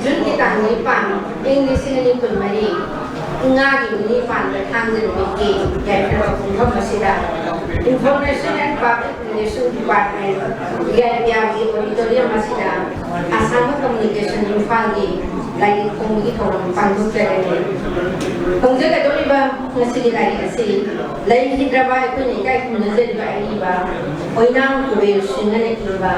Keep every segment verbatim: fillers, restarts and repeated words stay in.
ꯖꯨꯟꯒꯤ ꯇꯥꯡ ꯅꯤꯄꯥꯟ, ꯏꯪ ꯂꯤꯁꯤꯡ ꯑꯅꯤ ꯀꯨꯟꯃꯔꯤ, ꯏꯉꯥꯒꯤ ꯅꯤꯅꯤ ꯄꯥꯟꯕ ꯊꯥꯡꯖ ꯅꯨꯃꯤꯠꯀꯤ ꯌꯥꯏꯐꯔꯕ ꯄꯨꯡꯐꯝ ꯑꯁꯤꯗ Information and Public Relation Department, ꯏꯌꯥꯔ ꯄꯤ ꯑꯥꯔꯒꯤ auditorium ꯑꯁꯤꯗ ꯑꯁꯥꯝ Communication ꯏꯝꯐꯥꯜꯒꯤ ꯂꯥꯏꯔꯤꯛ ꯐꯣꯡꯕꯒꯤ ꯊꯧꯔꯝ ꯄꯥꯡꯊꯣꯛꯆꯒꯅꯤ꯫ ꯈꯣꯡꯖꯒꯗꯧꯔꯤꯕ ꯉꯁꯤꯒꯤ ꯂꯥꯏꯔꯤꯛ ꯑꯁꯤ ꯂꯩꯈꯤꯗ꯭ꯔꯕ ꯑꯩꯈꯣꯏꯅ ꯏꯀꯥꯏ ꯈꯨꯝꯅꯖꯔꯤꯕ ꯑꯏꯕ ꯑꯣꯏꯅꯥꯝ ꯀꯨꯕꯦꯔ ꯁꯤꯡꯍꯅ ꯏꯕ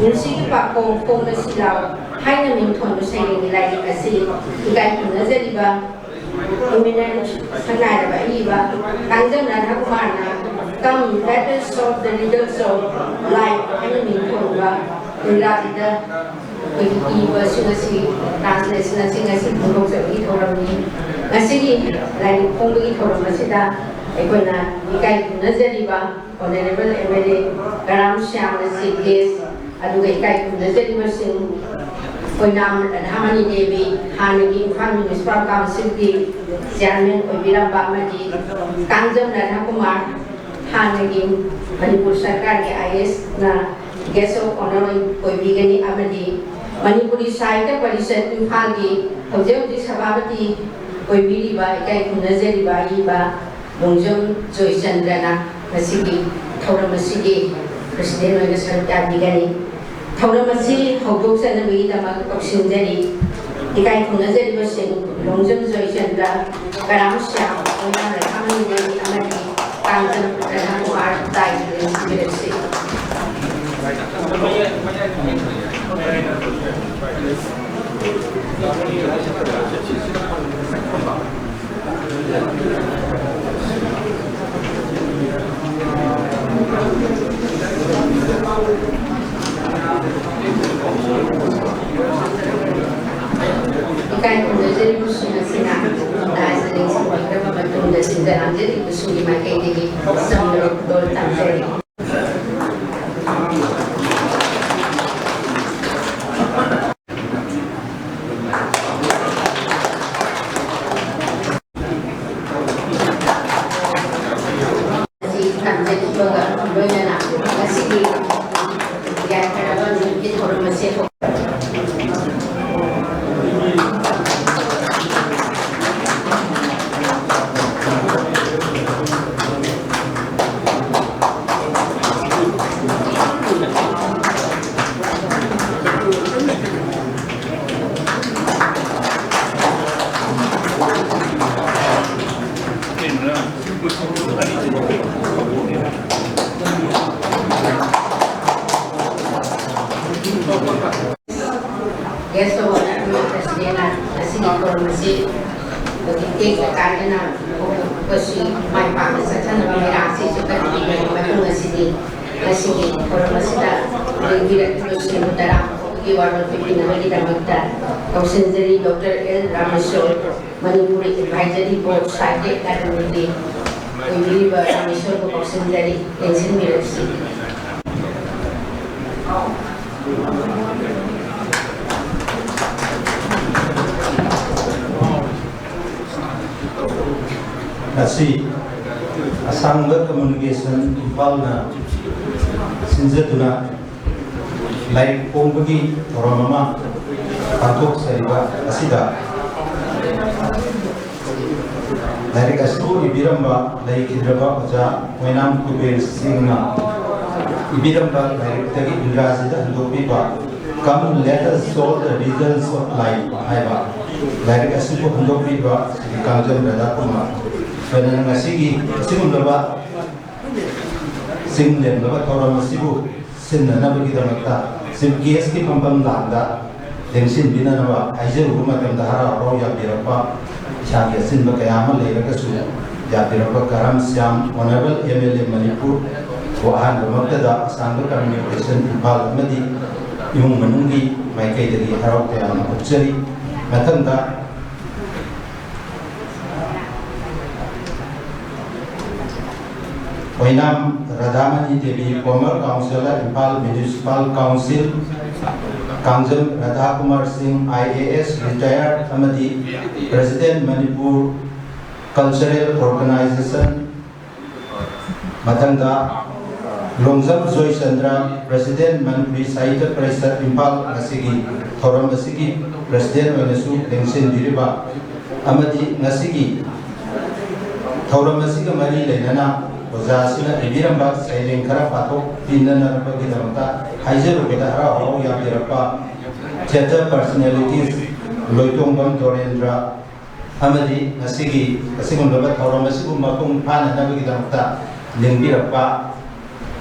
ꯅꯨꯡꯁꯤꯒꯤ ꯄꯥꯈꯣꯡ ꯐꯣꯡꯕ ꯁꯤꯂꯥꯎ ꯍꯥꯏꯅ ꯃꯤꯡꯊꯣꯟꯕ ꯁꯩꯔꯦꯡꯒꯤ ꯂꯥꯏꯔꯤꯛ ꯑꯁꯤ ꯏꯀꯥꯏ ꯈꯨꯝꯅꯖꯔꯤꯕ eminent ꯁꯛꯅꯥꯏꯔꯕ ꯑꯏꯕ Kangjam ꯔꯥꯙꯥꯀꯨꯃꯥꯔꯅ Come, let us solve the riddles of life ꯍꯥꯏꯅ ꯃꯤꯡꯊꯣꯟꯕ ꯏꯪꯒ꯭ꯔꯥꯖꯤꯗ ꯑꯩꯈꯣꯏꯒꯤ ꯏꯕꯁꯤꯡ ꯑꯁꯤ translation ꯑꯁꯤ ꯉꯁꯤ ꯐꯣꯡꯗꯣꯛꯆꯕꯒꯤ ꯊꯧꯔꯝꯅꯤ꯫ ꯉꯁꯤꯒꯤ ꯂꯥꯏꯔꯤꯛ ꯐꯣꯡꯕꯒꯤ ꯊꯧꯔꯝ ꯑꯁꯤꯗ ꯑꯩꯈꯣꯏꯅ ꯏꯀꯥꯏ ꯈꯨꯝꯅꯖꯔꯤꯕ Honourable M L A Karam ꯁ꯭ꯌꯥꯝꯅ chief guest, ꯑꯗꯨꯒ ꯏꯀꯥꯏ ꯈꯨꯝꯅꯖꯔꯤꯕꯁꯤꯡ ꯑꯣꯏꯅꯥꯝ ꯔꯥꯙꯥꯃꯅꯤ ꯗꯦꯕꯤ, ꯍꯥꯟꯅꯒꯤ ꯏꯝꯐꯥꯜ Municipal Council ꯒꯤ chairman ꯑꯣꯏꯕꯤꯔꯝꯕ, ꯑꯃꯗꯤ ꯀꯥꯡꯖꯝ ꯔꯥꯙꯥꯀꯨꯃꯥꯔ, ꯍꯥꯟꯅꯒꯤ ꯃꯅꯤꯄꯨꯔ ꯁꯔꯀꯥꯔꯒꯤ I A S ꯅ guest of honour ꯑꯣꯏꯕꯤꯒꯅꯤ, ꯑꯃꯗꯤ ꯃꯅꯤꯄꯨꯔꯤ ꯁꯥꯍꯤꯇ꯭ꯌ ꯄꯔꯤꯁꯠ ꯏꯝꯐꯥꯜꯒꯤ ꯍꯧꯖꯤꯛ ꯍꯧꯖꯤꯛ ꯁꯚꯥꯄꯇꯤ ꯑꯣꯏꯕꯤꯔꯤꯕ ꯏꯀꯥꯏ ꯈꯨꯝꯅꯖꯔꯤꯕ ꯑꯏꯕ ꯂꯣꯡꯖꯝ ꯖꯣꯏꯆꯟꯗ꯭ꯔꯅ ꯉꯁꯤꯒꯤ ꯊꯧꯔꯝ ꯑꯁꯤꯒꯤ president ꯑꯣꯏꯅ ꯁꯔꯨꯛ ꯌꯥꯕꯤꯒꯅꯤ꯫ ꯊꯧꯔꯝ ꯑꯁꯤ ꯍꯧꯗꯣꯛꯆꯅꯕꯒꯤꯗꯃꯛ ꯀꯧꯁꯤꯟꯖꯔꯤ꯫ ꯏꯀꯥꯏ ꯈꯨꯝꯅꯖꯔꯤꯕꯁꯤꯡ ꯂꯣꯡꯖꯝ ꯖꯣꯏꯆꯟꯗ꯭ꯔ, ꯀꯔꯥꯝ ꯁ꯭ꯌꯥꯝ, ꯑꯣꯏꯅꯥꯝ ꯔꯥꯙꯥꯃꯅꯤ ꯗꯦꯕꯤ ꯑꯃꯗꯤ ꯀꯥꯡꯖꯝ ꯔꯥꯙꯥꯀꯨꯃꯥꯔ ꯇꯥꯏ ꯂꯦꯡꯁꯤꯟꯕꯤꯔꯛꯁꯤ꯫ ꯏꯀꯥꯏ ꯈꯨꯝꯅꯖꯔꯤꯕꯁꯤꯡ ꯑꯁꯤꯅ ꯂꯥꯏꯁ ꯂꯦꯡꯁꯤꯟꯕꯤꯈ꯭ꯔꯕ ꯃꯇꯨꯡꯗ ꯁꯤꯟꯖ ꯂꯥꯡꯖꯔꯤꯕꯁꯤꯡꯒꯤ ꯃꯥꯏꯀꯩꯗꯒꯤ ꯆꯝꯅ ꯈꯨꯗꯣꯜ ꯇꯝꯖꯔꯤ꯫ ꯑꯁꯤ ꯇꯝꯖꯈꯤꯕꯒ ꯂꯣꯏꯅꯅ ꯉꯁꯤꯒꯤ ꯌꯥꯏꯐꯔꯕ ꯅꯨꯃꯤꯠꯀꯤ ꯊꯧꯔꯝ ꯑꯁꯤ ꯍꯧ- ꯒꯦꯁ ꯑꯣꯐ ꯑꯣꯅꯔ ꯄ꯭ꯔꯁꯤꯗꯦꯟꯅ ꯉꯁꯤꯒꯤ ꯊꯧꯔꯝ ꯑꯁꯤ ꯍꯧꯖꯤꯛ ꯇꯦꯛꯇ ꯀꯥꯏꯗꯅ ꯍꯧꯗꯣꯛꯄꯁꯤ ꯃꯥꯏ ꯄꯥꯛꯅ ꯆꯠꯊꯅꯕ ꯃꯦꯔꯥ ꯑꯁꯤꯁꯨ ꯀꯟꯅ ꯄꯤꯕꯒꯤ ꯃꯇꯨꯡ ꯑꯁꯤꯗꯤ ꯉꯁꯤꯒꯤ ꯊꯧꯔꯝ ꯑꯁꯤꯗ ꯂꯦꯡꯕꯤꯔꯛꯂꯤꯕꯁꯤꯡꯕꯨ ꯇꯔꯥ ꯐꯥꯎꯕꯒꯤ ꯋꯥꯔꯣꯜ ꯄꯤꯕꯤꯅꯕꯒꯤꯗꯃꯛꯇ ꯀꯧꯁꯤꯟꯖꯔꯤ꯫ Doctor L Rameshwor, Manipur advisory board ꯁꯥꯍꯤꯇ꯭ꯌ ꯑꯦꯀꯥꯗꯃꯤꯒꯤ ꯑꯣꯏꯕꯤꯔꯤꯕ ꯔꯥꯃꯦꯁꯣꯔꯕꯨ ꯀꯧꯁꯤꯟꯖꯔꯤ, ꯂꯦꯡꯁꯤꯟꯕꯤꯔꯛꯁꯤ꯫ ꯉꯁꯤ ꯑꯁꯥꯡꯕ ꯀꯝꯃ꯭ꯌꯨꯅꯤꯀꯦꯁꯟ ꯏꯝꯐꯥꯜꯅ ꯁꯤꯟꯖꯗꯨꯅ ꯂꯥꯏꯔꯤꯛ ꯐꯣꯡꯕꯒꯤ ꯊꯧꯔꯝ ꯑꯃ ꯄꯥꯡꯊꯣꯛꯆꯔꯤꯕ ꯑꯁꯤꯗ ꯂꯥꯏꯔꯤꯛ ꯑꯁꯤꯕꯨ ꯏꯕꯤꯔꯝꯕ ꯂꯩꯈꯤꯗ꯭ꯔꯕ ꯑꯣꯖꯥ ꯑꯣꯏꯅꯥꯝ ꯀꯨꯕꯦꯔ ꯁꯤꯡꯅ ꯏꯕꯤꯔꯝꯕ ꯂꯥꯏꯔꯤꯛꯇꯒꯤ ꯏꯪꯒ꯭ꯔꯥꯖꯤꯗ ꯍꯟꯗꯣꯛꯄꯤꯕ "Come, let us show the results of life" ꯍꯥꯏꯕ ꯂꯥꯏꯔꯤꯛ ꯑꯁꯤꯕꯨ ꯍꯟꯗꯣꯛꯄꯤꯕ ꯁ꯭ꯔꯤ ꯀꯥꯡꯖꯝ ꯔꯥꯙꯥꯀꯨꯃꯥꯔ꯫ ꯂꯣꯏꯅꯅ ꯉꯁꯤꯒꯤ ꯑꯁꯤꯒꯨꯝꯂꯕ ꯆꯤꯡ ꯂꯦꯝꯂꯕ ꯊꯧꯔꯝ ꯑꯁꯤꯕꯨ ꯁꯤꯟꯅꯅꯕꯒꯤꯗꯃꯛꯇ ꯆꯤꯐ ꯒꯦꯁꯀꯤ ꯐꯝꯐꯝ ꯂꯥꯡꯗ ꯂꯦꯡꯁꯤꯟꯕꯤꯅꯅꯕ ꯍꯥꯏꯖꯔꯨꯕ ꯃꯇꯝꯗ ꯍꯔꯥꯎ ꯍꯔꯥꯎ ꯌꯥꯕꯤꯔꯛꯄ, ꯏꯁꯥꯒꯤ ꯑꯆꯤꯟꯕ ꯀꯌꯥ ꯑꯃ ꯂꯩꯔꯒꯁꯨ ꯌꯥꯕꯤꯔꯛꯄ ꯀꯔꯝ ꯁ꯭ꯌꯥꯝ, ꯑꯣꯅꯔꯦꯕꯜ ꯑꯦꯝ ꯑꯦꯜ ꯑꯦ ꯃꯅꯤꯄꯨꯔꯕꯨ ꯑꯍꯥꯟꯕꯃꯛꯇꯗ ꯑꯁꯥꯡꯕ ꯀꯝꯃ꯭ꯌꯨꯅꯤꯀꯦꯁꯟ ꯏꯝꯐꯥꯜ ꯑꯃꯗꯤ ꯏꯃꯨꯡ ꯃꯅꯨꯡꯒꯤ ꯃꯥꯏꯀꯩꯗꯒꯤ ꯍꯔꯥꯎ ꯇꯌꯥꯝꯅ ꯑꯣꯛꯆꯔꯤ꯫ ꯃꯊꯪꯗ ꯑꯣꯏꯅꯥꯝ Radhamani Devi, former councillor, Imphal Municipal Council, Kangjam ꯔꯥꯙꯥꯀꯨꯃꯥꯔ ꯁꯤꯡ, I A S retired ꯑꯃꯗꯤ President Manipur Cultural Organization, ꯃꯊꯪꯗ Longjam Joychandra, President Manipuri Sahitya Parishad Imphal, ꯉꯁꯤꯒꯤ ꯊꯧꯔꯝ ꯑꯁꯤꯒꯤ President ꯑꯣꯏꯅꯁꯨ ꯂꯦꯡꯁꯤꯟꯕꯤꯔꯤꯕ ꯑꯃꯗꯤ ꯉꯁꯤꯒꯤ ꯊꯧꯔꯝ ꯑꯁꯤꯒ ꯃꯔꯤ ꯂꯩꯅꯅ ꯑꯣꯖꯥ ꯑꯁꯤꯅ ꯄꯤꯕꯤꯔꯝꯕ ꯁꯩꯔꯦꯡ ꯈꯔ ꯄꯥꯊꯣꯛꯄꯤꯅꯅꯕꯒꯤꯗꯃꯛꯇ ꯍꯥꯏꯖꯔꯨꯕꯗ ꯍꯔꯥꯎ ꯍꯔꯥꯎ ꯌꯥꯕꯤꯔꯛꯄ theatre personalities ꯂꯣꯏꯇꯣꯡꯕꯝ ꯗꯣꯔꯦꯟꯗ꯭ꯔ ꯑꯃꯗꯤ ꯉꯁꯤꯒꯤ ꯑꯁꯤꯒꯨꯝꯂꯕ ꯊꯧꯔꯝ ꯑꯁꯤꯕꯨ ꯃꯄꯨꯡ ꯐꯥꯅꯅꯕꯒꯤꯗꯃꯛꯇ ꯂꯦꯡꯕꯤꯔꯛꯄ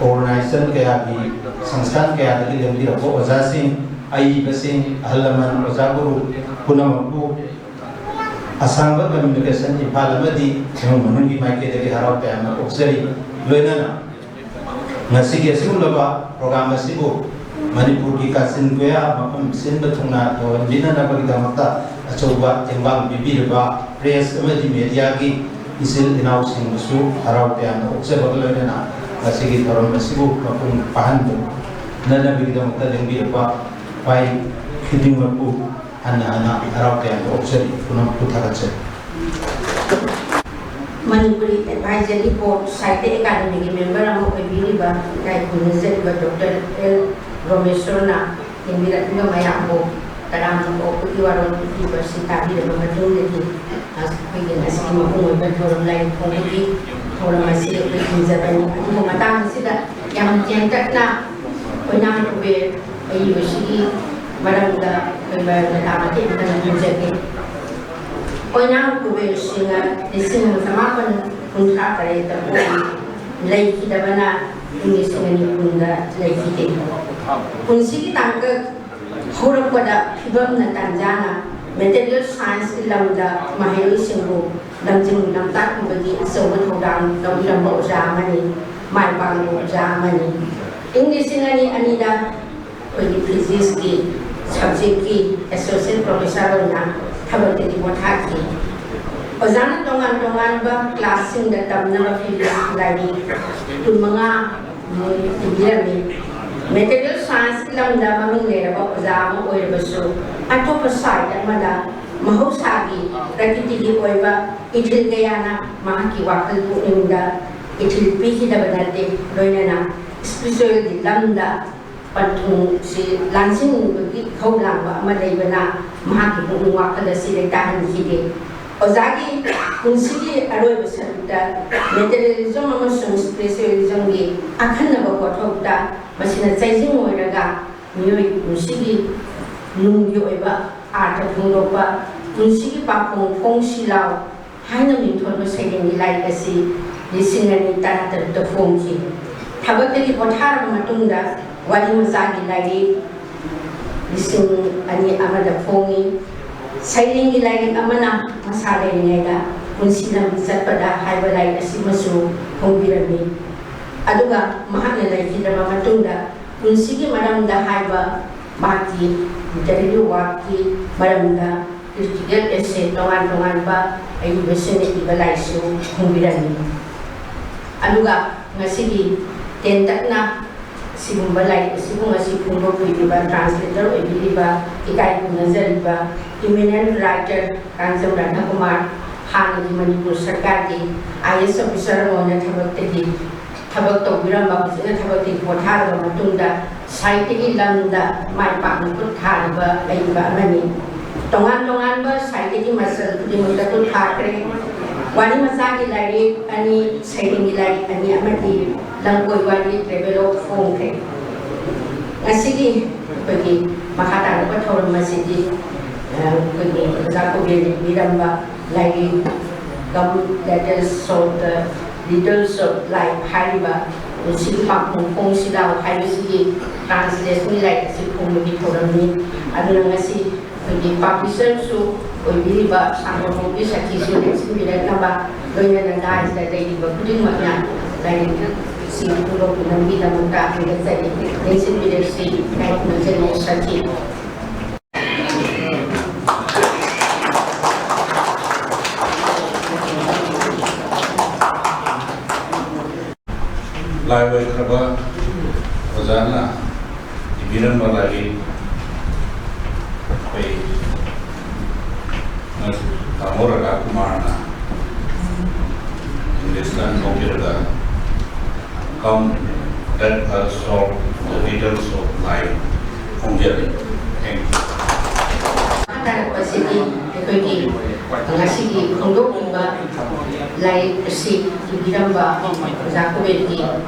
organization ꯀꯌꯥꯒꯤ, ꯁꯪꯁꯊꯥꯟ ꯀꯌꯥꯗꯒꯤ ꯂꯦꯡꯕꯤꯔꯛꯄ ꯑꯣꯖꯥꯁꯤꯡ, ꯑꯏꯕꯁꯤꯡ, ꯑꯍꯜ ꯂꯃꯟ, ꯑꯣꯖꯥ ꯒꯨꯔꯨ ꯄꯨꯝꯅꯃꯛꯄꯨ ꯑꯁꯥꯡꯕ ꯀꯝꯃ꯭ꯌꯨꯅꯤꯀꯦꯁꯟ ꯏꯝꯐꯥꯜ ꯑꯃꯗꯤ ꯏꯃꯨꯡ ꯃꯅꯨꯡꯒꯤ ꯃꯥꯏꯀꯩꯗꯒꯤ ꯍꯔꯥꯎ ꯇꯌꯥꯝꯅ ꯑꯣꯛꯆꯔꯤ꯫ ꯂꯣꯏꯅꯅ ꯉꯁꯤꯒꯤ ꯑꯁꯤꯒꯨꯝꯂꯕ ꯄ꯭ꯔꯣꯒ꯭ꯔꯥꯝ ꯑꯁꯤꯕꯨ ꯃꯅꯤꯄꯨꯔꯒꯤ ꯀꯥꯆꯤꯟ ꯀꯣꯌꯥ ꯃꯐꯝ ꯁꯤꯟꯕ ꯊꯨꯡꯅ ꯇꯧꯍꯟꯕꯤꯅꯅꯕꯒꯤꯗꯃꯛꯇ ꯑꯆꯧꯕ ꯇꯦꯡꯕꯥꯡ ꯄꯤꯕꯤꯔꯕ ꯄ꯭ꯔꯦꯁ ꯑꯃꯗꯤ ꯃꯦꯗꯤꯌꯥꯒꯤ ꯏꯆꯤꯜ ꯏꯅꯥꯎꯁꯤꯡꯕꯨꯁꯨ ꯍꯔꯥꯎ ꯇꯌꯥꯝꯅ ꯑꯣꯛꯆꯕꯒ ꯂꯣꯏꯅꯅ ꯉꯁꯤꯒꯤ ꯊꯧꯔꯝ ꯑꯁꯤꯕꯨ ꯃꯄꯨꯡ ꯐꯥꯍꯟꯅꯅꯕꯒꯤꯗꯃꯛꯇ ꯂꯦꯡꯕꯤꯔꯛꯄ ꯄꯥꯏ ꯈꯨꯗꯤꯡꯃꯛꯄꯨ ꯍꯟꯅ ꯍꯟꯅ ꯍꯔꯥꯎ ꯇꯌꯥꯝꯅ ꯑꯣꯛꯆꯔꯤ, ꯄꯨꯝꯅꯃꯛꯄꯨ ꯊꯥꯒꯠꯆꯔꯤ꯫ ꯃꯅꯤꯄꯨꯔꯤ ꯑꯦꯗꯚꯥꯏꯖꯔꯤ ꯕꯣꯔꯗ ꯁꯥꯍꯤꯇ꯭ꯌ ꯑꯦꯀꯥꯗꯃꯤꯒꯤ ꯃꯦꯝꯕꯔ ꯑꯃ ꯑꯣꯏꯕꯤꯔꯤꯕ ꯏꯀꯥꯏ ꯈꯨꯝꯅꯖꯔꯤꯕ ꯗꯣꯛꯇꯔ ꯑꯦꯜ ꯔꯣꯃꯦꯁꯣꯔꯅ ꯂꯦꯡꯕꯤꯔꯛꯂꯤꯕ ꯃꯌꯥꯝꯕꯨ ꯇꯔꯥꯝꯅ ꯑꯣꯛꯄꯒꯤ ꯋꯥꯔꯣꯜ ꯄꯤꯕꯤꯕ ꯑꯁꯤ ꯇꯥꯕꯤꯔꯕ ꯃꯇꯨꯡꯗꯗꯤ ꯑꯩꯈꯣꯏꯒꯤ ꯉꯁꯤꯒꯤ ꯃꯄꯨꯡ ꯑꯣꯏꯕ ꯊꯧꯔꯝ ꯂꯥꯏꯔꯤꯛ ꯐꯣꯡꯕꯒꯤ ꯊꯧꯔꯝ ꯑꯁꯤ ꯑꯩꯈꯣꯏ ꯊꯤꯡꯖꯕꯅꯤ꯫ ꯑꯗꯨꯕꯨ ꯃꯇꯥꯡ ꯑꯁꯤꯗ ꯌꯥꯝ ꯇꯦꯟꯇꯛꯅ ꯑꯣꯏꯅꯥꯝ ꯀꯨꯕꯦꯔ ꯑꯏꯕꯁꯤꯒꯤ ꯃꯔꯝꯗ ꯑꯩꯈꯣꯏ ꯕꯥꯏꯑꯣꯗꯥꯇꯥ ꯃꯇꯦꯛ ꯑꯃꯇꯪ ꯊꯝꯖꯒꯦ꯫ ꯑꯣꯏꯅꯥꯝ ꯀꯨꯕꯦꯔ ꯁꯤꯡꯅ ꯂꯤꯁꯤꯡ ꯑꯃ ꯆꯃꯥꯄꯟ ꯀꯨꯟꯊ꯭ꯔꯥ ꯇꯔꯦꯠꯇ ꯄꯣꯛꯏ꯫ ꯂꯩꯈꯤꯗꯕꯅ ꯏꯪ ꯂꯤꯁꯤꯡ ꯑꯅꯤ ꯀꯨꯟꯗ ꯂꯩꯈꯤꯗꯦ꯫ ꯄꯨꯟꯁꯤꯒꯤ ꯇꯥꯡꯀꯛ ꯍꯧꯔꯛꯄꯗ ꯐꯤꯕꯝꯅ ꯇꯥꯟꯖꯥꯅ ꯃꯦꯇꯔꯤꯌꯦꯜ ꯁꯥꯏꯟꯁꯀꯤ ꯂꯝꯗ ꯃꯍꯩꯔꯣꯏꯁꯤꯡꯕꯨ ꯂꯝꯖꯤꯡ ꯂꯝꯇꯥꯛꯄꯤꯕꯒꯤ ꯑꯆꯧꯕ ꯊꯧꯗꯥꯡ ꯂꯧꯕꯤꯔꯝꯕ ꯑꯣꯖꯥ ꯑꯃꯅꯤ, ꯃꯥꯏ ꯄꯥꯛꯂꯕ ꯑꯣꯖꯥ ꯑꯃꯅꯤ꯫ ꯏꯪ ꯂꯤꯁꯤꯡ ꯑꯅꯤ ꯑꯅꯤꯗ ꯑꯩꯈꯣꯏꯒꯤ ꯐꯤꯖꯤꯛꯁꯀꯤ ꯁꯕꯖꯦꯛꯀꯤ ꯑꯦꯁꯣꯁꯤꯌꯦꯠ ꯄ꯭ꯔꯣꯐꯦꯁꯔ ꯑꯣꯏꯅ ꯊꯕꯛꯇꯒꯤ ꯄꯣꯊꯥꯈꯤ꯫ ꯑꯣꯖꯥꯅ ꯇꯣꯉꯥꯟ ꯇꯣꯉꯥꯟꯕ ꯀ꯭ꯂꯥꯁꯁꯤꯡꯗ ꯇꯝꯅꯕ ꯐꯤꯖꯤꯛꯁꯀꯤ ꯂꯥꯏꯔꯤꯛ ꯀꯨꯟꯃꯉꯥ ꯃꯨꯛ ꯏꯕꯤꯔꯝꯃꯤ꯫ ꯃꯦꯇꯔꯤꯌꯦꯜ ꯁꯥꯏꯟꯁꯀꯤ ꯂꯝꯗ ꯃꯃꯤꯡ ꯂꯩꯔꯕ ꯑꯣꯖꯥ ꯑꯃ ꯑꯣꯏꯔꯕꯁꯨ, ꯑꯇꯣꯞꯄ ꯁꯥꯏꯠ ꯑꯃꯗ ꯃꯍꯧꯁꯥꯒꯤ, ꯄ꯭ꯔꯀꯤꯇꯤꯒꯤ ꯑꯣꯏꯕ ꯏꯊꯤꯜ ꯀꯌꯥꯅ ꯃꯍꯥꯛꯀꯤ ꯋꯥꯈꯜ ꯄꯨꯛꯅꯤꯡꯗ ꯏꯊꯤꯜ ꯄꯤꯈꯤꯗꯕ ꯅꯠꯇꯦ꯫ ꯂꯣꯏꯅꯅ ꯏꯁꯄꯤꯔꯤꯆꯨꯋꯦꯜꯒꯤ ꯂꯝꯗ ꯄꯟꯊꯨꯡꯁꯤ ꯂꯥꯟꯁꯤꯟꯕꯒꯤ ꯏꯍꯧ ꯂꯥꯡꯕ ꯑꯃ ꯂꯩꯕꯅ ꯃꯍꯥꯛꯀꯤ ꯄꯨꯛꯅꯤꯡ ꯋꯥꯈꯜ ꯑꯁꯤ ꯂꯩꯇꯥꯍꯟꯈꯤꯗꯦ꯫ ꯑꯣꯖꯥꯒꯤ ꯄꯨꯟꯁꯤꯒꯤ ꯑꯔꯣꯏꯕ ꯁꯔꯨꯛꯇ ꯃꯦꯇꯔꯤꯌꯦꯂꯤꯖꯝ ꯑꯃꯁꯨꯡ ꯏꯁꯄꯤꯔꯤꯆꯨꯋꯦꯂꯤꯖꯝꯒꯤ ꯑꯈꯟꯅꯕ ꯄꯣꯠꯊꯣꯛꯇ ꯃꯁꯤꯅ ꯆꯩꯖꯤꯡ ꯑꯣꯏꯔꯒ ꯃꯤꯑꯣꯏ ꯄꯨꯟꯁꯤꯒꯤ ꯅꯨꯡꯒꯤ ꯑꯣꯏꯕ ꯑꯥꯔꯊ ꯐꯣꯡꯗꯣꯛꯄ, ꯄꯨꯟꯁꯤꯒꯤ ꯄꯥꯈꯣꯡ ꯐꯣꯡꯁꯤ ꯂꯥꯎ ꯍꯥꯏꯅ ꯃꯤꯡꯊꯣꯟꯕ ꯁꯩꯔꯦꯡꯒꯤ ꯂꯥꯏꯔꯤꯛ ꯑꯁꯤ ꯂꯤꯁꯤꯡ ꯑꯅꯤ ꯇꯔꯥꯇꯔꯨꯛꯇ ꯐꯣꯡꯈꯤ꯫ ꯊꯕꯛꯇꯒꯤ ꯄꯣꯊꯥꯔꯕ ꯃꯇꯨꯡꯗ ꯋꯥꯔꯤ ꯃꯆꯥꯒꯤ ꯂꯥꯏꯔꯤꯛ ꯂꯤꯁꯤꯡ ꯑꯅꯤ ꯑꯃꯗ ꯐꯣꯡꯉꯤ꯫ ꯁꯩꯔꯦꯡꯒꯤ ꯂꯥꯏꯔꯤꯛ ꯑꯃꯅ ꯃꯁꯥ ꯂꯩꯔꯤꯉꯩꯗ ꯄꯨꯟꯁꯤ ꯂꯝꯕꯤ ꯆꯠꯄꯗ ꯍꯥꯏꯕ ꯂꯥꯏꯔꯤꯛ ꯑꯁꯤꯃꯁꯨ ꯐꯣꯡꯕꯤꯔꯝꯃꯤ꯫ ꯑꯗꯨꯒ ꯃꯍꯥꯛꯅ ꯂꯩꯈꯤꯗ꯭ꯔꯕ ꯃꯇꯨꯡꯗ ꯄꯨꯟꯁꯤꯒꯤ ꯃꯔꯝꯗ ꯍꯥꯏꯕ ꯃꯍꯥꯛꯀꯤ ꯂꯤꯇꯔꯦꯔꯤ ꯋꯥꯔꯛꯀꯤ ꯃꯔꯝꯗ ꯀ꯭ꯔꯤꯇꯤꯀꯦꯜ ꯑꯦꯁꯦ ꯇꯣꯉꯥꯟ ꯇꯣꯉꯥꯟꯕ ꯑꯏꯕꯁꯤꯡꯅ ꯏꯕ ꯂꯥꯏꯔꯤꯛꯁꯨ ꯐꯣꯡꯕꯤꯔꯝꯃꯤ꯫ ꯑꯗꯨꯒ ꯉꯁꯤꯒꯤ ꯇꯦꯟꯇꯛꯅ ꯁꯤꯒꯨꯝꯕ ꯂꯥꯏꯔꯤꯛ ꯑꯁꯤꯕꯨ ꯉꯁꯤ ꯐꯣꯡꯗꯣꯛꯄꯤꯔꯤꯕ ꯇ꯭ꯔꯥꯟꯁꯂꯦꯇꯔ ꯑꯣꯏꯕꯤꯔꯤꯕ ꯏꯀꯥꯏ ꯈꯨꯝꯅꯖꯔꯤꯕ ꯏꯃꯤꯅꯦꯟ ꯔꯥꯏꯇꯔ ꯀꯥꯟꯖꯝ ꯔꯥꯙꯥꯀꯨꯃꯥꯔ, ꯍꯥꯟꯅꯒꯤ ꯃꯅꯤꯄꯨꯔ ꯁꯔꯀꯥꯔꯒꯤ ꯑꯥꯏ ꯑꯦꯁ ꯑꯣꯐꯤꯁꯔ ꯑꯃ ꯑꯣꯏꯅ ꯊꯕꯛꯇꯒꯤ ꯊꯕꯛ ꯇꯧꯕꯤꯔꯝꯕ, ꯍꯧꯖꯤꯛꯅ ꯊꯕꯛꯇꯒꯤ ꯄꯣꯊꯥꯔꯕ ꯃꯇꯨꯡꯗ ꯁꯥꯍꯤꯇ꯭ꯌꯒꯤ ꯂꯝꯗ ꯃꯥꯏ ꯄꯥꯛꯅ ꯈꯨꯠ ꯊꯥꯔꯤꯕ ꯂꯩꯔꯤꯕ ꯑꯃꯅꯤ꯫ ꯇꯣꯉꯥꯟ ꯇꯣꯉꯥꯟꯕ ꯁꯥꯍꯤꯇ꯭ꯌꯒꯤ ꯃꯆꯜ ꯈꯨꯗꯤꯡꯃꯛꯇ ꯈꯨꯠ ꯊꯥꯈ꯭ꯔꯦ꯫ ꯋꯥꯔꯤ ꯃꯆꯥꯒꯤ ꯂꯥꯏꯔꯤꯛ ꯑꯅꯤ, ꯁꯩꯔꯦꯡꯒꯤ ꯂꯥꯏꯔꯤꯛ ꯑꯅꯤ ꯑꯃꯗꯤ ꯂꯝꯀꯣꯏ ꯋꯥꯔꯤ ꯇ꯭ꯔꯦꯚꯦꯂꯣꯒ ꯐꯣꯡꯈ꯭ꯔꯦ꯫ ꯉꯁꯤꯒꯤ ꯑꯩꯈꯣꯏꯒꯤ ꯃꯈꯥ ꯇꯥꯔꯛꯄ ꯊꯧꯔꯝ ꯑꯁꯤꯗꯤ, ꯑ, ꯑꯩꯈꯣꯏꯒꯤ ꯑꯣꯖꯥ ꯀꯣꯕꯦꯔꯅ ꯄꯤꯔꯝꯕ ꯂꯥꯏꯔꯤꯛ Come Let Us Solve the Riddles of Life ꯍꯥꯏꯔꯤꯕ ꯄꯨꯟꯁꯤꯒꯤ ꯄꯥꯎꯈꯣꯡ ꯐꯣꯡꯁꯤ ꯂꯥꯎ ꯍꯥꯏꯕꯁꯤꯒꯤ ꯇ꯭ꯔꯥꯟꯁꯂꯦꯁꯟꯒꯤ ꯂꯥꯏꯔꯤꯛ ꯑꯁꯤ ꯐꯣꯡꯕꯒꯤ ꯊꯧꯔꯝꯅꯤ꯫ ꯑꯗꯨꯅ ꯉꯁꯤ ꯑꯩꯈꯣꯏꯒꯤ ꯄꯕ꯭ꯂꯤꯁꯔꯁꯨ ꯑꯣꯏꯕꯤꯔꯤꯕ ꯁꯥꯡꯕꯃꯣꯝꯒꯤ ꯁꯈꯤꯁꯨ ꯂꯦꯡꯁꯤꯟꯕꯤꯔꯛꯅꯕ, ꯂꯣꯏꯅꯅ ꯗꯥꯏꯁꯇ ꯂꯩꯔꯤꯕ ꯈꯨꯗꯤꯡꯃꯛꯅ ꯂꯥꯏꯔꯤꯛꯁꯤ ꯐꯣꯡꯗꯣꯛꯄꯤꯅꯕꯒꯤꯗꯃꯛꯇ ꯍꯥꯏꯒꯠꯆꯔꯤ꯫ ꯂꯦꯡꯁꯤꯟꯕꯤꯔꯛꯁꯤ, ꯏꯀꯥꯏ ꯈꯨꯝꯅꯖꯔꯤ, ꯁꯈꯤ꯫ ꯂꯥꯏ ꯑꯣꯏꯈ꯭ꯔꯕ ꯑꯣꯖꯥꯅ ꯏꯕꯤꯔꯝꯕ ꯂꯥꯏꯔꯤꯛ, ꯑꯩꯈꯣꯏ ꯇꯥꯃꯣ ꯔꯥꯙꯥꯀꯨꯃꯥꯔꯅ ꯏꯪꯂꯤꯁꯇ ꯍꯟꯗꯣꯛꯄꯤꯔꯒ Come Let Us Solve the Riddles of Life ꯐꯣꯡꯖꯔꯤ꯫ Thank you꯫ ꯃꯈꯥ ꯇꯥꯔꯛꯄꯁꯤꯗꯤ ꯑꯩꯈꯣꯏꯒꯤ ꯉꯁꯤꯒꯤ ꯐꯣꯡꯗꯣꯛꯂꯤꯕ ꯂꯥꯏꯔꯤꯛ ꯑꯁꯤ ꯏꯕꯤꯔꯝꯕ ꯑꯣꯖꯥ ꯀꯣꯕꯦꯔꯒꯤ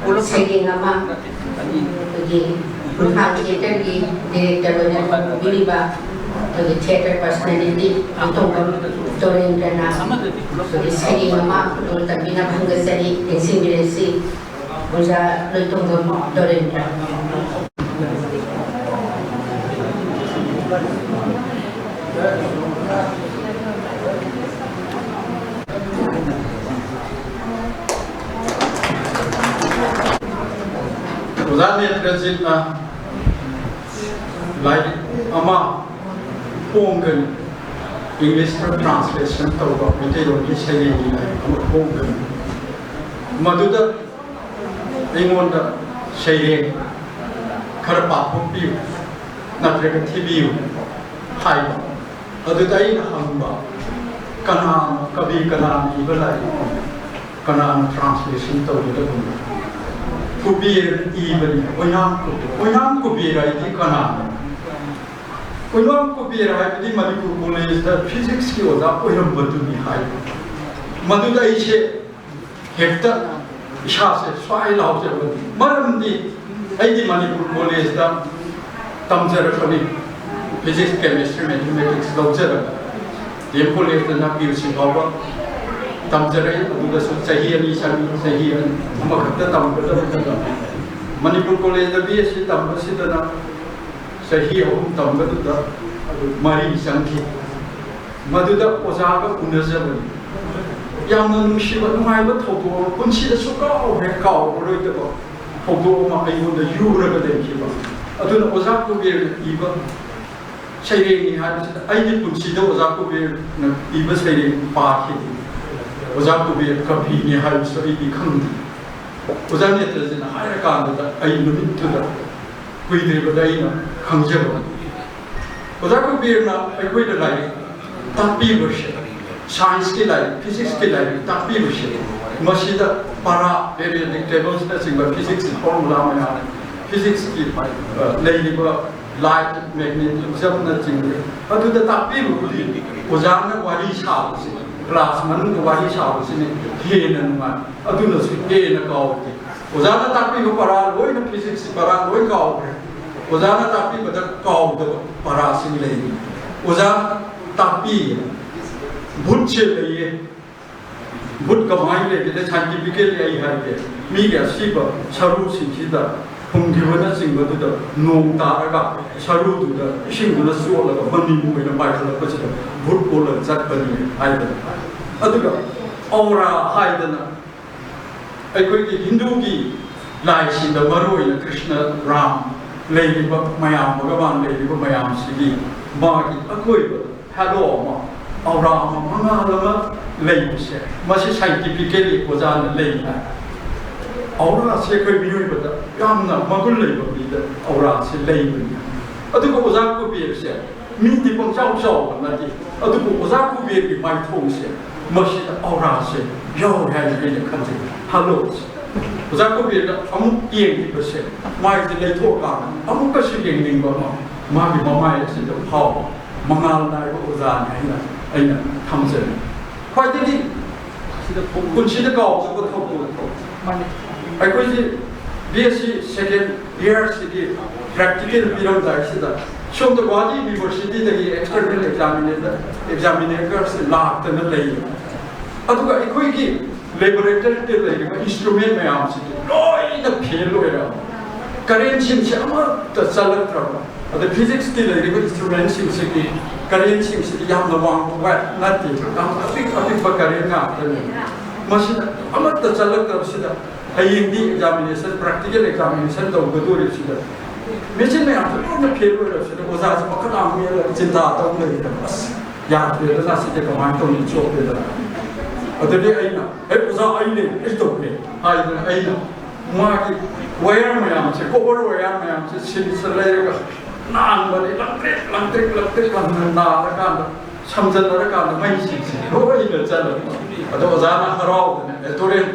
ꯁꯩꯔꯦꯡ ꯑꯃ, ꯑꯩꯈꯣꯏꯒꯤ ꯏꯝꯐꯥꯜ ꯊꯤꯌꯦꯇꯔꯒꯤ ꯗꯤꯔꯦꯛꯇꯔ ꯑꯣꯏꯅ ꯊꯣꯟꯕꯤꯔꯤꯕ ꯑꯩꯈꯣꯏꯒꯤ ꯊꯤꯌꯦꯇꯔ ꯄꯔꯁꯅꯦꯂꯤꯇꯤ ꯂꯣꯏꯇꯣꯡꯕꯝ ꯗꯣꯔꯦꯟꯗ꯭ꯔꯅ ꯑꯩꯈꯣꯏꯒꯤ ꯁꯩꯔꯦꯡ ꯑꯃ ꯈꯨꯗꯣꯜ ꯇꯝꯕꯤꯅꯕ ꯍꯪꯒꯠꯆꯔꯤ, ꯇꯦꯡꯁꯤꯡꯕꯤꯔꯁꯤ꯫ ꯑꯣꯖꯥ ꯂꯣꯏꯇꯣꯡꯕꯝ ꯗꯣꯔꯦꯟꯗ꯭ꯔ꯫ ꯑꯣꯖꯥ ꯅꯦꯇ꯭ꯔꯖꯤꯠꯅ ꯂꯥꯏꯔꯤꯛ ꯑꯃ ꯐꯣꯡꯒꯅꯤ, ꯏꯪꯂꯤꯁꯇ ꯇ꯭ꯔꯥꯟꯁꯂꯦꯁꯟ ꯇꯧꯕ ꯃꯩꯇꯩꯂꯣꯟꯒꯤ ꯁꯩꯔꯦꯡꯒꯤ ꯂꯥꯏꯔꯤꯛ ꯑꯃ ꯐꯣꯡꯒꯅꯤ꯫ ꯃꯗꯨꯗ ꯑꯩꯉꯣꯟꯗ ꯁꯩꯔꯦꯡ ꯈꯔ ꯄꯥꯊꯣꯛꯄꯤꯌꯨ ꯅꯠꯇ꯭ꯔꯒ ꯊꯤꯕꯤꯌꯨ ꯍꯥꯏꯕ꯫ ꯑꯗꯨꯗ ꯑꯩꯅ ꯍꯪꯕ, ꯀꯅꯥꯅ, ꯀꯕꯤ ꯀꯅꯥꯅ ꯏꯕ ꯂꯥꯏꯔꯤꯛꯅꯣ? ꯀꯅꯥꯅ ꯇ꯭ꯔꯥꯟꯁꯂꯦꯁꯟ ꯇꯧꯒꯗꯕꯅꯣ? ꯀꯨꯕꯦꯔ ꯏꯕꯅꯤ, ꯑꯣꯏꯅꯥꯝ ꯀꯨꯕꯦꯔ꯫ ꯑꯣꯏꯅꯥꯝ ꯀꯨꯕꯦꯔ ꯍꯥꯏꯗꯤ ꯀꯅꯥꯅꯣ? ꯑꯣꯏꯅꯥꯝ ꯀꯨꯕꯦꯔ ꯍꯥꯏꯕꯗꯤ ꯃꯅꯤꯄꯨꯔ ꯀꯣꯂꯦꯖꯇ ꯐꯤꯖꯤꯛꯁꯀꯤ ꯑꯣꯖꯥ ꯑꯣꯏꯔꯝꯕꯗꯨꯅꯤ ꯍꯥꯏ꯫ ꯃꯗꯨꯗ ꯑꯩꯁꯦ ꯍꯦꯛꯇ ꯏꯁꯥꯁꯦ ꯁ꯭ꯋꯥꯏ ꯂꯥꯎꯖꯕꯅꯤ꯫ ꯃꯔꯝꯗꯤ ꯑꯩꯗꯤ ꯃꯅꯤꯄꯨꯔ ꯀꯣꯂꯦꯖꯇ ꯇꯝꯖꯔꯛꯄꯅꯤ, ꯐꯤꯖꯤꯛꯁ, ꯀꯦꯃꯤꯁꯇ꯭ꯔꯤ, ꯃꯦꯊꯃꯦꯇꯤꯛꯁ ꯂꯧꯖꯔꯒ ꯗꯤ ꯑꯦꯝ ꯀꯣꯂꯦꯖꯇꯅ ꯄꯤ ꯌꯨ ꯁꯤ ꯐꯥꯎꯕ ꯇꯝꯖꯔꯛꯏ꯫ ꯑꯗꯨꯗꯁꯨ ꯆꯍꯤ ꯑꯅꯤ ꯆꯪꯉꯤ, ꯆꯍꯤ ꯑꯅꯤ ꯑꯃꯈꯛꯇ ꯇꯝꯒꯗꯕꯗꯨꯗ ꯃꯅꯤꯄꯨꯔ ꯀꯣꯂꯦꯖꯇ ꯕꯤ ꯑꯦꯁ ꯁꯤ ꯇꯝꯕꯁꯤꯗꯅ ꯆꯍꯤ ꯑꯍꯨꯝ ꯇꯝꯕꯗꯨꯗ ꯑꯗꯨ ꯃꯔꯤ ꯆꯪꯈꯤ꯫ ꯃꯗꯨꯗ ꯑꯣꯖꯥꯒ ꯎꯅꯖꯕꯅꯤ꯫ ꯌꯥꯝꯅ ꯅꯨꯡꯁꯤꯕ, ꯅꯨꯡꯉꯥꯏꯕ ꯊꯧꯗꯣꯛ ꯑꯃ, ꯄꯨꯟꯁꯤꯗ ꯁꯨꯡꯀꯥꯎ ꯍꯦꯛ ꯀꯥꯎꯔꯔꯣꯏꯗꯕ ꯊꯧꯗꯣꯛ ꯑꯃ ꯑꯩꯉꯣꯟꯗ ꯌꯨꯔꯒ ꯂꯩꯈꯤꯕ꯫ ꯑꯗꯨꯅ ꯑꯣꯖꯥ ꯀꯨꯕꯦꯔꯅ ꯏꯕ ꯁꯩꯔꯦꯡꯅꯤ ꯍꯥꯏꯕꯁꯤꯗ ꯑꯩꯒꯤ ꯄꯨꯟꯁꯤꯗ ꯑꯣꯖꯥ ꯀꯨꯕꯦꯔꯅ ꯏꯕ ꯁꯩꯔꯦꯡ ꯄꯥꯈꯤꯗꯦ꯫ ꯑꯣꯖꯥ ꯀꯨꯕꯦꯔ ꯀꯕꯤꯅꯤ ꯍꯥꯏꯕꯁꯨ ꯑꯩꯗꯤ ꯈꯪꯗꯦ꯫ ꯑꯣꯖꯥ ꯅꯦꯇ꯭ꯔꯖꯤꯠꯅ ꯍꯥꯏꯔꯀꯥꯟꯗꯨꯗ ꯑꯩ ꯅꯨꯃꯤꯠꯇꯨꯗ ꯀꯨꯏꯗ꯭ꯔꯤꯕꯗ ꯑꯩꯅ ꯈꯪꯖꯕ꯫ ꯑꯣꯖꯥ ꯀꯨꯕꯦꯔꯅ ꯑꯩꯈꯣꯏꯗ ꯂꯥꯏꯔꯤꯛ ꯇꯥꯛꯄꯤꯕꯁꯦ, ꯁꯥꯏꯟꯁꯀꯤ ꯂꯥꯏꯔꯤꯛ, ꯐꯤꯖꯤꯛꯁꯀꯤ ꯂꯥꯏꯔꯤꯛ ꯇꯥꯛꯄꯤꯕꯁꯦ, ꯃꯁꯤꯗ ꯄꯔꯥ, ꯄꯦꯔꯤꯌꯣꯗꯤꯛ ꯇꯦꯕꯜꯁꯅꯆꯤꯡꯕ, ꯐꯤꯖꯤꯛꯁꯀꯤ ꯐꯣꯔꯃꯨꯂꯥ ꯃꯌꯥꯝ, ꯐꯤꯖꯤꯛꯁꯀꯤ, ꯑ, ꯂꯩꯔꯤꯕ ꯂꯥꯏꯠ, ꯃꯦꯒꯅꯦꯇꯤꯖꯝꯅꯆꯤꯡꯕ, ꯑꯗꯨꯗ ꯇꯥꯛꯄꯤꯕꯕꯨꯗꯤ ꯑꯣꯖꯥꯅ ꯋꯥꯔꯤ ꯁꯥꯕꯁꯤ, ꯀ꯭ꯂꯥꯁ ꯃꯅꯨꯡꯗ ꯋꯥꯔꯤ ꯁꯥꯕꯁꯤꯅ ꯍꯦꯟꯅ ꯅꯨꯡꯉꯥꯏ, ꯑꯗꯨꯅꯁꯨ ꯍꯦꯟꯅ ꯀꯥꯎꯗꯦ꯫ ꯑꯣꯖꯥꯅ ꯇꯥꯛꯄꯤꯕ ꯄꯔꯥ ꯂꯣꯏꯅ, ꯐꯤꯖꯤꯛꯁꯀꯤ ꯄꯔꯥ ꯂꯣꯏ ꯀꯥꯎꯈ꯭ꯔꯦ꯫ ꯑꯣꯖꯥꯅ ꯇꯥꯛꯄꯤꯕꯗ ꯀꯥꯎꯗꯕ ꯄꯔꯥꯁꯤꯡ ꯂꯩꯔꯤ꯫ ꯑꯣꯖꯥꯅ ꯇꯥꯛꯄꯤ, ꯚꯨꯠꯁꯦ ꯂꯩꯌꯦ, ꯚꯨꯠ ꯀꯃꯥꯏꯅ ꯂꯩꯒꯦꯗ ꯁꯥꯏꯟꯇꯤꯐꯤꯀꯦꯜꯂꯤ ꯑꯩ ꯍꯥꯏꯒꯦ, ꯃꯤꯒꯤ ꯑꯁꯤꯕ ꯁꯔꯨꯁꯤꯡꯁꯤꯗ ꯊꯨꯝꯈꯤꯕꯅꯆꯤꯡꯕꯗꯨꯗ ꯅꯣꯡ ꯇꯥꯔꯒ ꯁꯔꯨꯗꯨꯗ ꯏꯁꯤꯡꯗꯨꯅ ꯆꯣꯠꯂꯒ ꯃꯅꯤꯟ ꯑꯣꯏꯅ ꯄꯥꯏꯈꯠꯂꯛꯄꯁꯤꯗ ꯚꯨꯠ ꯑꯣꯜꯂꯒ ꯆꯠꯄꯅꯤ ꯍꯥꯏꯗꯅ꯫ ꯑꯗꯨꯒ ꯑꯧꯔꯥ ꯍꯥꯏꯗꯅ ꯑꯩꯈꯣꯏꯒꯤ ꯍꯤꯟꯗꯨꯒꯤ ꯂꯥꯏꯁꯤꯡꯗ, ꯃꯔꯨꯑꯣꯏꯅ ꯀ꯭ꯔꯤꯁꯅ, ꯔꯥꯝ ꯂꯩꯔꯤꯕ ꯃꯌꯥꯝ, ꯚꯒꯋꯥꯟ ꯂꯩꯔꯤꯕ ꯃꯌꯥꯝꯁꯤꯒꯤ ꯃꯥꯒꯤ ꯑꯀꯣꯏꯕꯗ ꯍꯦꯂꯣ ꯑꯃ, ꯑꯧꯔꯥ ꯑꯃ, ꯃꯉꯥꯜ ꯑꯃ ꯂꯩꯕꯁꯦ, ꯃꯁꯤ ꯁꯥꯏꯟꯇꯤꯐꯤꯀꯦꯂꯤ ꯑꯣꯖꯥꯅ ꯂꯩ ꯍꯥꯏ꯫ ꯑꯧꯔꯥꯁꯦ ꯑꯩꯈꯣꯏ ꯃꯤꯑꯣꯏꯕꯗ ꯌꯥꯝꯅ ꯃꯒꯨꯟ ꯂꯩꯕ ꯃꯤꯗ ꯑꯧꯔꯥꯁꯦ ꯂꯩꯕꯅꯤ꯫ ꯑꯗꯨꯒ ꯑꯣꯖꯥ ꯀꯨꯕꯦꯔꯁꯦ ꯃꯤꯗꯤ ꯄꯪꯆꯥꯎ ꯆꯥꯎꯕ ꯅꯠꯇꯦ, ꯑꯗꯨꯕꯨ ꯑꯣꯖꯥ ꯀꯨꯕꯦꯔꯒꯤ ꯃꯥꯏꯊꯣꯡꯁꯦ, ꯃꯁꯤꯗ ꯑꯧꯔꯥꯁꯦ ꯌꯥꯎꯔꯦ ꯍꯥꯏꯅ ꯑꯩꯅ ꯈꯟꯖꯩ꯫ ꯍꯦꯂꯣꯁꯦ꯫ ꯑꯣꯖꯥ ꯀꯨꯕꯦꯔꯅ ꯑꯃꯨꯛ ꯌꯦꯡꯈꯤꯕꯁꯦ, ꯃꯥꯏꯁꯦ ꯂꯩꯊꯣꯛꯑꯀꯥꯟꯗ ꯑꯃꯨꯛꯀꯁꯨ ꯌꯦꯡꯅꯤꯡꯕ ꯑꯃ ꯃꯥꯒꯤ ꯃꯃꯥꯏ ꯑꯁꯤꯗ ꯐꯥꯎꯕ ꯃꯉꯥꯜ ꯅꯥꯏꯕ ꯑꯣꯖꯥꯅꯤ ꯍꯥꯏꯅ ꯑꯩꯅ ꯊꯝꯖꯅꯤꯡꯏ꯫ ꯈ꯭ꯋꯥꯏꯗꯒꯤ ꯄꯨꯟꯁꯤꯗ ꯀꯥꯎꯗꯕ ꯊꯧꯗꯣꯛ, ꯑꯩꯈꯣꯏꯁꯤ ꯕꯤ ꯑꯦꯁ ꯁꯤ ꯁꯦꯀꯦꯟ ꯏꯌꯥꯔꯁꯤꯒꯤ ꯄ꯭ꯔꯦꯛꯇꯤꯀꯦꯜ ꯄꯤꯔꯝꯗꯥꯏꯁꯤꯗ ꯁꯣꯝꯗ ꯒꯨꯋꯥꯍꯥꯇꯤ ꯌꯨꯅꯤꯚꯔꯁꯤꯇꯤꯗꯒꯤ ꯑꯦꯛꯁꯇꯔꯅꯦꯜ ꯑꯦꯛꯖꯥꯃꯤꯅꯦꯇꯔ, ꯑꯦꯛꯖꯥꯃꯤꯅꯦꯇꯔꯁꯤ ꯂꯥꯛꯇꯅ ꯂꯩ꯫ ꯑꯗꯨꯒ ꯑꯩꯈꯣꯏꯒꯤ ꯂꯦꯕꯣꯔꯦꯇꯔꯤꯗ ꯂꯩꯔꯤꯕ ꯏꯟꯁꯇ꯭ꯔꯨꯃꯦꯟ ꯃꯌꯥꯝꯁꯤꯗꯤ ꯂꯣꯏꯅ ꯐꯦꯜ ꯑꯣꯏꯔꯕ, ꯀꯔꯦꯟꯁꯤꯡꯁꯦ ꯑꯃꯠꯇ ꯆꯜꯂꯛꯇ꯭ꯔꯕ, ꯑꯗ ꯐꯤꯖꯤꯛꯁꯀꯤ ꯂꯩꯔꯤꯕ ꯏꯟꯁꯇ꯭ꯔꯨꯃꯦꯟꯁꯤꯡꯁꯤꯒꯤ ꯀꯔꯦꯟꯁꯤꯡꯁꯤꯗꯤ ꯌꯥꯝꯅ ꯋꯥꯡꯕ ꯅꯠꯇꯦ, ꯌꯥꯝ ꯑꯄꯤꯛ ꯑꯄꯤꯛꯄ ꯀꯔꯦꯟ ꯉꯥꯛꯇꯅꯤ꯫ ꯃꯁꯤꯗ ꯑꯃꯠꯇ ꯆꯜꯂꯛꯇꯕꯁꯤꯗ ꯍꯌꯦꯡꯗꯤ ꯑꯦꯛꯖꯥꯃꯤꯅꯦꯁꯟ, ꯄ꯭ꯔꯦꯛꯇꯤꯀꯦꯜ ꯑꯦꯛꯖꯥꯃꯤꯅꯦꯁꯟ ꯇꯧꯒꯗꯧꯔꯤꯕꯁꯤꯗ ꯃꯦꯆꯤꯟ ꯃꯌꯥꯝꯁꯦ ꯂꯣꯏꯅ ꯐꯦꯜ ꯑꯣꯏꯔꯕꯁꯤꯗ ꯑꯣꯖꯥꯁꯦ ꯃꯈꯨꯠ ꯅꯥꯝ ꯃꯦꯠꯂꯒ ꯆꯤꯟꯇꯥ ꯇꯧ ꯂꯩꯔꯦ꯫ ꯑꯁ, ꯌꯥꯗ꯭ꯔꯦꯗꯅ, ꯁꯤꯗꯤ ꯀꯃꯥꯏꯅ ꯇꯧꯅꯤ, ꯆꯣꯞꯄꯦꯗꯅ꯫ ꯑꯗꯨꯗꯤ ꯑꯩꯅ, "ꯍꯦ ꯑꯣꯖꯥ, ꯑꯩꯅꯦ, ꯑꯩ ꯇꯧꯒꯦ" ꯍꯥꯏꯗꯅ ꯑꯩꯅ ꯃꯥꯒꯤ ꯋꯥꯌꯔ ꯃꯌꯥꯝꯁꯦ, ꯀꯣꯄꯔ ꯋꯥꯌꯔ ꯃꯌꯥꯝꯁꯦ ꯁꯤꯜꯁ ꯂꯩꯔꯒ ꯅꯥꯟꯕꯅꯤ, ꯂꯪꯇ꯭ꯔꯤꯛ ꯂꯪꯇ꯭ꯔꯤꯛ ꯂꯪꯇ꯭ꯔꯤꯛ ꯂꯪꯅ ꯅꯥꯜꯂꯀꯥꯟꯗ, ꯁꯝꯖꯟꯅꯔꯀꯥꯟꯗ ꯃꯩꯁꯤꯡꯁꯦ ꯂꯣꯏꯅ ꯆꯠꯂꯅꯤ꯫ ꯑꯗꯣ ꯑꯣꯖꯥꯅ ꯍꯔꯥꯎꯗꯅ, "ꯑꯦ ꯇꯨꯔꯦꯟ,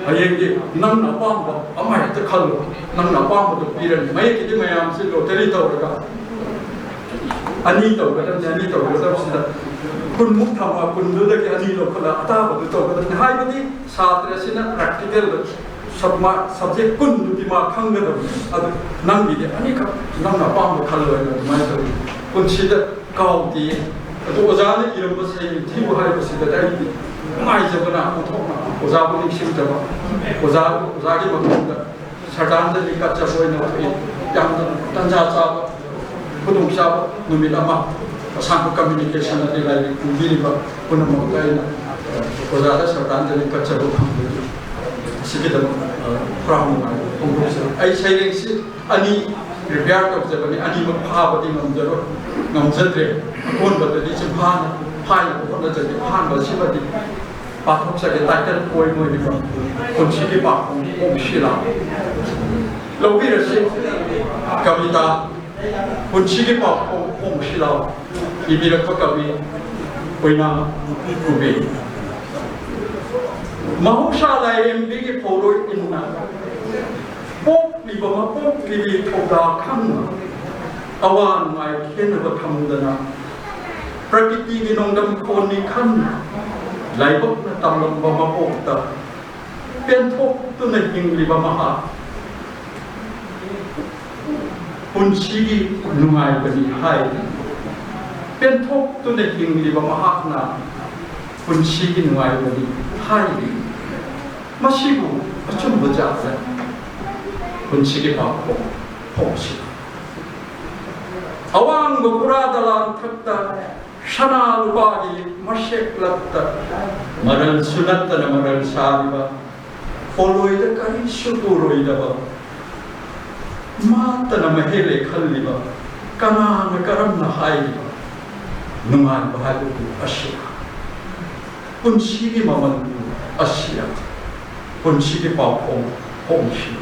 ꯍꯌꯦꯡꯗꯤ ꯅꯪꯅ ꯑꯄꯥꯝꯕ ꯑꯃ ꯍꯦꯛꯇ ꯈꯜꯂꯣ, ꯅꯪꯅ ꯑꯄꯥꯝꯕꯗꯣ ꯄꯤꯔꯅꯤ"꯫ ꯃꯌꯦꯛꯀꯤꯗꯤ ꯃꯌꯥꯝꯁꯤ ꯂꯣꯇꯔꯤ ꯇꯧꯔꯒ ꯑꯅꯤ ꯇꯧꯒꯗꯕꯅꯤ, ꯑꯅꯤ ꯇꯧꯒꯗꯕꯁꯤꯗ ꯀꯨꯟꯃꯨꯛ ꯊꯝꯃ ꯀꯨꯟꯗꯨꯗꯒꯤ ꯑꯅꯤ ꯂꯧꯈꯠꯂ ꯑꯇꯥꯕꯗꯨ ꯇꯧꯒꯗꯕꯅꯤ꯫ ꯍꯥꯏꯕꯗꯤ ꯁꯥꯇ꯭ꯔꯁꯤꯅ ꯄ꯭ꯔꯦꯛꯇꯤꯀꯦꯜꯗ ꯁꯕ-, ꯃꯥ ꯁꯕꯖꯦꯛ ꯀꯨꯟꯗꯨꯗꯤ ꯃꯥ ꯈꯪꯒꯗꯕꯅꯤ꯫ ꯑꯗꯨ ꯅꯪꯒꯤꯗꯤ ꯑꯅꯤꯈꯛ, ꯅꯪꯅ ꯑꯄꯥꯝꯕ ꯈꯜꯂꯣ ꯍꯥꯏꯅ ꯑꯗꯨꯃꯥꯏꯅ ꯇꯧꯋꯤ꯫ ꯄꯨꯟꯁꯤꯗ ꯀꯥꯎꯗꯦ꯫ ꯑꯗꯣ ꯑꯣꯖꯥꯅ ꯏꯔꯝꯕ ꯁꯩꯔꯦꯡ ꯊꯤꯕ ꯍꯥꯏꯕꯁꯤꯗ ꯑꯩꯗꯤ ꯅꯨꯡꯉꯥꯏꯖꯕꯅ ꯑꯣꯟꯊꯣꯛꯅ ꯑꯣꯖꯥꯕꯨ ꯅꯤꯡꯁꯤꯡꯖꯕ, ꯑꯣꯖꯥ, ꯑꯣꯖꯥꯒꯤ ꯃꯇꯨꯡꯗ ꯁ꯭ꯔꯗꯥꯟꯖꯂꯤ ꯀꯠꯆꯕ ꯑꯣꯏꯅ ꯑꯩꯈꯣꯏ ꯌꯥꯝꯅ ꯇꯟꯖꯥ ꯆꯥꯕ, ꯈꯨꯗꯣꯡꯆꯥꯕ ꯅꯨꯃꯤꯠ ꯑꯃ, ꯑꯁꯥꯡꯕ ꯀꯝꯃ꯭ꯌꯨꯅꯤꯀꯦꯁꯟ ꯑꯗꯩ ꯂꯥꯏꯔꯤꯛ ꯐꯣꯡꯕꯤꯔꯤꯕ ꯄꯨꯝꯅꯃꯛꯇ ꯑꯩꯅ ꯑꯣꯖꯥꯗ ꯁ꯭ꯔꯗꯥꯟꯖꯂꯤ ꯀꯠꯆꯕ ꯐꯪꯕꯒꯤ ꯑꯁꯤꯒꯤꯗꯃꯛ ꯍꯔꯥꯎ ꯅꯨꯡꯉꯥꯏꯕ ꯐꯣꯡꯗꯣꯛꯆꯔꯤ꯫ ꯑꯩ ꯁꯩꯔꯦꯡꯁꯤ ꯑꯅꯤ ꯄ꯭ꯔꯤꯄꯦꯌꯥꯔ ꯇꯧꯖꯕꯅꯤ, ꯑꯅꯤꯃꯛ ꯐꯥꯕꯗꯤ ꯉꯝꯖꯔꯣꯏ, ꯉꯝꯖꯗ꯭ꯔꯦ꯫ ꯑꯀꯣꯟꯕꯗꯗꯤ ꯆꯤꯟꯐꯥꯅ ꯐꯥꯅꯕ ꯍꯣꯠꯅꯖꯒꯦ꯫ ꯑꯍꯥꯟꯕ ꯑꯁꯤꯃꯗꯤ ꯄꯥꯊꯣꯛꯆꯒꯦ꯫ ꯇꯥꯏꯇꯜ ꯄꯣꯏꯝ ꯑꯣꯏꯔꯤꯕ ꯄꯨꯟꯁꯤꯒꯤ ꯄꯥꯎꯈꯣꯡ ꯍꯣꯡꯁꯤꯂꯥꯎ꯫ ꯂꯧꯕꯤꯔꯁꯤ ꯀꯕꯤꯇꯥ ꯄꯨꯟꯁꯤꯒꯤ ꯄꯥꯎꯈꯣꯡ ꯍꯣꯡꯁꯤꯂꯥꯎ꯫ ꯏꯕꯤꯔꯛꯄ ꯀꯕꯤ ꯑꯣꯏꯅꯥꯝ ꯀꯨꯕꯦ꯫ ꯃꯍꯧꯁꯥ ꯂꯥꯏꯔꯦꯝꯕꯤꯒꯤ ꯄꯣꯠꯂꯣꯏ ꯏꯟꯅ ꯄꯣꯛꯂꯤꯕ ꯃꯄꯣꯛꯂꯤꯕꯤ ꯊꯧꯗꯥ ꯈꯪꯅ ꯑꯋꯥ ꯅꯨꯡꯉꯥꯏ ꯈꯦꯟꯅꯕ ꯊꯝꯗꯅ ꯄ꯭ꯔꯀꯤꯇꯤꯒꯤ ꯅꯣꯡꯗꯝ ꯈꯣꯟꯅꯤ ꯈꯟꯅ ꯂꯥꯏꯕꯛꯅ ꯇꯝꯂꯝꯕ ꯃꯄꯣꯛꯇ ꯄꯦꯟꯊꯣꯛꯇꯨꯅ ꯍꯤꯡꯂꯤꯕ ꯃꯍꯥꯛ ꯄꯨꯟꯁꯤꯒꯤ ꯅꯨꯡꯉꯥꯏꯕꯅꯤ ꯍꯥꯏꯔꯤ꯫ ꯄꯦꯟꯊꯣꯛꯇꯨꯅ ꯍꯤꯡꯂꯤꯕ ꯃꯍꯥꯛꯅ ꯄꯨꯟꯁꯤꯒꯤ ꯅꯨꯡꯉꯥꯏꯕꯅꯤ ꯍꯥꯏꯔꯤ꯫ ꯃꯁꯤꯕꯨ ꯑꯆꯨꯝꯕ ꯖꯥꯠꯂ? ꯄꯨꯟꯁꯤꯒꯤ ꯄꯥꯎꯈꯣꯡ ꯍꯣꯡꯁꯤ꯫ ꯑꯋꯥꯡꯕ ꯄꯨꯔꯥ ꯗꯂꯥꯟ ꯊꯛꯇ ꯁꯅꯥ ꯂꯨꯄꯥꯒꯤ ꯃꯁꯦꯛ ꯂꯛꯇ ꯃꯔꯜꯁꯨ ꯅꯠꯇꯅ ꯃꯔꯜ ꯁꯥꯔꯤꯕ, ꯄꯣꯂꯣꯏꯗ ꯀꯔꯤꯁꯨ ꯄꯨꯔꯣꯏꯗꯕ, ꯃꯥꯇꯅ ꯃꯍꯦꯜꯂꯦ ꯈꯜꯂꯤꯕ, ꯀꯅꯥꯅ ꯀꯔꯝꯅ ꯍꯥꯏꯔꯤꯕ ꯅꯨꯡꯉꯥꯏꯕ ꯍꯥꯏꯕꯕꯨ ꯑꯁꯤ? ꯄꯨꯟꯁꯤꯒꯤ ꯃꯃꯜꯕꯨ ꯑꯁꯤ? ꯄꯨꯟꯁꯤꯒꯤ ꯄꯥꯎꯈꯣꯡ ꯍꯣꯡꯁꯤ꯫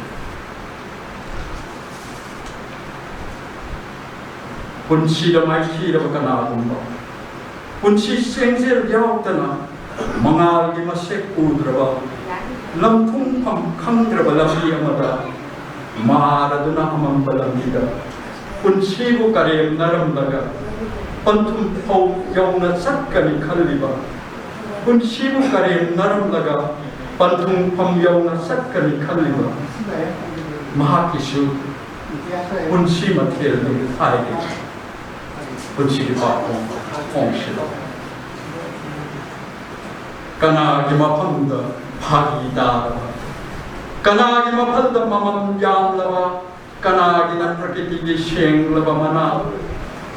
ꯄꯨꯟꯁꯤꯗ ꯃꯥꯏꯊꯤꯔꯕ ꯀꯅꯥꯒꯨꯝꯕ, ꯄꯨꯟꯁꯤ ꯆꯦꯡꯖꯦꯜ ꯌꯥꯎꯗꯅ ꯃꯉꯥꯜꯒꯤ ꯃꯁꯦꯛ ꯎꯗ꯭ꯔꯕ, ꯂꯝꯊꯨꯡꯐꯝ ꯈꯪꯗ꯭ꯔꯕ ꯂꯝꯕꯤ ꯑꯃꯗ ꯃꯥꯔꯗꯨꯅ ꯑꯃꯝꯕ ꯂꯝꯕꯤꯗ ꯄꯨꯟꯁꯤꯕꯨ ꯀꯔꯦꯝꯅꯔꯝꯂꯒ ꯄꯟꯊꯨꯡ ꯐꯥꯎ ꯌꯧꯅ ꯆꯠꯀꯅꯤ ꯈꯜꯂꯤꯕ, ꯄꯨꯟꯁꯤꯕꯨ ꯀꯔꯦꯝꯅꯔꯝꯂꯒ ꯄꯟꯊꯨꯡꯐꯝ ꯌꯧꯅ ꯆꯠꯀꯅꯤ ꯈꯜꯂꯤꯕ ꯃꯍꯥꯛꯀꯤꯁꯨ ꯄꯨꯟꯁꯤ ꯃꯊꯦꯜꯅꯤ ꯍꯥꯏꯔꯤ꯫ ꯄꯨꯟꯁꯤꯒꯤ ꯄꯥꯎꯈꯣꯡ ꯐꯣꯡꯁꯤꯜꯂꯣ꯫ ꯀꯅꯥꯒꯤ ꯃꯐꯝꯗ ꯐꯥꯒꯤ ꯇꯥꯔꯕ? ꯀꯅꯥꯒꯤ ꯃꯐꯝꯗ ꯃꯃꯜ ꯌꯥꯝꯂꯕ, ꯀꯅꯥꯒꯤꯅ ꯄ꯭ꯔꯀꯤꯇꯤꯒꯤ ꯁꯦꯡꯂꯕ ꯃꯅꯥ,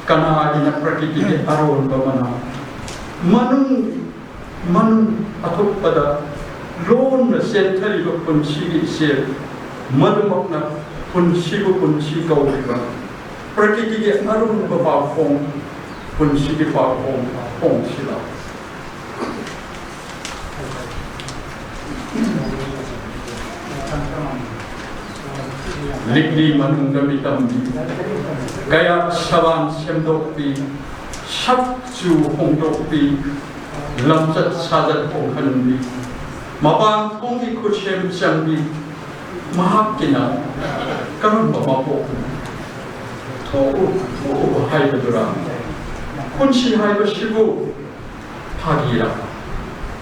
ꯀꯅꯥꯒꯤꯅ ꯄ꯭ꯔꯀꯤꯇꯤꯒꯤ ꯑꯔꯣꯟꯕ ꯃꯅꯥ? ꯃꯅꯨꯡ, ꯃꯅꯨꯡ ꯑꯊꯨꯞꯄꯗ ꯂꯣꯟꯅ ꯆꯦꯟꯊꯔꯤꯕ ꯄꯨꯟꯁꯤꯒꯤ ꯏꯆꯦꯜ, ꯃꯗꯨꯃꯛꯅ ꯄꯨꯟꯁꯤꯕꯨ ꯄꯨꯟꯁꯤ ꯀꯧꯔꯤꯕ, ꯄ꯭ꯔꯀꯤꯇꯤꯒꯤ ꯑꯔꯨꯝꯕ ꯄꯥꯎꯈꯣꯡ, ꯄꯨꯟꯁꯤꯒꯤ ꯄꯥꯎꯈꯣꯡ ꯐꯣꯡꯁꯤꯂꯥꯎ꯫ ꯂꯤꯛꯂꯤ ꯃꯅꯨꯡꯗ ꯃꯤꯇꯝꯕꯤ, ꯀꯌꯥꯠ ꯁꯕꯥꯟ ꯁꯦꯝꯗꯣꯛꯄꯤ, ꯁꯛ ꯆꯨ ꯍꯣꯡꯗꯣꯛꯄꯤ, ꯂꯝꯆꯠ ꯁꯥꯖꯠ ꯍꯣꯡꯍꯟꯕꯤ, ꯃꯄꯥꯟ ꯊꯣꯡꯒꯤ ꯈꯨꯠꯁꯦꯝ ꯆꯪꯕꯤ, ꯃꯍꯥꯛꯀꯤꯅ ꯀꯔꯝꯕ ꯃꯄꯣꯛꯅꯣ? ꯊꯣꯛꯎ, ꯊꯣꯛꯎ ꯍꯥꯏꯕꯗꯨꯔꯥ? ꯄꯨꯟꯁꯤ ꯍꯥꯏꯕꯁꯤꯕꯨ ꯐꯥꯒꯤꯔꯥ?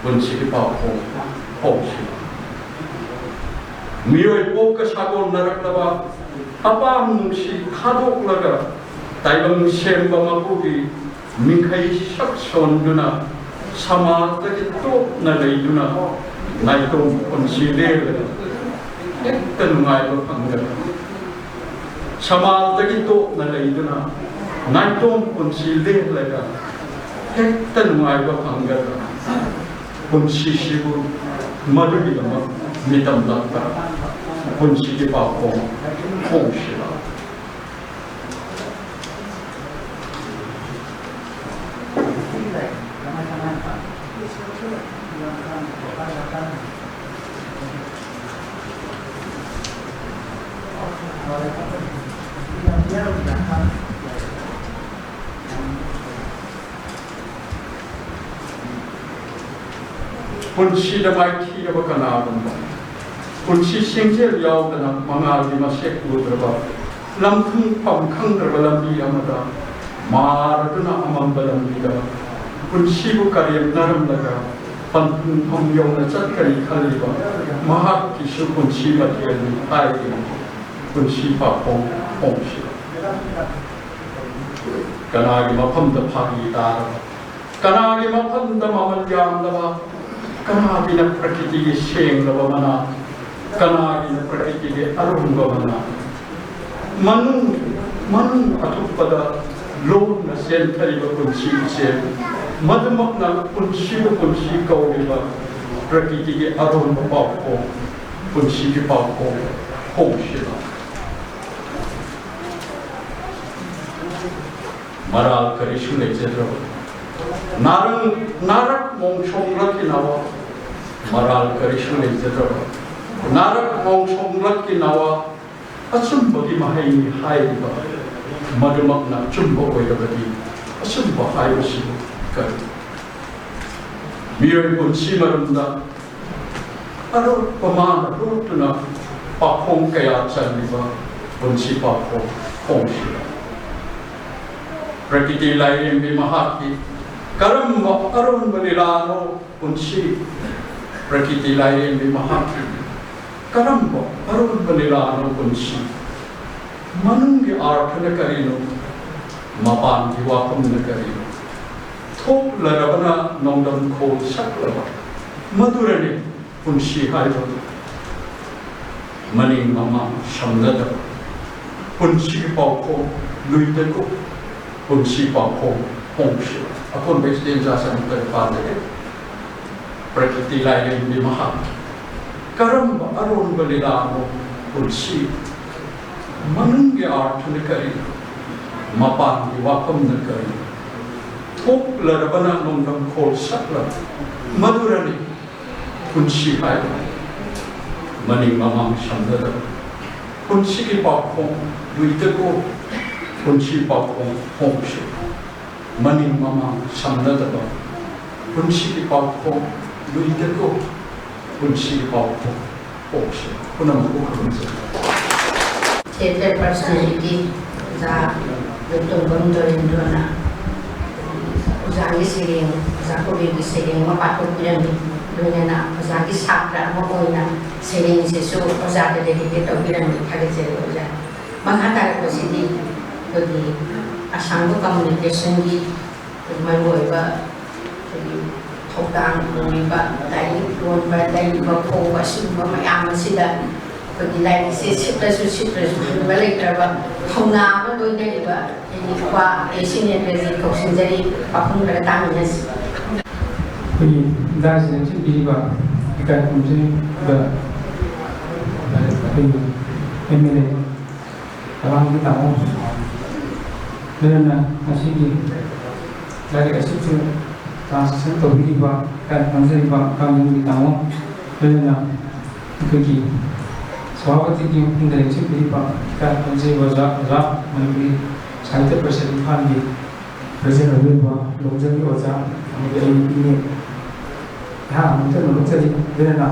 ꯄꯨꯟꯁꯤꯒꯤ ꯄꯥꯎꯈꯣꯡ ꯐꯣꯡꯁꯤ꯫ ꯃꯤꯑꯣꯏ ꯄꯣꯛꯀ ꯁꯥꯒꯣꯟꯅꯔꯛꯂꯕ ꯑꯄꯥꯝ ꯅꯨꯡꯁꯤ ꯊꯥꯗꯣꯛꯂꯒ ꯇꯥꯏꯕꯪ ꯁꯦꯝꯕ ꯃꯄꯨꯒꯤ ꯃꯤꯡꯈꯩ ꯁꯛ ꯁꯣꯟꯗꯨꯅ ꯁꯃꯥꯖꯗꯒꯤ ꯇꯣꯞꯅ ꯂꯩꯗꯨꯅ ꯅꯥꯏꯇꯣꯝ ꯄꯨꯟꯁꯤ ꯂꯦꯜꯂꯒ ꯍꯦꯛꯇ ꯅꯨꯡꯉꯥꯏꯕ ꯐꯪꯒꯗ꯭ꯔꯥ? ꯁꯃꯥꯖꯗꯒꯤ ꯇꯣꯞꯅ ꯂꯩꯗꯨꯅ ꯅꯥꯏꯇꯣꯝ ꯄꯨꯟꯁꯤ ꯂꯦꯜꯂꯒ ꯍꯦꯛꯇ ꯅꯨꯡꯉꯥꯏꯕ ꯐꯪꯒꯗ꯭ꯔꯥ? ꯄꯨꯟꯁꯤꯁꯤꯕꯨ ꯃꯗꯨꯒꯤꯗꯃꯛ ꯃꯤꯇꯝꯂꯛꯄ ꯄꯨꯟꯁꯤꯒꯤ ꯄꯥꯎꯈꯣꯡ ꯐꯣꯡꯁꯤꯔꯥ? ꯄꯨꯟꯁꯤꯗ ꯃꯥꯏꯊꯤꯔꯕ ꯀꯅꯥꯒꯨꯝꯕ, ꯄꯨꯟꯁꯤ ꯁꯤꯡꯖꯦꯜ ꯌꯥꯎꯗꯅ ꯃꯉꯥꯜꯒꯤ ꯃꯁꯦꯛ ꯎꯗ꯭ꯔꯕ, ꯂꯝꯊꯨꯡꯐꯝ ꯈꯪꯗ꯭ꯔꯕ ꯂꯝꯕꯤ ꯑꯃꯗ ꯃꯥꯔꯗꯨꯅ ꯑꯃꯝꯕ ꯂꯝꯕꯤꯗ ꯄꯨꯟꯁꯤꯕꯨ ꯀꯔꯦꯝꯅꯔꯝꯂꯒ ꯄꯟꯊꯨꯡꯐꯝ ꯌꯧꯅ ꯆꯠꯀꯅꯤ ꯈꯜꯂꯤꯕ ꯃꯍꯥꯛꯀꯤꯁꯨ ꯄꯨꯟꯁꯤ ꯃꯊꯦꯜꯅꯤ ꯍꯥꯏꯗꯨꯅ ꯄꯨꯟꯁꯤ ꯄꯥꯎꯈꯣꯡ ꯐꯣꯡꯁꯤ꯫ ꯀꯅꯥꯒꯤ ꯃꯐꯝꯗ ꯐꯥꯒꯤ ꯇꯥꯔꯕ? ꯀꯅꯥꯒꯤ ꯃꯐꯝꯗ ꯃꯃꯜ ꯌꯥꯝꯂꯕ? ꯀꯅꯥꯒꯤꯅ ꯄ꯭ꯔꯀꯤꯇꯤꯒꯤ ꯁꯦꯡꯂꯕ ꯃꯅꯥ? ꯀꯅꯥꯒꯤꯅ ꯄ꯭ꯔꯀꯤꯇꯤꯒꯤ ꯑꯔꯨꯝꯕ ꯃꯅꯥ? ꯃꯅꯨꯡ, ꯃꯅꯨꯡ ꯑꯊꯨꯞꯄꯗ ꯂꯣꯟꯅ ꯆꯦꯟꯊꯔꯤꯕ ꯄꯨꯟꯁꯤ ꯏꯆꯦꯜ, ꯃꯗꯨꯃꯛꯅ ꯄꯨꯟꯁꯤꯕꯨ ꯄꯨꯟꯁꯤ ꯀꯧꯔꯤꯕ ꯄ꯭ꯔꯀꯤꯇꯤꯒꯤ ꯑꯔꯣꯟꯕ ꯄꯥꯎꯈꯣꯡ, ꯄꯨꯟꯁꯤꯒꯤ ꯄꯥꯎꯈꯣꯡ ꯍꯣꯡꯁꯤꯜꯂ꯫ ꯃꯔꯥꯜ ꯀꯔꯤꯁꯨ ꯂꯩꯖꯗ꯭ꯔꯕ, ꯅꯥꯔꯪ, ꯅꯥꯔꯛ ꯃꯣꯡꯁꯣꯡꯂꯛꯀꯤ ꯅꯋꯥ, ꯃꯔꯥꯜ ꯀꯔꯤꯁꯨ ꯂꯩꯖꯗ꯭ꯔꯕ, ꯅꯥꯔꯛ ꯃꯣꯡꯁꯣꯡꯂꯛꯀꯤ ꯅꯋꯥ, ꯑꯆꯨꯝꯕꯒꯤ ꯃꯍꯩꯅꯤ ꯍꯥꯏꯔꯤꯕ, ꯃꯗꯨꯃꯛꯅ ꯑꯆꯨꯝꯕ ꯑꯣꯏꯔꯕꯗꯤ, ꯑꯆꯨꯝꯕ ꯍꯥꯏꯕꯁꯤꯕꯨ ꯀꯔꯤ? ꯃꯤꯑꯣꯏ ꯄꯨꯟꯁꯤ ꯃꯔꯝꯗ ꯑꯔꯣꯠꯄ ꯃꯥꯅ ꯍꯨꯔꯛꯇꯨꯅ ꯄꯥꯈꯣꯡ ꯀꯌꯥ ꯆꯜꯂꯤꯕ ꯄꯨꯟꯁꯤ ꯄꯥꯈꯣꯡ ꯈꯣꯡꯁꯤꯗ ꯄ꯭ꯔꯀꯤꯇꯤ ꯂꯥꯏꯔꯦꯝꯕꯤ ꯃꯍꯥꯛꯀꯤ ꯀꯔꯝꯕ ꯑꯔꯣꯟꯕ ꯂꯤꯂꯥꯅꯣ ꯄꯨꯟꯁꯤ? ꯄ꯭ꯔꯀꯤꯇꯤ ꯂꯥꯏꯔꯦꯝꯕꯤ ꯃꯍꯥꯛꯀꯤ ꯀꯔꯝꯕ ꯑꯔꯣꯟꯕ ꯂꯤꯂꯥꯅꯣ ꯄꯨꯟꯁꯤ? ꯃꯅꯨꯡꯒꯤ ꯑꯥꯔꯊꯅ ꯀꯔꯤꯅꯣ? ꯃꯄꯥꯟꯒꯤ ꯋꯥꯐꯝꯅ ꯀꯔꯤꯅꯣ? ꯊꯣꯛꯂꯔꯕꯅ ꯅꯣꯡꯗꯝ ꯈꯣꯜ ꯁꯛꯂꯕ ꯃꯗꯨꯔꯅꯤ ꯄꯨꯟꯁꯤ ꯍꯥꯏꯕ꯫ ꯃꯅꯤꯡ ꯃꯃꯥꯡ ꯁꯝꯅꯗꯕ ꯄꯨꯟꯁꯤꯒꯤ ꯄꯥꯎꯈꯣꯡ ꯂꯨꯏꯗꯀꯣ꯫ ꯄꯨꯟꯁꯤ ꯄꯥꯎꯈꯣꯡ ꯍꯣꯡꯁꯤ꯫ ꯑꯀꯣꯟꯕ ꯏꯁꯇꯦꯟꯖꯥꯁꯦ ꯑꯃꯨꯛꯇ ꯄꯥꯖꯒꯦ꯫ ꯄ꯭ꯔꯀꯤꯇꯤ ꯂꯥꯏꯔꯦꯝꯕꯤ ꯃꯍꯥꯛ ꯀꯔꯝꯕ ꯑꯔꯣꯟꯕ ꯂꯤꯂꯥꯅꯣ ꯄꯨꯟꯁꯤ? ꯃꯅꯨꯡꯒꯤ ꯑꯥꯔꯊꯅ ꯀꯔꯤ? ꯃꯄꯥꯟꯒꯤ ꯋꯥꯐꯝꯅ ꯀꯔꯤ? ꯊꯣꯛꯂꯔꯕꯅ ꯅꯣꯡꯗꯝ ꯈꯣꯜ ꯁꯛꯂꯕ ꯃꯗꯨꯔꯅꯤ ꯄꯨꯟꯁꯤ ꯍꯥꯏꯕ꯫ ꯃꯅꯤꯡ ꯃꯃꯥꯡ ꯁꯝꯅꯗꯕ ꯄꯨꯟꯁꯤꯒꯤ ꯄꯥꯎꯈꯣꯡ ꯂꯨꯏꯗꯀꯣ꯫ ꯄꯨꯟꯁꯤ ꯄꯥꯎꯈꯣꯡ ꯍꯣꯡꯁꯤ꯫ ꯃꯅꯤꯡ ꯃꯃꯥꯡ ꯁꯝꯅꯗꯕ ꯄꯨꯟꯁꯤꯒꯤ ꯄꯥꯎꯈꯣꯡ ꯂꯨꯏꯗꯀꯣ꯫ ꯄꯨꯟꯁꯤꯒꯤ ꯄꯥꯎꯈꯣꯡ ꯍꯣꯡꯁꯤ꯫ ꯄꯨꯝꯅꯃꯛꯄꯨ ꯈꯨꯔꯨꯝꯖꯔꯤ꯫ ꯊꯤꯌꯦꯇꯔ ꯄꯔꯁꯅꯦꯂꯤꯇꯤ ꯑꯣꯖꯥ ꯂꯣꯏꯇꯣꯡꯕꯝ ꯗꯣꯔꯦꯟꯗ꯭ꯔꯣꯅ ꯑꯣꯖꯥꯒꯤ ꯁꯩꯔꯦꯡ, ꯑꯣꯖꯥ ꯀꯣꯕꯤꯔꯒꯤ ꯁꯩꯔꯦꯡ ꯑꯃ ꯄꯥꯊꯣꯛꯄꯤꯔꯝꯃꯤ꯫ ꯂꯣꯏꯅꯅ ꯑꯣꯖꯥꯒꯤ ꯁꯥꯇ꯭ꯔ ꯑꯃ ꯑꯣꯏꯅ ꯁꯩꯔꯦꯡꯁꯤꯁꯨ ꯑꯣꯖꯥꯗ ꯗꯦꯗꯤꯀꯦꯠ ꯇꯧꯕꯤꯔꯝꯃꯤ꯫ ꯊꯥꯒꯠꯆꯔꯤ ꯑꯣꯖꯥ꯫ ꯃꯈꯥ ꯇꯥꯔꯛꯄꯁꯤꯗꯤ ꯑꯩꯈꯣꯏꯒꯤ ꯑꯁꯥꯡꯕ ꯀꯝꯃꯨꯅꯤꯀꯦꯁꯟꯒꯤ ꯃꯔꯨꯑꯣꯏꯕ ꯑꯩꯈꯣꯏꯒꯤ ꯊꯧꯗꯥꯡ ꯄꯨꯔꯤꯕ, ꯂꯥꯏꯔꯤꯛ ꯌꯣꯟꯕ, ꯂꯩꯔꯤꯕ, ꯐꯣꯡꯕ, ꯑꯁꯤꯒꯨꯝꯕ ꯃꯌꯥꯝ ꯑꯁꯤꯗ ꯑꯩꯈꯣꯏꯒꯤ ꯂꯥꯏꯔꯤꯛꯁꯦ ꯁꯤꯠꯂꯁꯨ ꯁꯤꯠꯇ꯭ꯔꯁꯨ ꯍꯤꯡꯕ ꯂꯩꯇ꯭ꯔꯕ ꯊꯧꯅꯥ ꯑꯃ ꯂꯣꯏꯅꯔꯤꯕ ꯏꯄꯥ ꯑꯦꯁꯤ ꯅꯦꯇ꯭ꯔꯖꯤ ꯀꯧꯁꯤꯟꯖꯔꯤ꯫ ꯋꯥꯐꯝ ꯈꯔ ꯇꯥꯃꯤꯟꯅꯁꯤ꯫ ꯑꯩꯈꯣꯏꯒꯤ ꯗꯥꯏꯁꯤꯗ ꯆꯠꯄꯤꯔꯤꯕ ꯏꯀꯥꯏ ꯈꯨꯝꯖꯔꯤꯕ ꯑꯩꯈꯣꯏꯒꯤ ꯑꯦꯝ ꯑꯦꯜ ꯑꯦ ꯑꯔꯥꯝꯖꯤ ꯇꯥꯃꯣ, ꯂꯣꯏꯅꯅ ꯉꯁꯤꯒꯤ ꯂꯥꯏꯔꯤꯛ ꯑꯁꯤꯁꯨ ꯇ꯭ꯔꯥꯟꯁꯂꯦꯁꯟ ꯇꯧꯕꯤꯔꯤꯕ ꯏꯀꯥꯏ ꯈꯨꯝꯖꯔꯤꯕ ꯀꯥꯡꯖꯝꯒꯤ ꯇꯥꯃꯣ, ꯂꯣꯏꯅꯅ ꯑꯩꯈꯣꯏꯒꯤ ꯁꯚꯥꯄꯇꯤꯒꯤ ꯃꯐꯝꯗ ꯂꯦꯡꯁꯤꯟꯕꯤꯔꯤꯕ ꯏꯀꯥꯏ ꯈꯨꯝꯖꯔꯤꯕ ꯑꯣꯖꯥ, ꯑꯣꯖꯥ, ꯃꯅꯤꯄꯨꯔꯤ ꯁꯥꯍꯤꯇ꯭ꯌ ꯄꯔꯤꯁꯠ ꯏꯝꯐꯥꯜꯒꯤ ꯄ꯭ꯔꯁꯤꯗꯦꯟ ꯑꯣꯏꯕꯤꯔꯤꯕ ꯂꯣꯡꯖꯝꯒꯤ ꯑꯣꯖꯥ, ꯑꯃꯗꯤ ꯑꯩ ꯏꯅꯦ, ꯑꯩꯍꯥꯛ ꯑꯃꯨꯛꯇꯪ ꯂꯧꯖꯔꯤ꯫ ꯂꯣꯏꯅꯅ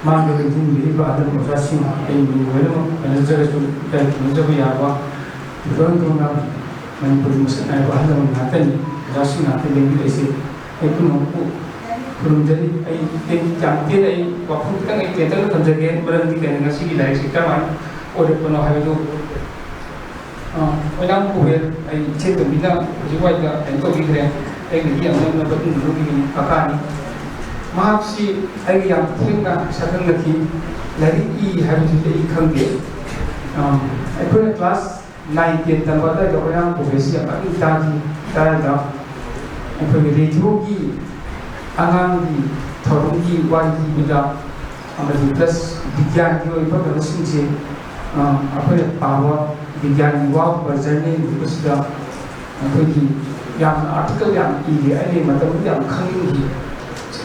ꯃꯥꯡꯗ ꯂꯦꯡꯁꯤꯟꯕꯤꯔꯤꯕ ꯑꯍꯜ ꯑꯣꯖꯥꯁꯤꯡ, ꯑꯩ ꯃꯤꯡ ꯂꯣꯏꯅꯃꯛ ꯄꯟꯖꯗ꯭ꯔꯒꯁꯨ ꯏꯀꯥꯏ ꯈꯨꯝꯅꯖꯕ ꯌꯥꯕ ꯏꯇꯣꯟ ꯇꯣꯟꯅ ꯃꯅꯤꯄꯨꯔꯒꯤ ꯃꯁꯛ ꯅꯥꯏꯕ ꯑꯍꯜ ꯂꯃꯟ ꯉꯥꯛꯇꯅꯤ꯫ ꯑꯣꯖꯥꯁꯤꯡ ꯉꯥꯛꯇ ꯂꯦꯡꯕꯤꯔꯛꯏꯁꯦ꯫ ꯑꯩ ꯄꯨꯝꯅꯃꯛꯄꯨ ꯈꯨꯔꯨꯝꯖꯔꯤ꯫ ꯑꯩ ꯇꯦꯟ-, ꯌꯥꯝ ꯇꯦꯟꯅ ꯑꯩ ꯋꯥꯐꯝ ꯈꯤꯇꯪ ꯑꯩ ꯇꯦꯟꯇꯛꯅ ꯊꯝꯖꯒꯦ꯫ ꯃꯔꯝꯗꯤ ꯀꯩꯅꯣ, ꯉꯁꯤꯒꯤ ꯂꯥꯏꯔꯤꯛꯁꯤ ꯀꯔꯝꯍꯥꯏꯅ ꯑꯣꯏꯔꯛꯄꯅꯣ ꯍꯥꯏꯕꯗꯨ, ꯑ, ꯑꯣꯏꯅꯥꯝ ꯀꯨꯕꯦꯔ, ꯑꯩ ꯏꯆꯦ ꯇꯣꯝꯕꯤꯅ ꯍꯧꯖꯤꯛ ꯋꯥꯏꯗ ꯀꯩꯅꯣ ꯇꯧꯕꯤꯈ꯭ꯔꯦ꯫ ꯑꯩꯅꯗꯤ ꯌꯥꯝ ꯅꯛꯅꯕ ꯏꯃꯨꯡ ꯃꯅꯨꯡꯒꯤ ꯀꯀꯥꯅꯤ꯫ ꯃꯍꯥꯛꯁꯤ ꯑꯩꯒ ꯌꯥꯝ ꯊꯦꯡꯅ ꯁꯛꯈꯪꯅꯈꯤ꯫ ꯂꯥꯏꯔꯤꯛ ꯏ ꯍꯥꯏꯕꯗꯨꯗꯤ ꯑꯩ ꯈꯪꯗꯦ꯫ ꯑ, ꯑꯩꯈꯣꯏꯅ ꯀ꯭ꯂꯥꯁ ꯅꯥꯏꯟ ꯇꯦꯟ ꯇꯝꯕ ꯑꯗꯨꯋꯥꯏꯗ ꯑꯣꯏꯅꯥꯝ ꯀꯣꯂꯦꯖꯁꯤ ꯌꯥꯝ ꯀꯟꯅ ꯇꯥꯈꯤ꯫ ꯀꯗꯥꯏꯗ ꯑꯩꯈꯣꯏꯒꯤ ꯔꯦꯗꯤꯑꯣꯒꯤ ꯑꯉꯥꯡꯒꯤ ꯊꯧꯔꯝꯒꯤ ꯋꯥꯔꯤ ꯂꯤꯕꯗ ꯑꯃꯗꯤ ꯄ꯭ꯂꯁ ꯕꯤꯒ꯭ꯌꯥꯟꯒꯤ ꯑꯣꯏꯕ ꯀꯩꯅꯣꯁꯤꯡꯁꯦ, ꯑ, ꯑꯩꯈꯣꯏꯅ ꯄꯥꯕ ꯕꯤꯒ꯭ꯌꯥꯟꯒꯤ ꯋꯥꯒꯨꯝꯕ ꯖꯔꯅꯦꯜꯒꯨꯝꯕꯁꯤꯗ ꯑꯩꯈꯣꯏꯒꯤ ꯌꯥꯝꯅ ꯑꯥꯔꯇꯤꯀꯜ ꯌꯥꯝ ꯏꯔꯦ꯫ ꯑꯩꯅ ꯃꯇꯝꯗꯨꯗ ꯌꯥꯝ ꯈꯪꯅꯤꯡꯈꯤ꯫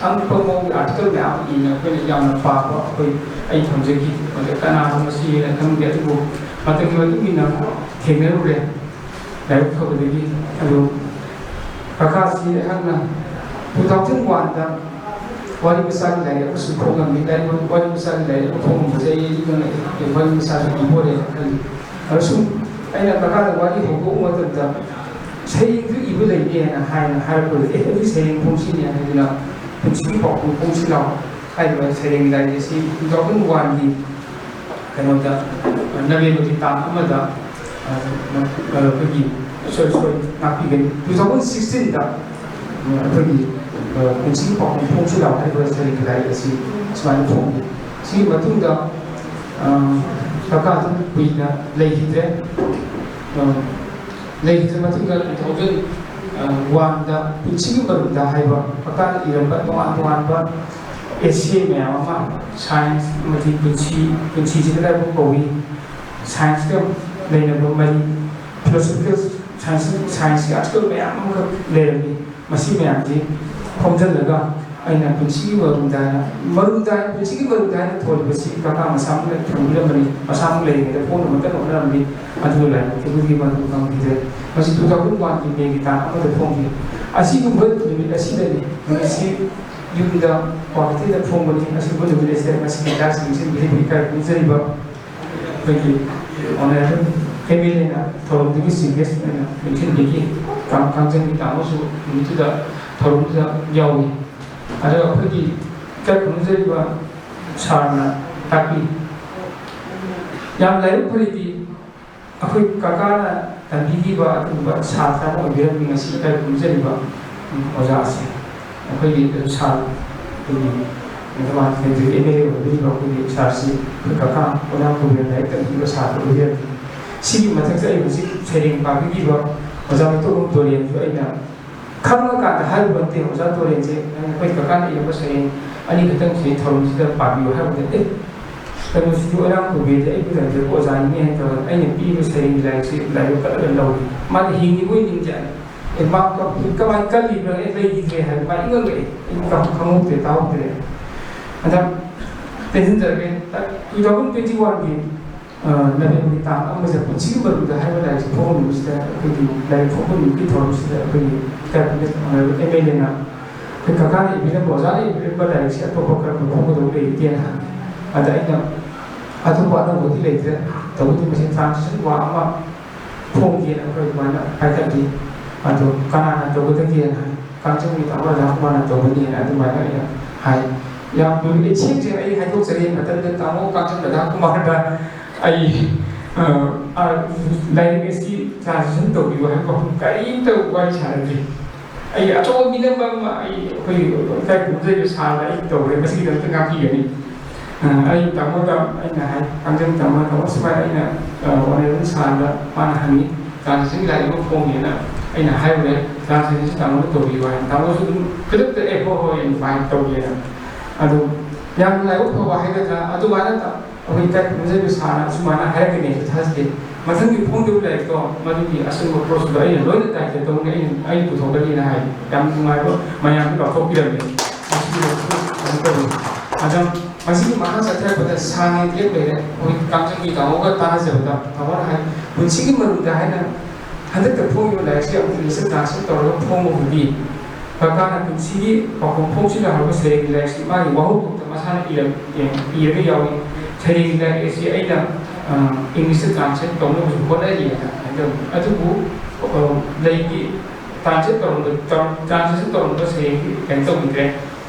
ꯑꯉꯛꯄ ꯃꯑꯣꯡꯒꯤ ꯑꯥꯔꯇꯤꯀꯜ ꯃꯌꯥꯝ ꯑꯃ ꯏꯅ ꯑꯩꯈꯣꯏꯅ ꯌꯥꯝꯅ ꯄꯥꯕ ꯑꯩꯈꯣꯏ, ꯑꯩ ꯊꯝꯖꯈꯤ꯫ ꯑꯗ ꯀꯅꯥꯅꯣ ꯃꯁꯤ ꯍꯥꯏꯅ ꯈꯪꯗꯦ, ꯑꯗꯨꯕꯨ ꯃꯇꯝꯒꯤ ꯃꯇꯨꯡ ꯏꯟꯅ ꯊꯦꯡꯅꯔꯨꯔꯦ ꯂꯥꯏꯕꯛ ꯐꯕꯗꯒꯤ꯫ ꯑꯗꯨ ꯀꯀꯥꯁꯤ ꯑꯩꯍꯥꯛꯅ two thousand one ꯗ ꯋꯥꯔꯤ ꯃꯆꯥꯒꯤ ꯂꯥꯏꯔꯤꯛ ꯑꯃꯁꯨ ꯐꯣꯡꯉꯝꯃꯤ꯫ ꯂꯥꯏꯔꯤꯛ, ꯋꯥꯔꯤ ꯃꯆꯥꯒꯤ ꯂꯥꯏꯔꯤꯛ ꯑꯃ ꯐꯣꯡꯉꯝꯕꯁꯦ ꯑꯩ ꯑꯗꯨꯝ ꯉꯛꯑꯦ꯫ ꯑꯦ, ꯋꯥꯔꯤ ꯃꯆꯥꯁꯨ ꯏꯕ ꯑꯣꯏꯔꯦꯅ ꯈꯜꯂꯤ꯫ ꯑꯗꯣ ꯁꯨꯝ ꯑꯩꯅ ꯀꯀꯥꯗ ꯋꯥꯔꯤ ꯍꯧꯗꯣꯛꯄ ꯃꯇꯝꯗ, "ꯁꯩꯔꯦꯡꯗꯨ ꯏꯕ ꯂꯩꯅꯦꯅ" ꯍꯥꯏꯅ ꯍꯥꯏꯔꯛꯄꯗ, "ꯑꯦ, ꯑꯗꯨꯗꯤ ꯁꯩꯔꯦꯡ ꯐꯣꯡꯁꯤꯅꯦ" ꯍꯥꯏꯗꯨꯅ "ꯄꯨꯟꯁꯤꯒꯤ ꯄꯥꯎꯈꯣꯡ ꯐꯣꯡꯁꯤ ꯂꯥꯎ" ꯍꯥꯏꯔꯤꯕ ꯁꯩꯔꯦꯡ ꯂꯥꯏꯔꯤꯛ ꯑꯁꯤ two thousand one ꯒꯤ ꯀꯩꯅꯣꯗ, ꯅꯕꯦꯝꯕꯔꯒꯤ ꯇꯥꯡ ꯑꯃꯗ, ꯑ, ꯑꯩꯈꯣꯏꯒꯤ, ꯁꯣꯔꯤ, ꯁꯣꯔꯤ, ꯉꯥꯛꯄꯤꯒꯅꯤ, two thousand sixteen ꯗ ꯑꯩꯈꯣꯏꯒꯤ ꯄꯨꯟꯁꯤꯒꯤ ꯄꯥꯎꯈꯨꯝ ꯐꯣꯡꯁꯤ ꯂꯥꯎ ꯍꯥꯏꯔꯤꯕ ꯁꯩꯔꯦꯡ ꯈꯨꯗꯥꯏ ꯑꯁꯤ ꯁꯨꯃꯥꯏꯅ ꯐꯣꯡꯈꯤ꯫ ꯁꯤꯒꯤ ꯃꯇꯨꯡꯗ ꯀꯀꯥ ꯑꯗꯨꯝ ꯀꯨꯏꯅ ꯂꯩꯈꯤꯗ꯭ꯔꯦ꯫ ꯂꯩꯈꯤꯗ꯭ꯔ ꯃꯇꯨꯡꯗ ꯇꯨ ꯊꯥꯎꯖꯟ ꯋꯥꯟꯗ ꯄꯨꯟꯁꯤꯒꯤ ꯃꯔꯨꯝꯗ ꯍꯥꯏꯕ ꯀꯀꯥꯅ ꯏꯔꯝꯕ ꯇꯣꯉꯥꯟ ꯇꯣꯉꯥꯟꯕ ꯑꯦꯁꯦ ꯃꯌꯥꯝ ꯑꯃ, ꯁꯥꯏꯟꯁ ꯑꯃꯗꯤ ꯄꯨꯟꯁꯤ, ꯄꯨꯟꯁꯤꯁꯤꯅ ꯀꯔꯝꯕ ꯀꯧꯏ, ꯁꯥꯏꯟꯁꯀ ꯂꯩꯅꯕ ꯃꯔꯤ, ꯐꯤꯂꯣꯁꯣꯐꯤꯀꯦꯜ ꯁꯥꯏꯟꯁ, ꯁꯥꯏꯟꯁꯀꯤ ꯑꯥꯔꯇꯤꯀꯜ ꯃꯌꯥꯝ ꯑꯃꯈꯛ ꯂꯩꯔꯝꯃꯤ꯫ ꯃꯁꯤ ꯃꯌꯥꯝꯁꯤ ꯈꯣꯝꯖꯤꯜꯂꯒ ꯑꯩꯅ ꯄꯨꯟꯁꯤꯒꯤ ꯃꯔꯨꯝꯗ ꯍꯥꯏꯅ, ꯃꯔꯨꯝꯗ ꯍꯥꯏꯅ, ꯄꯨꯟꯁꯤꯒꯤ ꯃꯔꯨꯝꯗ ꯍꯥꯏꯅ ꯊꯣꯜꯂꯤꯕꯁꯤ ꯀꯀꯥ ꯃꯁꯥꯃꯛꯅ ꯊꯝꯕꯤꯔꯝꯕꯅꯤ, ꯃꯁꯥꯃꯛ ꯂꯩꯔꯤꯉꯩꯗ ꯐꯣꯡꯅꯕ ꯀꯟꯅ ꯍꯣꯠꯅꯔꯝꯃꯤ꯫ ꯑꯗꯨꯕꯨ ꯂꯥꯏꯕꯛ ꯊꯤꯕꯒꯤ ꯃꯗꯨ ꯉꯝꯈꯤꯗ꯭ꯔꯦ꯫ ꯃꯁꯤ ꯇꯨ ꯊꯥꯎꯖꯟ ꯋꯥꯟꯒꯤ ꯃꯦꯒꯤ ꯇꯥꯡ ꯑꯃꯗ ꯐꯣꯡꯈꯤ꯫ ꯑꯁꯤꯒꯨꯝꯕ ꯅꯨꯃꯤꯠ ꯑꯁꯤꯗꯅꯤ, ꯅꯨꯃꯤꯠꯁꯤ ꯌꯨꯝꯗ ꯒꯨꯋꯥꯍꯥꯇꯤꯗ ꯐꯣꯡꯕꯅꯤ꯫ ꯑꯁꯤꯒꯨꯝꯕ ꯅꯨꯃꯤꯠ ꯑꯁꯤꯗ ꯉꯁꯤꯒꯤ ꯂꯥꯏꯁꯤꯡꯁꯤ ꯃꯤꯔꯤꯕ ꯏꯀꯥꯏ ꯈꯨꯝꯅꯖꯔꯤꯕ ꯑꯩꯈꯣꯏꯒꯤ ꯑꯣꯅꯔꯦꯕꯜ ꯑꯦꯝ ꯑꯦꯜ ꯑꯦꯅ ꯊꯧꯔꯝꯗꯨꯒꯤ ꯆꯤꯐ ꯒꯦꯁ ꯑꯣꯏꯅ ꯄꯤꯁꯤꯟꯕꯤꯈꯤ꯫ ꯀꯥꯡ-, ꯀꯥꯡꯖꯟꯒꯤ ꯇꯥꯃꯣꯁꯨ ꯅꯨꯃꯤꯠꯇꯨꯗ ꯊꯧꯔꯝꯗꯨꯗ ꯌꯥꯎꯏ꯫ ꯑꯗꯨꯒ ꯑꯩꯈꯣꯏꯒꯤ ꯏꯀꯥꯏ ꯈꯨꯝꯅꯖꯔꯤꯕ ꯁꯥꯔꯅ ꯇꯥꯛꯄꯤ꯫ ꯌꯥꯝ ꯂꯥꯏꯕꯛ ꯐꯔꯤꯗꯤ ꯑꯩꯈꯣꯏ ꯀꯀꯥꯅ ꯇꯝꯕꯤꯈꯤꯕ ꯑꯗꯨꯒꯨꯝꯕ ꯁꯥꯇ꯭ꯔ ꯑꯃ ꯑꯣꯏꯕꯤꯔꯝꯃꯤ ꯉꯁꯤ ꯏꯀꯥꯏ ꯈꯨꯝꯅꯖꯔꯤꯕ ꯑꯣꯖꯥ ꯑꯁꯦ꯫ ꯑꯩꯈꯣꯏꯒꯤ ꯁꯥꯔ, ꯑꯩꯈꯣꯏꯒꯤ ꯅꯤꯡꯊꯧꯕꯥꯟ ꯀꯦꯟꯗ꯭ꯔꯒꯤ ꯑꯦꯝ ꯑꯦꯜ ꯑꯦ ꯑꯣꯏꯕꯤꯔꯤꯕ ꯑꯩꯈꯣꯏꯒꯤ ꯁꯥꯔꯁꯤ ꯑꯩꯈꯣꯏ ꯀꯀꯥ ꯑꯣꯖꯥ ꯄ꯭ꯔꯣꯕ꯭ꯂꯦꯝ ꯂꯥꯏꯔꯤꯛ ꯇꯝꯕꯤꯕ ꯁꯥꯇ꯭ꯔ ꯑꯣꯏꯕꯤꯔꯝꯃꯤ꯫ ꯁꯤꯒꯤ ꯃꯊꯛꯇ ꯑꯩ ꯍꯧꯖꯤꯛ ꯁꯩꯔꯦꯡ ꯄꯥꯕꯤꯈꯤꯕ ꯑꯣꯖꯥ ꯃꯤꯇꯣꯞꯂꯨꯝ ꯇꯣꯔꯦꯟꯁꯨ ꯑꯩꯅ ꯈꯪꯉꯀꯥꯟꯗ ꯍꯥꯏꯔꯨꯕ ꯅꯠꯇꯦ꯫ ꯑꯣꯖꯥ ꯇꯣꯔꯦꯟꯁꯦ, ꯅꯪ ꯑꯩꯈꯣꯏ ꯀꯀꯥꯅ ꯏꯔꯝꯕ ꯁꯩꯔꯦꯡ ꯑꯅꯤꯈꯛꯇꯪ ꯁꯤ ꯊꯧꯔꯝꯁꯤꯗ ꯄꯥꯕꯤꯌꯨ ꯍꯥꯏꯕꯗ, "ꯑꯦ, ꯀꯩꯅꯣꯁꯤꯗꯤ ꯑꯣꯏꯔꯥꯡ ꯀꯨꯝꯕꯤꯗꯤ ꯑꯩꯕꯨ ꯂꯩꯖꯕ ꯑꯣꯖꯥꯅꯤꯅꯦ" ꯍꯥꯏꯅ ꯇꯧꯔꯒ ꯑꯩꯅ ꯄꯤꯔꯤꯕ ꯁꯩꯔꯦꯡꯒꯤ ꯂꯥꯏꯔꯤꯛꯁꯤ ꯂꯥꯏꯕꯛ ꯀꯠꯂꯒ ꯂꯧꯏ꯫ ꯃꯥꯗꯤ ꯍꯤꯡꯉꯤꯕꯣꯏ ꯅꯤꯡꯖꯥꯠꯅꯤ꯫ ꯑꯦ, ꯃꯥ ꯀ-, ꯀꯃꯥꯏꯅ ꯀꯜꯂꯤꯕ꯭ꯔꯥ? ꯑꯦ, ꯂꯩꯈꯤꯗ꯭ꯔꯦ ꯍꯥꯏꯕ ꯃꯥ ꯏꯪꯉꯪꯂꯛꯑꯦ꯫ ꯑꯩ ꯈꯪ-, ꯈꯪꯍꯧꯗ꯭ꯔꯦ, ꯇꯥꯍꯧꯗ꯭ꯔꯦ꯫ ꯍꯟꯗꯛ ꯇꯦꯟꯁꯤꯟꯖꯔꯒꯦ꯫ ꯇꯨ ꯊꯥꯎꯖꯟ ꯇ꯭ꯋꯦꯟꯇꯤ ꯋꯥꯟꯒꯤ, ꯑ, ꯅꯕꯦꯝꯕꯔꯒꯤ ꯇꯥꯡ ꯑꯃꯗ ꯄꯨꯟꯁꯤꯒꯤ ꯃꯔꯨꯝꯗ ꯍꯥꯏꯕ ꯂꯥꯏꯔꯤꯛꯁꯤ ꯐꯣꯡꯕ ꯅꯨꯃꯤꯠꯁꯤꯗ, ꯑꯩꯈꯣꯏꯒꯤ ꯂꯥꯏꯔꯤꯛ ꯐꯣꯡꯕ ꯅꯨꯃꯤꯠꯀꯤ ꯊꯧꯔꯝꯁꯤꯗ ꯑꯩꯈꯣꯏꯒꯤ ꯀꯦꯕꯤꯅꯦꯠ ꯑꯣꯅꯔꯦꯕꯜ ꯑꯦꯝ ꯑꯦꯜ ꯑꯦꯅ ꯑꯩꯈꯣꯏ ꯀꯀꯥꯅ ꯏꯕꯤꯔꯝꯕ, ꯑꯣꯖꯥꯅ ꯏꯕꯤꯔꯝꯕ ꯂꯥꯏꯔꯤꯛꯁꯤ ꯑꯇꯣꯞꯄ ꯀꯔꯝꯕ ꯐꯣꯡꯒꯗꯧꯕ ꯂꯩꯔꯤꯒꯦꯅ ꯍꯪꯉꯤ꯫ ꯑꯗ ꯑꯩꯅ ꯑꯇꯣꯞꯄ ꯑꯅꯧꯕꯗꯤ ꯂꯩꯇ꯭ꯔꯦ, ꯇꯧꯕꯗꯤ ꯃꯁꯤ ꯇ꯭ꯔꯥꯟꯁꯤꯁꯟ ꯋꯥ ꯑꯃ ꯐꯣꯡꯒꯦꯅ ꯑꯩꯈꯣꯏ ꯑꯗꯨꯃꯥꯏꯅ ꯄꯥꯏꯈꯠꯂꯤ꯫ ꯑꯗꯣ ꯀꯅꯥꯅ ꯇꯧꯒꯗꯒꯦꯅ ꯍꯥꯏ꯫ ꯀꯥꯡꯆꯟꯒꯤ ꯇꯥꯃꯣ ꯔꯥꯖꯥꯀꯨꯃꯥꯔꯅ ꯇꯧꯒꯅꯤꯅ ꯑꯗꯨꯃꯥꯏꯅ ꯑꯩꯅ ꯍꯥꯏ꯫ ꯌꯥꯝ ꯂꯨꯏ꯫ ꯑꯩ ꯁꯦꯡ ꯁꯦꯡꯅ ꯑꯩ ꯍꯥꯏꯗꯣꯛꯆꯔꯤ, ꯃꯇꯝꯗ ꯇꯥꯃꯣ ꯀꯥꯡꯆꯟ ꯔꯥꯖꯥꯀꯨꯃꯥꯔꯗ ꯑꯩ, ꯑ, ꯑ, ꯂꯥꯏꯔꯤꯛ ꯑꯁꯤ ꯇ꯭ꯔꯥꯟꯁꯂꯦꯁꯟ ꯇꯧꯕꯤꯌꯨ ꯍꯥꯏꯕ ꯋꯥꯐꯝ ꯀꯔꯤꯝꯇ ꯋꯥꯔꯤ ꯁꯥꯅꯗ꯭ꯔꯤ꯫ ꯑꯩ ꯑꯆꯧꯕ ꯃꯤꯅꯝꯕ ꯑꯃ ꯑꯩ ꯑꯩꯈꯣꯏ ꯏꯀꯥꯏ ꯈꯨꯝꯅꯖꯔꯤꯕ ꯁꯥꯔꯗ ꯑꯩ ꯇꯧꯔꯦ, ꯃꯁꯤꯒꯤꯗꯃꯛꯇ ꯉꯥꯛꯄꯤꯒꯅꯤ꯫ ꯑ, ꯑꯩ ꯇꯥꯃꯣꯗ ꯑꯩꯅ ꯍꯥꯏ, ꯀꯥꯡꯖꯝ ꯇꯥꯃꯣ, ꯇꯥꯃꯣ ꯁꯨꯃꯥꯏꯅ ꯑꯩꯅ, ꯑ, ꯑꯣꯅꯔꯦꯕꯜ ꯁꯥꯔꯗ ꯃꯥꯅ ꯍꯪꯉꯤ, ꯇ꯭ꯔꯥꯟꯁꯂꯦꯁꯟꯒꯤ ꯂꯥꯏꯔꯤꯛ ꯑꯃ ꯐꯣꯡꯉꯦꯅ ꯑꯩꯅ ꯍꯥꯏꯔꯨꯔꯦ, ꯇ꯭ꯔꯥꯟꯁꯂꯦꯁꯟꯁꯤ ꯇꯥꯃꯣꯅ ꯇꯧꯕꯤꯌꯨ ꯍꯥꯏꯅ꯫ ꯇꯥꯃꯣꯁꯨ ꯑꯗꯨꯝ ꯈꯨꯗꯛꯇ "ꯑꯦ, ꯍꯣꯏ, ꯍꯣꯏ, ꯑꯩꯅ ꯐꯥꯏꯟ ꯇꯧꯒꯦꯅ"꯫ ꯑꯗꯨ ꯌꯥꯝꯅ ꯂꯥꯏꯕꯛ ꯐꯕ ꯍꯥꯏꯒꯗ꯭ꯔꯥ, ꯑꯗꯨꯃꯥꯏꯅ ꯇ-, ꯑꯩꯈꯣꯏ ꯏꯀꯥꯏ ꯈꯨꯝꯅꯖꯔꯤꯕ ꯁꯥꯔꯅ ꯑꯁꯨꯃꯥꯏꯅ ꯍꯥꯏꯔꯛꯀꯅꯤ ꯍꯥꯏꯕꯁꯨ ꯊꯥꯖꯗꯦ꯫ ꯃꯊꯪꯒꯤ ꯐꯣꯡꯗꯧꯔꯤꯕ ꯂꯥꯏꯔꯤꯛꯇꯣ ꯃꯗꯨꯒꯤ ꯑꯆꯨꯝꯕ ꯄ꯭ꯔꯣꯁꯇꯣ ꯑꯩꯅ ꯂꯣꯏꯅ ꯗꯥꯏꯔꯦꯛꯇ ꯇꯧꯅꯤ, ꯑꯩꯅ, ꯑꯩꯅ ꯄꯨꯊꯣꯛꯀꯅꯤꯅ ꯍꯥꯏ꯫ ꯌꯥꯝ ꯅꯨꯡꯉꯥꯏꯕ ꯃꯌꯥꯝꯗꯨ ꯂꯥꯎꯊꯣꯛꯄꯤꯔꯝꯃꯦ꯫ ꯃꯁꯤꯒꯤ ꯀꯩꯅꯣ ꯇꯧꯋꯤ꯫ ꯑꯗꯣ ꯃꯁꯤꯒꯤ ꯃꯈꯥ ꯆꯠꯊꯔꯛꯄꯗ ꯁꯥꯡꯅ ꯒꯦꯞ ꯂꯩꯔꯦ꯫ ꯑꯩꯈꯣꯏ ꯀꯥꯡꯖꯝꯒꯤ ꯇꯥꯃꯣꯒ ꯇꯥꯟꯅꯖꯕꯗ ꯇꯥꯃꯣꯅ ꯍꯥꯏ, ꯄꯨꯟꯁꯤꯒꯤ ꯃꯔꯨꯞꯇ ꯍꯥꯏꯅ ꯍꯟꯗꯛꯇ ꯐꯣꯡꯉꯤꯕ ꯂꯥꯏꯔꯤꯛꯁꯤ ꯑꯃꯨꯛ ꯏꯪꯂꯤꯁꯇ ꯇ꯭ꯔꯥꯟꯁꯂꯦꯠ ꯇꯧꯔꯒ ꯐꯣꯡꯕꯕꯨꯗꯤ ꯀꯀꯥꯅ ꯄꯨꯟꯁꯤꯒꯤ ꯄꯥꯎꯈꯨꯝ ꯐꯣꯡꯁꯤꯜꯂꯣ ꯍꯥꯏꯕ ꯁꯩꯔꯦꯡꯒꯤ ꯂꯥꯏꯔꯤꯛꯁꯤ ꯃꯥꯒꯤ ꯋꯥꯍꯧꯗꯣꯛꯇ ꯃꯁꯥꯅ ꯏꯔꯝ-, ꯏꯔꯒ ꯌꯥꯎꯏ꯫ ꯁꯩꯔꯦꯡꯒꯤ ꯂꯥꯏꯔꯤꯛ ꯑꯁꯤ ꯑꯩꯅ, ꯑ, ꯏꯪꯂꯤꯁꯇ ꯇ꯭ꯔꯥꯟꯁꯂꯦꯠ ꯇꯧꯅꯕꯁꯨ ꯍꯣꯠꯅꯔꯤꯑꯅ ꯍꯥꯏꯖꯕꯅꯤ꯫ ꯑꯗꯨꯕꯨ, ꯑ, ꯂꯩꯒꯤ ꯇ꯭ꯔꯥꯟꯁꯂꯦꯠ ꯇꯧꯔꯝꯕ, ꯇ꯭ꯔꯥꯟ-, ꯇ꯭ꯔꯥꯟꯁꯂꯦꯁꯟ ꯇꯧꯔꯝꯕ ꯁꯩꯔꯦꯡꯗꯤ ꯀꯩꯅꯣ ꯇꯧꯈꯤꯗ꯭ꯔꯦ꯫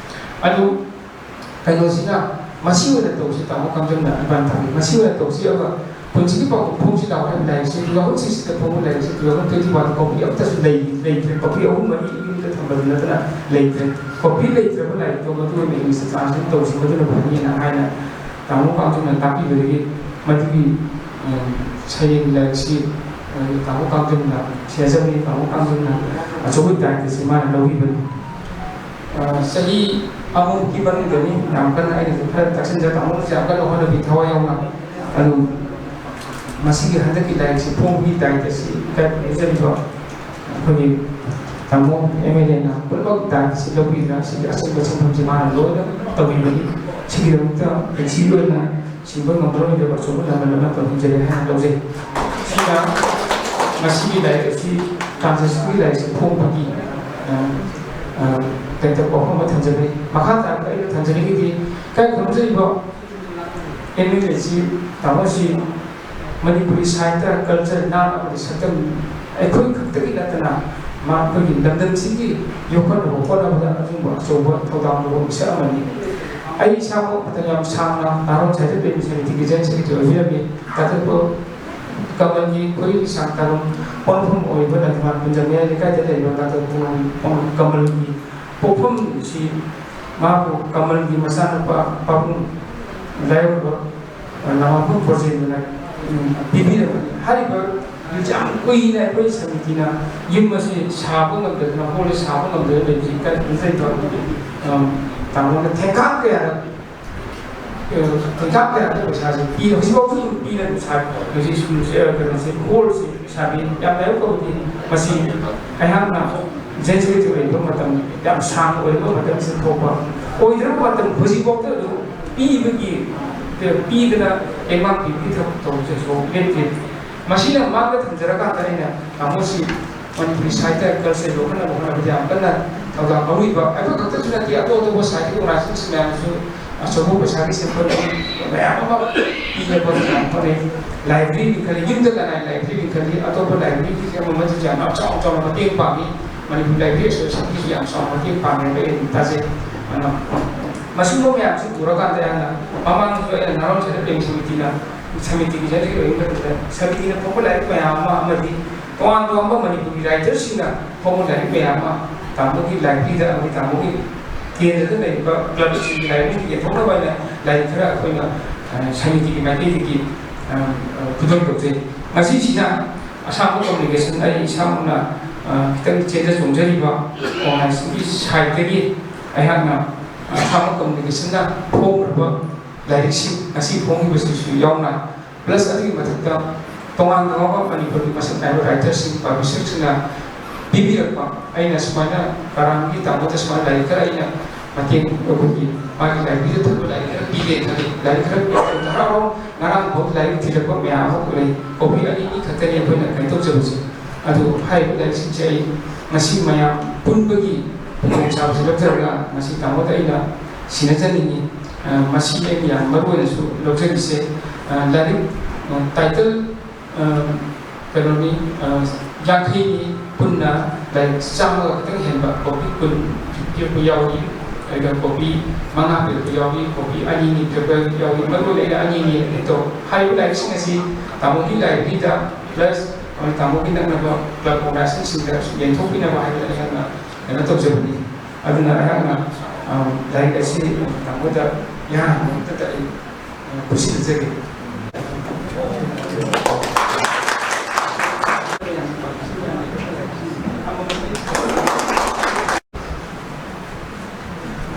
ꯑꯗꯨ ꯀꯩꯅꯣꯁꯤꯅ ꯃꯁꯤ ꯑꯣꯏꯅ ꯇꯧꯁꯤ ꯇꯥꯃꯣ ꯀꯥꯡꯖꯝꯅ ꯑꯗꯨꯃꯥꯏꯅ ꯊꯝꯃꯤ꯫ ꯃꯁꯤ ꯑꯣꯏꯅ ꯇꯧꯁꯤ, ꯑꯗꯨꯒ ꯄꯨꯟꯁꯤꯒꯤ ꯄꯥꯎꯈꯨꯝ ꯐꯣꯡꯁꯤ ꯇꯥꯃꯣ ꯍꯥꯏꯕ ꯂꯥꯏꯔꯤꯛꯁꯤ ꯇꯨ ꯊꯥꯎꯖꯟ ꯁꯤꯛꯁꯇ ꯐꯣꯡꯕ ꯂꯥꯏꯔꯤꯛꯁꯤ two thousand twenty one copy ꯑꯃꯠꯇꯁꯨ ꯂꯩ-, ꯂꯩꯇ꯭ꯔꯦ꯫ ꯀꯣꯄꯤ ꯑꯍꯨꯝ ꯃꯔꯤ ꯌꯨꯝꯗ ꯊꯝꯕꯗꯨ ꯅꯠꯇꯅ ꯂꯩꯇ꯭ꯔꯦ꯫ ꯀꯣꯄꯤ ꯂꯩꯇ꯭ꯔꯕ ꯂꯥꯏꯔꯤꯛꯇꯣ ꯃꯗꯨ ꯑꯣꯏꯅ ꯏꯪꯂꯤꯁꯇ ꯇ꯭ꯔꯥꯟꯁꯂꯦꯠ ꯇꯧꯁꯤ, ꯃꯗꯨꯅ ꯐꯅꯤꯅ ꯍꯥꯏꯅ ꯇꯥꯃꯣ ꯀꯥꯡꯖꯝꯅ ꯇꯥꯛꯄꯤꯕꯗꯒꯤ ꯃꯗꯨꯒꯤ, ꯎꯝ, ꯁꯩꯔꯦꯡ ꯂꯥꯏꯔꯤꯛꯁꯤ, ꯑ, ꯇꯥꯃꯣ ꯀꯥꯡꯖꯝꯅ ꯁꯤꯟꯅꯖꯕꯅꯤ꯫ ꯇꯥꯃꯣ ꯀꯥꯡꯖꯝꯅ ꯑꯆꯧꯕ ꯗꯥꯏꯇꯁꯤ ꯃꯥꯅ ꯂꯧꯕꯤꯕꯅꯤ꯫ ꯑ, ꯆꯍꯤ ꯑꯃꯃꯨꯛꯀꯤ ꯃꯅꯨꯡꯗꯅꯤ, ꯌꯥꯝ ꯀꯟꯅ ꯑꯩꯅꯁꯨ ꯈꯔ ꯇꯛꯁꯤꯟꯖ ꯇꯥꯃꯣꯅꯁꯨ ꯌꯥꯝ ꯀꯟꯅ ꯍꯣꯠꯅꯕꯤ ꯊꯋꯥꯏ ꯌꯥꯎꯅ꯫ ꯑꯗꯨ ꯃꯁꯤꯒꯤ ꯍꯟꯗꯛꯀꯤ ꯂꯥꯏꯔꯤꯛꯁꯤ ꯐꯣꯡꯕꯒꯤ ꯗꯥꯏꯇꯁꯤ ꯏꯀꯥꯏ ꯈꯨꯝꯅꯖꯔꯤꯕ ꯑꯩꯈꯣꯏꯒꯤ ꯇꯥꯃꯣ ꯑꯦꯝ ꯑꯦꯜ ꯑꯦꯅ ꯄꯨꯝꯅꯃꯛ ꯗꯥꯏꯇꯁꯤ ꯂꯧꯕꯤꯗꯨꯅ ꯁꯤꯒꯤ ꯑꯆꯨꯝꯕ ꯁꯦꯟꯐꯝꯁꯤ ꯃꯥꯅ ꯂꯣꯏꯅ ꯇꯧꯕꯤꯕꯅꯤ꯫ ꯁꯤꯒꯤꯗꯃꯛꯇ ꯄꯨꯟꯁꯤꯒꯤ ꯑꯣꯏꯅ ꯁꯤꯟꯕ ꯉꯝꯃꯔꯣꯏꯗꯕ ꯑꯆꯧꯕ ꯂꯃꯟ ꯑꯃ ꯇꯧꯍꯟꯖꯔꯦ ꯍꯥꯏꯅ ꯂꯧꯖꯩ꯫ ꯁꯤꯅ ꯉꯁꯤꯒꯤ ꯂꯥꯏꯔꯤꯛ ꯑꯁꯤ, ꯇ꯭ꯔꯥꯟꯁꯂꯦꯁꯟꯒꯤ ꯂꯥꯏꯔꯤꯛꯁꯤ ꯐꯣꯡꯕꯒꯤ, ꯑ, ꯑ, ꯀꯩꯅꯣ ꯋꯥꯐꯝ ꯑꯃ ꯊꯝꯖꯒꯦ꯫ ꯃꯈꯥ ꯇꯥꯔꯒ ꯑꯩꯅ ꯊꯝꯖꯅꯤꯡꯉꯤꯗꯤ, ꯏꯀꯥꯏ ꯈꯨꯝꯅꯖꯔꯤꯕ ꯑꯦꯝ ꯑꯦꯜ ꯑꯦꯁꯤ, ꯇꯥꯃꯣꯁꯤ ꯃꯅꯤꯄꯨꯔꯤ ꯁꯥꯍꯤꯇ꯭ꯌ, ꯀꯜꯆꯔ, ꯅꯥꯠ ꯑꯃꯗꯤ ꯁꯛꯇꯝ ꯑꯩꯈꯣꯏ ꯈꯛꯇꯒꯤ ꯅꯠꯇꯅ ꯃꯥ ꯑꯩꯈꯣꯏꯒꯤ ꯂꯝꯗꯝꯁꯤꯒꯤ ꯌꯣꯛꯈꯠꯅꯕ ꯍꯣꯠꯅꯕꯗ ꯑꯆꯨꯝꯕ ꯑꯆꯧꯕ ꯊꯧꯗꯥꯡ ꯂꯧꯕ ꯃꯤꯁꯛ ꯑꯃꯅꯤ꯫ ꯑꯩ ꯏꯁꯥꯃꯛ ꯃꯇꯝ ꯌꯥꯝ ꯁꯥꯡꯅ ꯅꯍꯥꯔꯣꯜ ꯁꯥꯍꯤꯇ꯭ꯌ ꯄ꯭ꯔꯦꯃꯤ ꯁꯃꯤꯇꯤꯒꯤ ꯖꯦꯅꯔꯦꯜ ꯁꯦꯀ꯭ꯔꯦꯇꯔꯤ ꯑꯣꯏꯕꯤꯔꯝꯃꯤ꯫ ꯇꯥꯊꯛꯄ ꯀꯃꯜꯒꯤ ꯈꯨꯔꯤꯒꯤ ꯁꯥꯡꯇꯥꯕꯝ ꯄꯣꯛꯅꯐꯝ ꯑꯣꯏꯕ ꯂꯟꯊꯕꯥꯜ ꯀꯨꯟꯖꯝ ꯃꯌꯥꯏ ꯂꯩꯀꯥꯏꯗ ꯂꯩꯕ ꯗꯥꯛꯇꯔ ꯀꯃꯜꯒꯤ ꯄꯣꯛꯐꯝꯁꯤ ꯃꯍꯥꯛꯄꯨ ꯀꯃꯜꯒꯤ ꯃꯆꯥꯅꯨꯄꯥ ꯄꯥꯕꯨꯡ ꯂꯥꯏꯑꯣꯏꯕ ꯂꯃꯥꯕꯝ ꯕ꯭ꯔꯣꯖꯦꯟꯗ꯭ꯔꯅ ꯄꯤꯕꯤꯔꯕꯅꯤ꯫ ꯍꯥꯏꯔꯤꯕ ꯌꯥꯝ ꯀꯨꯏꯅ ꯑꯩꯈꯣꯏ ꯁꯃꯤꯇꯤꯅ ꯌꯨꯝ ꯑꯁꯤ ꯁꯥꯕ ꯉꯝꯗꯗꯅ, ꯍꯣꯜ ꯁꯥꯕ ꯉꯝꯗꯗꯅ ꯂꯩꯕꯁꯤ ꯀꯔꯤ ꯂꯩꯕ ꯇꯥꯃꯣꯅ ꯊꯦꯡꯒꯥ ꯀꯌꯥꯗ ꯊꯦꯡꯒꯥ ꯀꯌꯥꯗ ꯄꯩꯁꯥꯁꯤ ꯄꯤ, ꯍꯧꯖꯤꯛꯐꯥꯎꯁꯨ ꯑꯗꯨꯝ ꯄꯤꯔꯒ ꯁꯥꯏ꯫ ꯍꯧꯖꯤꯛ ꯁ꯭ꯀꯨꯜꯁꯦ, ꯀꯩꯅꯣꯁꯦ, ꯍꯣꯜꯁꯦ ꯁꯥꯕꯤ ꯌꯥꯝ ꯂꯥꯏꯕꯛ ꯐꯕꯗꯤ ꯃꯁꯤ ꯑꯩꯍꯥꯛꯅ ꯖꯦꯟ ꯁꯦꯀ꯭ꯔꯦꯇꯔꯤ ꯑꯣꯏꯕ ꯃꯇꯝ, ꯌꯥꯝ ꯁꯥꯡꯅ ꯑꯣꯏꯔꯕ ꯃꯇꯝꯁꯤꯗ ꯊꯣꯛꯄ ꯑꯣꯏꯗ꯭ꯔꯕ ꯃꯇꯝ ꯍꯧꯖꯤꯛꯐꯥꯎꯗ ꯑꯗꯨꯝ ꯄꯤꯕꯒꯤ, ꯄꯤꯗꯅ ꯇꯦꯡꯕꯥꯡ ꯄꯤꯕꯒꯤ ꯊꯕꯛ ꯇꯧꯕꯁꯦ ꯁꯨꯡꯂꯦꯞ ꯂꯦꯞꯇꯦ꯫ ꯃꯁꯤꯅ ꯃꯥꯡꯗ ꯊꯝꯖꯔꯀꯥꯟꯗ ꯑꯩꯅ ꯇꯥꯃꯣꯁꯤ ꯃꯅꯤꯄꯨꯔꯤ ꯁꯥꯍꯤꯇ꯭ꯌ ꯀꯜꯆꯔ ꯌꯣꯛꯈꯠꯅꯕ ꯍꯣꯠꯅꯕꯗ ꯌꯥꯝ ꯀꯟꯅ ꯊꯧꯗꯥꯡ ꯂꯧꯔꯤꯕ, ꯑꯩꯈꯣꯏ ꯈꯛꯇꯁꯨ ꯅꯠꯇꯦ, ꯑꯇꯣꯞ ꯑꯇꯣꯞꯄ ꯁꯥꯍꯤꯇ꯭ꯌ ꯑꯣꯔꯒꯅꯥꯏꯖꯦꯁꯟꯁꯤꯡ ꯃꯌꯥꯝꯅꯁꯨ ꯑꯆꯧꯕ ꯄꯩꯁꯥꯒꯤ ꯁꯦꯟꯐꯝ ꯃꯌꯥꯝ ꯑꯃ ꯄꯤꯅꯕ ꯍꯣꯠꯅꯩ꯫ ꯂꯥꯏꯕ꯭ꯔꯦꯔꯤ ꯂꯤꯡꯈꯠꯂꯤ, ꯌꯨꯝꯗ ꯀꯅꯥꯏ ꯂꯥꯏꯕ꯭ꯔꯦꯔꯤ ꯂꯤꯡꯈꯠꯂꯤ, ꯑꯇꯣꯞꯄ ꯂꯥꯏꯕ꯭ꯔꯦꯔꯤ ꯑꯃ ꯑꯃꯗꯁꯨ ꯌꯥꯝꯅ ꯆꯥꯎꯅ ꯆꯥꯎꯅ ꯃꯇꯦꯡ ꯄꯥꯡꯉꯤ꯫ ꯃꯅꯤꯄꯨꯔ ꯂꯥꯏꯕ꯭ꯔꯦꯔꯤ ꯑꯦꯁꯣꯁꯤꯌꯦꯁꯟꯒꯤꯁꯨ ꯌꯥꯝ ꯆꯥꯎꯅ ꯃꯇꯦꯡ ꯄꯥꯡꯉꯦ ꯍꯥꯏꯕ ꯑꯩ ꯑꯗꯨꯝ ꯇꯥꯖꯩ꯫ ꯑꯗꯨꯅ ꯃꯁꯤꯒꯨꯝꯕ ꯃꯌꯥꯝꯁꯤ ꯎꯔꯀꯥꯟꯗ ꯑꯩꯅ ꯃꯃꯥꯡꯗꯁꯨ ꯑꯩꯅ ꯅꯥꯔꯣꯟ ꯁꯥꯏꯗ ꯄ꯭ꯔꯦꯝ ꯁꯃꯤꯇꯤꯅ, ꯁꯃꯤꯇꯤꯒꯤ ꯖꯦꯅꯔꯦꯜ ꯑꯣꯏꯕ ꯃꯇꯝꯗ ꯁꯃꯤꯇꯤꯅ ꯐꯣꯡꯕ ꯂꯥꯏꯔꯤꯛ ꯃꯌꯥꯝ ꯑꯃ ꯑꯃꯗꯤ ꯇꯣꯉꯥꯟ ꯇꯣꯉꯥꯟꯕ ꯃꯅꯤꯄꯨꯔꯤ ꯔꯥꯏꯇꯔꯁꯤꯡꯅ ꯐꯣꯡꯕ ꯂꯥꯏꯔꯤꯛ ꯃꯌꯥꯝ ꯑꯃ ꯇꯥꯃꯣꯒꯤ ꯂꯥꯏꯕ꯭ꯔꯦꯔꯤꯗ ꯑꯃꯗꯤ ꯇꯥꯃꯣꯒꯤ ꯀꯦꯟꯗ꯭ꯔꯗ ꯂꯩꯔꯤꯕ ꯀ꯭ꯂꯕꯁꯤꯡꯒꯤ ꯂꯥꯏꯕ꯭ꯔꯦꯔꯤꯗ ꯌꯦꯟꯊꯣꯛꯅꯕ ꯍꯥꯏꯅ ꯂꯥꯏꯔꯤꯛ ꯈꯔ ꯑꯩꯈꯣꯏꯅ, ꯑ, ꯁꯃꯤꯇꯤꯒꯤ ꯃꯥꯏꯀꯩꯗꯒꯤ, ꯑ, ꯑ, ꯈꯨꯗꯣꯜ ꯇꯧꯖꯩ꯫ ꯃꯁꯤꯁꯤꯅ ꯑꯁꯥꯝꯕ ꯀꯝꯃꯨꯅꯤꯀꯦꯁꯟ, ꯑꯩ ꯏꯁꯥꯃꯛꯅ, ꯑ, ꯈꯤꯇꯪ ꯆꯦꯟꯖ ꯆꯣꯡꯖꯔꯤꯕ ꯑꯣꯔꯒꯅꯥꯏꯖꯦꯁꯟꯒꯤ ꯁꯥꯏꯠꯇꯒꯤ ꯑꯩꯍꯥꯛꯅ, ꯑ, ꯑꯁꯥꯝꯕ ꯀꯝꯃꯨꯅꯤꯀꯦꯁꯟꯅ ꯐꯣꯡꯈ꯭ꯔꯕ ꯂꯥꯏꯔꯤꯛꯁꯤꯡ ꯉꯁꯤ ꯐꯣꯡꯂꯤꯕꯁꯤꯁꯨ ꯌꯥꯎꯅ, ꯄ꯭ꯂꯁ ꯑꯗꯨꯒꯤ ꯃꯊꯛꯇ ꯇꯣꯉꯥꯟ ꯇꯣꯉꯥꯟꯕ ꯃꯅꯤꯄꯨꯔꯒꯤ ꯃꯁꯛ ꯅꯥꯏꯕ ꯔꯥꯏꯇꯔꯁꯤꯡ, ꯄꯕ꯭ꯂꯤꯁꯔꯁꯤꯡꯅ ꯄꯤꯕꯤꯔꯛꯄ, ꯑꯩꯅ ꯁꯨꯃꯥꯏꯅ ꯀꯔꯥꯝꯒꯤ ꯇꯥꯃꯣꯗ ꯁꯨꯃꯥꯏꯅ ꯂꯥꯏꯔꯤꯛ ꯈꯔ ꯑꯩꯅ ꯃꯇꯦꯡ, ꯑꯩꯈꯣꯏꯒꯤ ꯃꯥꯒꯤ ꯂꯥꯏꯕ꯭ꯔꯦꯔꯤꯗ ꯊꯝꯕ ꯂꯥꯏꯔꯤꯛ ꯈꯔ ꯄꯤꯒꯦ ꯈꯜꯂꯤ, ꯂꯥꯏꯔꯤꯛ ꯈꯔ ꯄꯤꯔꯛꯄ ꯍꯔꯥꯎ ꯍꯔꯥꯎ ꯉꯔꯥꯡ ꯐꯥꯎ ꯂꯥꯏꯔꯤꯛ ꯊꯤꯜꯂꯛꯄ ꯃꯌꯥꯝ ꯑꯃ ꯂꯩ꯫ ꯀꯣꯄꯤ ꯑꯅꯤ ꯑꯅꯤ ꯈꯛꯇꯅꯤ ꯑꯩꯈꯣꯏꯅ ꯀꯩꯅꯣ ꯇꯧꯖꯕꯁꯦ꯫ ꯑꯗꯨ ꯍꯥꯏꯔꯤꯕ ꯂꯥꯏꯔꯤꯛꯁꯤꯡꯁꯦ ꯑꯩ ꯉꯁꯤ ꯃꯌꯥꯝ ꯄꯨꯟꯕꯒꯤ ꯈꯨꯗꯣꯡꯆꯥꯕꯁꯤ ꯂꯧꯖꯔꯒ ꯉꯁꯤ ꯇꯥꯃꯣꯗ ꯑꯩꯅ ꯁꯤꯟꯅꯖꯅꯤꯡꯉꯤ꯫ ꯑ, ꯃꯁꯤ ꯑꯩꯅ ꯌꯥꯝ ꯃꯔꯨ ꯑꯣꯏꯅꯁꯨ ꯂꯧꯖꯔꯤꯁꯦ, ꯑ, ꯂꯥꯏꯔꯤꯛ, ꯑ, ꯇꯥꯏꯇꯜ, ꯑ, ꯀꯩꯅꯣꯅꯤ, ꯑ, ꯌꯥꯡꯈꯩꯅꯤ, ꯄꯨꯟꯅ ꯂꯥꯏꯔꯤꯛ ꯆꯥꯝꯃꯒ ꯈꯤꯇꯪ ꯍꯦꯟꯕ ꯀꯣꯄꯤ ꯀꯨꯟ ꯄꯤꯔꯛꯄ ꯌꯥꯎꯏ, ꯑꯗꯨꯒ ꯀꯣꯄꯤ ꯃꯉꯥ ꯄꯤꯔꯛꯄ ꯌꯥꯎꯏ, ꯀꯣꯄꯤ ꯑꯅꯤꯅꯤ ꯄꯤꯔꯛꯄ ꯌꯥꯎꯏ꯫ ꯃꯔꯨ ꯑꯣꯏꯅ ꯑꯩꯅ ꯑꯅꯤꯅꯤ ꯑꯗꯣ ꯍꯥꯏꯔꯤꯕ ꯂꯥꯏꯔꯤꯛꯁꯤꯡ ꯑꯁꯤ ꯇꯥꯃꯣꯒꯤ ꯂꯥꯏꯕ꯭ꯔꯦꯔꯤꯗ ꯄ꯭ꯂꯁ ꯇꯥꯃꯣꯒꯤ ꯅꯛꯅꯕ ꯀ꯭ꯂꯕ ꯑꯣꯔꯒꯅꯥꯏꯖꯦꯁꯟꯁꯤꯡꯗ ꯌꯦꯟꯊꯣꯛꯄꯤꯅꯕ ꯍꯥꯏꯕꯗ ꯑꯩꯍꯥꯛꯅ ꯀꯩꯅꯣ ꯇꯧꯖꯕꯅꯤ꯫ ꯑꯗꯨꯅ ꯑꯩꯍꯥꯛꯅ, ꯑ, ꯂꯥꯏꯔꯤꯛ ꯑꯁꯤ ꯇꯥꯃꯣꯗ ꯏꯍꯥꯟ ꯍꯥꯟꯕ ꯃꯛꯇꯗ ꯑꯩ, ꯑ, ꯈꯨꯠꯁꯤꯟꯅꯖꯒꯦ꯫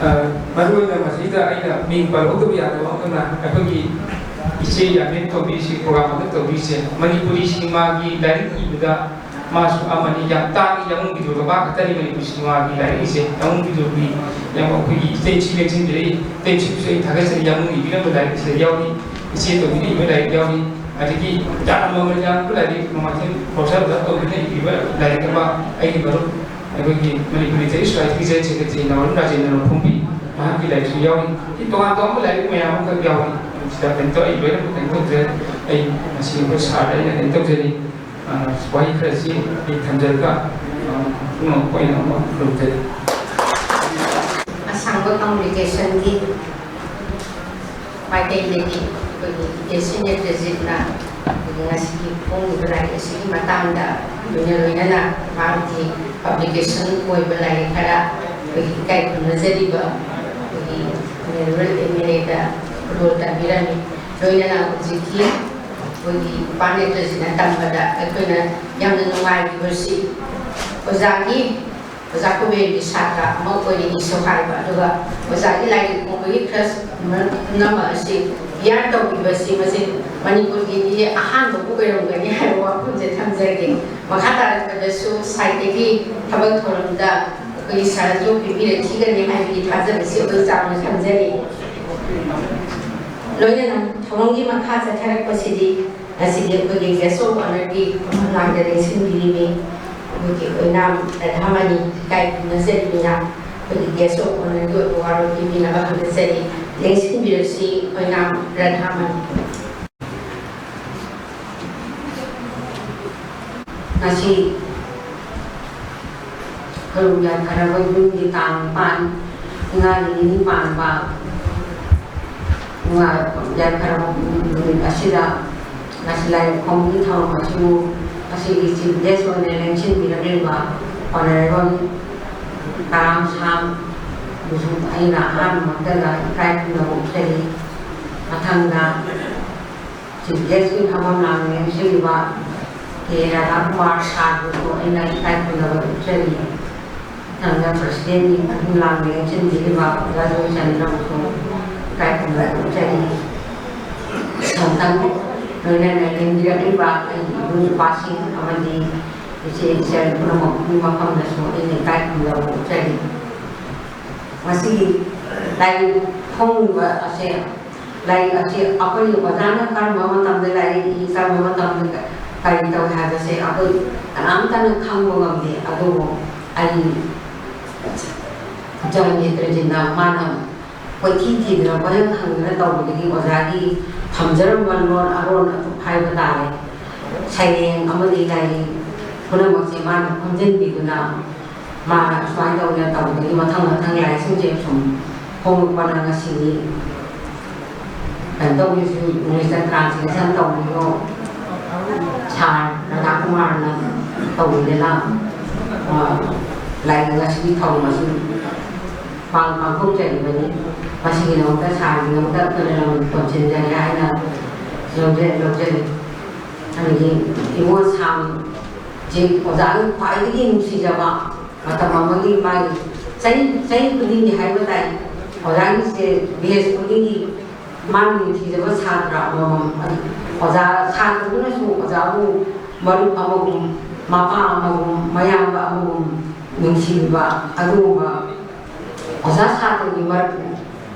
ꯑ, ꯃꯔꯨ ꯑꯣꯏꯅ ꯃꯁꯤꯗ ꯑꯩꯅ ꯃꯤꯡ ꯄꯜꯍꯧꯗꯕ ꯌꯥꯗꯕ ꯑꯃꯅ, ꯑꯩꯈꯣꯏꯒꯤ ꯏꯆꯦ ꯌꯥꯃꯦꯟ ꯇꯣꯝꯕꯤꯁꯤ ꯄ꯭ꯔꯣꯒ꯭ꯔꯥꯝ ꯑꯃ ꯇꯧꯕꯤꯁꯦ꯫ ꯃꯅꯤꯄꯨꯔꯤ ꯁꯤꯅꯦꯃꯥꯒꯤ ꯂꯥꯏꯔꯤꯛ ꯏꯕꯗ ꯃꯥꯁꯨ ꯑꯃꯅꯤ꯫ ꯌꯥꯝ ꯇꯥꯡꯉꯤ, ꯌꯥꯃꯨꯡ ꯕꯤꯗꯨꯔꯒ ꯃꯥ ꯈꯛꯇꯅꯤ ꯃꯅꯤꯄꯨꯔꯤ ꯁꯤꯅꯦꯃꯥꯒꯤ ꯂꯥꯏꯔꯤꯛ ꯏꯁꯦ꯫ ꯌꯥꯃꯨꯡ ꯕꯤꯗꯨꯔꯒꯤ ꯌꯥꯝ ꯑꯩꯈꯣꯏꯒꯤ ꯏꯇꯩꯁꯤ ꯂꯦꯡꯁꯤꯟꯕꯤꯔꯛꯏ꯫ ꯏꯇꯩꯁꯤꯕꯨꯁꯨ ꯑꯩ ꯊꯥꯒꯠꯆꯔꯤ꯫ ꯌꯥꯃꯨꯡ ꯏꯕꯤꯔꯝꯕ ꯂꯥꯏꯔꯤꯛ ꯁꯤꯗ ꯌꯥꯎꯔꯤ, ꯏꯆꯦ ꯇꯣꯝꯕꯤꯅ ꯏꯕ ꯂꯥꯏꯔꯤꯛ ꯌꯥꯎꯔꯤ꯫ ꯑꯗꯒꯤ ꯌꯥꯝꯅ ꯃꯃꯜ ꯌꯥꯝꯕ ꯂꯥꯏꯔꯤꯛ, ꯃꯃꯥꯊꯦꯝ ꯄ꯭ꯔꯣꯐꯦꯁꯔ ꯑꯣꯖꯥ ꯇꯣꯝꯕꯤꯅ ꯏꯕꯤꯕ ꯂꯥꯏꯔꯤꯛ ꯑꯃ, ꯑꯩꯒꯤ ꯃꯔꯨꯞ ꯑꯩꯈꯣꯏꯒꯤ ꯃꯅꯤꯄꯨꯔ ꯂꯤꯇꯔꯦꯔꯤ ꯁꯣꯁꯥꯏꯇꯤꯒꯤ ꯖꯦꯅꯔꯦꯜ ꯁꯦꯀ꯭ꯔꯦꯇꯔꯤ ꯅꯥꯎꯔꯦꯝ ꯔꯥꯖꯦꯟꯗ꯭ꯔꯅ ꯐꯣꯡꯕꯤ, ꯃꯍꯥꯛꯀꯤ ꯂꯥꯏꯔꯤꯛꯁꯨ ꯌꯥꯎꯔꯤ꯫ ꯁꯤ ꯇꯣꯉꯥꯟ ꯇꯣꯉꯥꯟꯕ ꯂꯥꯏꯔꯤꯛ ꯃꯌꯥꯝ ꯑꯃꯈꯛ ꯌꯥꯎꯔꯤ꯫ ꯁꯤꯗ ꯀꯩꯅꯣ ꯇꯧ-, ꯑꯩ ꯂꯣꯏꯅꯃꯛ ꯀꯩꯅꯣ ꯇꯧꯖꯔꯦ꯫ ꯑꯩ ꯉꯁꯤ ꯑꯩꯈꯣꯏ ꯁꯥꯔꯗ ꯑꯩꯅ ꯀꯩꯅꯣ ꯇꯧꯖꯔꯤ꯫ ꯑ, ꯋꯥꯍꯩ ꯈꯔꯁꯤ ꯑꯩ ꯊꯝꯖꯔꯒ, ꯑ, ꯄꯨꯝꯅꯃꯛꯄꯨ ꯑꯩꯅ ꯑꯃꯨꯛ ꯈꯨꯔꯨꯝꯖꯔꯤ꯫ ꯑꯁꯥꯡꯕ ꯀꯝꯃ꯭ꯌꯨꯅꯤꯀꯦꯁꯟꯒꯤ ꯃꯥꯏꯀꯩꯗꯒꯤ ꯑꯩꯈꯣꯏꯒꯤ ꯏꯆꯦ ꯁꯤꯅꯤꯌꯔ ꯄ꯭ꯔꯦꯖꯤꯗꯦꯟꯠꯅ ꯑꯩꯈꯣꯏꯒꯤ ꯉꯁꯤꯒꯤ ꯐꯣꯡꯂꯤꯕ ꯂꯥꯏꯔꯤꯛ ꯑꯁꯤꯒꯤ ꯃꯇꯥꯡꯗ ꯂꯣꯏꯅ ꯂꯣꯏꯅꯅ ꯃꯍꯥꯛꯀꯤ ꯄꯕ꯭ꯂꯤꯀꯦꯁꯟ ꯑꯣꯏꯕ ꯂꯥꯏꯔꯤꯛ ꯈꯔ ꯑꯩꯈꯣꯏꯒꯤ ꯏꯀꯥꯏ ꯈꯨꯝꯅꯖꯔꯤꯕ ꯑꯩꯈꯣꯏꯒꯤ ꯑꯦꯝ ꯑꯦꯜ ꯑꯦꯗ ꯈꯨꯗꯣꯜ ꯇꯝꯕꯤꯔꯝꯃꯤ꯫ ꯂꯣꯏꯅꯅ ꯍꯧꯖꯤꯛꯀꯤ ꯑꯩꯈꯣꯏꯒꯤ ꯄꯥꯅꯦꯇ꯭ꯔꯁꯤꯅ ꯇꯝꯕꯗ ꯑꯩꯈꯣꯏꯅ ꯌꯥꯝꯅ ꯅꯨꯡꯉꯥꯏꯔꯤꯕꯁꯤ ꯑꯣꯖꯥꯒꯤ ꯑꯣꯖꯥ ꯀꯨꯕꯦꯔꯒꯤ ꯁꯥꯇ꯭ꯔ ꯑꯃ ꯑꯣꯏꯔꯤꯅꯤꯁꯨ ꯍꯥꯏꯕ, ꯑꯗꯨꯒ ꯑꯣꯖꯥꯒꯤ ꯂꯥꯏꯔꯤꯛ ꯐꯣꯡꯕꯒꯤ ꯈꯔ ꯄꯨꯝꯅꯃꯛ ꯑꯁꯤ ꯕꯤꯌꯥꯔ ꯇꯧꯕꯤꯕꯁꯤ ꯃꯁꯤ ꯃꯅꯤꯄꯨꯔꯒꯤꯗꯤ ꯑꯍꯥꯟꯕꯕꯨ ꯑꯣꯏꯔꯝꯒꯅꯤ ꯍꯥꯏꯕ ꯋꯥꯐꯝꯁꯦ ꯊꯝꯖꯒꯦ꯫ ꯃꯈꯥ ꯇꯥꯔꯛꯄꯗꯁꯨ ꯁꯥꯏꯠꯇꯒꯤ ꯊꯕꯛ ꯊꯧꯔꯝꯗ ꯑꯩꯈꯣꯏꯒꯤ ꯁꯔꯟꯗꯣ ꯄꯤꯕꯤꯔꯛꯈꯤꯒꯅꯤ ꯍꯥꯏꯕꯒꯤ ꯊꯥꯖꯕꯁꯤ ꯑꯩꯈꯣꯏ ꯆꯥꯎꯅ ꯊꯝꯖꯔꯤ꯫ ꯂꯣꯏꯅꯅ ꯊꯧꯔꯝꯒꯤ ꯃꯈꯥ ꯆꯠꯊꯔꯛꯄꯁꯤꯗꯤ ꯉꯁꯤꯗꯤ ꯑꯩꯈꯣꯏꯒꯤ ꯒꯦꯁ ꯑꯣꯐ ꯑꯣꯅꯔꯒꯤ ꯃꯃꯥꯡꯗ ꯂꯦꯡꯁꯤꯟꯕꯤꯔꯤꯕꯤ ꯑꯩꯈꯣꯏꯒꯤ ꯑꯣꯏꯅꯥꯝ ꯔꯥꯙꯥꯃꯅꯤ ꯏꯀꯥꯏ ꯈꯨꯝꯅꯖꯔꯤꯕꯅ ꯑꯩꯈꯣꯏꯒꯤ ꯒꯦꯁ ꯑꯣꯐ ꯑꯣꯅꯔꯒꯤ ꯑꯣꯏꯕ ꯋꯥꯔꯣꯜ ꯄꯤꯕꯤꯅꯕ ꯍꯪꯒꯠꯆꯔꯤ꯫ ꯂꯦꯡꯁꯤꯟꯕꯤꯔꯁꯤ ꯑꯣꯏꯅꯥꯝ ꯔꯥꯙꯥꯃꯅꯤ꯫ ꯉꯁꯤ ꯈꯨꯔꯨꯝ ꯌꯥꯏꯐꯔꯕ ꯏꯕꯨꯡꯒꯤ ꯇꯥꯡ ꯅꯤꯄꯥꯟ, ꯏꯉꯥꯒꯤ ꯅꯤꯅꯤ ꯄꯥꯟꯕ, ꯏꯉꯥ ꯌꯥꯏꯐꯔꯕ ꯅꯨꯃꯤꯠ ꯑꯁꯤꯗ ꯉꯁꯤ ꯂꯥꯏꯔꯤꯛ ꯐꯣꯡꯕꯒꯤ ꯊꯧꯔꯝ ꯑꯁꯤꯕꯨ ꯑꯁꯤꯒꯤ chief guest ꯑꯣꯏꯅ ꯂꯦꯡꯁꯤꯟꯕꯤꯔꯛꯂꯤꯕ Honourable ꯀꯔꯥꯝ ꯁꯥꯝꯕꯨꯁꯨ ꯑꯩꯅ ꯑꯍꯥꯟꯕ ꯃꯛꯇꯗ ꯏꯀꯥꯏ ꯈꯨꯝꯅꯕ ꯎꯠꯆꯔꯤ꯫ ꯃꯊꯪꯗ chief guest ꯀꯤ ꯐꯝꯐꯝ ꯂꯥꯡ ꯂꯦꯡꯁꯤꯜꯂꯤꯕ ꯀꯦ ꯔꯥꯙꯥꯀꯨꯃꯥꯔ ꯁꯥꯔꯕꯨꯁꯨ ꯑꯩꯅ ꯏꯀꯥꯏ ꯈꯨꯝꯅꯕ ꯎꯠꯆꯔꯤ꯫ ꯃꯊꯪꯗ president ꯀꯤ ꯐꯝꯐꯝ ꯂꯥꯡ ꯂꯦꯡꯁꯤꯟꯕꯤꯔꯤꯕ ꯑꯣꯖꯥ ꯖꯣꯏꯆꯟꯗ꯭ꯔꯕꯨꯁꯨ ꯏꯀꯥꯏ ꯈꯨꯝꯅꯕ ꯎꯠꯆꯔꯤ꯫ ꯃꯊꯪ ꯂꯣꯏꯅꯅ ꯂꯦꯡꯕꯤꯔꯛꯂꯤꯕ ꯑꯩꯒꯤ ꯏꯕꯨꯡ ꯏꯄ꯭ꯋꯥꯁꯤꯡ ꯑꯃꯗꯤ ꯏꯆꯦ ꯏꯆꯜ ꯄꯨꯝꯅꯃꯛꯀꯤ ꯃꯐꯝꯗꯁꯨ ꯑꯩꯅ ꯏꯀꯥꯏ ꯈꯨꯝꯅꯕ ꯎꯠꯆꯔꯤ꯫ ꯃꯁꯤꯒꯤ ꯂꯥꯏꯔꯤꯛ ꯐꯣꯡꯂꯤꯕ ꯑꯁꯦ, ꯂꯥꯏꯔꯤꯛ ꯑꯁꯤ ꯑꯩꯈꯣꯏ ꯑꯣꯖꯥꯅ ꯀꯔꯝꯕ ꯃꯇꯝꯗ ꯂꯥꯏꯔꯤꯛ ꯏ, ꯀꯔꯝꯕ ꯃꯇꯝꯗ ꯀꯔꯤ ꯇꯧꯏ ꯍꯥꯏꯕꯁꯦ ꯑꯩꯈꯣꯏ ꯀꯅꯥꯝꯇꯅ ꯈꯪꯕ ꯉꯝꯗꯦ꯫ ꯑꯗꯨꯕꯨ ꯑꯩ ꯖꯟ ꯅꯦꯇ꯭ꯔꯖꯤꯠꯅ ꯃꯥꯅ ꯀꯣꯏꯊꯤ ꯊꯤꯗꯅ ꯀꯣꯏꯍꯪ ꯍꯪꯗꯅ ꯇꯧꯕꯗꯒꯤ ꯑꯣꯖꯥꯒꯤ ꯊꯝꯖꯔꯝꯕ ꯂꯣꯟ ꯑꯔꯣꯟ ꯑꯊꯨꯞ ꯍꯥꯏꯕ ꯇꯥꯔꯦ, ꯁꯩꯔꯦꯡ ꯑꯃꯗꯤ ꯂꯥꯏꯔꯤꯛ ꯄꯨꯝꯅꯃꯛꯁꯦ ꯃꯥꯅ ꯈꯣꯝꯖꯤꯟꯕꯤꯗꯨꯅ ꯃꯥꯅ ꯁꯨꯃꯥꯏꯅ ꯇꯧꯗꯅ ꯇꯧꯕꯗꯒꯤ ꯃꯊꯪ ꯃꯊꯪ ꯂꯥꯏꯔꯤꯛꯁꯤꯡꯁꯦ ꯁꯨꯝ ꯐꯣꯡꯂꯛꯄꯅ ꯉꯁꯤꯗꯤ ꯀꯩꯅꯣ ꯇꯧꯕꯤꯁꯨ, ꯏꯪꯂꯤꯁꯇ translation ꯇꯧꯕꯤꯌꯣ, ꯁꯥꯔ ꯔꯥꯙꯥꯀꯨꯃꯥꯔꯅ ꯇꯧꯕꯤꯗꯅ, ꯑ, ꯂꯥꯏꯔꯤꯛ ꯑꯁꯤꯒꯤ ꯊꯧꯔꯝ ꯑꯁꯤ ꯄꯥꯡ-, ꯄꯥꯡꯊꯣꯛꯆꯔꯤꯕꯅꯤ꯫ ꯃꯁꯤꯒꯤꯗꯃꯛꯇ ꯁꯥꯔꯒꯤꯗꯃꯛꯇ ꯑꯩꯈꯣꯏꯅ ꯂꯃꯟ ꯇꯣꯟꯁꯤꯟꯖꯔꯤ ꯍꯥꯏꯅ ꯂꯧꯖ-, ꯂꯧꯖꯔꯤ꯫ ꯑꯗꯒꯤ ꯏꯕꯣ ꯁꯥꯝꯁꯤ ꯑꯣꯖꯥꯒꯤ ꯈ꯭ꯋꯥꯏꯗꯒꯤ ꯅꯨꯡꯁꯤꯖꯕ ꯃꯇꯝ ꯑꯃꯒꯤ ꯃꯥꯒꯤ ꯆꯍꯤ, ꯆꯍꯤ ꯈꯨꯗꯤꯡꯒꯤ ꯍꯥꯏꯕ ꯇꯥꯏ, ꯑꯣꯖꯥꯒꯤꯁꯦ batch ꯈꯨꯗꯤꯡꯒꯤ ꯃꯥꯅ ꯅꯨꯡꯁꯤꯖꯕ ꯁꯥꯇ꯭ꯔ ꯑꯃꯃꯝ, ꯑꯣꯖꯥ, ꯁꯥꯇ꯭ꯔꯗꯨꯅꯁꯨ ꯑꯣꯖꯥꯕꯨ ꯃꯔꯨꯞ ꯑꯃꯒꯨꯝ, ꯃꯄꯥ ꯑꯃꯒꯨꯝ, ꯃꯌꯥꯝꯕ ꯑꯃꯒꯨꯝ ꯅꯨꯡꯁꯤꯕ, ꯑꯗꯨꯒꯨꯝꯕ ꯑꯣꯖꯥ ꯁꯥꯇ꯭ꯔꯒꯤ ꯃꯔꯛꯀꯤ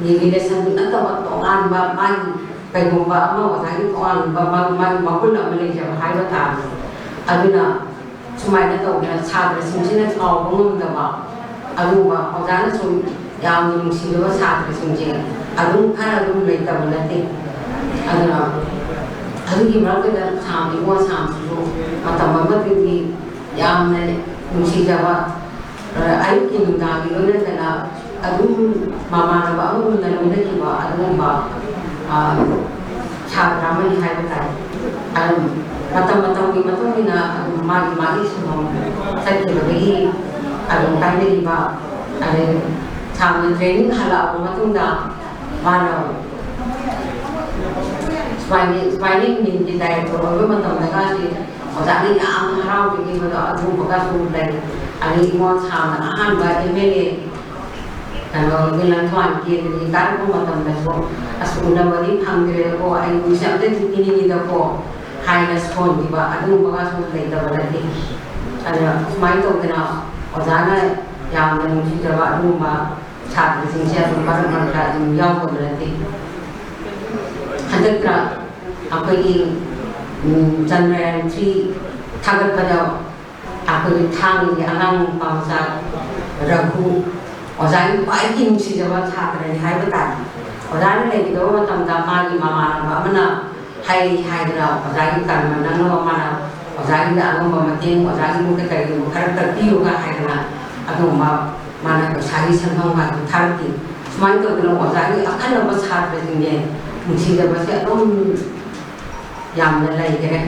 relation ꯗꯨ ꯅꯠꯇꯕ ꯇꯣꯉꯥꯟꯕ ꯃꯥꯒꯤ ꯀꯩꯒꯨꯝꯕ ꯑꯃ ꯑꯣꯖꯥꯒꯤ ꯇꯣꯉꯥꯟꯕ ꯃꯥꯒꯤ, ꯃꯥꯒꯤ ꯃꯒꯨꯟ ꯑꯃ ꯂꯩꯖꯕ ꯍꯥꯏꯕ ꯇꯥꯔꯦ꯫ ꯑꯗꯨꯅ ꯁꯨꯃꯥꯏꯅ ꯇꯧꯗꯅ ꯁꯥꯇ꯭ꯔꯁꯤꯡꯁꯤꯅ ꯀꯥꯎꯕ ꯉꯝꯗꯕ ꯑꯗꯨꯒꯨꯝꯕ ꯑꯣꯖꯥꯅ ꯁꯨꯝ ꯌꯥꯝꯅ ꯅꯨꯡꯁꯤꯖꯕ ꯁꯥꯇ꯭ꯔꯁꯤꯡꯁꯦ ꯑꯗꯨꯝ ꯈꯔ ꯑꯗꯨꯝ ꯂꯩꯇꯕ ꯅꯠꯇꯦ꯫ ꯑꯗꯨꯅ ꯑꯗꯨꯒꯤ ꯃꯔꯛꯇꯨꯗ ꯁꯥꯝ, ꯏꯕꯣ ꯁꯥꯝꯁꯤꯁꯨ ꯃꯇꯝ ꯑꯃꯗꯗꯤ ꯌꯥꯝꯅ ꯅꯨꯡꯁꯤꯖꯕ, ꯑ, ꯑꯌꯨꯛꯀꯤ ꯅꯨꯡꯗꯥꯡꯒꯤ ꯂꯣꯏꯅꯗꯅ ꯑꯗꯨꯝ ꯃꯃꯥꯟꯅꯕ ꯑꯃꯒꯨꯝꯅ ꯂꯣꯏꯅꯈꯤꯕ ꯑꯗꯨꯒꯨꯝꯕ, ꯑ, ꯁꯥꯇ꯭ꯔ ꯑꯃꯅꯤ ꯍꯥꯏꯕ ꯇꯥꯏ꯫ ꯑꯗꯨꯝ ꯃꯇꯝ ꯃꯇꯝꯒꯤ ꯃꯇꯨꯡ ꯏꯟꯅ ꯑꯗꯨꯝ ꯃꯥꯒꯤ ꯃꯥꯒꯤ ꯁꯤꯟꯐꯝ ꯆꯠꯈꯤꯕꯗꯒꯤ ꯑꯗꯨꯝ ꯀꯥꯏꯅꯈꯤꯕ, ꯑꯗꯩ ꯁꯥꯡꯅ training ꯍꯜꯂꯛꯑꯕ ꯃꯇꯨꯡꯗ ꯃꯥꯅ ꯁꯨꯃꯥꯏꯅ ꯁꯨꯃꯥꯏꯅ ꯃꯤꯟꯒꯤ director ꯑꯣꯏꯕ ꯃꯇꯝꯗꯒꯗꯤ ꯑꯣꯖꯥꯅ ꯌꯥꯝꯅ ꯍꯔꯥꯎꯖꯈꯤꯕꯗꯣ ꯑꯗꯨꯒꯨꯝꯕꯒꯁꯨ ꯂꯩ꯫ ꯑꯗꯩ ꯏꯕꯣ ꯁꯥꯡꯅ ꯑꯍꯥꯟꯕ MLA ꯀꯩꯅꯣꯒꯤ ꯂꯟꯊ꯭ꯋꯥꯟ ꯀꯦꯟꯗ꯭ꯔꯒꯤ ꯀꯥꯔꯛꯄ ꯃꯇꯝꯗꯁꯨ ꯑꯁ ꯎꯅꯕꯗꯤ ꯐꯪꯗ꯭ꯔꯦꯗꯀꯣ, ꯑꯩ ꯅꯨꯃꯤꯠꯁꯦ ꯑꯝꯇꯗꯤ ꯄꯤꯅꯤꯡꯉꯤꯗꯀꯣ ꯍꯥꯏꯅ ꯁꯣꯟꯈꯤꯕ ꯑꯗꯨꯒꯨꯝꯕꯒꯁꯨ ꯂꯩꯇꯕ ꯅꯠꯇꯦ꯫ ꯑꯗꯨꯅ ꯁꯨꯃꯥꯏꯅ ꯇꯧꯗꯅ ꯑꯣꯖꯥꯅ ꯌꯥꯝꯅ ꯅꯨꯡꯁꯤꯖꯕ ꯑꯗꯨꯒꯨꯝꯕ ꯁꯥꯇ꯭ꯔꯁꯤꯡꯁꯦ ꯑꯗꯨꯝ ꯃꯔꯛ ꯃꯔꯛꯇ ꯑꯗꯨꯝ ꯌꯥꯎꯗꯕ ꯅꯠꯇꯦ꯫ ꯍꯟꯗꯛꯇ ꯑꯩꯈꯣꯏꯒꯤ ꯆꯟꯗ꯭ꯔꯌꯥꯟ three ꯊꯥꯒꯠꯄꯗ ꯑꯩꯈꯣꯏꯒꯤ ꯊꯥꯡꯒꯤ ꯑꯉꯥꯡ ꯅꯨꯄꯥ ꯃꯆꯥ ꯔꯘꯨ ꯑꯣꯖꯥꯒꯤ ꯈ꯭ꯋꯥꯏꯗꯒꯤ ꯅꯨꯡꯁꯤꯖꯕ ꯁꯥꯇ꯭ꯔꯅꯤ ꯍꯥꯏꯕ ꯇꯥꯔꯦ꯫ ꯑꯣꯖꯥꯅ ꯂꯩꯒꯗꯕ ꯃꯇꯝꯗ ꯃꯥꯒꯤ ꯃꯃꯥꯟꯅꯕ ꯑꯃꯅ ꯍꯥꯏꯔꯤ ꯍꯥꯏꯗꯅ ꯑꯣꯖꯥꯒꯤ ꯀꯔꯃ ꯅꯪꯅꯕ ꯃꯥꯅ ꯑꯣꯖꯥꯒꯤꯗ ꯑꯉꯝꯕ ꯃꯇꯦꯡ, ꯑꯣꯖꯥꯒꯤ ꯏꯃꯨꯡꯗ ꯀꯔꯤꯒꯨꯝꯕ ꯈꯔ ꯀꯠꯄꯤꯌꯨꯒ ꯍꯥꯏꯗꯅ ꯑꯗꯨꯒꯨꯝꯕ ꯃꯥꯅ ꯄꯩꯁꯥꯒꯤ ꯁꯦꯟꯐꯝꯒ ꯑꯗꯨꯝ ꯊꯥꯔꯛꯈꯤ꯫ ꯁꯨꯃꯥꯏꯅ ꯇꯧꯗꯅ ꯑꯣꯖꯥꯒꯤ ꯑꯈꯟꯅꯕ ꯁꯥꯇ꯭ꯔꯁꯤꯡꯁꯦ ꯅꯨꯡꯁꯤꯖꯕꯁꯦ ꯑꯗꯨꯝ ꯌꯥꯝꯅ ꯂꯩꯈꯔꯦ꯫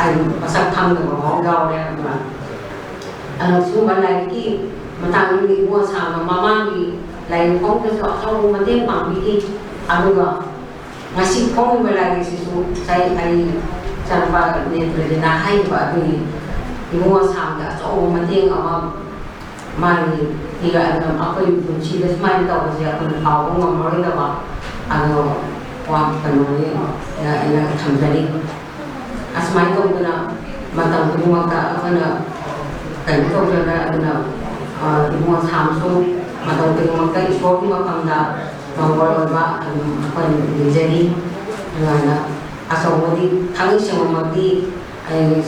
ꯑꯩ ꯃꯁꯛ ꯈꯪꯗꯕ ꯐꯥꯎ ꯌꯥꯎꯔꯦ꯫ ꯑꯗꯨꯒ ꯑꯗꯣ ꯁꯤꯒꯨꯝꯕ ꯂꯥꯏꯔꯤꯛꯀꯤ ꯃꯇꯥꯡꯗ ꯏꯕꯣ ꯁꯥꯡꯅ ꯃꯃꯥꯡꯒꯤ ꯂꯥꯏꯔꯤꯛ ꯐꯣꯡꯕꯗꯁꯨ ꯑꯆꯧꯕ ꯃꯇꯦꯡ ꯄꯥꯡꯕꯤꯈꯤ꯫ ꯑꯗꯨꯒ ꯉꯁꯤ ꯐꯣꯡꯉꯤꯕ ꯂꯥꯏꯔꯤꯛꯁꯤꯁꯨ ꯉꯁꯥꯏ ꯑꯩ ꯏꯆꯥꯅꯨꯄꯥ ꯅꯦꯇ꯭ꯔꯖꯤꯅ ꯍꯥꯏꯈꯤꯕ ꯑꯗꯨꯒꯤ ꯏꯕꯨꯡꯉꯣ ꯁꯥꯡꯗ ꯑꯆꯧꯕ ꯃꯇꯦꯡ ꯑꯃ ꯃꯥꯒꯤ ꯄꯤꯔꯛꯑꯦ꯫ ꯑꯗꯨꯅ ꯑꯩꯈꯣꯏ ꯄꯨꯟꯁꯤꯗ ꯁꯨꯃꯥꯏꯅ ꯇꯧꯕꯁꯦ ꯑꯩꯈꯣꯏꯅ ꯀꯥꯎꯕ ꯉꯝꯃꯔꯣꯏꯗꯕ ꯑꯗꯣ ꯋꯥ ꯀꯩꯅꯣꯅꯤ ꯑꯩꯅ ꯊꯝꯖꯔꯤ꯫ ꯑꯁꯨꯃꯥꯏꯅ ꯇꯧꯗꯅ ꯃꯇꯝ ꯈꯨꯗꯤꯡꯃꯛꯇ ꯑꯩꯈꯣꯏꯅ ꯀꯩꯅꯣ ꯇꯧꯖꯕ ꯑꯗꯨꯅ, ꯑ, ꯏꯕꯨꯡꯉꯣ ꯁꯥꯝꯁꯨ ꯃꯇꯝ ꯈꯨꯗꯤꯡꯃꯛꯇ ꯏꯁꯣꯔꯒꯤ ꯃꯐꯝꯗ ꯃꯪꯒꯣꯜ ꯑꯣꯏꯕ ꯑꯗꯨꯝ ꯑꯩꯈꯣꯏꯅ ꯅꯤꯖꯔꯤ꯫ ꯑꯗꯨꯃꯥꯏꯅ ꯑꯆꯧꯕꯗꯤ ꯊꯥꯡꯒꯩ ꯁꯦꯡꯕꯃꯛꯇꯤ ꯑꯩ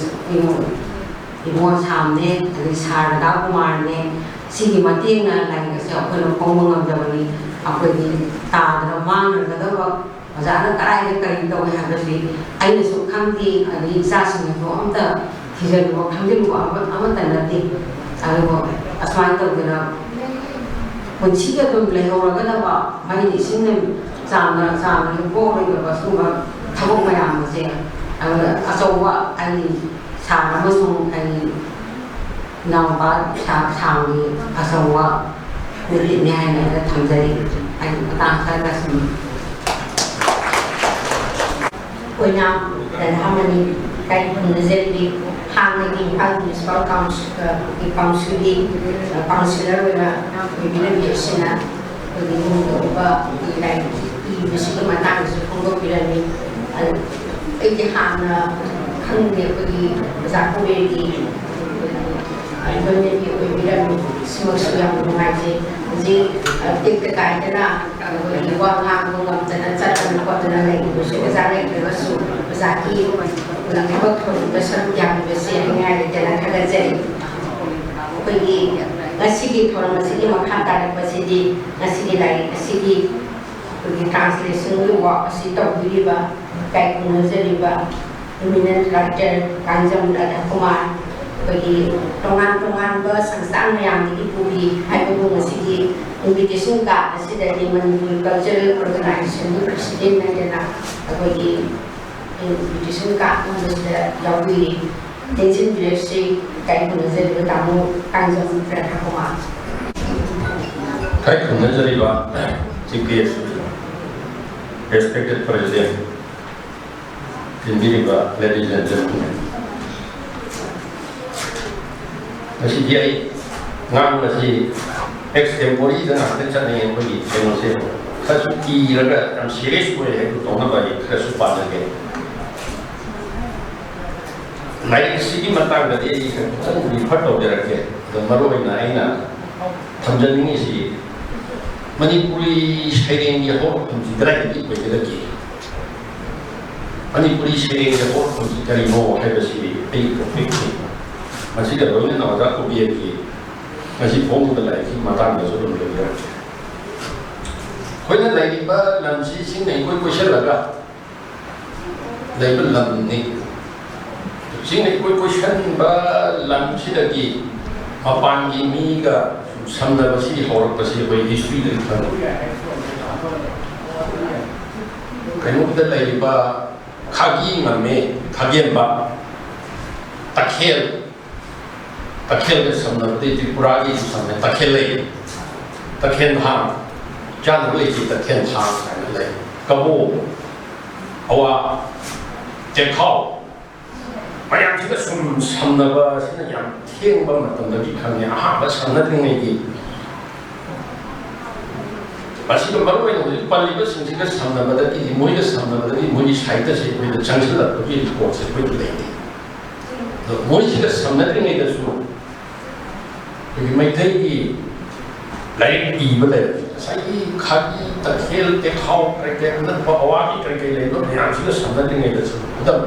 ꯏꯕꯨꯡꯉꯣ ꯁꯥꯝꯅꯦ, ꯑꯗꯩ ꯁꯥꯔ ꯔꯥꯙꯥꯀꯨꯃꯥꯔꯅꯦ, ꯁꯤꯒꯤ ꯃꯇꯦꯡꯅ ꯂꯥꯏꯔꯤꯛ ꯑꯁꯦ ꯑꯩꯈꯣꯏꯅ ꯐꯣꯡꯕ ꯉꯝꯖꯕꯅꯤ꯫ ꯑꯩꯈꯣꯏꯗꯤ ꯇꯥꯗꯅ ꯃꯥꯡꯈ꯭ꯔꯒꯗꯕ ꯑꯣꯖꯥꯅ ꯀꯗꯥꯏꯗ ꯀꯔꯤ ꯇꯧꯏ ꯍꯥꯏꯕꯁꯤ ꯑꯩꯅꯁꯨ ꯈꯪꯗꯦ, ꯑꯗꯒꯤ ꯏꯆꯥꯁꯤꯡꯅꯁꯨ ꯑꯝꯇ ꯊꯤꯖꯤꯜꯂꯨꯕ ꯈꯪꯖꯤꯜꯂꯨꯕ ꯑꯃ-, ꯑꯃꯠꯇ ꯅꯠꯇꯦ꯫ ꯑꯗꯨꯕꯨ ꯑꯁꯨꯃꯥꯏꯅ ꯇꯧꯗꯅ ꯄꯨꯟꯁꯤꯒꯤ ꯑꯗꯨꯝ ꯂꯩꯍꯧꯔꯒꯗꯕ ꯃꯩ ꯏꯁꯤꯡꯅ ꯆꯥꯝꯅ ꯆꯥꯝꯅ ꯂꯨꯀꯣꯛꯂꯣꯏꯗꯕ ꯁꯤꯒꯨꯝꯕ ꯊꯕꯛ ꯃꯌꯥꯝ ꯑꯁꯦ, ꯑ, ꯑꯆꯧꯕ ꯑꯩ ꯁꯥꯔ ꯑꯃꯁꯨꯡ ꯑꯩ ꯏꯅꯥꯎꯄꯥ ꯁꯥ-, ꯁꯥꯝꯒꯤ ꯑꯆꯧꯕ ꯃꯤꯠꯌꯦꯡꯅꯤ ꯍꯥꯏꯅ ꯑꯩꯅ ꯊꯝꯖꯔꯤ꯫ ꯑꯩ ꯃꯇꯥꯡ ꯈꯔꯗ ꯁꯨꯝ ꯑꯣꯏꯅ ꯔꯙꯥꯃꯅꯤ ꯏꯀꯥꯏ ꯈꯨꯝꯅꯖꯔꯤ꯫ ꯍꯥꯟꯅꯒꯤ ꯏꯝꯐꯥꯜ ꯃ꯭ꯌꯨꯅꯤꯁꯤꯄꯥꯜ ꯀꯥꯎꯟꯁꯤꯜ, ꯑ, ꯀꯥꯎꯟꯁꯤꯜꯒꯤ, ꯑ, ꯀꯥꯎꯟꯁꯤꯂꯔ ꯑꯣꯏꯅ ꯑꯣꯏꯕꯤꯔꯝꯃꯤ ꯑꯁꯤꯅ ꯑꯩꯈꯣꯏꯒꯤ ꯅꯣꯡꯗ ꯎꯕ ꯑꯩꯈꯣꯏꯒꯤ ꯂꯥꯏꯔꯤꯛ ꯏꯕꯁꯤꯒꯤ ꯃꯇꯥꯡꯗꯁꯨ ꯐꯣꯡꯗꯣꯛꯄꯤꯔꯝꯃꯤ꯫ ꯑꯗꯨ ꯑꯩꯗꯤ ꯍꯥꯟꯅ ꯈꯪꯗꯦ, ꯑꯩꯈꯣꯏꯒꯤ ꯑꯣꯖꯥ ꯀꯨꯕꯦꯔꯒꯤ ꯑꯩꯈꯣꯏꯒꯤ ꯂꯣꯏꯅꯕꯤ ꯑꯣꯏꯕꯤꯔꯝꯃꯤ꯫ ꯁꯤꯃꯛꯁꯨ ꯌꯥꯝ ꯅꯨꯡꯉꯥꯏꯖꯩ꯫ ꯍꯧꯖꯤꯛ, ꯑ, ꯇꯦꯛꯇ ꯀꯥꯏꯗꯅ ꯑꯩꯈꯣꯏꯒꯤ ꯋꯥ ꯉꯥꯡꯕ ꯉꯝꯗꯅ ꯆꯠꯇꯅ ꯈꯣꯠꯇꯅ ꯂꯩꯔꯤꯕꯁꯨ ꯑꯣꯖꯥ ꯂꯩꯇ꯭ꯔꯒꯁꯨ ꯑꯣꯖꯥꯒꯤ ꯊꯕꯛ ꯊꯧꯔꯝꯗ ꯁꯔꯨꯛ ꯌꯥꯕꯤꯕꯁꯦ ꯍꯥꯏꯅꯤꯡꯉꯥꯏ ꯂꯩꯇꯅ ꯊꯥꯒꯠꯆꯔꯤ꯫ ꯑꯩꯈꯣꯏꯒꯤ ꯉꯁꯤꯒꯤ ꯊꯧꯔꯝ ꯑꯁꯤꯒꯤ ꯃꯈꯥ ꯇꯥꯔꯛꯄꯁꯤꯗꯤ ꯉꯁꯤꯒꯤ ꯂꯥꯏꯔꯤꯛ ꯑꯁꯤꯒꯤ ꯑꯩꯈꯣꯏꯒꯤ ꯇ꯭ꯔꯥꯟꯁꯂꯦꯁꯟꯒꯤ ꯋꯥꯛ ꯑꯁꯤ ꯇꯧꯕꯤꯔꯤꯕ ꯏꯀꯥꯏ ꯈꯨꯝꯅꯖꯔꯤꯕ ꯏꯃꯤꯅꯦꯟ ꯔꯥꯏꯇꯔ ꯀꯥꯡꯖꯝ ꯔꯥꯙꯥꯀꯨꯃꯥꯔ, ꯑꯩꯈꯣꯏꯒꯤ ꯇꯣꯉꯥꯟ ꯇꯣꯉꯥꯟꯕ ꯁꯪꯁꯊꯥꯟ ꯃꯌꯥꯝꯗꯒꯤ ꯄꯨꯔꯤ ꯍꯥꯏꯕꯕꯨ ꯉꯁꯤꯒꯤ ꯏꯟꯚꯤꯇꯦꯁꯟ ꯀꯥꯔꯗ ꯑꯁꯤꯗꯗꯤ ꯃꯅꯤꯄꯨꯔ ꯀꯜꯆꯔꯦꯜ ꯑꯣꯔꯒꯅꯥꯏꯖꯦꯁꯟꯒꯤ ꯄ꯭ꯔꯁꯤꯗꯦꯟ ꯍꯥꯏꯗꯅ ꯑꯩꯈꯣꯏꯒꯤ ꯏꯟꯚꯤꯇꯦꯁꯟ ꯀꯥꯔꯗ ꯑꯃꯁꯤꯗ ꯌꯥꯎꯕꯤꯔꯤ꯫ ꯇꯦꯟꯁꯤꯟꯕꯤꯔꯁꯤ ꯏꯀꯥꯏ ꯈꯨꯝꯅꯖꯔꯤꯕ ꯇꯥꯃꯣ ꯀꯥꯡꯖꯝ ꯔꯥꯙꯥꯀꯨꯃꯥꯔ꯫ ꯏꯀꯥꯏ ꯈꯨꯝꯅꯖꯔꯤꯕ ꯆꯤꯐ ꯒꯦꯁ, ꯔꯦꯁꯄꯦꯛꯇꯦꯠ ꯄ꯭ꯔꯁꯤꯗꯦꯟ, ꯇꯤꯟꯕꯤꯔꯤꯕ ladies and gentlemen, ꯉꯁꯤꯗꯤ ꯑꯩ ꯉꯥꯡꯕꯁꯤ ꯑꯦꯛꯁꯇꯦꯝꯄꯣꯔꯤꯗ ꯉꯥꯛꯇ ꯆꯠꯅꯩ꯫ ꯑꯩꯈꯣꯏꯒꯤ ꯀꯩꯅꯣꯁꯦ ꯈꯔꯁꯨ ꯀꯤꯔꯒ ꯌꯥꯝ ꯁꯤꯔꯤꯌꯁ ꯑꯣꯏ ꯍꯥꯏꯕꯗꯨ ꯇꯧꯅꯕ ꯑꯩ ꯈꯔꯁꯨ ꯄꯥꯖꯒꯦ꯫ ꯂꯥꯏꯔꯤꯛꯁꯤꯒꯤ ꯃꯇꯥꯡꯗꯗꯤ ꯑꯩ ꯈꯤꯇꯪ ꯔꯤꯐꯔ ꯇꯧꯖꯔꯛꯀꯦ꯫ ꯑꯗꯣ ꯃꯔꯨ ꯑꯣꯏꯅ ꯑꯩꯅ ꯊꯝꯖꯅꯤꯡꯉꯤꯁꯤ ꯃꯅꯤꯄꯨꯔꯤ ꯁꯩꯔꯦꯡꯒꯤ ꯍꯧꯔꯛꯐꯝꯁꯤ ꯀꯗꯥꯏꯗꯒꯤ ꯑꯣꯏꯒꯗꯒꯦ? ꯃꯅꯤꯄꯨꯔꯤ ꯁꯩꯔꯦꯡꯒꯤ ꯍꯧꯔꯛꯐꯝꯁꯤ ꯀꯔꯤꯅꯣ ꯍꯥꯏꯕꯁꯤ ꯑꯩꯒꯤ ꯇꯣꯄꯤꯛꯅꯤ꯫ ꯃꯁꯤꯒ ꯂꯣꯏꯅꯅ ꯑꯣꯖꯥ ꯀꯨꯕꯦꯔꯒꯤ ꯉꯁꯤ ꯐꯣꯡꯂꯤꯕ ꯂꯥꯏꯔꯤꯛꯀꯤ ꯃꯇꯥꯡꯗꯁꯨ ꯑꯗꯨꯝ ꯂꯣꯏꯅꯔꯛꯀꯦ꯫ ꯑꯩꯈꯣꯏꯅ ꯂꯩꯔꯤꯕ ꯂꯝꯁꯤ ꯆꯤꯡꯅ ꯏꯀꯣꯏ ꯀꯣꯏꯁꯤꯜꯂꯒ ꯂꯩꯕ ꯂꯝꯅꯤ꯫ ꯆꯤꯡꯅ ꯏꯀꯣꯏ ꯀꯣꯏꯁꯟꯕ ꯂꯝꯁꯤꯗꯒꯤ ꯃꯄꯥꯟꯒꯤ ꯃꯤꯒ ꯁꯝꯅꯕꯁꯤ ꯍꯧꯔꯛꯄꯁꯤ ꯑꯩꯈꯣꯏ ꯍꯤꯁꯇ꯭ꯔꯤꯗꯒꯤ ꯈꯪꯕ ꯌꯥꯏ꯫ ꯀꯩꯅꯣꯗ ꯂꯩꯔꯤꯕ ꯈꯥꯒꯤ ꯉꯝꯃꯦ, ꯈꯥꯒꯦꯝꯕ, ꯇꯈꯦꯜ, ꯇꯈꯦꯜꯒ ꯁꯝꯅꯕꯗꯤ ꯇ꯭ꯔꯤꯄꯨꯔꯥꯒꯤ ꯁꯝꯅ ꯇꯈꯦꯜ ꯂꯩ, ꯇꯈꯦꯜ ꯊꯥꯡ, ꯆꯥꯅꯕ ꯂꯩꯇꯦ, ꯇꯈꯦꯜ ꯊꯥꯡ ꯍꯥꯏꯅ ꯂꯩ, ꯀꯕꯣ, ꯑꯋꯥ, ꯆꯦꯛꯈꯥꯎ, ꯃꯌꯥꯝꯁꯤꯒ ꯁꯨꯝ ꯁꯝꯅꯕ ꯑꯁꯤꯅ ꯌꯥꯝ ꯊꯦꯡꯕ ꯃꯇꯝꯗꯒꯤ ꯈꯪꯉꯦ꯫ ꯑꯍꯥꯟꯕ ꯁꯝꯅꯗ꯭ꯔꯤꯉꯩꯒꯤ ꯃꯁꯤꯒ ꯃꯔꯨ ꯑꯣꯏꯅ ꯍꯧꯖꯤꯛ ꯄꯜꯂꯤꯕꯁꯤꯡꯁꯤꯒ ꯁꯝꯅꯕꯗꯒꯤꯗꯤ, ꯃꯣꯏꯒ ꯁꯝꯅꯕꯗꯒꯤ ꯃꯣꯏꯒꯤ ꯁꯥꯍꯤꯇ꯭ꯌꯁꯦ ꯑꯩꯈꯣꯏꯗ ꯆꯪꯁꯤꯜꯂꯛꯄꯒꯤ ꯔꯤꯄꯣꯔꯠꯁꯦ ꯑꯩꯈꯣꯏꯗ ꯂꯩꯇꯦ꯫ ꯑꯗꯣ ꯃꯣꯏꯁꯤꯒ ꯁꯝꯅꯗ꯭ꯔꯤꯉꯩꯗꯁꯨ ꯑꯩꯈꯣꯏꯒꯤ ꯃꯩꯇꯩꯒꯤ ꯂꯥꯏꯔꯤꯛ ꯏꯕ ꯂꯩꯔꯛꯁꯦ, ꯉꯁꯥꯏꯒꯤ ꯈꯥꯒꯤ, ꯇꯈꯦꯜ, ꯇꯦꯈꯥꯎ, ꯀꯔꯤ ꯀꯔꯤ ꯑꯅꯛꯄ ꯑꯋꯥꯒꯤ ꯀꯔꯤ ꯀꯔꯤ ꯂꯩꯕ ꯃꯌꯥꯝꯁꯤꯒ ꯁꯝꯅꯗ꯭ꯔꯤꯉꯩꯗꯁꯨ ꯈꯨꯗꯝ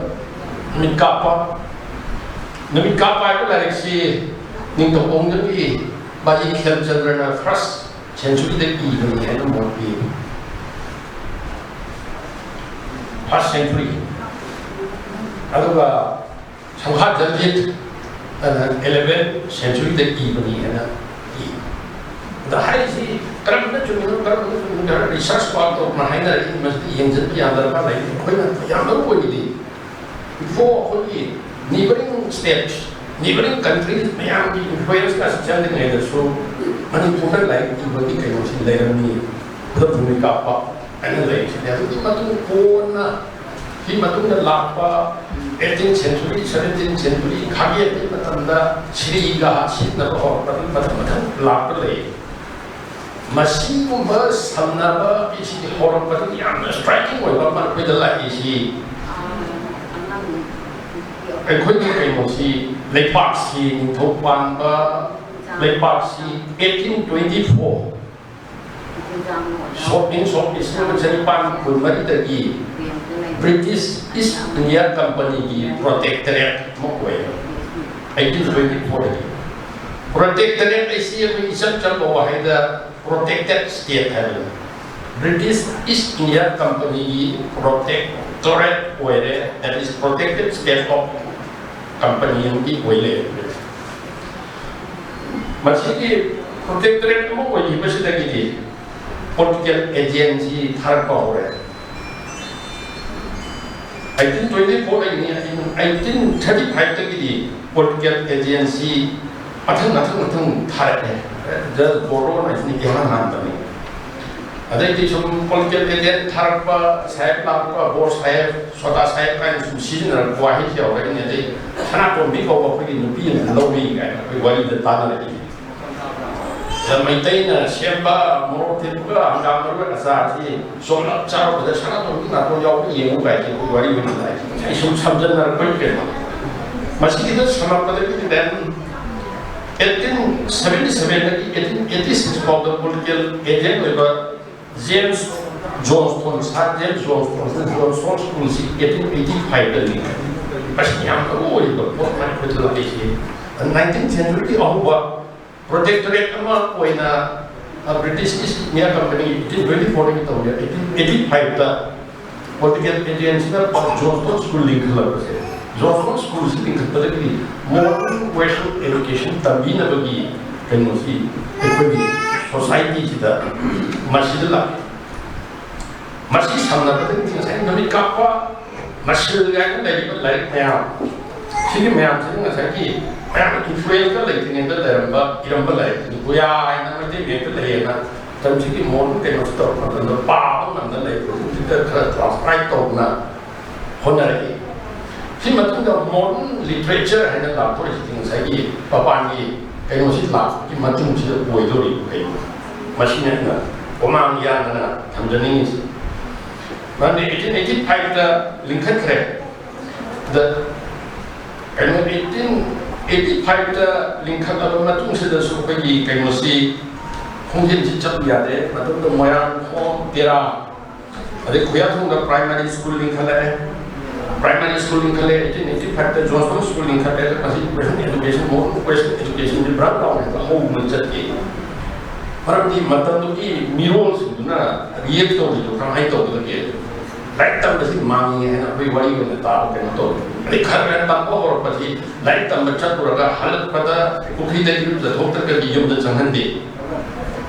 ꯅꯨꯃꯤꯠ ꯀꯥꯞꯄ, ꯅꯨꯃꯤꯠ ꯀꯥꯞꯄ ꯍꯥꯏꯕ ꯂꯥꯏꯔꯤꯛꯁꯤ ꯅꯤꯡꯊꯧ ꯈꯣꯡꯖꯪꯒꯤ ꯕꯥꯖꯤ ꯈꯦꯜꯆꯟꯗ꯭ꯔꯅ ꯐꯥꯔꯁ ꯁꯦꯟꯆꯨꯔꯤꯗ ꯏꯕꯅꯤ ꯍꯥꯏꯅ ꯃꯣꯠ ꯄꯤ꯫ First century. ꯑꯗꯨꯒ ꯁꯝꯈꯥ ꯖꯜꯖꯤꯠ ꯑꯦꯂꯦꯚꯦꯟ ꯁꯦꯟꯆꯨꯔꯤꯗ ꯏꯕꯅꯤ ꯍꯥꯏꯅ ꯏ꯫ ꯑꯗ ꯍꯥꯏꯔꯤꯁꯤ ꯀꯔꯝꯕꯅ ꯆꯨꯝꯃꯤꯅꯣ, ꯀꯔꯝꯕꯅ ꯆꯨꯝꯃꯤꯅꯣ ꯈꯔ ꯔꯤꯁꯔꯁ ꯋꯥꯔꯛ ꯇꯧꯗꯅ ꯍꯥꯏꯅꯔꯛꯏ꯫ ꯃꯁꯤꯗ ꯌꯦꯡꯁꯤꯟꯕ ꯌꯥꯝ ꯗꯔꯀꯥꯔ ꯂꯩ꯫ ꯑꯩꯈꯣꯏꯅ ꯌꯥꯝ ꯃꯔꯨ ꯑꯣꯏꯔꯤꯗꯤ ꯕꯤꯐꯣꯔ ꯑꯩꯈꯣꯏꯒꯤ ꯅꯤꯕꯔꯤꯡ ꯁ꯭ꯇꯦꯠꯁ, ꯅꯤꯕꯔꯤꯡ ꯀꯟꯇ꯭ꯔꯤꯁ ꯃꯌꯥꯝꯒꯤ ꯏꯟꯐ꯭ꯂꯨꯌꯦꯟꯁꯀ ꯆꯪꯗ꯭ꯔꯤꯉꯩꯗꯁꯨ ꯃꯅꯤꯄꯨꯔꯗ ꯂꯥꯏꯔꯤꯛ ꯏꯕꯒꯤ ꯀꯩꯅꯣꯁꯤ ꯂꯩꯔꯝꯃꯤ꯫ ꯈꯨꯗꯝ ꯅꯨꯃꯤꯠ ꯀꯥꯞꯄ ꯍꯥꯏꯅ ꯂꯩꯔꯤꯁꯤꯅꯦ꯫ ꯑꯗꯨꯒꯤ ꯃꯇꯨꯡ ꯀꯣꯟꯅ ꯁꯤ ꯃꯇꯨꯡꯗ ꯂꯥꯛꯄ ꯑꯩꯠꯇꯤꯟ ꯁꯦꯟꯆꯨꯔꯤ, ꯁꯚꯦꯟꯇꯤꯟ ꯁꯦꯟꯆꯨꯔꯤ, ꯈꯥꯒꯦꯟꯒꯤ ꯃꯇꯝꯗ ꯁꯤꯔꯤꯒ ꯁꯤꯖꯤꯟꯅꯕ ꯍꯧꯔꯛꯄꯗꯒꯤ ꯃꯊꯪ ꯃꯊꯪ ꯂꯥꯛꯄ ꯂꯩ꯫ ꯃꯁꯤꯒꯨꯝꯕ ꯁꯝꯅꯕ ꯁꯤ ꯍꯧꯔꯛꯄꯗꯒꯤ ꯌꯥꯝꯅ ꯁ꯭ꯇ꯭ꯔꯥꯏꯀꯤꯡ ꯑꯣꯏꯕ ꯑꯃ ꯑꯩꯈꯣꯏꯗ ꯂꯥꯛꯏꯁꯤ ꯑꯩꯈꯣꯏꯒꯤ ꯀꯩꯅꯣꯁꯤ, ꯂꯩꯄꯥꯛꯁꯤ ꯅꯤꯡꯊꯧ ꯄꯥꯟꯕ ꯂꯩꯄꯥꯛꯁꯤ ꯑꯩꯠꯇꯤꯟ ꯇ꯭ꯋꯦꯟꯇꯤ ꯐꯣꯔ ꯁꯣꯞ ꯏꯟ ꯁꯣꯞ ꯂꯤꯁꯤꯡ ꯑꯃ ꯆꯅꯤꯄꯥꯟ ꯀꯨꯟꯃꯔꯤꯗꯒꯤ ꯕ꯭ꯔꯤꯇꯤꯁ ꯏꯁ ꯏꯟꯗꯤꯌꯥ ꯀꯝꯄꯅꯤꯒꯤ ꯄ꯭ꯔꯣꯇꯦꯛꯇꯔꯦꯠ ꯑꯃ ꯑꯣꯏ꯫ ꯑꯩꯠꯇꯤꯟ ꯇ꯭ꯋꯦꯟꯇꯤ ꯐꯣꯔꯗꯒꯤ ꯄ꯭ꯔꯣꯇꯦꯛꯇꯔꯦꯠ ꯑꯩꯁꯤ ꯑꯩꯈꯣꯏ ꯏꯆꯝ ꯆꯝꯕ ꯋꯥꯍꯩꯗ ꯄ꯭ꯔꯣꯇꯦꯛꯇꯦꯠ ꯁ꯭ꯇꯦꯠ ꯍꯥꯏꯕꯅꯤ꯫ ꯕ꯭ꯔꯤꯇꯤꯁ ꯏꯁ ꯏꯟꯗꯤꯌꯥ ꯀꯝꯄꯅꯤꯒꯤ ꯄ꯭ꯔꯣꯇꯦꯛꯇꯣꯔꯦꯠ ꯑꯣꯏꯔꯦ, that is protected state of company ꯑꯃꯒꯤ ꯑꯣꯏ ꯂꯩꯔꯦ꯫ ꯃꯁꯤꯒꯤ ꯄ꯭ꯔꯣꯇꯦꯛꯇꯣꯔꯦꯠ ꯑꯃ ꯑꯣꯏꯈꯤꯕꯁꯤꯗꯒꯤꯗꯤ ꯄꯣꯂꯤꯇꯤꯀꯦꯜ ꯑꯦꯖꯦꯟꯁꯤ ꯊꯥꯔꯛꯄ ꯍꯧꯔꯦ꯫ ꯑꯩꯠꯇꯤꯟ ꯇ꯭ꯋꯦꯟꯇꯤ ꯐꯣꯔꯗꯒꯤꯅꯤ, ꯑꯩꯠꯇꯤꯟ ꯊꯥꯔꯇꯤ ꯐꯥꯏꯚꯇꯒꯤꯗꯤ ꯄꯣꯂꯤꯇꯤꯀꯦꯜ ꯑꯦꯖꯦꯟꯁꯤ ꯃꯊꯪ ꯃꯊꯪ ꯃꯊꯪ ꯊꯥꯔꯛꯑꯦ꯫ ꯖꯁ ꯕꯣꯔꯗꯣꯟ ꯍꯥꯏꯁꯤꯅ ꯏꯍꯥꯟ ꯍꯥꯟꯕꯅꯤ꯫ ꯑꯗꯩꯗꯤ ꯁꯨꯝ ꯄꯣꯂꯤꯇꯤꯀꯦꯜ ꯑꯦꯖꯦꯟ ꯊꯥꯔꯛꯄ, ꯁꯥꯍꯦꯕ ꯂꯥꯛꯄ, ꯕꯣꯔ ꯁꯥꯍꯦꯕ, ꯁꯣꯗꯥ ꯁꯥꯍꯦꯕ ꯀꯥꯏꯅ ꯁꯨꯝ ꯁꯤꯖꯤꯟꯅꯔꯛꯄ ꯋꯥꯍꯩꯁꯤ ꯌꯥꯎꯔꯛꯏꯅꯦ꯫ ꯑꯗꯩ ꯁꯅꯥꯇꯣꯝꯕꯤ ꯀꯧꯕ ꯑꯩꯈꯣꯏꯒꯤ ꯅꯨꯄꯤ ꯑꯃꯁꯨ ꯂꯧꯏ ꯀꯥꯏꯅ ꯑꯩꯈꯣꯏ ꯋꯥꯔꯤꯗ ꯇꯥꯟꯅꯔꯛꯏ꯫ ꯑꯗ ꯃꯩꯇꯩꯅ ꯁꯦꯝꯕ ꯃꯣꯔꯣꯛ ꯊꯦꯛꯄꯒ ꯍꯪꯒꯥꯝ ꯃꯔꯨ ꯑꯆꯥꯔꯁꯤ ꯆꯣꯝꯂꯞ ꯆꯥꯔꯨꯕꯗ ꯁꯅꯥꯇꯣꯝꯕꯤ ꯅꯥꯇꯣꯟ ꯌꯥꯎꯕ ꯌꯦꯡꯉꯨ ꯀꯥꯏꯁꯤ ꯑꯩꯈꯣꯏ ꯋꯥꯔꯤ ꯑꯣꯏꯅ ꯂꯥꯛꯏ꯫ ꯉꯁꯥꯏ ꯁꯨꯝ ꯁꯝꯖꯟꯅꯔꯛꯄꯒꯤ ꯀꯩꯅꯣ꯫ ꯃꯁꯤꯒꯤꯗ ꯁꯝꯂꯛꯄꯗꯒꯤꯗꯤ then eighteen seventy sevenꯗꯒꯤ eighteen eighty six ꯐꯥꯎꯗ ꯄꯣꯂꯤꯇꯤꯀꯦꯜ ꯑꯦꯖꯦꯟ ꯑꯣꯏꯕ ꯖꯦꯝꯁ ꯖꯣꯟꯁꯇꯣꯟ, ꯁꯥꯔ ꯖꯦꯝꯁ ꯖꯣꯟꯁꯇꯣꯟꯁꯤꯅ ꯖꯣꯟꯁꯇꯣꯟ ꯁ꯭ꯀꯨꯜꯁꯤ eighteen eighty fiveꯗ ꯂꯤꯡꯈꯠꯂꯤ꯫ ꯃꯁꯤ ꯌꯥꯝ ꯃꯔꯨ ꯑꯣꯏꯔꯤꯕ ꯄꯣꯠ ꯑꯃ ꯑꯩꯈꯣꯏꯗ ꯂꯥꯛꯏꯁꯤ꯫ Nineteenth centuryꯒꯤ ꯑꯍꯧꯕ ꯄ꯭ꯔꯣꯇꯦꯛꯇꯣꯔꯦꯠ ꯑꯃ ꯑꯣꯏꯅ, ꯑ, British East India Company eighteen twenty fourꯗꯒꯤ ꯇꯧꯔꯦ꯫ Eighteen eighty fiveꯇ ꯄꯣꯂꯤꯇꯤꯀꯦꯜ ꯑꯦꯖꯦꯟꯁꯤꯅ ꯖꯣꯟꯁꯇꯣꯟ ꯁ꯭ꯀꯨꯜ ꯂꯤꯡꯈꯠꯂꯛꯄꯁꯦ, ꯖꯣꯟꯁꯇꯣꯟ ꯁ꯭ꯀꯨꯜꯁꯤ ꯂꯤꯡꯈꯠꯄꯗꯒꯤꯗꯤ modern western education ꯇꯝꯕꯤꯅꯕꯒꯤ ꯀꯩꯅꯣꯁꯤ ꯑꯩꯈꯣꯏꯒꯤ ꯁꯣꯁꯥꯏꯇꯤꯁꯤꯗ ꯃꯁꯤꯗ ꯂꯥꯛꯑꯦ꯫ ꯃꯁꯤ ꯁꯝꯅꯕꯗꯒꯤ ꯉꯁꯥꯏ ꯅꯨꯃꯤꯠ ꯀꯥꯞꯄ, ꯃꯁꯤꯜ ꯀꯥꯏꯅ ꯂꯩꯔꯤꯕ ꯂꯥꯏꯔꯤꯛ ꯃꯌꯥꯝ, ꯁꯤꯒꯤ ꯃꯌꯥꯝꯁꯤꯅ ꯉꯁꯥꯏꯒꯤ ꯃꯌꯥꯝꯅ ꯏꯟꯐ꯭ꯂꯨꯌꯦꯟꯁꯇ ꯂꯩꯇ꯭ꯔꯤꯉꯩꯗ ꯂꯩꯔꯝꯕ, ꯏꯔꯝꯕ ꯂꯥꯏꯔꯤꯛ, ꯒꯨꯌꯥ ꯍꯥꯏꯅ ꯃꯩꯇꯩ ꯃꯌꯦꯛꯇ ꯂꯩꯌꯦꯅ ꯃꯇꯝꯁꯤꯒꯤ ꯃꯣꯗꯔꯟ ꯀꯩꯅꯣꯁꯤ ꯇꯧꯔꯛꯄ ꯃꯇꯝꯗ ꯄꯥꯕ ꯉꯝꯗꯅ ꯂꯩꯕ ꯍꯧꯖꯤꯛꯇ ꯈꯔ ꯇ꯭ꯔꯥꯟꯁꯀ꯭ꯔꯥꯏꯕ ꯇꯧꯗꯅ ꯍꯣꯠꯅꯔꯛꯏ꯫ ꯁꯤ ꯃꯇꯨꯡꯗ ꯃꯣꯗꯔꯟ ꯂꯤꯇꯔꯦꯆꯔ ꯍꯥꯏꯅ ꯂꯥꯛꯊꯣꯔꯛꯏꯁꯤꯗꯤ ꯉꯁꯥꯏꯒꯤ ꯃꯄꯥꯟꯒꯤ ꯀꯩꯅꯣꯁꯤ ꯂꯥꯛꯄꯒꯤ ꯃꯇꯨꯡꯁꯤꯗ ꯑꯣꯏꯗꯣꯔꯤꯕ ꯀꯩꯅꯣ꯫ ꯃꯁꯤꯅ ꯑꯩꯅ ꯃꯃꯥꯡ ꯌꯥꯟꯗꯅ ꯊꯝꯖꯅꯤꯡꯉꯤꯁꯤ꯫ ꯃꯔꯝꯗꯤ eighteen eighty fiveꯇ ꯂꯤꯡꯈꯠꯈ꯭ꯔꯦ꯫ ꯑꯗ ꯀꯩꯅꯣ, eighteen eighty fiveꯇ ꯂꯤꯡꯈꯠꯂꯕ ꯃꯇꯨꯡꯁꯤꯗꯁꯨ ꯑꯩꯈꯣꯏꯒꯤ ꯀꯩꯅꯣꯁꯤ ꯈꯣꯡꯖꯦꯜꯁꯤ ꯆꯠꯂꯨ ꯌꯥꯗꯦ꯫ ꯃꯇꯝꯗ ꯃꯣꯏꯔꯥꯡꯈꯣꯝ, ꯇꯦꯔꯥ, ꯑꯗꯩ ꯈꯨꯌꯥꯊꯣꯡꯗ ꯄ꯭ꯔꯥꯏꯃꯥꯔꯤ ꯁ꯭ꯀꯨꯜ ꯂꯤꯡꯈꯠꯂꯛꯑꯦ꯫ ꯄ꯭ꯔꯥꯏꯃꯥꯔꯤ ꯁ꯭ꯀꯨꯜ ꯂꯤꯡꯈꯠꯂꯦ, eighteen eighty fiveꯇ ꯖꯣꯟꯁꯇꯣꯟ ꯁ꯭ꯀꯨꯜ ꯂꯤꯡꯈꯠꯂꯦ꯫ ꯃꯁꯤ ꯋꯦꯁꯇꯔꯟ ꯑꯦꯖꯨꯀꯦꯁꯟ, ꯃꯣꯗꯔꯟ ꯋꯦꯁꯇꯔꯟ ꯑꯦꯖꯨꯀꯦꯁꯟꯁꯤ ꯕ꯭ꯔꯥꯟ ꯂꯥꯎꯅ ꯍꯦꯛꯇ ꯍꯧꯅ ꯆꯠꯈꯤ꯫ ꯃꯔꯝꯗꯤ ꯃꯇꯝꯗꯨꯒꯤ ꯃꯤꯔꯣꯜꯁꯤꯡꯗꯨꯅ ꯔꯤꯌꯦꯛ ꯇꯧꯔꯤꯗꯣ ꯀꯃꯥꯏꯅ ꯇꯧꯒꯗꯒꯦ? ꯂꯥꯏꯔꯤꯛ ꯇꯝꯕꯁꯤ ꯃꯥꯡꯉꯤ ꯍꯥꯏꯅ ꯑꯩꯈꯣꯏ ꯋꯥꯔꯤ ꯑꯣꯏꯅ ꯇꯥꯕ ꯀꯩꯅꯣ ꯇꯧꯔꯦ꯫ ꯑꯗꯩ ꯈꯔ ꯈꯔ ꯇꯝꯕ ꯍꯧꯔꯛꯄꯁꯤ ꯂꯥꯏꯔꯤꯛ ꯇꯝꯕ ꯆꯠꯂꯨꯔꯒ ꯍꯜꯂꯛꯄꯗ ꯄꯨꯈ꯭ꯔꯤꯗ ꯏꯔꯨꯖꯊꯣꯛꯇ꯭ꯔꯒꯗꯤ ꯌꯨꯝꯗ ꯆꯪꯍꯟꯗꯦ꯫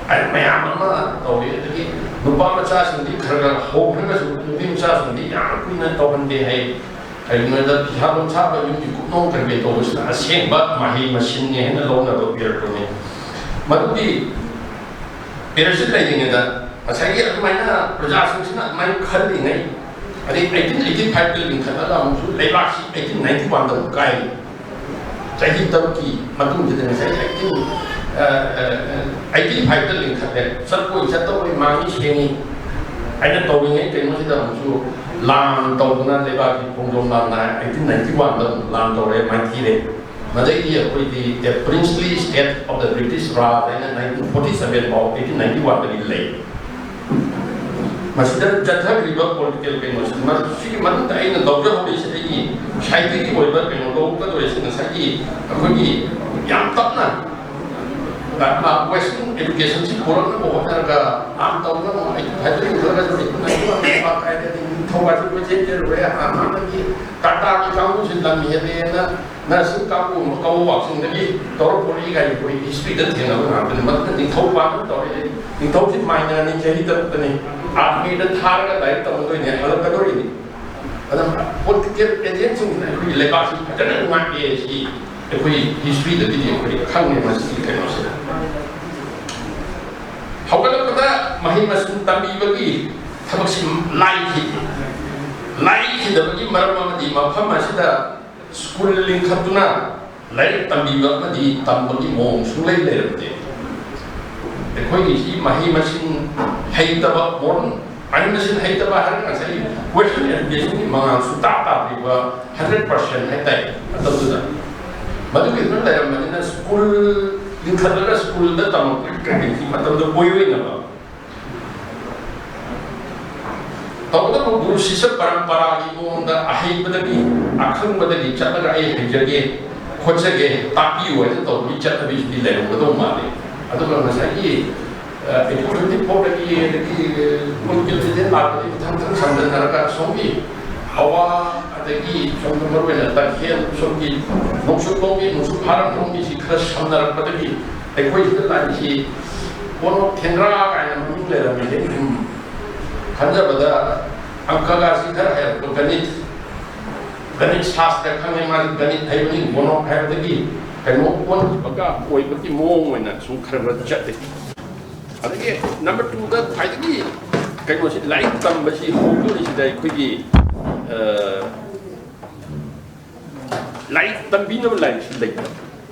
ꯍꯥꯏ ꯃꯌꯥꯝ ꯑꯃ ꯇꯧꯔꯤ꯫ ꯑꯗꯒꯤ ꯅꯨꯄꯥ ꯃꯆꯥꯁꯤꯡꯗꯤ ꯈꯔ ꯈꯔ ꯍꯧꯈ꯭ꯔꯒꯁꯨ ꯅꯨꯄꯤ ꯃꯆꯥꯁꯤꯡꯗꯤ ꯌꯥꯝ ꯀꯨꯏꯅ ꯇꯧꯍꯟꯗꯦ ꯍꯥꯏ꯫ ꯀꯔꯤꯒꯤꯅꯣꯗ ꯐꯤꯁꯥ ꯂꯣꯟꯁꯥꯕ ꯌꯨꯝꯒꯤ ꯀꯨꯞꯅꯣꯝ ꯀꯔꯤ ꯀꯔꯤ ꯇꯧꯕꯁꯤꯅ ꯑꯁꯦꯡꯕ ꯃꯍꯩ ꯃꯁꯤꯡꯅꯤ ꯍꯥꯏꯅ ꯂꯧꯅꯕ ꯄꯤꯔꯛꯄꯅꯤ꯫ ꯃꯗꯨꯗꯤ ꯄꯦꯔꯦꯟꯁꯁꯤ ꯂꯩꯔꯤꯉꯩꯗ ꯉꯁꯥꯏꯒꯤ ꯑꯗꯨꯃꯥꯏꯅ ꯄ꯭ꯔꯖꯥꯁꯤꯡꯁꯤꯅ ꯑꯗꯨꯃꯥꯏꯅ ꯈꯜꯂꯤꯉꯩ, ꯑꯗꯩ eighteen eighty five ꯇ ꯂꯤꯡꯈꯠꯂꯒ ꯑꯃꯨꯛꯁꯨ ꯂꯩꯕꯥꯛꯁꯤ eighteen ninety one ꯗ ꯑꯃꯨꯛ ꯀꯥꯏꯔꯤ꯫ ꯆꯍꯤ ꯇꯔꯨꯛꯀꯤ ꯃꯇꯨꯡꯁꯤꯗ ꯉꯁꯥꯏ eighteen, ꯑ, ꯑ, eighty five ꯇ ꯂꯤꯡꯈꯠꯂꯦ, ꯆꯠꯄꯣꯏ ꯆꯠꯇꯕꯣꯏ ꯃꯥꯡꯉꯤ ꯁꯦꯡꯉꯤ ꯍꯥꯏꯅ ꯇꯧꯔꯤꯉꯩ ꯀꯩꯅꯣꯁꯤꯗ ꯑꯃꯨꯛꯁꯨ ꯂꯥꯟ ꯇꯧꯗꯨꯅ ꯂꯩꯕꯥꯛꯀꯤ ꯈꯣꯡꯖꯣꯝ ꯂꯥꯟ eighteen ninety one ꯗ ꯑꯃꯨꯛ ꯂꯥꯟ ꯇꯧꯔꯦ, ꯃꯥꯏꯊꯤꯔꯦ꯫ ꯃꯗꯩꯗꯤ ꯑꯩꯈꯣꯏꯒꯤ the princely state of the British Raj ꯍꯥꯏꯅ nineteen forty seven ꯐꯥꯎ eighteen ninety one ꯗꯒꯤ ꯂꯩ꯫ ꯃꯁꯤꯗ ꯆꯠꯊꯈ꯭ꯔꯤꯕ ꯄꯣꯂꯤꯇꯤꯀꯦꯜ ꯀꯩꯅꯣꯁꯤ, ꯃꯁꯤꯒꯤ ꯃꯅꯨꯡꯗ ꯑꯩꯅ ꯂꯧꯖꯍꯧꯔꯤꯁꯦ ꯑꯩꯒꯤ ꯁꯥꯏꯟꯇꯤꯐꯤꯛ ꯑꯣꯏꯕ ꯀꯩꯅꯣ ꯂꯧꯒꯗꯧꯔꯤꯁꯦ ꯉꯁꯥꯏꯒꯤ ꯑꯩꯈꯣꯏꯒꯤ ꯌꯥꯝ ꯇꯞꯅ ꯋꯦꯁꯇꯔꯟ ꯑꯦꯖꯨꯀꯦꯁꯟꯁꯤ ꯄꯨꯔꯛꯅꯕ ꯍꯣꯠꯅꯔꯒ ꯌꯥꯝ ꯇꯧꯅꯕ ꯑꯩ ꯍꯥꯏꯖꯅꯤꯡꯗ꯭ꯔꯒꯁꯨ ꯑꯩ ꯅꯤꯡꯊꯧ ꯀꯥꯁꯤ ꯀꯣꯏꯆꯦꯟ ꯆꯦꯜꯂꯨꯔꯦ꯫ ꯑꯍꯥꯟꯕꯒꯤ ꯇꯥꯇꯥꯒꯤ ꯀꯥꯡꯕꯨꯁꯤ ꯂꯝ ꯍꯦꯜꯂꯦꯅ ꯅꯔꯁꯤꯡ ꯀꯥꯡꯕꯨ ꯑꯃ ꯀꯧꯕ ꯋꯥꯛꯁꯤꯡꯗꯒꯤ ꯇꯧꯔꯛꯄꯅꯤ ꯀꯥꯏꯅ ꯑꯩꯈꯣꯏ ꯍꯤꯁꯇ꯭ꯔꯤꯗ ꯊꯦꯡꯅꯕ ꯉꯥꯛꯇꯅꯤ꯫ ꯃꯗꯨꯅ ꯅꯤꯡꯊꯧ ꯄꯥꯟꯕ ꯇꯧꯔꯛꯑꯦ꯫ ꯅꯤꯡꯊꯧꯁꯤ ꯃꯥꯏꯅꯔꯅꯤ, ꯆꯍꯤ ꯇꯔꯨꯛꯇꯅꯤ꯫ ꯑꯥꯔꯃꯤꯗ ꯊꯥꯔꯒ ꯂꯥꯏꯔꯤꯛ ꯇꯝꯒꯗꯣꯏꯅꯦ, ꯍꯜꯂꯛꯀꯗꯣꯔꯤꯅꯤ꯫ ꯑꯗꯨꯅ ꯄꯣꯂꯤꯇꯤꯀꯦꯜ ꯑꯦꯖꯦꯟꯁꯤꯡꯁꯤꯅ ꯑꯩꯈꯣꯏꯒꯤ ꯂꯩꯕꯥꯛꯁꯤ ꯐꯖꯅ ꯉꯥꯛꯑꯦ꯫ ꯁꯤ ꯑꯩꯈꯣꯏ ꯍꯤꯁꯇ꯭ꯔꯤꯗꯒꯤꯗꯤ ꯑꯩꯈꯣꯏ ꯈꯪꯉꯦ꯫ ꯃꯁꯤꯒꯤ ꯀꯩꯅꯣꯁꯤꯗ ꯍꯧꯒꯠꯂꯛꯄꯗ ꯃꯍꯩ ꯃꯁꯤꯡ ꯇꯝꯕꯤꯕꯒꯤ ꯊꯕꯛꯁꯤ ꯂꯥꯏꯈꯤꯗꯦ꯫ ꯂꯥꯏꯈꯤꯗꯕꯒꯤ ꯃꯔꯝ ꯑꯃꯗꯤ ꯃꯐꯝ ꯑꯁꯤꯗ ꯁ꯭ꯀꯨꯜ ꯂꯤꯡꯈꯠꯇꯨꯅ ꯂꯥꯏꯔꯤꯛ ꯇꯝꯕꯤꯕ ꯑꯃꯗꯤ ꯇꯝꯕꯒꯤ ꯃꯑꯣꯡ ꯁꯨꯡꯂꯩ ꯂꯩꯔꯝꯗꯦ꯫ ꯑꯩꯈꯣꯏꯒꯤꯁꯤ ꯃꯍꯩ ꯃꯁꯤꯡ ꯍꯩꯇꯕ, ꯃꯣꯗꯔꯟ ꯃꯍꯩ ꯃꯁꯤꯡ ꯍꯩꯇꯕ ꯍꯥꯏꯔꯒ ꯉꯁꯥꯏꯒꯤ ꯋꯦꯁꯇꯔꯟ ꯑꯦꯖꯨꯀꯦꯁꯟꯒꯤ ꯃꯉꯥꯜ ꯁꯨꯡꯇꯥ ꯇꯥꯗ꯭ꯔꯤꯕ ꯍꯟꯗ꯭ꯔꯦꯠ ꯄꯥꯔꯁꯦꯟ ꯍꯥꯏꯇꯥꯔꯦ ꯃꯇꯝꯗꯨꯗ꯫ ꯃꯗꯨꯒꯤꯗꯨꯅ ꯂꯩꯔꯝꯕꯅꯤꯅ ꯁ꯭ꯀꯨꯜ ꯂꯤꯡꯈꯠꯂꯒ ꯁ꯭ꯀꯨꯜꯗ ꯇꯝꯃꯛꯄꯒꯤ ꯀꯩꯀꯩꯁꯤ ꯃꯇꯝꯗ ꯑꯣꯏꯔꯣꯏꯅꯕ꯫ ꯇꯧꯕꯇꯕꯨ ꯒꯨꯔꯨ ꯁꯤꯁ꯭ꯌ ꯄꯔꯝꯄꯔꯥꯒꯤ ꯃꯑꯣꯡꯗ ꯑꯍꯩꯕꯗꯒꯤ, ꯑꯈꯪꯕꯗꯒꯤ ꯆꯠꯂꯒ ꯑꯩ ꯍꯩꯖꯒꯦ, ꯈꯣꯠꯆꯒꯦ, ꯇꯥꯛꯄꯤꯌꯨ ꯍꯥꯏꯅ ꯇꯧꯕꯒꯤ ꯆꯠꯅꯕꯤꯁꯤꯗꯤ ꯂꯩꯔꯝꯒꯗꯧ ꯃꯥꯜꯂꯤ꯫ ꯑꯗꯨꯒ ꯉꯁꯥꯏꯒꯤ, ꯑ, ꯑꯩꯠꯇꯤꯟ ꯇ꯭ꯋꯦꯟꯇꯤ ꯐꯣꯔꯗꯒꯤ ꯑꯗꯒꯤ ꯄꯣꯂꯤꯇꯤꯀꯦꯜ ꯂꯤꯗꯔ ꯂꯥꯛꯄꯗꯒꯤ ꯃꯊꯪ ꯃꯊꯪ ꯁꯝꯖꯟꯅꯔꯒ ꯁꯣꯝꯒꯤ ꯑꯋꯥ, ꯑꯗꯒꯤ ꯁꯣꯝꯗ ꯃꯔꯨꯑꯣꯏꯅ ꯇꯈꯦꯜ, ꯁꯣꯝꯒꯤ ꯅꯣꯡꯆꯨꯞ ꯂꯣꯝꯒꯤ, ꯅꯣꯡꯆꯨꯞ ꯐꯥꯔꯝ ꯂꯣꯝꯒꯤꯁꯤ ꯈꯔ ꯁꯝꯅꯔꯛꯄꯗꯒꯤ ꯑꯩꯈꯣꯏꯁꯤꯗ ꯂꯥꯛꯏꯁꯤ ꯀꯣꯅꯣꯞ ꯊꯦꯡꯒ꯭ꯔꯥ ꯀꯥꯏꯅ ꯃꯃꯤꯡ ꯂꯩꯔꯝꯃꯤꯁꯦ ꯁꯨꯝ ꯈꯟꯖꯕꯗ, ꯑꯪꯀꯒꯁꯤ ꯈꯔ ꯍꯩꯔꯛꯄ, ꯒꯅꯤꯠ, ꯒꯅꯤꯠ ꯁꯥꯁꯇ꯭ꯔ ꯈꯪꯉꯦ, ꯃꯥꯁꯤ ꯒꯅꯤꯠ ꯍꯩꯕꯅꯤ, ꯀꯣꯅꯣꯞ ꯍꯥꯏꯕꯗꯒꯤ ꯀꯩꯅꯣ ꯑꯣꯟꯈꯤꯕꯒ ꯑꯣꯏꯕꯒꯤ ꯃꯑꯣꯡ ꯑꯣꯏꯅ ꯁꯨꯝ ꯈꯔ ꯈꯔ ꯆꯠꯂꯤ꯫ ꯑꯗꯒꯤ ꯅꯝꯕꯔ ꯇꯨꯗ ꯈ꯭ꯋꯥꯏꯗꯒꯤ ꯀꯩꯅꯣꯁꯤ, ꯂꯥꯏꯔꯤꯛ ꯇꯝꯕꯁꯤ ꯍꯧꯗꯣꯔꯤꯁꯤꯗ ꯑꯩꯈꯣꯏꯒꯤ, ꯑ, ꯂꯥꯏꯔꯤꯛ ꯇꯝꯕꯤꯅꯕ ꯂꯥꯏꯔꯤꯛꯁꯤ ꯂꯩꯇꯕ꯫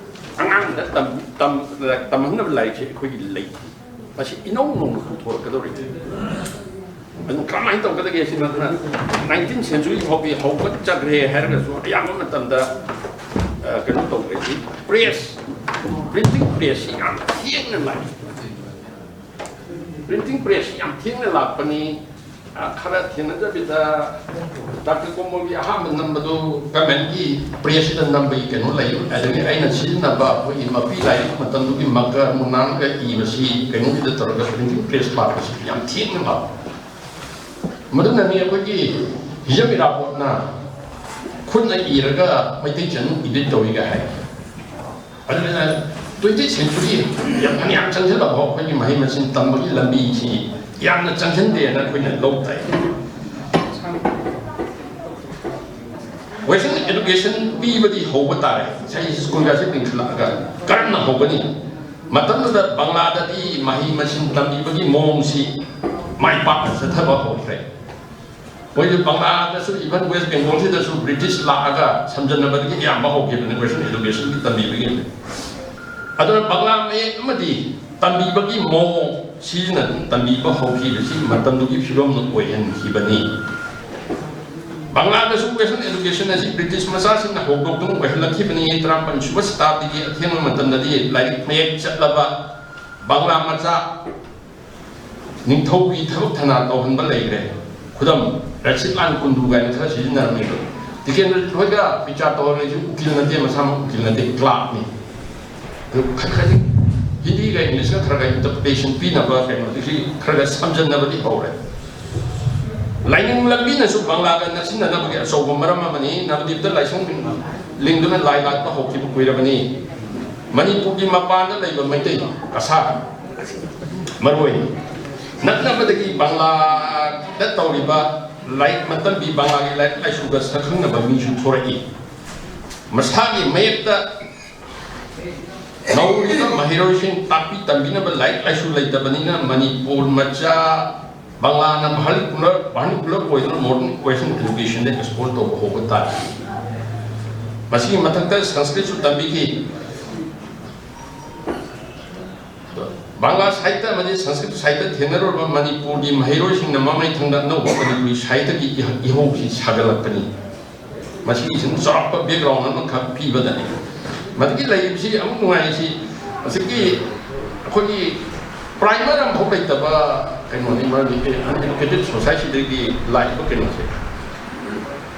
ꯑꯉꯥꯡꯗ ꯇꯝ-, ꯇꯝ-, ꯇꯝꯍꯟꯅꯕ ꯂꯥꯏꯔꯤꯛꯁꯤ ꯑꯩꯈꯣꯏꯒꯤ ꯂꯩꯇꯦ꯫ ꯃꯁꯤ ꯏꯅꯧ ꯅꯧꯅ ꯄꯨꯊꯣꯔꯛꯀꯗꯧꯔꯤꯕꯅꯤ꯫ ꯑꯗꯨ ꯀꯔꯝꯍꯥꯏꯅ ꯇꯧꯒꯗꯒꯦ ꯁꯤ ꯅꯠꯇꯅ, ꯅꯥꯏꯟꯇꯤꯟ ꯁꯦꯟꯆꯨꯔꯤ ꯐꯥꯎꯗꯤ ꯍꯧꯒꯠꯆꯈ꯭ꯔꯦ ꯍꯥꯏꯔꯒꯁꯨ, ꯑꯌꯥꯝꯕ ꯃꯇꯝꯗ, ꯑ, ꯀꯩꯅꯣ ꯇꯧꯈ꯭ꯔꯦ꯫ ꯄ꯭ꯔꯦꯁ, ꯄ꯭ꯔꯤꯟꯇꯤꯡ ꯄ꯭ꯔꯦꯁꯁꯤ ꯌꯥꯝ ꯊꯦꯡꯅ ꯂꯥꯛꯏ꯫ ꯄ꯭ꯔꯤꯟꯇꯤꯡ ꯄ꯭ꯔꯦꯁꯁꯤ ꯌꯥꯝ ꯊꯦꯡꯅ ꯂꯥꯛꯄꯅꯤ꯫ ꯑ, ꯈꯔ ꯊꯦꯡꯅꯖꯕꯤꯗ, ꯗꯥꯛꯇꯔ ꯀꯣꯃꯣꯒꯤ ꯑꯍꯥꯟꯕ ꯅꯝꯕꯗꯨ ꯒꯃꯦꯟꯒꯤ ꯄ꯭ꯔꯦꯁꯁꯤꯗ ꯅꯝꯕꯒꯤ ꯀꯩꯅꯣ ꯂꯩ꯫ ꯑꯗꯒꯤ ꯑꯩꯅ ꯁꯤꯖꯤꯟꯅꯕ ꯑꯩꯈꯣꯏꯒꯤ ꯃꯄꯤ ꯂꯥꯏꯔꯤꯛ ꯃꯇꯝꯗꯨꯒꯤ ꯃꯀꯔ ꯃꯨꯅꯥꯟꯒ ꯏꯕꯁꯤ ꯀꯩꯅꯣꯒꯤꯗ ꯇꯧꯔꯒ ꯄ꯭ꯔꯤꯟꯇꯤꯡ ꯄ꯭ꯔꯦꯁ ꯂꯥꯛꯄꯁꯤ ꯌꯥꯝ ꯊꯦꯡꯅ ꯂꯥꯛꯄ꯫ ꯃꯗꯨꯅꯅꯤ ꯑꯩꯈꯣꯏꯒꯤ ꯍꯤꯖꯝ ꯏꯔꯥꯕꯣꯠꯅ ꯈꯨꯠꯅ ꯏꯔꯒ ꯃꯩꯇꯩ ꯆꯅꯨ ꯏꯗꯤꯠ ꯇꯧꯏꯒ ꯍꯥꯏ꯫ ꯑꯗꯨꯅ ꯇ꯭ꯋꯦꯟꯇꯤ ꯁꯦꯟꯆꯨꯔꯤ ꯌꯥꯝ ꯐꯅꯌꯥꯝ ꯆꯪꯁꯤꯜꯂꯛꯑꯕ ꯑꯩꯈꯣꯏꯒꯤ ꯃꯍꯩ ꯃꯁꯤꯡ ꯇꯝꯕꯒꯤ ꯂꯝꯕꯤꯁꯤ ꯌꯥꯝꯅ ꯆꯪꯁꯤꯟꯗꯦꯅ ꯑꯩꯈꯣꯏꯅ ꯂꯧ ꯇꯥꯏ꯫ ꯋꯦꯁꯇꯔꯟ ꯑꯦꯗꯨꯀꯦꯁꯟ ꯄꯤꯕꯗꯤ ꯍꯧꯕ ꯇꯥꯔꯦ꯫ ꯉꯁꯥꯏ ꯁ꯭ꯀꯨꯜꯒꯁꯦ ꯂꯤꯡꯈꯠꯂꯛꯑꯒ ꯀꯔꯝꯅ ꯍꯧꯒꯅꯤ? ꯃꯇꯝꯗꯨꯗ ꯕꯪꯂꯥꯗꯗꯤ ꯃꯍꯩ ꯃꯁꯤꯡ ꯇꯝꯕꯤꯕꯒꯤ ꯃꯑꯣꯡꯁꯤ ꯃꯥꯏ ꯄꯥꯛꯅ ꯆꯠꯊꯕ ꯍꯧꯈ꯭ꯔꯦ꯫ ꯃꯣꯏꯁꯨ ꯕꯪꯂꯥꯗꯁꯨ, even ꯋꯦꯁ ꯕꯦꯡꯒꯣꯜꯁꯤꯗꯁꯨ ꯕ꯭ꯔꯤꯇꯤꯁ ꯂꯥꯛꯑꯒ ꯁꯝꯖꯟꯅꯕꯗꯒꯤ ꯑꯌꯥꯝꯕ ꯍꯧꯈꯤꯕꯅꯤ ꯋꯦꯁꯇꯔꯟ ꯑꯦꯗꯨꯀꯦꯁꯟꯒꯤ ꯇꯝꯕꯤꯕꯒꯤ꯫ ꯑꯗꯨꯅ ꯕꯪꯂꯥ ꯃꯌꯦꯛ ꯑꯃꯗꯤ ꯇꯝꯕꯤꯕꯒꯤ ꯃꯑꯣꯡ ꯁꯤꯖꯤꯟꯅꯗꯨꯅ ꯇꯝꯕꯤꯕ ꯍꯧꯈꯤꯕꯁꯤ ꯃꯇꯝꯗꯨꯒꯤ ꯐꯤꯕꯝꯅ ꯑꯣꯏꯍꯟꯈꯤꯕꯅꯤ꯫ ꯕꯪꯂꯥꯗꯁꯨ ꯋꯦꯁꯇꯔꯟ ꯑꯦꯗꯨꯀꯦꯁꯟ ꯑꯁꯤ ꯕ꯭ꯔꯤꯇꯤꯁ ꯃꯆꯥꯁꯤꯡꯅ ꯍꯧꯗꯣꯛꯇꯨꯅ ꯑꯣꯏꯍꯜꯂꯛꯈꯤꯕꯅꯤ꯫ ꯇꯔꯥꯃꯥꯄꯟ ꯁꯨꯕ ꯁꯇꯥꯕꯗꯤꯒꯤ ꯑꯊꯦꯡꯕ ꯃꯇꯝꯗꯗꯤ ꯂꯥꯏꯔꯤꯛ ꯃꯌꯦꯛ ꯆꯠꯂꯕ ꯕꯪꯂꯥ ꯃꯆꯥ ꯅꯤꯡꯊꯧꯒꯤ ꯊꯕꯛ ꯊꯅꯥ ꯇꯧꯍꯟꯕ ꯂꯩꯈ꯭ꯔꯦ꯫ ꯈꯨꯗꯝ, ꯔꯁꯤꯗ ꯂꯥꯟ ꯀꯨꯟꯗꯨ ꯀꯥꯏꯅ ꯈꯔ ꯁꯤꯖꯤꯟꯅꯔꯝꯃꯦꯕ꯫ ꯇꯤꯀꯦꯟꯗ꯭ꯔꯖꯤꯠ ꯍꯣꯏꯒ ꯕꯤꯆꯥꯔ ꯇꯧꯍꯜꯂꯛꯏꯁꯤ ꯎꯀꯤꯜ ꯅꯠꯇꯦ, ꯃꯁꯥꯃꯛ ꯎꯀꯤꯜ ꯅꯠꯇꯦ, ꯀ꯭ꯂꯥꯔꯛꯅꯤ꯫ ꯑꯗꯨ ꯈꯔ ꯈꯔꯗꯤ ꯍꯤꯟꯗꯤꯒ ꯏꯪꯂꯤꯁꯀ ꯈꯔ ꯈꯔ ꯏꯟꯇꯔꯄ꯭ꯔꯤꯇꯦꯁꯟ ꯄꯤꯅꯕ ꯀꯩꯅꯣꯗꯒꯤ ꯈꯔ ꯈꯔ ꯁꯝꯖꯟꯅꯕꯗꯤ ꯍꯧꯔꯦ꯫ ꯂꯥꯏꯅꯤꯡ ꯂꯝꯕꯤꯅꯁꯨ ꯕꯪꯂꯥꯒ ꯅꯛꯁꯤꯟꯅꯅꯕꯒꯤ ꯑꯆꯧꯕ ꯃꯔꯝ ꯑꯃꯅꯤ꯫ ꯅꯕꯗꯤꯞꯇ ꯂꯥꯏꯁꯪ ꯂꯤꯡꯗꯨꯅ ꯂꯥꯏ ꯂꯥꯠꯄ ꯍꯧꯈꯤꯕ ꯀꯨꯏꯔꯕꯅꯤ꯫ ꯃꯅꯤꯄꯨꯔꯒꯤ ꯃꯄꯥꯟꯗ ꯂꯩꯕ ꯃꯩꯇꯩ, ꯀꯁꯥꯔ, ꯃꯔꯨ ꯑꯣꯏꯅ ꯅꯛꯅꯕꯗꯒꯤ ꯕꯪꯒ꯭ꯂꯥꯗ ꯇꯧꯔꯤꯕ ꯂꯥꯏꯔꯤꯛ ꯃꯇꯝꯒꯤ ꯕꯪꯒ꯭ꯂꯥꯒꯤ ꯂꯥꯏꯔꯤꯛ ꯂꯥꯏꯁꯨꯒ ꯁꯛꯈꯪꯅꯕ ꯃꯤꯁꯨ ꯊꯣꯔꯛꯏ꯫ ꯃꯁꯥꯒꯤ ꯃꯌꯦꯛꯇ ꯅꯧꯔꯤꯕ ꯃꯍꯩꯔꯣꯏꯁꯤꯡ ꯇꯥꯛꯄꯤ ꯇꯝꯕꯤꯅꯕ ꯂꯥꯏꯔꯤꯛ ꯂꯥꯏꯁꯨ ꯂꯩꯇꯕꯅꯤꯅ ꯃꯅꯤꯄꯨꯔ ꯃꯆꯥ ꯕꯪꯒ꯭ꯂꯥꯅ vernacular, vernacular ꯑꯣꯏꯗꯨꯅ modern Western educationꯗ export ꯇꯧꯕ ꯍꯧꯕ ꯇꯥꯔꯦ꯫ ꯃꯁꯤꯒꯤ ꯃꯊꯛꯇ ꯁꯪꯁꯀ꯭ꯔꯤꯠꯁꯨ ꯇꯝꯕꯤꯈꯤ꯫ ꯕꯪꯒ꯭ꯂꯥ ꯁꯥꯍꯤꯇ꯭ꯌ ꯑꯃꯗꯤ ꯁꯪꯁꯀ꯭ꯔꯤꯠ ꯁꯥꯍꯤꯇ꯭ꯌ ꯊꯦꯡꯅꯔꯨꯔꯕ ꯃꯅꯤꯄꯨꯔꯒꯤ ꯃꯍꯩꯔꯣꯏꯁꯤꯡꯅ ꯃꯃꯩ ꯊꯪꯗ ꯑꯅꯧꯕ ꯃꯅꯤꯄꯨꯔꯤ ꯁꯥꯍꯤꯇ꯭ꯌꯒꯤ ꯏꯍ-, ꯏꯍꯧꯁꯤ ꯁꯥꯒꯠꯂꯛꯄꯅꯤ꯫ ꯃꯁꯤꯒꯤꯁꯤꯅ ꯆꯥꯎꯔꯥꯛꯄ background ꯑꯃꯈꯛ ꯄꯤꯕꯗꯅꯤ꯫ ꯃꯗꯨꯒꯤ ꯂꯩꯔꯤꯕꯁꯤ ꯑꯃꯨꯛ ꯅꯨꯡꯉꯥꯏꯔꯤꯁꯤ ꯍꯧꯖꯤꯛꯀꯤ ꯑꯩꯈꯣꯏꯒꯤ primer ꯑꯃꯐꯥꯎ ꯂꯩꯇꯕ ꯀꯩꯅꯣꯅꯤ, ꯃꯔꯝꯗꯤ uneducated societyꯗꯒꯤ ꯂꯥꯛꯏꯕ ꯀꯩꯅꯣꯁꯦ꯫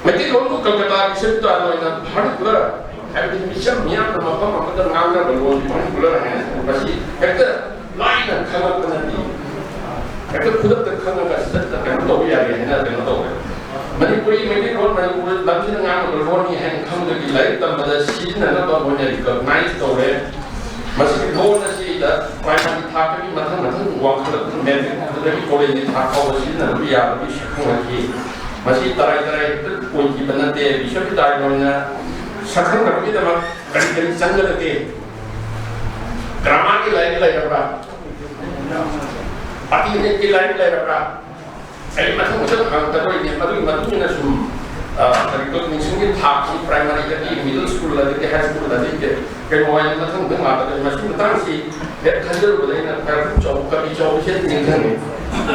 ꯃꯩꯇꯩꯂꯣꯟꯕꯨ ꯀꯜꯀꯇꯥꯒꯤ ꯁꯦꯟꯇꯔ ꯑꯣꯏꯅ vernacular, ꯍꯥꯏꯕꯗꯤ ꯃꯤꯆꯝ ꯃꯤꯌꯥꯝꯅ ꯃꯐꯝ ꯑꯃꯗ ꯉꯥꯡꯅꯕ ꯂꯣꯟ vernacular ꯍꯥꯏꯅ ꯃꯁꯤ ꯍꯦꯛꯇ ꯂꯥꯏꯅ ꯈꯪꯉꯛꯄ ꯅꯠꯇꯦ꯫ ꯍꯦꯛꯇ ꯈꯨꯗꯛꯇ ꯈꯪꯉꯒ ꯁꯤꯗ ꯀꯩꯅꯣ ꯇꯧꯕ ꯌꯥꯔꯦ ꯍꯥꯏꯅ ꯀꯩꯅꯣ ꯇꯧꯔꯦ꯫ ꯃꯅꯤꯄꯨꯔꯤ, ꯃꯩꯇꯩꯂꯣꯟ ꯃꯅꯤꯄꯨꯔ ꯂꯝꯁꯤꯗ ꯉꯥꯡꯅꯕ ꯂꯣꯟꯅꯤ ꯍꯥꯏꯅ ꯈꯪꯕꯗꯒꯤ ꯂꯥꯏꯔꯤꯛ ꯇꯝꯕꯗ ꯁꯤꯖꯤꯟꯅꯅꯕ ꯃꯣꯏꯅ recognize ꯇꯧꯔꯦ꯫ ꯃꯁꯤꯒꯤ ꯂꯣꯟ ꯑꯁꯤꯗ primary ꯊꯥꯛꯇꯒꯤ ꯃꯊꯪ ꯃꯊꯪ ꯋꯥꯡꯈꯠꯂꯛꯇꯨꯅ matric ꯑꯗꯨꯗꯒꯤ college ꯊꯥꯛ ꯐꯥꯎꯕ ꯁꯤꯖꯤꯟꯅꯕ ꯌꯥꯕꯒꯤ ꯁꯛꯈꯪꯂꯛꯈꯤ꯫ ꯃꯁꯤ ꯇꯔꯥꯏ ꯇꯔꯥꯏ ꯍꯦꯛꯇ ꯑꯣꯏꯈꯤꯕ ꯅꯠꯇꯦ꯫ ꯕꯤꯁ꯭ꯋꯕꯤꯗ꯭ꯌꯥꯂꯌꯅ ꯁꯛꯈꯪꯅꯕꯒꯤꯗꯃꯛ ꯀꯔꯤ ꯀꯔꯤ ꯆꯪꯒꯗꯒꯦ? Grammarꯒꯤ ꯂꯥꯏꯔꯤꯛ ꯂꯩꯔꯕ꯭ꯔꯥ? ꯑꯇꯤꯊꯦꯠꯀꯤ ꯂꯥꯏꯔꯤꯛ ꯂꯩꯔꯕ꯭ꯔꯥ? ꯑꯩ ꯃꯊꯪ ꯃꯊꯪ ꯍꯪꯉꯛꯀꯗꯣꯏꯅꯦ꯫ ꯃꯗꯨꯒꯤ ꯃꯇꯨꯡ ꯏꯟꯅ ꯁꯨꯝ, ꯑ, recognitionꯒꯤ ꯊꯥꯛꯁꯤ primaryꯗꯒꯤ middle school ꯑꯗꯒꯤ high school ꯑꯗꯒꯤ ꯀꯩꯅꯣ ꯍꯥꯏꯅ ꯃꯊꯪ ꯃꯊꯪ ꯂꯥꯛꯀꯗꯣꯏꯅꯤ꯫ ꯃꯁꯤꯒꯤ ꯃꯇꯥꯡꯁꯤ ꯍꯦꯛ ꯈꯟꯖꯔꯨꯕꯗ ꯑꯩꯅ ꯈꯔ ꯆꯥꯎ-, ꯀꯕꯤ ꯆꯥꯎꯕꯁꯦ ꯅꯤꯡꯁꯤꯡꯉꯦ꯫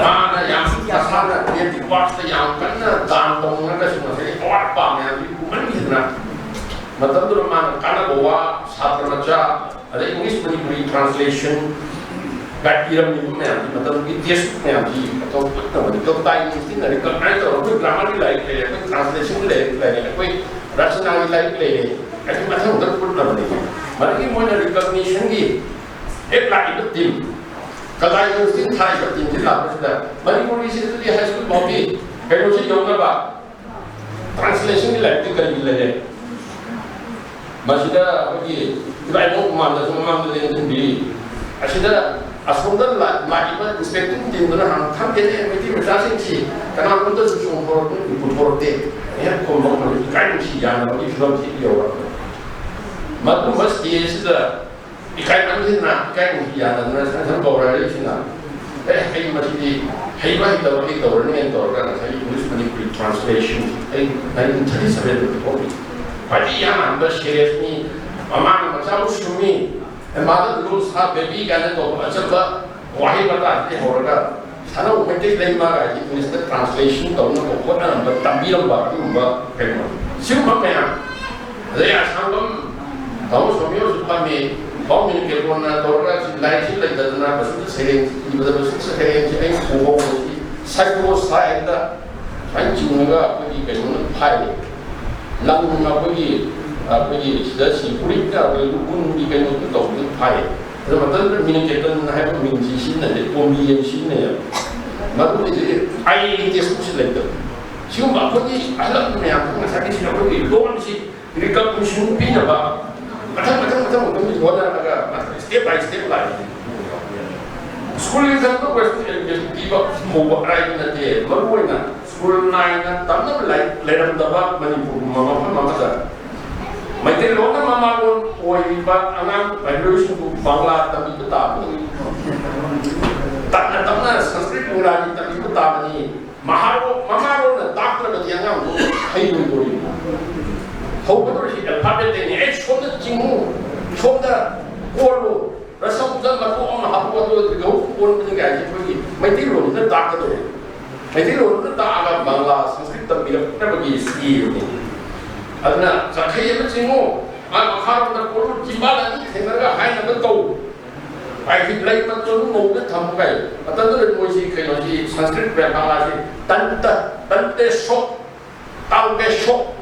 ꯃꯥꯅ ꯌꯥꯝ ꯃꯁꯥꯅ creative artsꯇ ꯌꯥꯝ ꯀꯟꯅ ꯗꯥꯟ ꯇꯧꯅꯤꯡꯉꯒꯁꯨ ꯉꯁꯥꯏꯒꯤ ꯑꯋꯥꯠ ꯑꯄꯥ ꯃꯌꯥꯝꯁꯤ ꯎꯃꯟꯈꯤꯗꯅ ꯃꯇꯝꯗꯨꯗ ꯃꯥꯅ ꯀꯥꯟꯅꯕ ꯋꯥ ꯁꯥꯇ꯭ꯔ ꯃꯆꯥ ꯑꯗꯩ English Manipuri translation ꯒꯥꯏꯗ ꯄꯤꯔꯝꯃꯤꯕ ꯃꯌꯥꯝꯁꯤ, ꯃꯇꯝꯗꯨꯒꯤ textbook ꯃꯌꯥꯝꯁꯤ ꯑꯩꯈꯣꯏ ꯄꯨꯝꯅꯃꯛ ꯀꯜꯀꯇꯥ ꯌꯨꯅꯤꯚꯔꯁꯤꯇꯤꯅ recognize ꯇꯧꯔꯒ ꯑꯩꯈꯣꯏ grammarꯒꯤ ꯂꯥꯏꯔꯤꯛ ꯂꯩꯔꯦ, ꯑꯩꯈꯣꯏ translationꯒꯤ ꯂꯥꯏꯔꯤꯛ ꯂꯩꯔꯦ, ꯑꯩꯈꯣꯏ ꯔꯆꯅꯥꯒꯤ ꯂꯥꯏꯔꯤꯛ ꯂꯩꯔꯦ, ꯑꯩ ꯃꯊꯪ ꯃꯊꯪ ꯄꯨꯝꯅꯃꯛꯅꯤ꯫ ꯃꯗꯨꯒꯤ ꯃꯣꯏꯅ recognitionꯒꯤ ꯍꯦꯛ ꯂꯥꯛꯏꯕ team, ꯀꯜꯀꯇꯥ ꯌꯨꯅꯤꯚꯔꯁꯤꯇꯤꯅ ꯊꯥꯔꯤꯕ teamꯁꯤ ꯂꯥꯛꯄꯁꯤꯗ ꯃꯅꯤꯄꯨꯔꯒꯤꯁꯤ ꯑꯗꯨꯗꯤ high school ꯐꯥꯎꯒꯤ ꯀꯩꯅꯣꯁꯤ ꯌꯧꯅꯕ translationꯒꯤ ꯂꯥꯏꯔꯤꯛꯇꯤ ꯀꯔꯤ ꯂꯩꯔꯦ? ꯃꯁꯤꯗ ꯑꯩꯈꯣꯏꯒꯤ ꯏꯕꯥꯏꯕꯣꯛ ꯃꯃꯥꯡꯗꯁꯨ ꯃꯃꯥꯡꯗ ꯂꯦꯡꯁꯤꯟꯕꯤ꯫ ꯑꯁꯤꯗ ꯑꯁꯣꯝꯗ ꯂꯥꯛ-, ꯂꯥꯛꯏꯕ inspecting teamꯗꯨꯅ ꯍꯥꯟꯅ ꯈꯪꯗꯦꯅꯦ, ꯃꯩꯇꯩ ꯃꯆꯥꯁꯤꯡꯁꯤ ꯀꯅꯥꯒꯨꯝꯕꯗꯁꯨ ꯆꯣꯡꯊꯣꯔꯛꯄ, ꯄꯨꯊꯣꯔꯛꯇꯦ꯫ ꯍꯦꯛ ꯈꯣꯝꯕ ꯃꯇꯝꯗ ꯏꯀꯥꯏ ꯅꯨꯡꯁꯤ ꯌꯥꯅꯕꯒꯤ ꯐꯤꯕꯝꯁꯤ ꯌꯧꯔꯛꯄ꯫ ꯃꯗꯨꯒꯨꯝꯕ stage ꯁꯤꯗ ꯏꯀꯥꯏ ꯃꯟꯈꯤꯗꯅ, ꯏꯀꯥꯏ ꯅꯨꯡꯁꯤ ꯌꯥꯅꯗꯅ ꯁꯪ ꯁꯪ ꯀꯧꯔꯛꯏꯁꯤꯅ, "ꯑꯦ, ꯑꯩ ꯃꯁꯤꯗꯤ ꯍꯩꯕ ꯍꯩꯇꯕ ꯑꯩ ꯇꯧꯔꯅꯤ" ꯍꯥꯏꯅ ꯇꯧꯔꯒ ꯉꯁꯥꯏꯒꯤ English Manipuri translation ꯑꯩ nineteen thirty seven ꯗ ꯊꯣꯛꯈꯤ꯫ ꯈ꯭ꯋꯥꯏꯗꯒꯤ ꯏꯍꯥꯟ ꯍꯥꯟꯕ serious ꯅꯤ, ꯃꯃꯥꯅ ꯃꯆꯥꯕꯨ ꯁꯨꯝꯃꯤ, "ꯑꯦ, mother rules her baby" ꯀꯥꯏꯅ ꯀꯧꯕ ꯑꯆꯝꯕ ꯋꯥꯍꯩ ꯋꯥꯇꯥꯗꯒꯤ ꯍꯧꯔꯒ ꯁꯥꯟꯅꯧ ꯃꯩꯇꯩ ꯂꯩꯃ ꯀꯥꯏꯁꯤ English ꯇ translation ꯇꯧꯅꯕ ꯍꯣꯠꯅꯔꯝꯕ, ꯇꯝꯕꯤꯔꯝꯕ ꯑꯗꯨꯒꯨꯝꯕ ꯀꯩꯅꯣ꯫ ꯁꯤꯒꯨꯝꯕ ꯃꯌꯥꯝ, ꯑꯗꯩ ꯑꯁꯥꯡꯕꯝ ꯇꯥꯃꯣ ꯁꯣꯃꯤꯌꯣꯁꯨ ꯐꯝꯃꯤ, ꯄꯥꯎ ꯃꯤꯅꯤꯀꯦꯇꯣꯟꯅ ꯇꯧꯔꯒ ꯁꯤ ꯂꯥꯏꯔꯤꯛꯁꯤ ꯂꯩꯇꯗꯅ ꯕꯁꯟꯇ ꯁꯩꯔꯦꯡ ꯏꯕꯗ ꯕꯁꯟꯇ ꯁꯩꯔꯦꯡꯁꯤ ꯑꯩ ꯎꯍꯧꯕꯁꯤ psycho side ꯇ ꯁꯨꯃꯥꯏꯅ ꯆꯤꯡꯉꯒ ꯑꯩꯈꯣꯏꯒꯤ ꯀꯩꯅꯣꯅ ꯐꯥꯏ꯫ ꯂꯪ ꯑꯩꯈꯣꯏꯒꯤ, ꯑꯩꯈꯣꯏꯒꯤ ꯁꯤꯗ ꯁꯤ ꯐꯨꯔꯤꯠꯅ ꯑꯩꯈꯣꯏ ꯂꯨꯈꯨꯟꯒꯤ ꯀꯩꯅꯣꯗꯨ ꯇꯧꯕꯗꯨ ꯐꯥꯏ꯫ ꯑꯗꯨ ꯃꯇꯝꯗꯨꯗ ꯃꯤꯅꯤꯀꯦꯇꯟ ꯍꯥꯏꯕ ꯃꯤꯡꯁꯤ ꯁꯤꯖꯤꯟꯅꯗꯦ, ꯀꯣꯝꯕꯤ ꯍꯥꯏꯅ ꯁꯤꯖꯤꯟꯅꯩꯌꯦꯕ꯫ ꯃꯗꯨꯒꯤꯗꯤ ꯑꯥꯏ ꯑꯦ ꯇꯦꯛꯁꯕꯨꯛꯁꯤ ꯂꯩꯇꯕ꯫ ꯁꯤꯒꯨꯝꯕ ꯑꯩꯈꯣꯏꯒꯤ ꯑꯍꯜ ꯂꯃꯟ ꯃꯌꯥꯝꯁꯤꯅ ꯉꯁꯥꯏꯒꯤ ꯁꯤꯗ ꯑꯩꯈꯣꯏꯒꯤ ꯂꯣꯟꯁꯤ recognition ꯄꯤꯅꯕ ꯃꯊꯪ ꯃꯊꯪ ꯃꯊꯪ ꯃꯊꯪ ꯍꯣꯠꯅꯔꯒ ꯃꯊꯪ step by step ꯂꯥꯛꯏ꯫ ꯁ꯭ꯀꯨꯜꯒꯤ ꯈꯛꯇ Western education ꯄꯤꯕ ꯍꯧꯕ ꯑꯔꯥꯏꯕ ꯅꯠꯇꯦ꯫ ꯃꯔꯨꯑꯣꯏꯅ ꯁ꯭ꯀꯨꯜ ꯅꯥꯏꯅ ꯇꯝꯅꯕ ꯂꯥꯏꯔꯤꯛ ꯂꯩꯔꯝꯗꯕ ꯃꯅꯤꯄꯨꯔꯒꯨꯝꯕ ꯃꯐꯝ ꯑꯃꯗ ꯃꯩꯇꯩꯂꯣꯟꯅ ꯃꯃꯥꯂꯣꯟ ꯑꯣꯏꯔꯤꯕ ꯑꯉꯥꯡ ꯃꯍꯩꯔꯣꯏꯁꯤꯡꯕꯨ ꯕꯪꯂꯥ ꯇꯝꯕꯤꯕ ꯇꯥꯕꯅꯤ, ꯇꯞꯅ ꯇꯞꯅ ꯁꯪꯁꯀ꯭ꯔꯤꯠ ꯏꯪꯒ꯭ꯔꯥꯖꯤ ꯇꯝꯕꯤꯕ ꯇꯥꯕꯅꯤ꯫ ꯃꯍꯥꯔꯣ-, ꯃꯃꯥꯔꯣꯟꯅ ꯇꯥꯛꯇ꯭ꯔꯒꯗꯤ ꯑꯉꯥꯡꯗꯣ ꯍꯩꯔꯣꯏꯗꯣꯔꯤꯕꯅꯤ꯫ ꯍꯧꯒꯗꯧꯔꯤꯁꯤ alphabet ꯇꯩꯅꯤ꯫ ꯑꯩ ꯁꯣꯝꯗ ꯆꯤꯡꯉꯨ, ꯁꯣꯝꯗ ꯀꯣꯜꯂꯨ, ꯔꯁꯒꯨꯜꯂ ꯃꯇꯣꯛ ꯑꯃ ꯍꯥꯞꯄꯨ, ꯑꯗꯨ ꯂꯧꯎ ꯀꯣꯟꯕꯅꯤ ꯀꯥꯏꯁꯦ ꯑꯩꯈꯣꯏꯒꯤ ꯃꯩꯇꯩꯂꯣꯟꯗꯨꯅ ꯇꯥꯛꯀꯗꯧꯔꯤ꯫ ꯃꯩꯇꯩꯂꯣꯟꯗꯨꯅ ꯇꯥꯛꯑꯒ ꯕꯪꯂꯥ, ꯁꯪꯁꯀ꯭ꯔꯤꯠ ꯇꯝꯕꯤꯔꯛꯅꯕꯒꯤ ꯁ꯭ꯀꯤꯝꯅꯤ꯫ ꯑꯗꯨꯅ ꯆꯈꯩ ꯑꯃ ꯆꯤꯡꯉꯨ, ꯃꯥ ꯃꯈꯥꯔꯣꯝꯗ ꯀꯣꯜꯂꯨ, ꯆꯤꯝꯕꯥꯜ ꯑꯅꯤ ꯊꯦꯡꯅꯔꯒ ꯍꯥꯏꯅꯕ ꯇꯧ꯫ ꯍꯥꯏꯗꯤ ꯂꯩ ꯃꯇꯣꯟ ꯃꯧꯗ ꯊꯝꯃꯨ ꯀꯥꯏ꯫ ꯃꯇꯝꯗꯨꯗ ꯃꯣꯏꯁꯤ ꯀꯩꯅꯣꯁꯤ ꯁꯪꯁꯀ꯭ꯔꯤꯠ ꯕ꯭ꯔꯦꯕꯥꯂꯥꯁꯤ ꯇꯟꯇ, ꯇꯟꯇꯦ ꯁꯣꯛ, ꯇꯥꯎꯒꯦ ꯁꯣꯛ,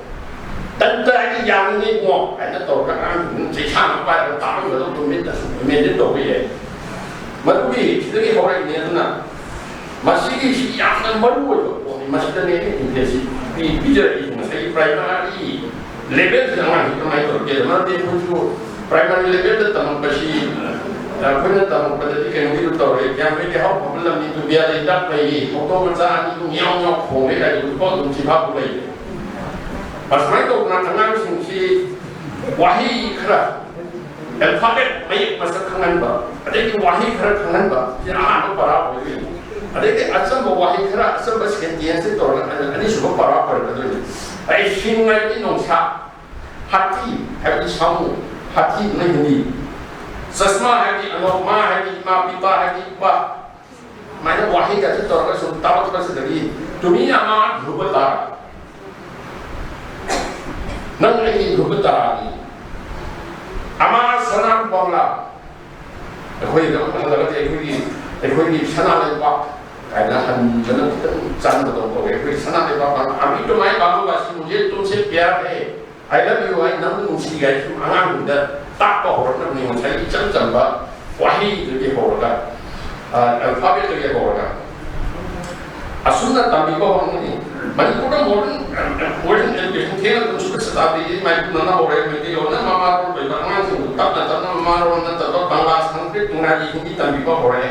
ꯇꯟꯇ ꯍꯥꯏꯗꯤ ꯌꯥꯝꯃꯤꯅꯦ ꯏꯕꯨꯡꯉꯣ ꯍꯥꯏꯅ ꯇꯧꯔꯒ ꯑꯉꯥꯡꯁꯤꯡ ꯆꯩꯁꯥꯅ ꯄꯥꯏꯔꯒ ꯇꯥꯛꯂꯝꯒꯗꯧꯕ ꯃꯤꯠꯇꯁꯨ imagine ꯇꯧꯕ ꯌꯥꯏ꯫ ꯃꯗꯨꯒꯤ ꯁꯤꯗꯒꯤ ꯍꯧꯔꯛꯏꯅꯦ꯫ ꯑꯗꯨꯅ ꯃꯁꯤꯒꯤꯁꯤ ꯌꯥꯝꯅ ꯃꯔꯨ ꯑꯣꯏꯕ ꯄꯣꯠꯅꯤ꯫ ꯃꯁꯤꯗꯅꯦ ꯑꯩꯅ interest ꯄꯤ-, ꯄꯤꯖꯔꯛꯏꯁꯦ꯫ ꯉꯁꯥꯏꯒꯤ primary level ꯁꯤꯗ ꯑꯉꯥꯡꯁꯤ ꯀꯃꯥꯏꯅ ꯇꯧꯔꯛꯀꯦ? ꯃꯔꯝꯗꯤ ꯑꯩꯈꯣꯏꯁꯨ primary level ꯗ ꯇꯝꯃꯛꯄꯁꯤ ꯑꯩꯈꯣꯏꯅ ꯇꯝꯃꯛꯄꯗꯗꯤ ꯀꯩꯅꯣꯒꯤꯗꯨ ꯇꯧꯔꯦ, ꯒ꯭ꯌꯥꯟ ꯃꯩꯗꯤ ꯍꯧ ꯐꯕ ꯂꯝꯅꯤ, ꯇꯨꯕꯤꯌꯥꯗ ꯍꯤꯗꯥꯛ ꯂꯩꯔꯤ, ꯍꯧꯗꯣꯡ ꯃꯆꯥ ꯑꯅꯤꯗꯨ ꯃꯤꯌꯥꯎ ꯃꯤꯌꯥꯎ ꯈꯣꯡꯉꯦ ꯀꯥꯏꯗꯨ ꯍꯧꯖꯤꯛꯐꯥꯎ ꯑꯗꯨꯝ ꯆꯤꯐꯥꯄꯨ ꯂꯩꯔꯤ꯫ ꯑꯁꯨꯃꯥꯏꯅ ꯇꯧꯗꯅ ꯑꯉꯥꯡꯁꯤꯡꯁꯤ ꯋꯥꯍꯩ ꯈꯔ, ꯑꯦꯜꯐꯥꯕꯦꯠ ꯃꯌꯦꯛ ꯃꯁꯛ ꯈꯪꯍꯟꯕ, ꯑꯗꯩꯗꯤ ꯋꯥꯍꯩ ꯈꯔ ꯈꯪꯍꯟꯕ, ꯁꯤ ꯑꯍꯥꯟꯕ ꯄꯔꯥ ꯑꯣꯏꯗꯣꯏꯅꯤ꯫ ꯑꯗꯩꯗꯤ ꯑꯆꯝꯕ ꯋꯥꯍꯩ ꯈꯔ, ꯑꯆꯝꯕ ꯁꯦꯟꯇꯦꯟꯁꯇ ꯇꯧꯔꯒ ꯑꯅꯤꯁꯨꯕ ꯄꯔꯥ ꯑꯣꯏꯔꯛꯀꯗꯣꯏꯅꯤ꯫ ꯑꯩ ꯁꯤꯡ ꯍꯥꯏꯕꯗꯤ ꯅꯣꯡꯁꯥ, ꯍꯥꯊꯤ ꯍꯥꯏꯕꯗꯤ ꯁꯥꯃꯨ, ꯍꯥꯊꯤꯗꯨꯅ ꯍꯤꯟꯗꯤ, ꯆꯁꯃꯥ ꯍꯥꯏꯕꯗꯤ ꯑꯅꯣꯛ, ꯃꯥ ꯍꯥꯏꯕꯗꯤ ꯏꯃꯥ, ꯄꯤꯄꯥ ꯍꯥꯏꯕꯗꯤ ꯏꯄꯥ, ꯁꯨꯃꯥꯏꯅ ꯋꯥꯍꯩꯒꯁꯦ ꯇꯧꯔꯒ ꯁꯨꯝ ꯇꯥꯛꯂꯛꯄꯁꯤꯗꯒꯤ ꯇꯨꯃꯤ ꯑꯃ ꯙ꯭ꯔꯨꯕ ꯇꯥꯔꯥ, ꯅꯪ ꯑꯩꯒꯤ ꯙ꯭ꯔꯨꯕ ꯇꯥꯔꯥꯅꯤ꯫ ꯑꯃ ꯁꯅꯥ ꯕꯪꯂꯥ, ꯑꯩꯈꯣꯏꯗ ꯑꯃꯨꯛ ꯍꯜꯂꯒꯗꯤ ꯑꯩꯈꯣꯏꯒꯤ, ꯑꯩꯈꯣꯏꯒꯤ ꯁꯅꯥ ꯂꯩꯕꯥꯛ ꯀꯥꯏꯅ ꯍꯟꯕꯅ ꯈꯤꯇꯪ ꯆꯥꯟꯅꯕꯗꯧ ꯇꯧꯋꯦ꯫ ꯑꯩꯈꯣꯏ ꯁꯅꯥ ꯂꯩꯕꯥꯛ, ꯑꯃꯤ ꯇꯨꯃꯥꯏ ꯕꯥꯂꯨ ꯕꯥꯁꯤ ꯃꯨꯖꯦ ꯇꯨꯝꯁꯦ ꯄ꯭ꯌꯥꯔ ꯍꯦ, ꯑꯥꯏ ꯂꯚ ꯌꯨ, ꯑꯩ ꯅꯪꯕꯨ ꯅꯨꯡꯁꯤ ꯍꯥꯏ ꯁꯨꯝ ꯑꯉꯥꯡꯗꯨꯗ ꯇꯥꯛꯄ ꯍꯧꯔꯛꯅꯕꯅꯤ꯫ ꯉꯁꯥꯏꯒꯤ ꯏꯆꯝ ꯆꯝꯕ ꯋꯥꯍꯩꯗꯨꯗꯒꯤ ꯍꯧꯔꯒ, ꯑ, ꯑꯜꯐꯥꯕꯦꯠꯇꯒꯤ ꯍꯧꯔꯒ ꯑꯁꯨꯝꯅ ꯇꯝꯕꯤꯕ ꯍꯧꯔꯛꯅꯤ꯫ ꯃꯅꯤꯄꯨꯔꯗ ꯃꯣꯗꯔꯟ, ꯃꯣꯗꯔꯟ ꯑꯦꯖꯨꯀꯦꯁꯟ ꯊꯦꯡꯅ ꯀꯨꯟꯁꯨꯕ ꯁꯇꯥꯕꯗꯤꯒꯤ ꯃꯥꯏꯄꯨꯅꯅ ꯍꯧꯔꯛꯑꯦ꯫ ꯃꯩꯇꯩꯂꯣꯟꯅ ꯃꯃꯥ ꯂꯣꯟ ꯑꯣꯏꯕ ꯑꯉꯥꯡꯁꯤꯡꯕꯨ ꯇꯞꯅ ꯇꯞꯅ ꯃꯃꯥ ꯂꯣꯟ ꯅꯠꯇꯕ ꯕꯪꯂꯥ, ꯁꯪꯁꯀ꯭ꯔꯤꯠ, ꯏꯪꯒ꯭ꯔꯥꯖꯤ, ꯍꯤꯟꯗꯤ ꯇꯝꯕꯤꯕ ꯍꯧꯔꯛꯑꯦ꯫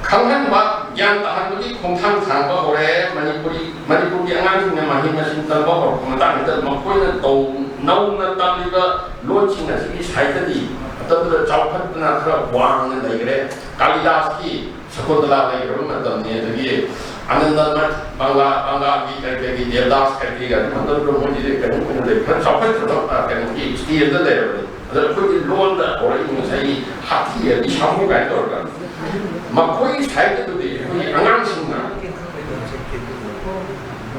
ꯈꯪꯍꯟꯕ, ꯒ꯭ꯌꯥꯟ ꯇꯥꯍꯟꯕꯒꯤ ꯈꯣꯡꯊꯥꯡ ꯊꯥꯡꯕ ꯍꯧꯔꯦ꯫ ꯃꯅꯤꯄꯨꯔꯤ, ꯃꯅꯤꯄꯨꯔꯒꯤ ꯑꯉꯥꯡꯁꯤꯡꯅ ꯃꯍꯩ ꯃꯁꯤꯡ ꯇꯝꯕ ꯍꯧꯔꯛꯄ ꯃꯇꯥꯡꯁꯤꯗ ꯃꯈꯣꯏꯅ ꯇꯧ-, ꯅꯧꯅ ꯇꯝꯂꯤꯕ ꯂꯣꯟꯁꯤꯡ ꯑꯁꯤꯒꯤ ꯁꯥꯍꯤꯇ꯭ꯌꯗꯤ ꯃꯇꯝꯗꯨꯗ ꯆꯥꯎꯈꯠꯇꯅ ꯈꯔ ꯋꯥꯡꯅ ꯂꯩꯈ꯭ꯔꯦ꯫ ꯀꯥꯂꯤꯗꯥꯁꯀꯤ ꯁꯀꯨꯟꯇꯂꯥ ꯂꯩꯈ꯭ꯔꯕ ꯃꯇꯝꯅꯤ꯫ ꯑꯗꯒꯤ ꯑꯅꯟꯗ ꯃꯊ, ꯕꯪꯂꯥ, ꯕꯪꯂꯥꯒꯤ ꯀꯔꯤ ꯀꯔꯤꯒꯤ ꯗꯦꯕꯗꯥꯁ ꯀꯔꯤ ꯀꯔꯤꯒ ꯑꯗꯨ ꯃꯇꯝꯗꯨꯗ ꯃꯣꯏꯁꯤꯗꯤ ꯀꯩꯅꯣ ꯑꯣꯏꯅ ꯂꯩ, ꯈꯔ ꯆꯥꯎꯈꯠꯇ꯭ꯔꯕ, ꯑ, ꯀꯩꯅꯣꯒꯤ ꯁ꯭ꯇꯦꯖꯇ ꯂꯩꯔꯕꯅꯤ꯫ ꯑꯗ ꯑꯩꯈꯣꯏꯒꯤ ꯂꯣꯟꯗ ꯍꯧꯔꯛꯏꯕ ꯉꯁꯥꯏꯒꯤ ꯍꯥꯊꯤ ꯑꯗꯒꯤ ꯁꯥꯃꯨ ꯀꯥꯏꯅ ꯇꯧꯔꯒ ꯃꯈꯣꯏꯒꯤ ꯁꯥꯍꯤꯇ꯭ꯌꯗꯨꯗꯤ ꯑꯩꯈꯣꯏꯒꯤ ꯑꯉꯥꯡꯁꯤꯡꯅ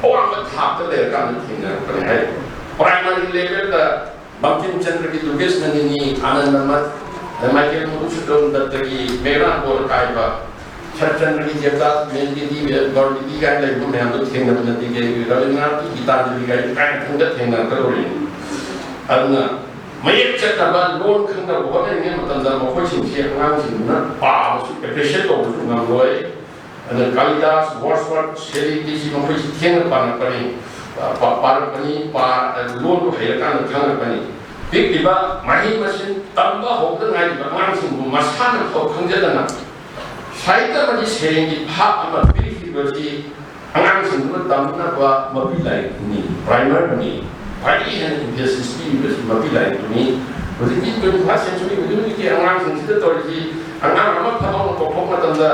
ꯑꯋꯥꯡꯕ ꯊꯥꯛꯇ ꯂꯩꯔꯀꯥꯟꯗ ꯊꯦꯡꯅꯔꯛꯄꯅꯤ ꯍꯥꯏ꯫ ꯄ꯭ꯔꯥꯏꯃꯔꯤ ꯂꯦꯚꯦꯜꯗ ꯕꯪꯀꯤꯝ ꯆꯟꯗ꯭ꯔꯒꯤ ꯗꯨꯔꯒꯦꯁ ꯅꯟꯗꯤꯅꯤ, ꯑꯅꯟꯗ ꯃꯊ, ꯃꯥꯏꯀꯦꯜ ꯃꯙꯨꯁꯨꯗꯟ ꯗꯠꯇꯒꯤ ꯃꯦꯘꯅꯥ ꯕꯣꯙ ꯀꯥꯏꯕ, ꯁꯔꯠꯆꯟꯗ꯭ꯔꯒꯤ ꯗꯦꯕꯗꯥꯁ, ꯃꯦꯟꯗꯤꯗꯤ, ꯒꯣꯔꯗꯤꯗꯤ ꯀꯥꯏꯅ ꯂꯩꯕ ꯃꯌꯥꯝꯗꯣ ꯊꯦꯡꯅꯕ ꯅꯠꯇꯦ꯫ ꯀꯩꯒꯤ ꯔꯕꯤꯟꯗ꯭ꯔꯅꯥꯊꯀꯤ ꯒꯤꯇꯥꯟꯖꯂꯤ ꯀꯥꯏꯅ ꯀꯥꯏꯅ ꯈꯪꯗ ꯊꯦꯡꯅꯔꯛꯀꯗꯧꯔꯤꯅꯤ꯫ ꯑꯗꯨꯅ ꯃꯌꯦꯛ ꯆꯠꯅꯕ ꯂꯣꯟ ꯈꯪꯅꯕ ꯍꯣꯠꯅꯔꯤꯉꯩ ꯃꯇꯝꯗ ꯃꯈꯣꯏꯁꯤꯡꯁꯤ ꯑꯉꯥꯡꯁꯤꯡꯗꯨꯅ ꯄꯥꯕꯁꯨ, ꯑꯦꯄ꯭ꯔꯤꯁꯤꯌꯦꯠ ꯇꯧꯕꯁꯨ ꯉꯝꯂꯣꯏ꯫ ꯑꯗꯨꯅ ꯀꯥꯂꯤꯗꯥꯁ, ꯋꯥꯔꯗꯁꯋꯔꯊ, ꯁꯦꯂꯤꯒꯤꯁꯤ ꯃꯈꯣꯏꯁꯤ ꯊꯦꯡꯅ ꯄꯥꯅꯔꯛꯄꯅꯤ꯫ ꯄꯥꯔꯛꯄꯅꯤ, ꯂꯣꯟꯗꯨ ꯍꯩꯔꯀꯥꯟꯗ ꯈꯪꯉꯛꯄꯅꯤ꯫ ꯄꯤꯛꯂꯤꯕ ꯃꯍꯩ ꯃꯁꯤꯡ ꯇꯝꯕ ꯍꯧꯕꯗ ꯉꯥꯏꯔꯤꯕ ꯑꯉꯥꯡꯁꯤꯡꯕꯨ ꯃꯁꯥꯅ ꯐꯥꯎ ꯈꯪꯖꯗꯅ ꯁꯥꯍꯤꯇ꯭ꯌ ꯑꯃꯗꯤ ꯁꯩꯔꯦꯡꯒꯤ ꯚꯥꯞ ꯑꯃ ꯄꯤꯈꯤꯕꯁꯤ ꯑꯉꯥꯡꯁꯤꯡꯗꯨꯅ ꯇꯝꯅꯕ ꯃꯄꯤ ꯂꯥꯏꯔꯤꯛꯇꯨꯅꯤ, ꯄ꯭ꯔꯥꯏꯃꯔꯗꯨꯅꯤ꯫ ꯈ꯭ꯋꯥꯏꯗꯒꯤ ꯍꯦꯟꯅ ꯏꯝꯐꯦꯁꯤꯁ ꯄꯤꯔꯤꯕꯁꯤ ꯃꯄꯤ ꯂꯥꯏꯔꯤꯛꯇꯨꯅꯤ꯫ ꯍꯧꯖꯤꯛꯀꯤ ꯇ꯭ꯋꯦꯟꯇꯤ ꯐꯥꯔꯁ ꯁꯦꯟꯆꯨꯔꯤ ꯍꯧꯖꯤꯛ ꯍꯧꯖꯤꯛꯀꯤ ꯑꯉꯥꯡꯁꯤꯡꯁꯤꯗ ꯇꯧꯔꯤꯁꯤ, ꯑꯉꯥꯡ ꯑꯃ ꯐꯕ ꯑꯃ ꯀꯧꯊꯣꯛꯄ ꯃꯇꯝꯗ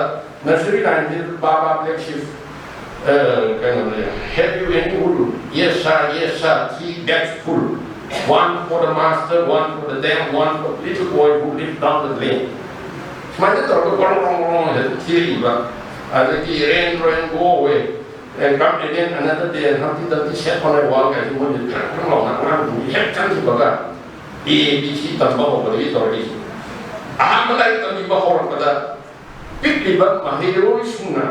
ꯅꯔꯁꯔꯤ ꯂꯥꯏꯟꯁꯤ ꯕꯥ ꯕꯥ ꯕ꯭ꯂꯦꯛ ꯁꯤꯞ, ꯀꯩꯅꯣꯅꯦ, "Have you any wool?" "Yes, sir, yes, sir." "Three bags full. One for the master, one for the dame, one for the little boy who lives down the lane." ꯁꯨꯃꯥꯏꯅ ꯇꯧꯔꯒ ꯒ꯭ꯔꯣꯡ ꯒ꯭ꯔꯣꯡ ꯒ꯭ꯔꯣꯡ ꯍꯦꯛꯇ ꯊꯤꯔꯛꯏꯕ꯫ ꯑꯗꯒꯤ "Rain, rain, go away. Come again another day, and Humpty Dumpty sat on a wall" ꯀꯥꯏꯁꯦ ꯃꯣꯏꯁꯦ ꯐ꯭ꯔꯪ ꯐ꯭ꯔꯪ ꯂꯥꯎꯅ ꯑꯉꯥꯡꯁꯤꯡꯁꯦ ꯍꯦꯛ ꯆꯪꯈꯤꯕꯒ A B C ꯇꯝꯕ ꯍꯧꯕꯗꯒꯤ ꯇꯧꯔꯛꯏꯁꯦ꯫ ꯑꯍꯥꯟꯕ ꯂꯥꯏꯔꯤꯛ ꯇꯝꯕꯤꯕ ꯍꯧꯔꯛꯄꯗ ꯄꯤꯛꯂꯤꯕ ꯃꯍꯩꯔꯣꯏꯁꯤꯡꯅ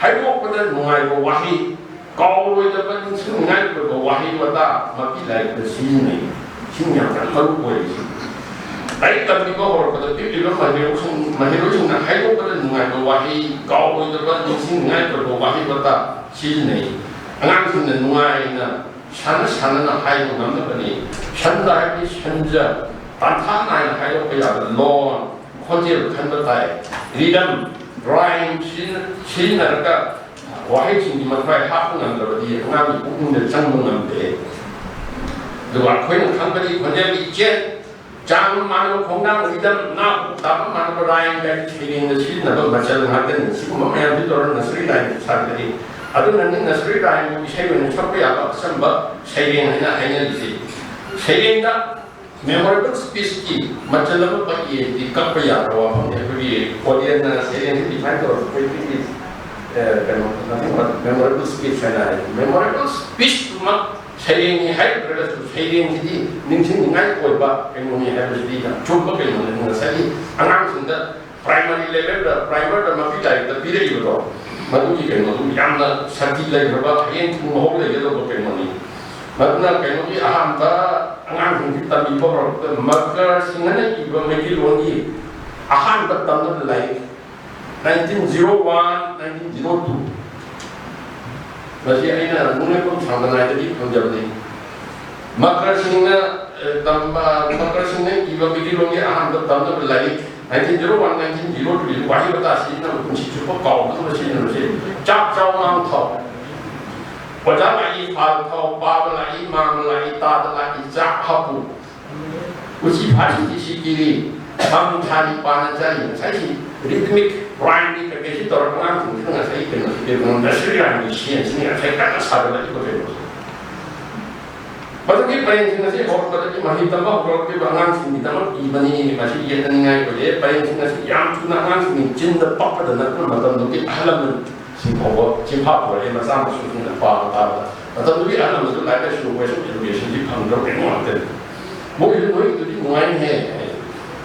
ꯍꯥꯏꯗꯣꯛꯄꯗ ꯅꯨꯡꯉꯥꯏꯕ ꯋꯥꯍꯩ, ꯀꯥꯎꯔꯣꯏꯗꯕ ꯅꯤꯡꯁꯤꯡꯅꯤꯡꯉꯥꯏ ꯑꯣꯏꯕ ꯋꯥꯍꯩ ꯋꯥꯇꯥ ꯃꯄꯤ ꯂꯥꯏꯔꯤꯛꯇ ꯁꯤꯖꯤꯟꯅꯩ꯫ ꯁꯤꯅꯤ ꯌꯥꯝ ꯀꯟꯅ ꯃꯔꯨ ꯑꯣꯏꯔꯤꯁꯤ꯫ ꯂꯥꯏꯔꯤꯛ ꯇꯝꯕꯤꯕ ꯍꯧꯔꯛꯄꯗ ꯄꯤꯛꯂꯤꯕ ꯃꯍꯩꯔꯣꯏꯁꯤꯡ, ꯃꯍꯩꯔꯣꯏꯁꯤꯡꯅ ꯍꯥꯏꯗꯣꯛꯄꯗ ꯅꯨꯡꯉꯥꯏꯕ ꯋꯥꯍꯩ, ꯀꯥꯎꯔꯣꯏꯗꯕ ꯅꯤꯡꯁꯤꯡꯅꯤꯡꯉꯥꯏ ꯑꯣꯏꯕ ꯋꯥꯍꯩ ꯋꯥꯇꯥ ꯁꯤꯖꯤꯟꯅꯩ꯫ ꯑꯉꯥꯡꯁꯤꯡꯅ ꯅꯨꯡꯉꯥꯏꯅ ꯁꯥꯟꯅ ꯁꯥꯟꯅꯅ ꯍꯥꯏꯕ ꯉꯝꯅꯕꯅꯤ꯫ ꯁꯟꯗ ꯍꯥꯏꯕꯗꯤ ꯁꯟꯖ, ꯇꯥꯟꯊꯥ ꯅꯥꯏꯅ ꯍꯥꯏꯗꯣꯛꯄ ꯌꯥꯕ ꯂꯣꯟ, ꯈꯣꯟꯖꯦꯜ ꯈꯟꯕ ꯇꯥꯏ꯫ ꯔꯤꯗꯝ, ꯔꯥꯏꯝ ꯁꯤꯖꯤꯟꯅ-, ꯁꯤꯖꯤꯟꯅꯔꯒ ꯋꯥꯍꯩꯁꯤꯡꯒꯤ ꯃꯊ꯭ꯋꯥꯏ ꯍꯥꯞꯄ ꯉꯝꯗ꯭ꯔꯕꯗꯤ ꯑꯉꯥꯡꯒꯤ ꯄꯨꯛꯅꯤꯡꯗ ꯆꯪꯕ ꯉꯝꯗꯦ꯫ ꯑꯗꯨꯒ ꯑꯩꯈꯣꯏꯅ ꯈꯪꯕꯗꯤ ꯈꯣꯟꯖꯦꯜꯒꯤ ꯏꯆꯦꯜ, ꯆꯥꯡ ꯃꯥꯟꯅꯕ ꯈꯣꯡꯊꯥꯡ, ꯔꯤꯗꯝ, ꯅꯥ ꯇꯥꯕ ꯃꯥꯟꯅꯕ ꯔꯥꯏꯝ ꯀꯥꯏꯅ ꯁꯩꯔꯦꯡꯗ ꯁꯤꯖꯤꯟꯅꯕ ꯃꯆꯜ ꯉꯥꯛꯇꯅꯤ꯫ ꯁꯤꯒꯨꯝꯕ ꯃꯌꯥꯝꯁꯤ ꯇꯧꯔꯒ ꯅꯁꯔꯤ ꯔꯥꯏꯝ ꯁꯥꯒꯠꯂꯤ꯫ ꯑꯗꯨꯅꯅꯤ ꯅꯁꯔꯤ ꯔꯥꯏꯝꯕꯨ ꯏꯁꯩ ꯑꯣꯏꯅ ꯁꯛꯄ ꯌꯥꯕ ꯑꯆꯝꯕ ꯁꯩꯔꯦꯡ ꯍꯥꯏꯅ ꯍꯥꯏꯅꯔꯤꯁꯤ꯫ ꯁꯩꯔꯦꯡꯗ ꯃꯦꯃꯣꯔꯦꯕꯜ ꯁ꯭ꯄꯤꯆꯀꯤ ꯃꯆꯜ ꯑꯃ ꯄꯛꯏ ꯍꯥꯏꯗꯤ ꯀꯛꯄ ꯌꯥꯗ꯭ꯔꯕ ꯋꯥꯐꯝꯅꯤ꯫ ꯑꯩꯈꯣꯏꯒꯤ ꯑꯣꯗꯤꯌꯟꯁꯅ ꯁꯩꯔꯦꯡꯁꯤ ꯗꯤꯐꯥꯏꯟ ꯇꯧꯔꯛꯄ ꯑꯩꯈꯣꯏꯒꯤ, ꯑ, ꯀꯩꯅꯣ, ꯅꯣꯊꯤꯡ ꯕꯠ ꯃꯦꯃꯣꯔꯦꯕꯜ ꯁ꯭ꯄꯤꯆ ꯍꯥꯏꯅ ꯍꯥꯏ꯫ ꯃꯦꯃꯣꯔꯦꯕꯜ ꯁ꯭ꯄꯤꯆꯇꯨꯃꯛ ꯁꯩꯔꯦꯡꯅꯤ ꯍꯥꯏꯔꯨꯗ꯭ꯔꯒꯁꯨ ꯁꯩꯔꯦꯡꯁꯤꯗꯤ ꯅꯤꯡꯁꯤꯡꯅꯤꯡꯉꯥꯏ ꯑꯣꯏꯕ ꯀꯩꯅꯣꯅꯤ ꯍꯥꯏꯕꯁꯤꯗꯤ ꯌꯥꯝ ꯆꯨꯝꯕ ꯀꯩꯅꯣꯅꯤ꯫ ꯉꯁꯥꯏꯒꯤ ꯑꯉꯥꯡꯁꯤꯡꯗ ꯄ꯭ꯔꯥꯏꯃꯔꯤ ꯂꯦꯚꯦꯜꯗ, ꯄ꯭ꯔꯥꯏꯃꯔꯗ ꯃꯄꯤ ꯂꯥꯏꯔꯤꯛꯇ ꯄꯤꯔꯛꯏꯕꯗꯣ, ꯃꯗꯨꯒꯤ ꯀꯩꯅꯣꯗꯨ ꯌꯥꯝꯅ ꯁꯛꯇꯤ ꯂꯩꯈ꯭ꯔꯕ, ꯍꯌꯦꯡ ꯇꯨꯡ ꯃꯍꯧ ꯂꯩꯒꯗꯧꯕ ꯀꯩꯅꯣꯅꯤ꯫ ꯃꯗꯨꯅ ꯀꯩꯅꯣꯒꯤ ꯑꯍꯥꯟꯕ ꯑꯉꯥꯡꯁꯤꯡꯁꯤ ꯇꯝꯕꯤꯕ ꯍꯧꯔꯛꯄꯗ ꯃꯀꯔ ꯁꯤꯡꯍꯅ ꯏꯕ ꯃꯩꯇꯩꯂꯣꯟꯒꯤ ꯑꯍꯥꯟꯕ ꯇꯝꯅꯕ ꯂꯥꯏꯔꯤꯛ, nineteen zero one, nineteen zero two꯫ ꯃꯁꯤ ꯑꯩꯅ ꯅꯨꯡꯂꯦꯞꯐꯝ ꯁꯥꯡꯅꯉꯥꯏꯗꯒꯤ ꯐꯪꯖꯕꯅꯤ꯫ ꯃꯀꯔꯁꯤꯡꯅ, ꯑ, ꯇꯝꯕ, ꯃꯀꯔꯁꯤꯡꯅ ꯏꯕ ꯃꯤꯇꯩꯂꯣꯟꯒꯤ ꯑꯍꯥꯟꯕ ꯇꯝꯅꯕ ꯂꯥꯏꯔꯤꯛ nineteen zero one, nineteen zero two ꯒꯤ ꯋꯥꯍꯩ ꯋꯥꯇꯥ ꯁꯤꯖꯤꯟꯅꯕ ꯄꯨꯟꯁꯤ ꯆꯨꯞꯄ ꯀꯥꯎꯗꯅꯕ ꯁꯤꯖꯤꯟꯅꯕꯁꯦ, ꯆꯥꯛ ꯆꯥꯎ ꯉꯥꯡ ꯊꯥꯎ, ꯑꯣꯖꯥ ꯂꯥꯛꯏ ꯐꯥꯜ ꯊꯥꯎ, ꯄꯥꯕ ꯂꯥꯛꯏ ꯃꯥꯡꯕ ꯂꯥꯛꯏ, ꯇꯥꯗ ꯂꯥꯛꯏ ꯆꯥꯛ ꯍꯥꯞꯄꯨ꯫ ꯎꯆꯤ ꯐꯥꯁꯤ ꯏꯁꯤ ꯀꯤꯔꯤ, ꯃꯥꯡ ꯊꯥꯔꯤ ꯄꯥꯅ ꯆꯥꯔꯤ꯫ ꯉꯁꯥꯏꯒꯤ rhythmic rhyme ꯀꯤ ꯀꯩꯀꯩꯁꯤ ꯇꯧꯔꯒ ꯑꯉꯥꯡꯁꯤꯡꯁꯤꯅ ꯉꯁꯥꯏꯒꯤ ꯀꯩꯅꯣꯁꯤ ꯀꯩꯅꯣ nursery rhyme ꯒꯤ ꯁꯦꯟꯁꯤꯅ ꯉꯁꯥꯏ ꯀꯟꯅ ꯁꯥꯒꯠꯂꯛꯏꯕ ꯀꯩꯅꯣꯁꯦ꯫ ꯃꯗꯨꯒꯤ ꯄꯔꯦꯡꯁꯤꯡ ꯑꯁꯤ ꯍꯧꯔꯛꯄꯗꯒꯤ ꯃꯍꯩ ꯇꯝꯕ ꯍꯧꯔꯛꯂꯤꯕ ꯑꯉꯥꯡꯁꯤꯡꯒꯤꯗꯃꯛ ꯏꯕꯅꯤ꯫ ꯃꯁꯤ ꯌꯦꯠꯅꯅꯤꯡꯉꯥꯏ ꯑꯣꯏꯗꯦ꯫ ꯄꯔꯦꯡꯁꯤꯡ ꯑꯁꯤ ꯌꯥꯝ ꯊꯨꯅ ꯑꯉꯥꯡꯁꯤꯡꯒꯤ ꯆꯤꯟꯗ ꯄꯛꯄꯗ ꯅꯠꯇꯅ ꯃꯇꯝꯗꯨꯒꯤ ꯑꯍꯜ ꯂꯃꯟ ꯁꯤ ꯐꯥꯎꯕ ꯆꯤꯟꯐꯥ ꯄꯨꯔꯛꯑꯦ ꯃꯆꯥ ꯃꯁꯨꯁꯤꯡꯅ ꯄꯥꯕ ꯇꯥꯕꯗ꯫ ꯃꯇꯝꯗꯨꯒꯤ ꯑꯍꯜ ꯂꯃꯟꯁꯨ ꯂꯥꯏꯔꯤꯛ ꯂꯥꯏꯁꯨ, voice of education ꯁꯤ ꯐꯪꯗ꯭ꯔꯕ ꯀꯩꯅꯣ ꯉꯥꯛꯇꯅꯤ꯫ ꯃꯣꯏꯁꯨ "ꯅꯣꯏꯒꯤꯗꯨꯗꯤ ꯅꯨꯡꯉꯥꯏꯅꯦꯍꯦ" ꯍꯥꯏ꯫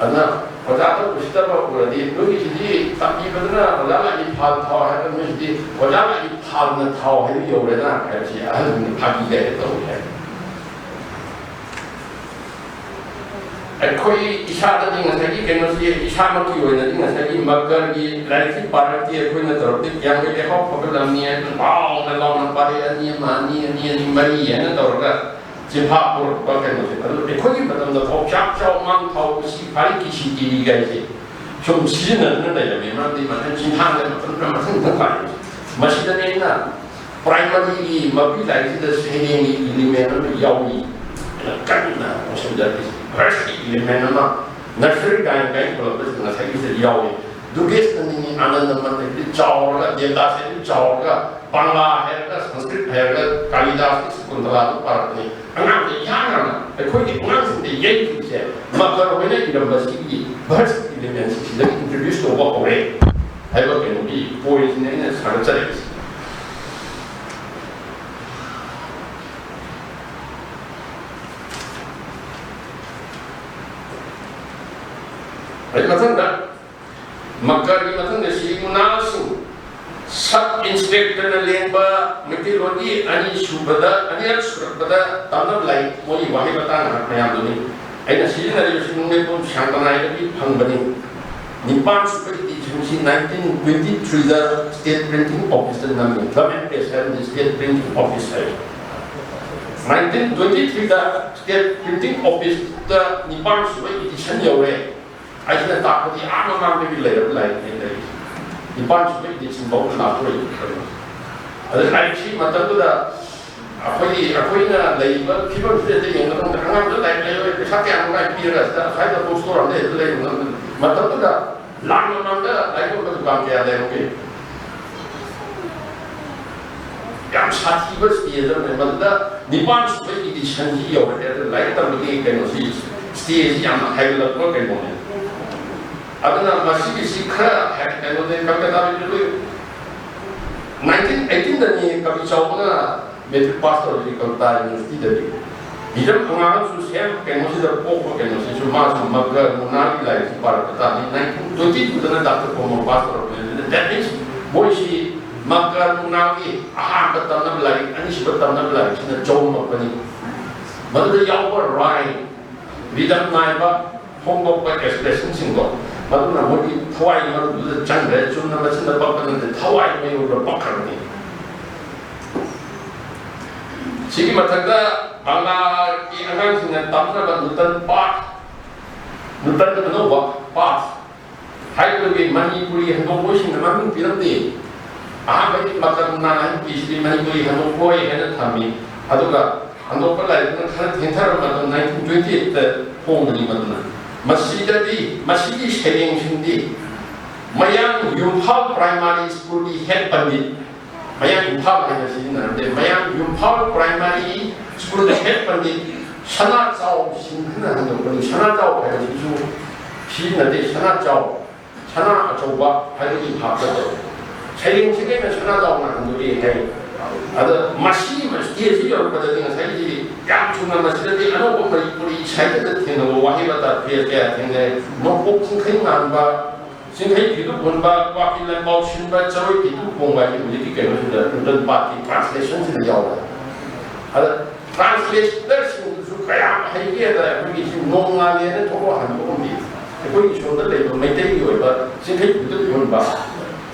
ꯑꯗꯨꯅ ꯑꯣꯖꯥꯗ ꯎꯁꯤꯠꯇꯕ ꯎꯔꯗꯤ, "ꯅꯣꯏꯒꯤꯁꯤꯗꯤ ꯇꯝꯕꯤꯕꯗꯨꯅ ꯑꯣꯖꯥ ꯂꯥꯛꯏ ꯐꯥꯜ ꯊꯥꯎ ꯍꯥꯏꯕ, ꯅꯣꯏꯁꯤꯗꯤ ꯑꯣꯖꯥ ꯂꯥꯛꯏ ꯐꯥꯜꯅ ꯊꯥꯎ ꯍꯥꯏꯕ ꯌꯧꯔꯦꯅ" ꯍꯥꯏꯕꯁꯤ ꯑꯍꯜꯁꯤꯡꯅ ꯐꯥꯒꯤ ꯀꯥꯏꯅ ꯇꯧꯏ ꯍꯥꯏ꯫ ꯑꯩꯈꯣꯏ ꯏꯁꯥꯗꯗꯤ ꯉꯁꯥꯏꯒꯤ ꯀꯩꯅꯣꯁꯤ, ꯏꯁꯥꯃꯛꯀꯤ ꯑꯣꯏꯅꯗꯤ ꯉꯁꯥꯏꯒꯤ ꯃꯀꯔꯒꯤ ꯂꯥꯏꯔꯤꯛꯁꯤ ꯄꯥꯔꯛꯇꯦ꯫ ꯑꯩꯈꯣꯏꯅ ꯇꯧꯔꯛꯇꯦ꯫ ꯀꯌꯥꯝꯒꯩ ꯂꯩꯍꯥꯎ ꯐꯒꯠꯂꯝꯅꯤ ꯍꯥꯏꯅ ꯂꯥꯎꯅ ꯂꯥꯎꯅ ꯄꯥꯔꯛꯑꯦ, ꯑꯅꯤ ꯑꯃ, ꯑꯅꯤ, ꯑꯅꯤ, ꯑꯅꯤ, ꯃꯔꯤ ꯍꯥꯏꯅ ꯇꯧꯔꯒ ꯆꯤꯟꯐꯥ ꯄꯨꯔꯛꯄ ꯀꯩꯅꯣꯁꯦ꯫ ꯑꯗꯨ ꯑꯩꯈꯣꯏꯒꯤ ꯃꯇꯝꯗ ꯐꯥꯎ ꯆꯥꯛ ꯆꯥꯎ ꯃꯥꯡ ꯊꯥꯎ ꯎꯆꯤ ꯐꯥꯔꯤ ꯀꯤꯁꯤ ꯀꯤꯔꯤ ꯀꯥꯏꯁꯦ ꯁꯨꯝ ꯁꯤꯖꯤꯟꯅꯗꯨꯅ ꯂꯩꯔꯝꯃꯦ꯫ ꯃꯔꯝꯗꯤ ꯃꯊꯪ ꯆꯤꯟꯊꯥꯡꯗ ꯃꯊꯪ ꯃꯊꯪ ꯃꯊꯪ ꯄꯥꯔꯛꯏꯁꯦ꯫ ꯃꯁꯤꯗꯅꯦ ꯑꯩꯅ primary ꯒꯤ ꯃꯄꯤ ꯂꯥꯏꯔꯤꯛꯁꯤꯗ ꯁꯩꯔꯦꯡꯒꯤ element ꯑꯃ ꯌꯥꯎꯏ ꯍꯥꯏꯅ ꯀꯟꯅ ꯈꯣꯡꯁꯝꯖꯔꯛꯏꯁꯦ꯫ Verse ꯀꯤ element ꯑꯃ nursery rhyme ꯀꯥꯏꯅ ꯊꯣꯛꯂꯛꯄꯁꯤꯗ ꯉꯁꯥꯏꯒꯤꯁꯤꯗ ꯌꯥꯎꯏ꯫ ꯗꯨꯔꯒꯦꯁ ꯅꯟꯗꯤꯅꯤ ꯑꯥꯅꯟꯗ ꯃꯟꯗꯤꯔꯗꯤ ꯆꯥꯎꯔꯒ, ꯗꯦꯕꯗꯥꯁ ꯍꯥꯏꯗꯤ ꯆꯥꯎꯔꯒ, ꯕꯪꯂꯥ ꯍꯥꯏꯔꯒ, ꯁꯪꯁꯀ꯭ꯔꯤꯠ ꯍꯩꯔꯒ, ꯀꯥꯂꯤꯗꯥꯁꯀꯤ ꯁꯀꯨꯟꯇꯂꯥꯗꯨ ꯄꯥꯔꯛꯄꯅꯤ꯫ ꯑꯉꯥꯡꯁꯦ ꯏꯍꯥꯟ ꯍꯥꯟꯅ ꯑꯩꯈꯣꯏꯒꯤ ꯑꯉꯥꯡꯁꯤꯡꯗ ꯌꯩꯈꯤꯕꯁꯦ ꯃꯀꯔ ꯍꯣꯏꯅ ꯏꯔꯝꯕꯁꯤꯒꯤ verse element ꯁꯤꯗꯒꯤ introduce ꯇꯧꯕ ꯍꯧꯔꯦ ꯍꯥꯏꯕ ꯀꯩꯅꯣꯒꯤ point ꯁꯤꯅꯤ ꯑꯩꯅ ꯁꯥꯒꯠꯆꯔꯛꯏꯁꯦ꯫ ꯑꯩ ꯃꯊꯪꯗ ꯃꯀꯔꯒꯤ ꯃꯊꯪꯗ ꯁꯤ ꯃꯨꯅꯥꯜꯁꯤꯡ, sub inspector ꯅ ꯂꯦꯡꯕ ꯃꯩꯇꯩꯂꯣꯟꯒꯤ ꯑꯅꯤꯁꯨꯕꯗ, ꯑꯅꯤꯔꯛ ꯁꯨꯔꯛꯄꯗ ꯇꯝꯅꯕ ꯂꯥꯏꯔꯤꯛ, ꯃꯣꯏꯒꯤ ꯋꯥꯍꯩ ꯋꯥꯇꯥ ꯉꯥꯏꯍꯥꯛ ꯃꯌꯥꯝꯗꯨꯅꯤ꯫ ꯑꯩꯅ ꯁꯤꯖꯤꯟꯅꯔꯤꯕꯁꯤ ꯅꯨꯡꯂꯦꯞꯄꯝ ꯁꯥꯡꯇꯅꯥꯏꯗꯒꯤ ꯐꯪꯕꯅꯤ꯫ ꯅꯤꯄꯥꯟ ꯁꯨꯕ edition ꯁꯤ nineteen twenty three ꯗ state printing office ꯇ ꯅꯝꯃꯤ꯫ Government Press ꯍꯥꯏꯕꯗꯤ state printing office ꯍꯥꯏ꯫ Nineteen twenty three ꯗ state printing office ꯇ ꯅꯤꯄꯥꯟ ꯁꯨꯕ edition ꯌꯧꯔꯦ꯫ ꯑꯩꯁꯤꯅ ꯇꯥꯛꯄꯗꯤ ꯑꯥ ꯃꯃꯥꯡꯗꯒꯤ ꯂꯩꯔꯕ ꯂꯥꯏꯔꯤꯛꯅꯦ ꯂꯩꯔꯤꯁꯦ꯫ ꯅꯤꯄꯥꯟ ꯁꯨꯕ edition ꯐꯥꯎꯕ ꯂꯥꯛꯇꯣꯔꯦ꯫ ꯑꯗ ꯂꯥꯏꯔꯤꯛꯁꯤ ꯃꯇꯝꯗꯨꯗ ꯑꯩꯈꯣꯏꯒꯤ, ꯑꯩꯈꯣꯏꯅ ꯂꯩꯔꯤꯕ ꯐꯤꯕꯝꯁꯤꯗ ꯌꯦꯡꯕ ꯃꯇꯝꯗ ꯑꯉꯥꯡꯗ ꯂꯥꯏꯔꯤꯛ ꯂꯩꯔꯣꯏ, ꯄꯩꯁꯥ ꯀꯌꯥꯝ ꯀꯥꯏ ꯄꯤꯔꯒ ꯁꯤꯗ ꯑꯁ꯭ꯋꯥꯏꯗ book store ꯑꯃꯗ ꯍꯦꯛꯇ ꯂꯩꯕ ꯉꯝꯗꯕ ꯃꯇꯝꯗꯨꯗ ꯂꯥꯟ ꯃꯃꯥꯡꯗ ꯂꯥꯏꯔꯤꯛ ꯌꯣꯟꯕ ꯗꯨꯀꯥꯟ ꯀꯌꯥ ꯂꯩꯔꯝꯒꯦ? ꯌꯥꯝ ꯁꯥꯊꯤꯕ stage ꯑꯃꯅꯦ꯫ ꯃꯗꯨꯗ ꯅꯤꯄꯥꯟ ꯁꯨꯕ edition ꯁꯤ ꯌꯧꯔꯛꯑꯦ꯫ ꯑꯗꯨ ꯂꯥꯏꯔꯤꯛ ꯇꯝꯕꯒꯤ ꯀꯩꯅꯣꯁꯤ, stage ꯁꯤ ꯌꯥꯝꯅ ꯍꯥꯏꯒꯠꯂꯛꯄ ꯀꯩꯅꯣꯅꯦ꯫ ꯑꯗꯨꯅ ꯃꯁꯤꯒꯤꯁꯤ ꯈꯔ ꯍꯥꯏ-, ꯀꯩꯅꯣꯅꯦ, ꯀꯜꯀꯇꯥꯗ ꯑꯩꯈꯣꯏ nineteen eighteen ꯗꯅꯤ ꯀꯕꯤ ꯆꯥꯎꯕꯅ matric pass ꯇꯧꯔꯤꯁꯤ ꯀꯜꯀꯇꯥ University ꯗꯒꯤ꯫ ꯍꯤꯖꯝ ꯑꯉꯥꯡꯁꯨ same ꯀꯩꯅꯣꯁꯤꯗ ꯄꯣꯛꯄ ꯀꯩꯅꯣꯁꯤꯁꯨ ꯃꯥꯁꯨ ꯃꯒ ꯃꯨꯅꯥꯒꯤ ꯂꯥꯏꯔꯤꯛꯁꯤ ꯄꯥꯔꯛꯄ ꯇꯥꯕꯅꯤ꯫ Nineteen twenty two ꯗꯅ Doctor ꯀꯣꯃꯜ pass ꯇꯧꯔꯛꯄꯅꯤ꯫ ꯑꯗꯨꯅ that means ꯃꯣꯏꯁꯤ ꯃꯒ ꯃꯨꯅꯥꯒꯤ ꯑꯍꯥꯟꯕ ꯇꯝꯅꯕ ꯂꯥꯏꯔꯤꯛ, ꯑꯅꯤꯁꯨꯕ ꯇꯝꯅꯕ ꯂꯥꯏꯔꯤꯛꯁꯤꯅ ꯆꯧꯃꯛꯄꯅꯤ꯫ ꯃꯗꯨꯗ ꯌꯥꯎꯕ rhyme, rhythm ꯅꯥꯏꯕ, ꯐꯣꯡꯗꯣꯛꯄ expression ꯁꯤꯡꯗꯣ, ꯃꯗꯨꯅ ꯃꯣꯏꯒꯤ ꯊꯋꯥꯏ ꯃꯔꯨꯗꯨꯗ ꯆꯪꯈ꯭ꯔꯦ꯫ ꯆꯨꯝꯅ ꯃꯆꯤꯟꯗ ꯄꯛꯄ ꯅꯠꯇꯦ, ꯊꯋꯥꯏ ꯃꯌꯨꯝꯗ ꯄꯛꯈ꯭ꯔꯕꯅꯤ꯫ ꯁꯤꯒꯤ ꯃꯊꯛꯇ ꯕꯪꯒꯥꯂꯤ ꯑꯉꯥꯡꯁꯤꯡꯅ ꯇꯝꯅꯕ ꯅꯨꯇꯟ ꯄꯥꯊ, ꯅꯨꯇꯟ ꯑꯅꯧꯕ ꯄꯥꯊ ꯍꯥꯏꯕꯗꯨꯒꯤ ꯃꯅꯤꯄꯨꯔꯤ ꯍꯟꯗꯣꯛꯄꯁꯤꯡꯅ ꯃꯃꯤꯡ ꯄꯤꯔꯝꯗꯦ꯫ ꯑꯍꯥꯟꯕꯒꯤ ꯃꯇꯝ ꯅꯥꯏꯟ ꯄꯤꯁꯤꯗꯤ ꯃꯅꯤꯄꯨꯔꯤ ꯍꯟꯗꯣꯛꯄꯣꯏ ꯍꯥꯏꯅ ꯊꯝꯃꯤ꯫ ꯑꯗꯨꯒ ꯍꯟꯗꯣꯛꯄ ꯂꯥꯏꯔꯤꯛꯇꯨꯅ ꯈꯔ ꯊꯦꯡꯊꯔꯕ ꯃꯇꯝ nineteen twenty eight ꯇ ꯐꯣꯡꯕꯅꯤ꯫ ꯃꯗꯨꯅ ꯃꯁꯤꯗꯗꯤ, ꯃꯁꯤꯒꯤ ꯁꯩꯔꯦꯡꯁꯤꯡꯗꯤ ꯃꯌꯥꯡ ꯌꯨꯝꯐꯥꯜ primary school ꯒꯤ head ꯄꯟꯗꯤꯠ, ꯃꯌꯥꯡ ꯏꯝꯐꯥꯜ ꯍꯥꯏꯅ ꯁꯤꯖꯤꯟꯅꯔꯝꯗꯦ, ꯃꯌꯥꯡ ꯌꯨꯝꯐꯥꯜ primary school ꯒꯤ head ꯄꯟꯗꯤꯠ ꯁꯅꯥꯆꯥꯎ ꯁꯤꯡꯍꯅ ꯍꯟꯗꯣꯛꯄꯅꯤ꯫ ꯁꯅꯥꯆꯥꯎ ꯍꯥꯏꯕꯁꯤꯁꯨ ꯁꯤꯖꯤꯟꯅꯗꯦ, ꯁꯅꯥꯆꯥꯎ, ꯁꯅꯥ ꯑꯆꯧꯕ ꯍꯥꯏꯕꯒꯤ ꯚꯥꯞꯇ ꯇꯧꯏ꯫ ꯁꯩꯔꯦꯡꯁꯤꯒꯤ ꯑꯣꯏꯅ ꯁꯅꯥꯆꯥꯎꯅ ꯍꯟꯗꯣꯛꯏ ꯍꯥꯏ꯫ ꯑꯗ ꯃꯁꯤ stage ꯁꯤ ꯌꯧꯔꯛꯄꯗꯗꯤ ꯉꯁꯥꯏꯒꯤ ꯌꯥꯝ ꯊꯨꯅ ꯃꯁꯤꯗꯗꯤ ꯑꯅꯧꯕ ꯃꯅꯤꯄꯨꯔꯤ ꯁꯥꯍꯤꯇ꯭ꯌꯗ ꯊꯦꯡꯅꯕ ꯋꯥꯍꯩ ꯋꯥꯇꯥ ꯄ꯭ꯔꯦ ꯀꯌꯥ ꯊꯦꯡꯅꯔꯦ꯫ ꯅꯣꯡꯄꯣꯛ ꯆꯤꯡꯈꯩ ꯉꯥꯟꯕ, ꯆꯤꯡꯈꯩ ꯐꯤꯗꯨ ꯄꯨꯟꯕ, ꯀ꯭ꯋꯥꯛꯀꯤ ꯂꯟꯕꯥꯎ ꯁꯤꯟꯕ, ꯆꯔꯣꯏ ꯐꯤꯗꯨ ꯈꯣꯡꯕ ꯍꯥꯏꯁꯤ ꯍꯧꯖꯤꯛꯀꯤ ꯀꯩꯅꯣꯁꯤꯗ ꯅ꯭ꯌꯨꯇꯟ ꯄꯥꯠꯀꯤ translation ꯁꯤꯗ ꯌꯥꯎꯔꯦ꯫ ꯑꯗ translator ꯁꯤꯡꯗꯨꯁꯨ ꯀꯌꯥꯝ ꯍꯩꯒꯦꯗ ꯑꯩꯈꯣꯏꯒꯤ ꯁꯤ ꯅꯣꯡꯉꯥꯜꯂꯦꯅ ꯊꯣꯛꯂꯛꯑꯣ ꯍꯟꯕꯒꯨꯝꯕꯤ꯫ ꯑꯩꯈꯣꯏꯒꯤ ꯁꯣꯝꯗ ꯂꯩꯕ ꯃꯩꯇꯩꯒꯤ ꯑꯣꯏꯕ ꯆꯤꯡꯈꯩ ꯐꯨꯗ ꯌꯣꯟꯕ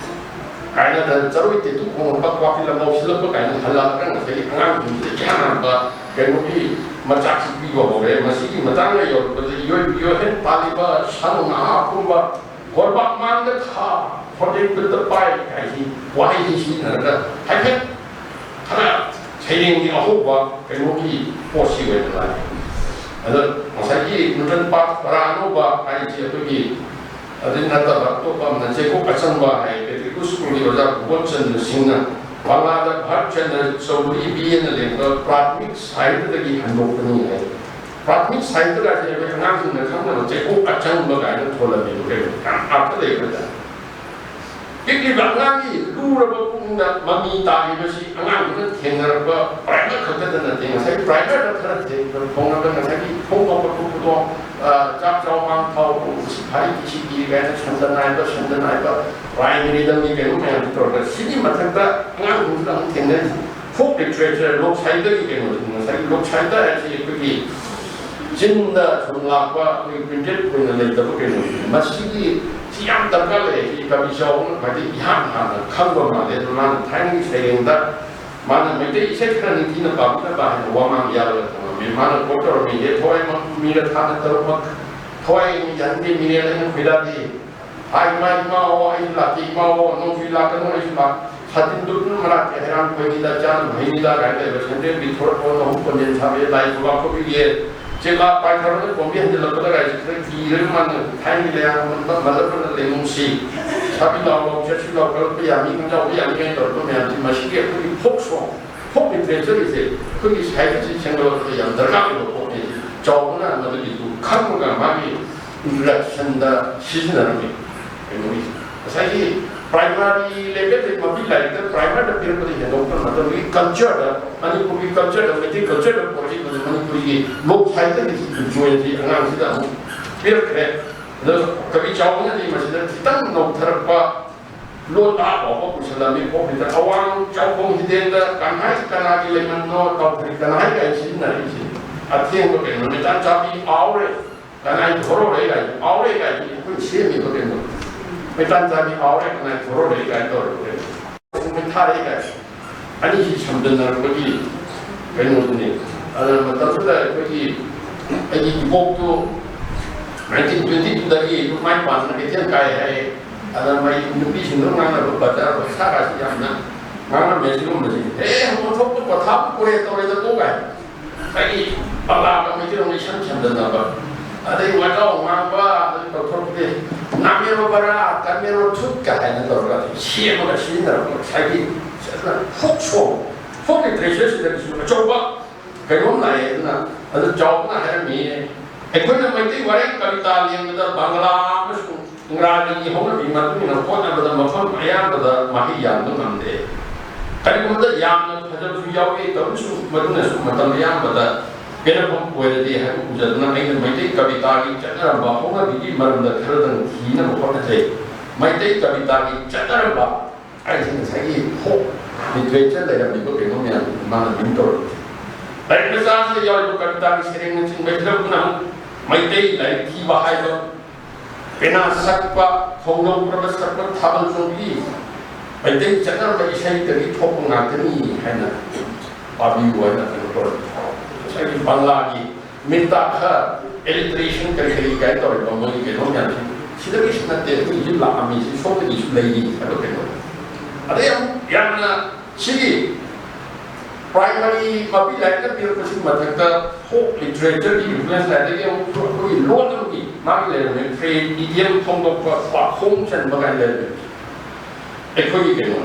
ꯀꯥꯏꯅ ꯆꯔꯣꯏ ꯇꯦꯇꯨ ꯈꯣꯡꯉꯛꯄ, ꯀ꯭ꯋꯥꯛ ꯐꯤꯂꯝ ꯂꯧꯁꯤꯜꯂꯛꯄ ꯀꯥꯏꯅ ꯍꯜꯂꯛꯑꯒ ꯉꯁꯥꯏꯒꯤ ꯑꯉꯥꯡꯁꯤꯡꯁꯤꯗ ꯏꯍꯥꯟ ꯍꯥꯟꯕ ꯀꯩꯅꯣꯒꯤ ꯃꯆꯥꯛꯁꯤ ꯄꯤꯕ ꯍꯧꯔꯦ꯫ ꯃꯁꯤꯒꯤ ꯃꯇꯥꯡꯗ ꯌꯧꯔꯛꯄꯗ ꯏꯌꯣꯏ ꯏꯌꯣꯏꯍꯦꯟ ꯄꯥꯜꯂꯤꯕ ꯁꯟ ꯉꯥ ꯄꯨꯝꯕ ꯍꯣꯔꯕꯥꯛ ꯃꯥꯡꯗ ꯊꯥ ꯍꯣꯇꯦꯜꯗ ꯄꯥꯏ ꯍꯥꯏꯁꯤ ꯋꯥꯍꯩꯁꯤ ꯁꯤꯖꯤꯟꯅꯔꯒ ꯍꯥꯏꯐꯦꯠ ꯈꯔ ꯁꯩꯔꯦꯡꯒꯤ ꯑꯍꯧꯕ ꯀꯩꯅꯣꯒꯤ ꯄꯣꯠꯁꯤ ꯑꯣꯏꯅ ꯂꯥꯛꯑꯦ꯫ ꯑꯗ ꯉꯁꯥꯏꯒꯤ ꯅ꯭ꯌꯨꯇꯟ ꯄꯥꯔꯛ ꯄꯔꯥ ꯑꯅꯧꯕ ꯍꯥꯏꯔꯤꯁꯤ ꯑꯩꯈꯣꯏꯒꯤ ꯑꯗꯨ ꯅꯠꯇꯕ ꯑꯇꯣꯞꯄ ꯑꯃꯅ ꯆꯦꯀꯣꯛ ꯑꯆꯪꯕ ꯍꯥꯏ ꯀꯦꯊꯂꯤꯛ ꯁ꯭ꯀꯨꯜꯒꯤ ꯑꯣꯖꯥ ꯚꯨꯕꯟ ꯆꯟꯗ꯭ꯔ ꯁꯤꯡꯅ ꯕꯪꯂꯥꯗ ꯚꯥꯔꯠ ꯆꯟꯗ꯭ꯔ ꯆꯧꯙꯨꯔꯤ ꯕꯤ ꯑꯦꯅ ꯂꯦꯡꯕ ꯄ꯭ꯔꯥꯊꯃꯤꯛ ꯁꯥꯍꯤꯇ꯭ꯌꯗꯒꯤ ꯍꯟꯗꯣꯛꯄꯅꯤ ꯍꯥꯏ꯫ ꯄ꯭ꯔꯥꯊꯃꯤꯛ ꯁꯥꯍꯤꯇ꯭ꯌ ꯍꯥꯏꯁꯦ ꯑꯩꯈꯣꯏ ꯑꯉꯥꯡꯁꯤꯡꯅ ꯈꯪꯅꯕ ꯆꯦꯀꯣꯛ ꯑꯆꯪꯕ ꯀꯥꯏꯅ ꯊꯣꯜꯂꯝꯃꯦꯕ ꯀꯩꯅꯣ, ꯌꯥꯝ ꯑꯥꯔꯊ ꯂꯩꯕ ꯍꯥꯏꯇꯥꯔꯦ꯫ ꯄꯤꯛꯂꯤꯕ ꯑꯉꯥꯡꯒꯤ ꯂꯨꯔꯕ ꯄꯨꯛꯅꯤꯡꯗ ꯃꯃꯤ ꯇꯥꯔꯤꯕꯁꯤ ꯑꯉꯥꯡꯗꯨꯅ ꯊꯦꯡꯅꯔꯛꯄ ꯄ꯭ꯔꯥꯏꯃꯔ ꯈꯛꯇꯗ ꯅꯠꯇꯦ, ꯉꯁꯥꯏꯒꯤ ꯄ꯭ꯔꯥꯏꯃꯔꯗ ꯈꯔ ꯊꯦꯡꯅ ꯐꯣꯡꯂꯒ ꯉꯁꯥꯏꯒꯤ ꯐꯣꯡꯗꯣꯛꯄ ꯊꯣꯛꯄꯗꯣ, ꯑ, ꯆꯥꯛ ꯆꯥꯎ ꯃꯥꯡ ꯊꯥꯎ ꯁꯤꯐꯥꯏ ꯁꯤꯒꯤ ꯀꯥꯏꯅ ꯁꯟꯗ ꯅꯥꯏꯕ, ꯁꯟꯗ ꯅꯥꯏꯕ, ꯄ꯭ꯔꯥꯏꯃꯔꯤꯗꯒꯤ ꯀꯩꯅꯣ ꯃꯌꯥꯝꯁꯤ ꯇꯧꯔꯒ ꯁꯤꯒꯤ ꯃꯊꯛꯇ ꯑꯉꯥꯡꯁꯤꯡꯁꯤꯗ ꯑꯃꯨꯛ ꯊꯦꯡꯅꯔꯤꯁꯤ ꯐꯣꯛ ꯂꯤꯇꯔꯦꯆꯔ, ꯂꯣꯛ ꯁꯥꯍꯤꯇ꯭ꯌꯒꯤ ꯀꯩꯅꯣꯁꯤ ꯉꯁꯥꯏꯒꯤ ꯂꯣꯛ ꯁꯥꯍꯤꯇ꯭ꯌ ꯍꯥꯏꯁꯤ ꯑꯩꯈꯣꯏꯒꯤ ꯆꯤꯟꯗ ꯁꯨꯝ ꯂꯥꯛꯄ ꯑꯩꯈꯣꯏ ꯄ꯭ꯔꯤꯟꯇꯦꯠ ꯑꯣꯏꯅ ꯂꯩꯇꯕ ꯀꯩꯅꯣꯁꯤ ꯃꯁꯤꯒꯤ ꯁꯤ ꯌꯥꯝ ꯗꯔꯀꯥꯔ ꯂꯩ꯫ ꯁꯤ ꯀꯕꯤ ꯆꯥꯎꯕꯅ ꯈ꯭ꯋꯥꯏꯗꯒꯤ ꯏꯍꯥꯟ ꯍꯥꯟꯅ ꯈꯪꯕ ꯃꯥꯜꯂꯦ꯫ ꯑꯗꯨ ꯃꯥꯅ ꯊꯥꯏꯅꯒꯤ ꯁꯩꯔꯦꯡꯗ ꯃꯥꯅ ꯃꯩꯇꯩ ꯏꯁꯩ ꯈꯔ ꯅꯤꯡꯊꯤꯅ ꯄꯥꯕꯤꯅꯕ ꯍꯥꯏꯅ ꯋꯥꯃꯥꯡ ꯌꯥꯜꯂꯒ ꯊꯝꯃꯝꯃꯤ꯫ ꯃꯥꯅ ꯀꯣꯠ ꯇꯧꯔꯝꯃꯤ, "ꯍꯦ ꯊꯋꯥꯏ ꯃꯝ ꯃꯤꯔ ꯊꯥꯅ ꯇꯔꯨꯛꯃꯛ, ꯊꯋꯥꯏ ꯌꯥꯅꯤꯡꯗꯦ ꯃꯤꯔꯦꯜ ꯑꯩꯅ ꯈꯣꯏꯗꯥꯗꯦ꯫ ꯍꯥꯏ ꯏꯃꯥ, ꯏꯃꯥ ꯑꯣ ꯑꯩꯁꯨ ꯂꯥꯛꯀꯦ, ꯏꯃꯥ ꯑꯣ ꯅꯣꯡꯖꯨ ꯂꯥꯛꯀꯅꯨ ꯑꯩꯁꯨ ꯂꯥꯛ, ꯁꯥꯇꯤꯟ ꯇꯨꯞꯇꯨꯅ ꯃꯅꯥꯛꯇ ꯍꯩꯔꯥꯡ ꯈꯣꯏꯅꯤꯗ, ꯆꯥꯅꯕ ꯍꯩꯅꯤꯗ" ꯀꯥꯏꯅ ꯂꯩꯕ ꯁꯟꯗ꯭ꯔꯦꯝꯕꯤ ꯊꯣꯔꯛꯄ ꯅꯍꯨꯝ ꯀꯣꯟꯖꯦꯜ ꯁꯥꯕꯤ ꯂꯥꯏ ꯈꯨꯕꯥꯛ ꯈꯨꯕꯤꯒꯦ꯫ ꯆꯦꯛꯂꯥ ꯄꯥꯏꯊꯔꯒ ꯀꯣꯝꯕꯤ ꯍꯟꯖꯤꯜꯂꯛꯄꯗ ꯀꯥꯏꯁꯤ ꯈꯔ ꯀꯤꯔꯒ ꯃꯥꯅ ꯊꯥꯏꯅꯒꯤ ꯂꯩꯔꯥꯡ ꯃꯜꯂꯛꯄꯗ ꯂꯩꯅꯨꯡꯁꯤ ꯁꯥꯕꯤ ꯂꯥꯎ ꯂꯥꯎ ꯆꯠꯁꯤ ꯂꯥꯎ ꯀꯜꯂꯛꯄ ꯌꯥꯃꯤ ꯈꯪꯖꯥꯎꯕ ꯌꯥꯃꯤ ꯀꯥꯏꯅ ꯇꯧꯔꯛꯄ ꯃꯌꯥꯝꯁꯤ ꯃꯁꯤꯒꯤ ꯑꯩꯈꯣꯏꯒꯤ ꯐꯣꯛ ꯁꯣꯡ, ꯐꯣꯛ ꯂꯤꯇꯔꯦꯆꯔꯒꯤꯁꯦ ꯑꯩꯈꯣꯏꯒꯤ ꯁꯥꯍꯤꯇ꯭ꯌꯁꯤ ꯁꯦꯝꯒꯠꯂꯛꯄꯗ ꯌꯥꯝ ꯗꯔꯀꯥꯔ ꯑꯣꯏꯕ ꯄꯣꯠꯅꯤ꯫ ꯆꯥꯎꯕꯅ ꯃꯗꯨꯒꯤꯗꯨ ꯈꯪꯉꯒ ꯃꯥꯒꯤ ꯏꯟꯇ꯭ꯔꯗꯛꯁꯟꯗ ꯁꯤꯖꯤꯟꯅꯔꯝꯃꯤ꯫ ꯀꯩꯅꯣꯒꯤ ꯉꯁꯥꯏꯒꯤ ꯄ꯭ꯔꯥꯏꯃꯔꯤ ꯂꯦꯚꯦꯜꯗꯒꯤ ꯃꯄꯤ ꯂꯥꯏꯔꯤꯛꯇ ꯄ꯭ꯔꯥꯏꯃꯔꯗ ꯄꯤꯔꯛꯄꯗꯒꯤ ꯍꯦꯟꯗꯣꯛꯇꯅ ꯃꯇꯝꯗꯨꯒꯤ ꯀꯜꯆꯔꯗ, ꯃꯅꯤꯄꯨꯔꯒꯤ ꯀꯜꯆꯔꯗ, ꯃꯩꯇꯩ ꯀꯜꯆꯔꯗ ꯄꯣꯛꯂꯛꯏꯕ ꯃꯅꯤꯄꯨꯔꯤꯒꯤ ꯂꯣꯛ ꯁꯥꯍꯤꯇ꯭ꯌꯒꯤ ꯖꯣꯏꯟꯁꯤ ꯑꯉꯥꯡꯁꯤꯗ ꯑꯃꯨꯛ ꯄꯤꯔꯛꯈ꯭ꯔꯦ꯫ ꯑꯗꯣ ꯀꯕꯤ ꯆꯥꯎꯕꯅꯗꯤ ꯃꯁꯤꯗ ꯈꯤꯇꯪ ꯅꯧꯊꯔꯛꯄ ꯂꯣꯟ ꯑꯥ ꯐꯥꯎꯕ ꯄꯨꯁꯜꯂꯝꯃꯤ꯫ ꯐꯣꯛ ꯂꯤꯇꯔ ꯑꯋꯥꯡ ꯆꯥꯎꯈꯣꯡ ꯍꯤꯗꯦꯟꯗ ꯀꯅꯥꯍꯥꯏ ꯀꯅꯥꯒꯤ ꯂꯩꯃꯟꯅꯣ ꯇꯧꯈ꯭ꯔꯤ ꯀꯅꯥꯍꯥꯏ ꯀꯥꯏ ꯁꯤꯖꯤꯟꯅꯔꯤꯁꯤ ꯑꯊꯦꯡꯕ ꯀꯩꯅꯣ ꯃꯤꯇꯥꯟ ꯆꯥꯕꯤ ꯑꯥꯎꯔꯦ꯫ ꯀꯅꯥꯏ ꯊꯣꯔꯛꯑꯦ ꯀꯥꯏ, ꯑꯥꯎꯔꯦ ꯀꯥꯏ, ꯑꯩꯈꯣꯏ ꯁꯦꯝꯃꯤꯕ ꯀꯩꯅꯣ꯫ ꯃꯩꯇꯥꯟ ꯆꯥꯕꯤ ꯑꯥꯎꯔꯦ, ꯀꯅꯥꯏ ꯊꯣꯔꯛꯑꯦ ꯀꯥꯏ ꯇꯧꯔꯒ ꯀꯩꯅꯣ꯫ ꯃꯩ ꯊꯥꯔꯛꯑꯦ ꯀꯥꯏ꯫ ꯑꯅꯤꯁꯤ ꯁꯝꯖꯟꯅꯔꯛꯄꯒꯤ ꯀꯩꯅꯣꯗꯨꯅꯤ꯫ ꯑꯗꯨꯅ ꯃꯇꯝꯗꯨꯗ ꯑꯩꯈꯣꯏꯒꯤ, ꯑꯩꯒꯤ ꯏꯕꯣꯛꯇꯨ nineteen twenty two ꯗꯒꯤ ꯃꯥꯏ ꯄꯥꯟꯗꯅ ꯀꯩꯊꯦꯜ ꯀꯥꯏ ꯍꯥꯏ꯫ ꯑꯗ ꯃꯩ ꯅꯨꯄꯤꯁꯤꯡꯗꯣ ꯉꯥꯡꯅꯕ ꯕꯖꯥꯔ ꯄꯩꯁꯥꯒꯁꯤ ꯌꯥꯝꯅ ꯉꯥꯡꯅꯔꯝꯃꯦ ꯁꯤꯒꯨꯝꯕꯁꯤ꯫ "ꯑꯦ, ꯃꯣꯟꯊꯣꯛꯄ ꯄꯣꯊꯥꯕ ꯀꯣꯏꯔꯦ ꯇꯧꯔꯦꯗꯀꯣ" ꯀꯥꯏ꯫ ꯑꯩꯒꯤ ꯄꯂꯥꯒ ꯃꯩꯇꯩꯂꯣꯟꯒ ꯏꯁꯝ ꯁꯝꯗꯅꯕ꯫ ꯑꯗꯩ ꯋꯥꯖꯥꯎ ꯉꯥꯡꯕ, ꯑꯗꯩ ꯇꯧꯊꯣꯔꯛꯄꯗꯤ ꯅꯥꯃꯦꯔꯣ ꯕꯔꯥ, ꯀꯥꯃꯦꯔꯣ ꯊꯨꯠꯀ ꯍꯥꯏꯅ ꯇꯧꯔꯒ ꯁꯦꯝꯃꯒ ꯁꯤꯖꯤꯟꯅꯔꯛꯄ ꯉꯁꯥꯏꯒꯤ ꯐꯣꯛ ꯁꯣꯡ, ꯐꯣꯛ ꯂꯤꯇꯔꯦꯆꯔꯁꯤꯗꯒꯤꯁꯨ ꯑꯆꯧꯕ ꯀꯩꯅꯣꯝ ꯂꯥꯛꯑꯦ꯫ ꯑꯗꯨꯅ ꯑꯗꯨ ꯆꯥꯎꯕꯅ ꯍꯥꯏꯔꯝꯃꯤ, ꯑꯩꯈꯣꯏꯅ ꯃꯩꯇꯩ ꯋꯥꯔꯦꯡ ꯀꯕꯤꯇꯥ ꯂꯦꯡꯕꯗ ꯕꯪꯒꯂꯥ ꯑꯃꯁꯨꯡ ꯏꯪꯒ꯭ꯔꯥꯖꯤꯒꯤ ꯍꯧꯅꯕꯤ ꯃꯇꯨꯡ ꯏꯟꯅ ꯍꯣꯠꯅꯕꯗ ꯃꯐꯝ ꯑꯌꯥꯝꯕꯗ ꯃꯍꯩ ꯌꯥꯟꯕ ꯉꯝꯗꯦ꯫ ꯀꯔꯤꯒꯨꯝꯕꯗ ꯌꯥꯝꯅ ꯐꯖꯕꯁꯨ ꯌꯥꯎꯏ, ꯇꯧꯕꯁꯨ ꯃꯗꯨꯅꯁꯨ ꯃꯇꯝ ꯑꯌꯥꯝꯕꯗ ꯄꯦꯟꯅꯐꯝ ꯑꯣꯏꯔꯗꯦ ꯍꯥꯏꯕ ꯎꯖꯗꯨꯅ ꯑꯩꯅ ꯃꯩꯇꯩ ꯀꯕꯤꯇꯥꯒꯤ ꯆꯠꯅꯔꯝꯕ ꯍꯧꯅꯕꯤꯒꯤ ꯃꯔꯝꯗ ꯈꯔꯗꯪ ꯊꯤꯅꯕ ꯍꯣꯠꯅꯖꯩ꯫ ꯃꯩꯇꯩ ꯀꯕꯤꯇꯥꯒꯤ ꯆꯠꯅꯔꯝꯕ ꯍꯥꯏꯁꯤ ꯉꯁꯥꯏꯒꯤ ꯐꯣꯛ ꯂꯤꯇꯔꯦꯆꯔ ꯂꯩꯔꯝꯃꯤꯕ ꯀꯩꯅꯣ ꯃꯌꯥꯝ ꯃꯥꯅ ꯃꯤꯡ ꯇꯧꯔꯛꯄꯁꯦ꯫ ꯂꯥꯏꯔꯤꯛ ꯃꯆꯥꯁꯤꯗ ꯌꯥꯎꯔꯤꯕ ꯀꯕꯤꯇꯥꯒꯤ ꯁꯩꯔꯦꯡꯅꯆꯤꯡꯕꯁꯤꯗ ꯄꯨꯝꯅꯃꯛ ꯃꯩꯇꯩ ꯂꯥꯏꯔꯤꯛ ꯊꯤꯕ ꯍꯥꯏꯕ, ꯄꯦꯅꯥ ꯁꯛꯄ, ꯈꯣꯡꯖꯣꯝ ꯄꯔꯕ ꯁꯛꯄ, ꯊꯥꯕꯜ ꯆꯣꯡꯕꯤ, ꯃꯩꯇꯩ ꯆꯠꯅꯔꯝꯕ ꯏꯁꯩꯗꯒꯤ ꯊꯣꯛꯄ ꯉꯥꯛꯇꯅꯤ ꯍꯥꯏꯅ ꯄꯥꯕꯤꯌꯨ ꯍꯥꯏꯅ ꯀꯩꯅꯣ ꯇꯧꯔꯛꯄ꯫ ꯉꯁꯥꯏꯒꯤ ꯕꯪꯂꯥꯒꯤ ꯃꯤꯇꯥ ꯈꯔ, alliteration ꯀꯔꯤ ꯀꯔꯤ ꯀꯥꯏꯅ ꯇꯧꯔꯤꯕ ꯃꯣꯏꯒꯤ ꯀꯩꯅꯣ ꯃꯌꯥꯝꯁꯤ ꯁꯤꯗꯒꯤꯁꯨ ꯅꯠꯇꯦ, ꯑꯩꯈꯣꯏꯒꯤꯁꯨ ꯂꯥꯛꯑꯝꯃꯤ, ꯁꯤ ꯁꯣꯝꯗꯒꯤꯁꯨ ꯂꯩꯔꯤ ꯍꯥꯏꯕ ꯀꯩꯅꯣ꯫ ꯑꯗꯩ ꯑꯃꯨꯛ ꯌꯥꯝꯅ ꯁꯤꯒꯤ primary ꯃꯄꯤ ꯂꯥꯏꯔꯤꯛ ꯇꯝꯕꯤꯔꯛꯄꯁꯤꯒꯤ ꯃꯊꯛꯇ folk literature ꯒꯤ influence ꯂꯥꯏꯔꯤꯛꯇꯒꯤ ꯑꯃꯨꯛ ꯑꯩꯈꯣꯏꯒꯤ ꯂꯣꯟ ꯑꯃꯒꯤ ꯃꯥꯒꯤ ꯂꯩꯔꯝꯃꯦ, phrase, idiom ꯐꯣꯡꯗꯣꯛꯄ, ꯄꯥꯈꯣꯡ ꯆꯟꯕ ꯀꯥꯏꯅ ꯂꯩꯔꯝꯃꯦ꯫ ꯑꯩꯈꯣꯏꯒꯤ ꯀꯩꯅꯣ,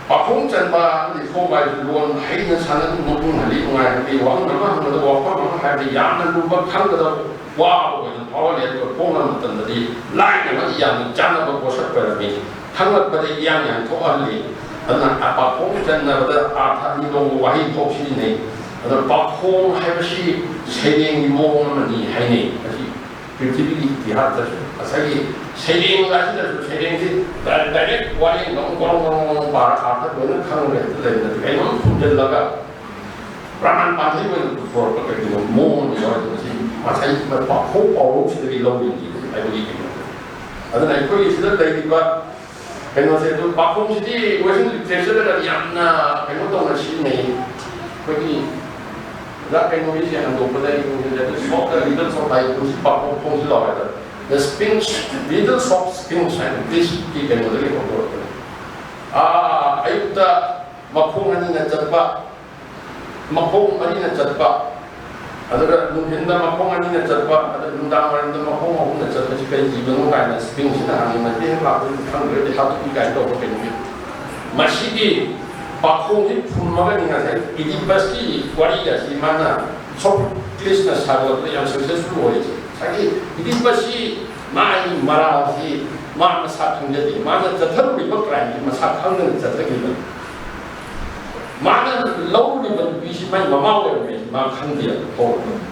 ꯄꯥꯈꯣꯡ ꯆꯟꯕ ꯑꯃꯗꯤ ꯐꯣꯡꯕ ꯍꯥꯏꯕꯁꯤ ꯂꯣꯟ ꯍꯩꯅ ꯁꯥꯟꯅꯗꯨꯅ ꯅꯣꯛꯅꯤꯡꯍꯜꯂꯤ, ꯅꯨꯡꯉꯥꯏꯍꯜꯂꯤ, ꯋꯥꯍꯪ ꯑꯃ ꯍꯪꯕꯗ ꯋꯥꯐꯝ ꯑꯃ ꯍꯥꯏꯕꯗꯤ ꯌꯥꯝꯅ ꯂꯨꯕ, ꯈꯪꯒꯗꯕ ꯋꯥꯕ ꯑꯣꯏꯅ ꯐꯥꯎꯍꯜꯂꯤ, ꯑꯗꯨꯒ ꯐꯣꯡꯕ ꯃꯇꯝꯗꯗꯤ ꯂꯥꯏꯅ ꯑꯃꯗꯤ ꯌꯥꯝꯅ ꯆꯥꯟꯅꯕ ꯄꯣꯠꯁꯛ ꯑꯣꯏꯔꯝꯃꯤ꯫ ꯈꯪꯂꯛꯄꯗ ꯏꯌꯥꯡ ꯌꯥꯡꯊꯣꯛꯍꯜꯂꯤ꯫ ꯑꯗꯨꯅ ꯄꯥꯈꯣꯡ ꯆꯟꯅꯕꯗ ꯑꯥꯔꯊ ꯑꯅꯤ ꯂꯣꯟꯕ ꯋꯥꯍꯩ ꯐꯥꯎ ꯁꯤꯖꯤꯟꯅꯩ꯫ ꯑꯗꯨꯅ ꯄꯥꯈꯣꯡ ꯍꯥꯏꯕꯁꯤ ꯁꯩꯔꯦꯡꯒꯤ ꯃꯑꯣꯡ ꯑꯃꯅꯤ ꯍꯥꯏꯅꯩ꯫ ꯃꯁꯤ ꯄ꯭ꯔꯤꯊꯤꯕꯤꯒꯤ ꯏꯇꯤꯍꯥꯁꯇꯁꯨ ꯉꯁꯥꯏꯒꯤ ꯁꯩꯔꯦꯡ ꯑꯁꯤꯗꯁꯨ ꯁꯩꯔꯦꯡꯁꯤ ꯗꯥꯏꯔꯦꯛ ꯋꯥꯔꯦꯡꯗꯧꯅ ꯒꯣꯔꯣꯡ ꯒꯣꯔꯣꯡ ꯒꯣꯔꯣꯡ ꯄꯥꯔ ꯑꯥꯔꯊ ꯂꯣꯏꯅ ꯈꯪꯉꯒ ꯍꯦꯛꯇ ꯂꯩꯕ ꯅꯠꯇꯦ꯫ ꯀꯩꯅꯣꯝ ꯈꯨꯝꯖꯤꯜꯂꯒ ꯄ꯭ꯔꯃꯥꯟ ꯄꯥꯟꯊꯩ ꯑꯣꯏꯅ ꯄꯨꯊꯣꯔꯛꯄ ꯀꯩꯒꯤꯅꯣ ꯃꯑꯣꯡ ꯑꯃ ꯌꯥꯎꯔꯤꯕ ꯃꯁꯤ ꯉꯁꯥꯏ ꯄꯥꯎꯈꯣꯡ ꯄꯥꯎꯔꯧꯁꯤꯗꯒꯤ ꯂꯧꯔꯤꯅꯤ ꯍꯥꯏꯕꯒꯤ ꯀꯩꯅꯣ꯫ ꯑꯗꯨꯅ ꯑꯩꯈꯣꯏꯒꯤ ꯁꯤꯗ ꯂꯩꯔꯤꯕ ꯀꯩꯅꯣꯁꯦ, ꯑꯗꯨ ꯄꯥꯎꯈꯣꯡꯁꯤꯗꯤ Western literature ꯗꯒꯗꯤ ꯌꯥꯝꯅ ꯀꯩꯅꯣ ꯇꯧꯅ ꯁꯤꯖꯤꯟꯅꯩ꯫ ꯑꯩꯈꯣꯏꯒꯤ ꯑꯣꯖꯥ ꯀꯩꯅꯣꯒꯤꯁꯦ ꯍꯟꯗꯣꯛꯄꯗ ꯑꯩ ꯈꯪꯗꯦ, ꯑꯗꯨ Sophocles' Riddles of Aesop ꯁꯤ ꯄꯥꯎꯈꯣꯡ ꯈꯣꯡꯁꯤ ꯂꯥꯎ ꯍꯥꯏꯗꯅ, The Sphinx, Riddles of Sphinx ꯍꯥꯏꯅ Greece ꯀꯤ ꯀꯩꯅꯣꯗꯒꯤ ꯍꯧꯗꯣꯔꯛꯄꯅꯤ꯫ ꯑꯥ, ꯑꯌꯨꯛꯇ ꯃꯈꯣꯡ ꯑꯅꯤꯅ ꯆꯠꯄ, ꯃꯈꯣꯡ ꯃꯔꯤꯅ ꯆꯠꯄ, ꯑꯗꯨꯒ ꯅꯨꯡꯊꯤꯟꯗ ꯃꯈꯣꯡ ꯑꯅꯤꯅ ꯆꯠꯄ, ꯑꯗꯨꯒ ꯅꯨꯡꯗꯥꯡ ꯋꯥꯏꯔꯝꯗ ꯃꯈꯣꯡ ꯑꯍꯨꯝꯅ ꯆꯠꯄꯁꯤ ꯀꯔꯤ ꯖꯤꯕꯅꯣ ꯀꯥꯏꯅ Sphinx ꯁꯤꯅ ꯍꯪꯉꯤ꯫ ꯃꯩꯇꯩ ꯂꯥꯛꯄꯗꯤ ꯈꯪꯗ꯭ꯔꯗꯤ ꯍꯥꯠꯇꯣꯛꯄꯤ ꯀꯥꯏꯅ ꯇꯧꯕ ꯀꯩꯅꯣꯒꯤ꯫ ꯃꯁꯤꯒꯤ ꯄꯥꯎꯈꯣꯡꯁꯤ ꯐꯨꯝꯃꯒꯅꯤ ꯉꯁꯥꯏ Oedipus ꯀꯤ ꯋꯥꯔꯤ ꯑꯁꯤ ꯃꯥꯅ Sophocles ꯅ ꯁꯥꯒꯠꯂꯛꯄꯗ ꯌꯥꯝ successful ꯑꯣꯏꯔꯤꯁꯦ꯫ ꯉꯁꯥꯏꯒꯤ Oedipus ꯁꯤ ꯃꯥꯒꯤ ꯃꯔꯥꯜꯁꯤ ꯃꯥ ꯃꯁꯥ ꯈꯪꯖꯗꯦ꯫ ꯃꯥꯅ ꯆꯠꯊꯔꯨꯔꯤꯕ crime ꯁꯤ ꯃꯁꯥ ꯈꯪꯗꯅ ꯆꯠꯊꯈꯤꯕꯅꯤ꯫ ꯃꯥꯅ ꯂꯧꯔꯤꯕ ꯅꯨꯄꯤꯁꯤ ꯃꯥꯏ ꯃꯃꯥ ꯑꯣꯏꯔꯝꯃꯦ ꯃꯥ ꯈꯪꯗꯦ ꯍꯧꯔꯛꯄꯗ꯫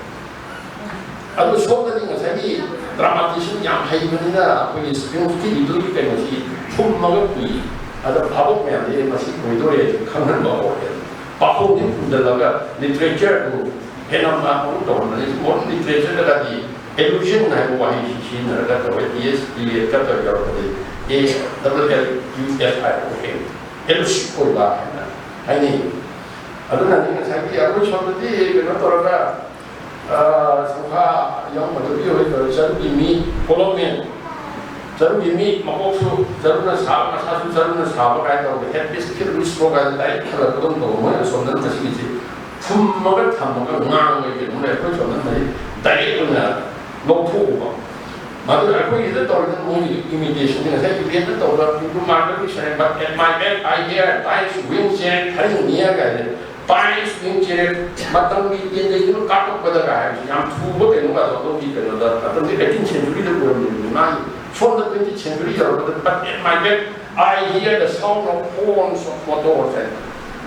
ꯑꯗꯨ ꯁꯣꯝꯗꯗꯤ ꯉꯁꯥꯏꯒꯤ dramatist ꯁꯤꯡ ꯌꯥꯝ ꯍꯩꯕꯅꯤꯅ ꯑꯩꯈꯣꯏꯒꯤ Sphinx ꯀꯤ riddle ꯒꯤ ꯀꯩꯅꯣꯁꯤ ꯐꯨꯝꯃꯒ ꯄꯨꯏ꯫ ꯑꯗ ꯚꯥꯕꯣꯛ ꯃꯌꯥꯝꯗꯤ ꯃꯁꯤ ꯑꯣꯏꯗꯣꯔꯦ ꯈꯪꯍꯟꯕ ꯍꯧꯔꯛꯑꯦ꯫ ꯄꯥꯎꯈꯣꯡꯗꯤ ꯐꯨꯝꯖꯤꯜꯂꯒ literature ꯗꯨ ꯍꯦꯟꯅ ꯃꯥ ꯃꯔꯨ ꯇꯧꯍꯟꯕꯅꯤ꯫ Modern literature ꯗꯒꯗꯤ allusion ꯍꯥꯏꯕ ꯋꯥꯍꯩꯁꯤ ꯁꯤꯖꯤꯟꯅꯔꯒ ꯇꯧꯋꯦ꯫ T S Eliot ꯀ ꯇꯧꯔꯒ ꯌꯥꯎꯔꯛꯄꯗꯤ A double L U S I O N, allusive ꯑꯣꯏꯕ ꯍꯥꯏꯅ ꯍꯥꯏꯅꯩ꯫ ꯑꯗꯨꯅꯅꯤ ꯉꯁꯥꯏꯒꯤ ꯑꯩꯈꯣꯏ ꯁꯣꯝꯗꯗꯤ ꯀꯩꯅꯣ ꯇꯧꯔꯒ, ꯑ, ꯁꯪꯈꯥ ꯌꯥꯎꯃꯗꯕꯤ ꯍꯣꯏ ꯇꯧꯔꯦ, ꯆꯔꯨꯒꯤ ꯃꯤ, hollow man, ꯆꯔꯨꯒꯤ ꯃꯤ, ꯃꯀꯣꯛꯁꯨ ꯆꯔꯨꯅ ꯁꯥꯕ, ꯃꯁꯥꯁꯨ ꯆꯔꯨꯅ ꯁꯥꯕ ꯀꯥꯏꯅ ꯇꯧꯕꯗ, head biscuit rich bro ꯀꯥꯏꯅ ꯂꯥꯏꯔꯤꯛ ꯈꯜꯂꯛꯄꯗꯧꯅ ꯇꯧꯕ꯫ ꯃꯣꯏ ꯑꯁꯣꯝꯗꯅ ꯃꯁꯤꯒꯤꯁꯤ ꯐꯨꯝꯃꯒ ꯊꯝꯃꯒ ꯉꯥꯡꯕꯒꯤ ꯀꯩꯅꯣꯝ ꯂꯩ꯫ ꯑꯩꯈꯣꯏ ꯁꯣꯝꯗꯅ ꯃꯁꯤ direct ꯑꯣꯏꯅ ꯂꯧꯊꯣꯛꯎꯕ꯫ ꯃꯗꯨ ꯑꯩꯈꯣꯏꯒꯤꯗ ꯇꯧꯔꯤꯗꯨ ꯃꯣꯏꯒꯤ imitation ꯅꯤ꯫ ꯉꯁꯥꯏ Eliot ꯅ ꯇꯧꯕ ꯄꯤꯡꯀꯨ ꯃꯥꯔꯀꯦꯠꯀꯤ sign, "But at my back I hear, ties, wing, chair, hurrying near" ꯀꯥꯏꯁꯦ, "Ties, wing, chair", ꯃꯇꯝꯒꯤ ꯇꯦꯟꯖꯩꯗꯨꯅ ꯀꯥꯞꯄꯛꯄꯗꯒ ꯍꯥꯏꯕꯁꯤ ꯌꯥꯝ ꯊꯨꯕ ꯀꯩꯅꯣꯒ ꯑꯗꯣꯝꯒꯤ ꯀꯩꯅꯣꯗ, ꯃꯇꯝꯗꯤ eighteen century ꯗ ꯑꯣꯏꯔꯝꯃꯤꯕꯅꯤ꯫ ꯃꯥꯒꯤ ꯁꯣꯝꯗ twenty century ꯌꯧꯔꯛꯄꯗ, "But at my back I hear the sound of horns of motors" ꯍꯥꯏ꯫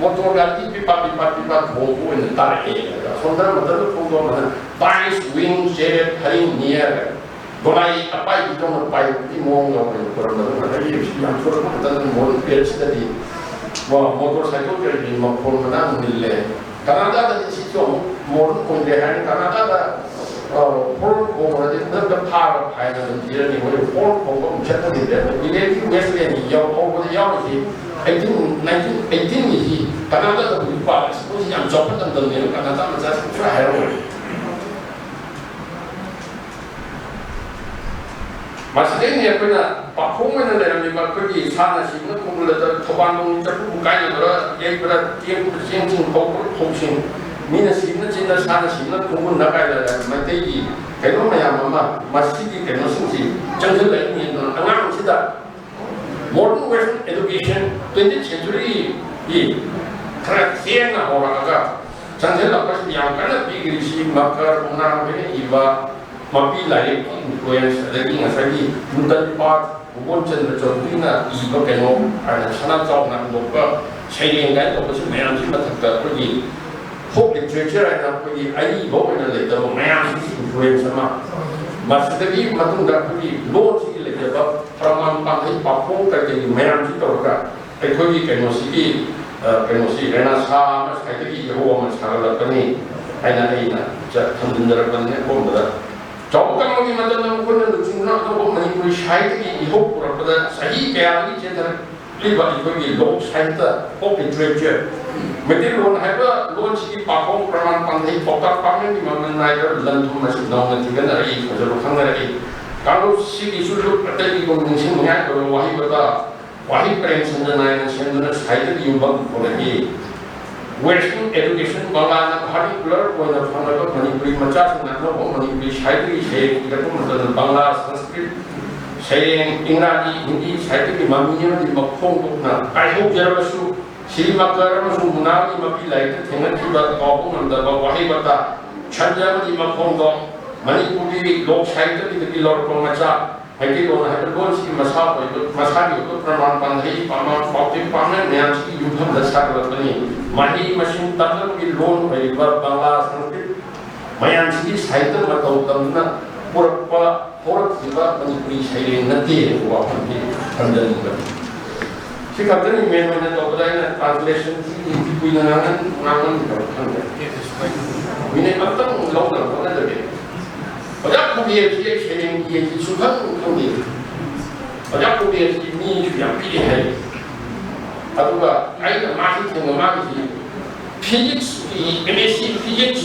ꯃꯣꯇꯣꯔ ꯒꯥꯔꯤ ꯄꯤꯄꯥ ꯄꯤꯄꯥ ꯄꯤꯄꯥ ꯈꯣꯡꯕ ꯑꯣꯏꯅ ꯇꯥꯔꯛꯑꯦ꯫ ꯑꯁꯣꯝꯗ ꯃꯇꯝꯗ ꯈꯣꯡꯗꯣꯛꯑꯝꯕꯅ "Ties, wing, chair, hurrying near" ꯒꯣꯂꯥꯏ ꯑꯄꯥꯏꯕꯤꯗꯧꯅ ꯄꯥꯏꯕꯒꯤ ꯃꯑꯣꯡꯗ ꯑꯣꯏꯅ ꯄꯨꯔꯝꯕꯗꯧꯅ ꯍꯥꯏꯕꯤꯕꯁꯤ ꯌꯥꯝ ꯊꯨꯔꯕ ꯃꯇꯝꯗ ꯃꯣꯗꯔꯟ ꯄꯤꯔꯤꯌꯗꯁꯤꯗꯗꯤ ꯃꯣꯇꯣꯔ ꯁꯥꯏꯀꯜ ꯀꯔꯤꯒꯤ ꯃꯈꯣꯟ ꯃꯅꯥ ꯅꯤꯜꯂꯦ꯫ ꯀꯅꯥꯗꯥꯗꯗꯤ ꯁꯤꯁꯨ ꯑꯃꯨꯛ ꯃꯣꯗꯔꯟ ꯑꯣꯏꯗ꯭ꯔꯦ ꯍꯥꯏꯅ ꯀꯅꯥꯗꯥꯗ ꯍꯣꯔꯣꯟ ꯈꯣꯡꯈ꯭ꯔꯗꯤ ꯈꯨꯗꯛꯇ ꯐꯥꯔꯒ ꯐꯥꯏꯟ ꯑꯗꯨꯝ ꯊꯤꯔꯅꯤ꯫ ꯃꯣꯏ ꯍꯣꯔꯣꯟ ꯈꯣꯡꯕ ꯑꯃꯨꯛ ꯆꯠꯄ ꯉꯝꯗꯦ꯫ ꯑꯗꯣ ꯏꯂꯦꯛꯇ꯭ꯔꯤꯛ ꯋꯦꯁ ꯂꯦꯟꯒꯤ ꯌꯥꯎ-, ꯍꯧꯕꯗ ꯌꯥꯎꯔꯤꯁꯤ ꯑꯩꯠꯇꯤꯟ, ꯅꯥꯏꯟꯇꯤꯟ ꯑꯩꯠꯇꯤꯟꯒꯤꯁꯤ ꯀꯅꯥꯗ ꯑꯗꯨꯝ ꯄꯥꯜꯂꯦ꯫ ꯃꯣꯏꯁꯤ ꯌꯥꯝ ꯆꯥꯎꯈꯠꯂꯝꯗꯕꯅꯦꯕ꯫ ꯀꯅꯥꯗ ꯃꯆꯥꯁꯤꯡ ꯈꯔ ꯍꯥꯏꯔꯝꯃꯣꯏ꯫ ꯃꯁꯤꯗꯩꯅꯦ ꯑꯩꯈꯣꯏꯅ ꯄꯥꯈꯣꯡ ꯑꯣꯏꯅ ꯂꯩꯔꯝꯃꯤꯕ ꯑꯩꯈꯣꯏꯒꯤ ꯁꯥꯅ ꯁꯤꯕꯅ ꯈꯣꯡꯒꯨꯜ ꯂꯦꯇꯔ, ꯊꯧꯕꯥꯜ ꯅꯣꯡ ꯆꯐꯨꯕꯨ ꯀꯥꯏꯅꯕ꯭ꯔꯥ, ꯌꯩꯕ꯭ꯔꯥ, ꯆꯦꯡ-, ꯆꯦꯡꯁꯤꯡ ꯐꯧꯕ꯭ꯔꯥ ꯐꯧꯁꯤꯡ, ꯃꯤꯅ ꯁꯤꯕꯅ ꯆꯤꯟꯗ, ꯁꯥꯅ ꯁꯤꯕꯅ ꯈꯣꯡꯒꯨꯜ ꯅꯀꯥꯏ ꯂꯥꯏꯔ꯫ ꯃꯩꯇꯩꯒꯤ ꯀꯩꯅꯣ ꯃꯌꯥꯝ ꯑꯃ ꯃꯁꯤꯒꯤ ꯀꯩꯅꯣꯁꯤꯡꯁꯤ ꯆꯪꯁꯤꯜꯂꯛꯏꯅꯤ꯫ ꯑꯗꯨꯅ ꯑꯉꯥꯡꯁꯤꯗ modern western education, twentieth century ꯒꯤ ꯈꯔ ꯊꯦꯡꯅ ꯍꯧꯔꯛꯑꯒ ꯆꯪꯁꯤꯜꯂꯛꯄꯁꯤ ꯌꯥꯝ ꯀꯟꯅ ꯄꯤꯈ꯭ꯔꯤꯁꯤ ꯃꯀꯔ ꯃꯨꯅꯥ ꯍꯣꯏꯅ ꯏꯕ ꯃꯄꯤ ꯂꯥꯏꯔꯤꯛꯀꯤ influence, ꯑꯗꯒꯤ ꯉꯁꯥꯏꯒꯤ ꯅꯨꯡꯗꯟ ꯄꯥꯠ, ꯚꯨꯕꯣꯟ ꯆꯟꯗ꯭ꯔ ꯆꯧꯙꯨꯔꯤꯅ ꯏꯕ ꯀꯩꯅꯣ ꯍꯥꯏꯅ ꯁꯅꯥ ꯆꯥꯎꯅ ꯍꯟꯗꯣꯛꯄ ꯁꯩꯔꯦꯡ ꯀꯥꯏꯅ ꯇꯧꯕꯁꯤ ꯃꯌꯥꯝꯁꯤ ꯃꯊꯛꯇ ꯑꯩꯈꯣꯏꯒꯤ folk literature ꯍꯥꯏꯅ ꯑꯩꯈꯣꯏꯒꯤ ꯑꯏꯕ ꯑꯣꯏꯅ ꯂꯩꯇꯕ ꯃꯌꯥꯝꯁꯤꯒꯤ influence ꯑꯃ, ꯃꯁꯤꯗꯒꯤ ꯃꯇꯨꯡꯗ ꯑꯩꯈꯣꯏꯒꯤ ꯂꯣꯟꯁꯤꯒꯤ ꯂꯩꯖꯕ ꯄ꯭ꯔꯃꯥꯟ ꯄꯥꯟꯊꯩ ꯄꯥꯈꯣꯡ ꯀꯩꯀꯩ ꯃꯌꯥꯝꯁꯤ ꯇꯧꯔꯒ ꯑꯩꯈꯣꯏꯒꯤ ꯀꯩꯅꯣꯁꯤꯒꯤ, ꯑ, ꯀꯩꯅꯣꯁꯤ ꯔꯦꯅꯥꯁꯥ ꯑꯃ ꯁ꯭ꯋꯥꯏꯗꯒꯤ ꯏꯍꯧ ꯑꯃ ꯁꯥꯒꯠꯂꯛꯄꯅꯤ ꯍꯥꯏꯅ ꯑꯩꯅ ꯆ-, ꯊꯝꯖꯤꯟꯖꯔꯛꯄꯅꯤ꯫ ꯑꯀꯣꯟꯕꯗ ꯆꯥꯎꯕ ꯀꯝꯃꯒꯤ ꯃꯇꯝꯗ ꯃꯈꯣꯏꯅ ꯂꯨꯆꯤꯡꯗꯨꯅ ꯑꯅꯧꯕ ꯃꯅꯤꯄꯨꯔꯤ ꯁꯥꯍꯤꯇ꯭ꯌꯒꯤ ꯏꯍꯧ ꯄꯨꯔꯛꯄꯗ ꯆꯍꯤ ꯀꯌꯥꯗꯒꯤ ꯆꯦꯟꯊꯔꯛꯂꯤꯕ ꯑꯩꯈꯣꯏꯒꯤ ꯂꯣꯛ ꯁꯥꯍꯤꯇ꯭ꯌ, folk literature, ꯃꯩꯇꯩꯂꯣꯟ ꯍꯥꯏꯕ ꯂꯣꯟꯁꯤꯒꯤ ꯄꯥꯈꯣꯡ ꯄ꯭ꯔꯃꯥꯟ ꯄꯥꯟꯊꯩ ꯄꯥꯎꯇꯥꯛ ꯄꯥꯎꯃꯦꯟꯒꯤ ꯃꯃꯜ ꯅꯥꯏꯕ ꯂꯟ ꯊꯨꯝ ꯑꯁꯤ ꯅꯧꯅ ꯊꯤꯒꯠꯅꯔꯛꯏ, ꯐꯖꯕ ꯈꯪꯅꯔꯛꯏ꯫ ꯀꯥꯡꯂꯨꯞꯁꯤꯒꯤꯁꯨ ꯂꯨꯞ ꯑꯇꯩꯒꯤꯒꯨꯝ ꯅꯤꯡꯁꯤꯡꯅꯤꯡꯉꯥꯏ ꯑꯣꯏꯕ ꯋꯥꯍꯩ ꯋꯥꯇꯥ ꯋꯥꯍꯩ ꯄꯔꯦꯡ ꯁꯟꯗ ꯅꯥꯏꯅ ꯁꯦꯝꯗꯨꯅ ꯁꯥꯍꯤꯇ꯭ꯌꯒꯤ ꯌꯨꯝꯐꯝ ꯍꯧꯔꯛꯏ꯫ Western education, ꯕꯪꯂꯥꯅ vernacular ꯑꯣꯏꯅ ꯐꯪꯂꯕ ꯃꯅꯤꯄꯨꯔꯤ ꯃꯆꯥꯁꯤꯡꯅ ꯑꯅꯧꯕ ꯃꯅꯤꯄꯨꯔꯤ ꯁꯥꯍꯤꯇ꯭ꯌꯒꯤ ꯁꯩꯔꯦꯡ ꯏꯔꯛꯄ ꯃꯇꯝꯗ ꯕꯪꯂꯥ, ꯁꯪꯁꯀ꯭ꯔꯤꯠ ꯁꯩꯔꯦꯡ, ꯏꯪꯒ꯭ꯔꯥꯖꯤ, ꯍꯤꯟꯗꯤ ꯁꯥꯍꯤꯇ꯭ꯌꯒꯤ ꯃꯃꯤ ꯑꯃꯗꯤ ꯃꯈꯣꯡꯗꯣꯛꯅ ꯀꯥꯏꯍꯧꯖꯔꯕꯁꯨ, ꯁ꯭ꯔꯤ ꯃꯀꯔ ꯑꯃꯁꯨꯡ ꯃꯨꯅꯥꯒꯤ ꯃꯄꯤ ꯂꯥꯏꯔꯤꯛꯇ ꯊꯦꯡꯅꯈꯤꯕ ꯀꯥꯎꯕ ꯉꯝꯗꯕ ꯋꯥꯍꯩ ꯋꯥꯇꯥ, ꯁꯟꯗ ꯑꯃꯗꯤ ꯃꯈꯣꯡꯗꯣꯛ, ꯃꯅꯤꯄꯨꯔꯒꯤ ꯂꯣꯛ ꯁꯥꯍꯤꯇ꯭ꯌꯒꯤꯗꯒꯤ ꯂꯧꯔꯛꯄ ꯃꯆꯥ ꯃꯩꯇꯩꯂꯣꯟ ꯍꯥꯏꯕ ꯂꯣꯟꯁꯤꯒꯤ ꯃꯁꯥ ꯑꯣꯏꯕ, ꯃꯁꯥꯒꯤ ꯑꯣꯏꯕ ꯄ꯭ꯔꯃꯥꯟ ꯄꯥꯟꯊꯩ, ꯄꯥꯃ-, ꯄꯥꯎꯇꯦꯛ ꯄꯥꯎꯃꯦꯟ ꯃꯌꯥꯝꯁꯤꯒꯤ ꯌꯨꯝꯐꯝꯗ ꯁꯥꯒꯠꯂꯛꯄꯅꯤ꯫ ꯃꯍꯩ ꯃꯁꯤꯡ ꯇꯝꯅꯕꯒꯤ ꯂꯣꯟ ꯑꯣꯏꯔꯤꯕ ꯕꯪꯂꯥ, ꯁꯪꯁꯀ꯭ꯔꯤꯠ ꯃꯌꯥꯝꯁꯤꯒꯤ ꯁꯥꯍꯤꯇ꯭ꯌ ꯃꯇꯧ ꯇꯝꯗꯨꯅ ꯄꯨꯔꯛꯄ, ꯍꯧꯔꯛꯈꯤꯕ ꯃꯅꯤꯄꯨꯔꯤ ꯁꯩꯔꯦꯡ ꯅꯠꯇꯦ ꯍꯥꯏꯕ ꯋꯥꯐꯝꯁꯤ ꯊꯝꯖꯅꯤꯡꯕꯅꯤ꯫ ꯁꯤ ꯈꯛꯇꯅꯤ ꯃꯦꯟ ꯑꯣꯏꯅ ꯇꯧꯕꯗ ꯑꯩꯅ translation ꯁꯤ ꯀꯨꯏꯅ ꯉꯥꯡꯍꯟ-, ꯉꯥꯡꯍꯟꯈ꯭ꯔꯕ ꯈꯪꯗꯦ꯫ ꯃꯤꯅꯤꯠ ꯑꯃꯇꯪ ꯂꯧꯅꯕ ꯍꯣꯠꯅꯖꯒꯦ꯫ ꯑꯣꯖꯥ ꯀꯨꯕꯦꯔꯁꯤ ꯑꯩ ꯁꯩꯔꯦꯡ ꯌꯦꯡꯁꯤ ꯁꯨꯡꯈꯪ ꯈꯪꯗꯦ꯫ ꯑꯣꯖꯥ ꯀꯨꯕꯦꯔꯁꯤ ꯃꯤꯁꯨ ꯌꯥꯝ ꯄꯤꯛꯑꯦ ꯍꯥꯏ꯫ ꯑꯗꯨꯒ ꯑꯩꯅ ꯃꯥꯁꯤ ꯊꯦꯡꯅ ꯃꯥꯒꯤꯁꯤ ꯐꯤꯖꯤꯛꯁꯀꯤ, M S C physics,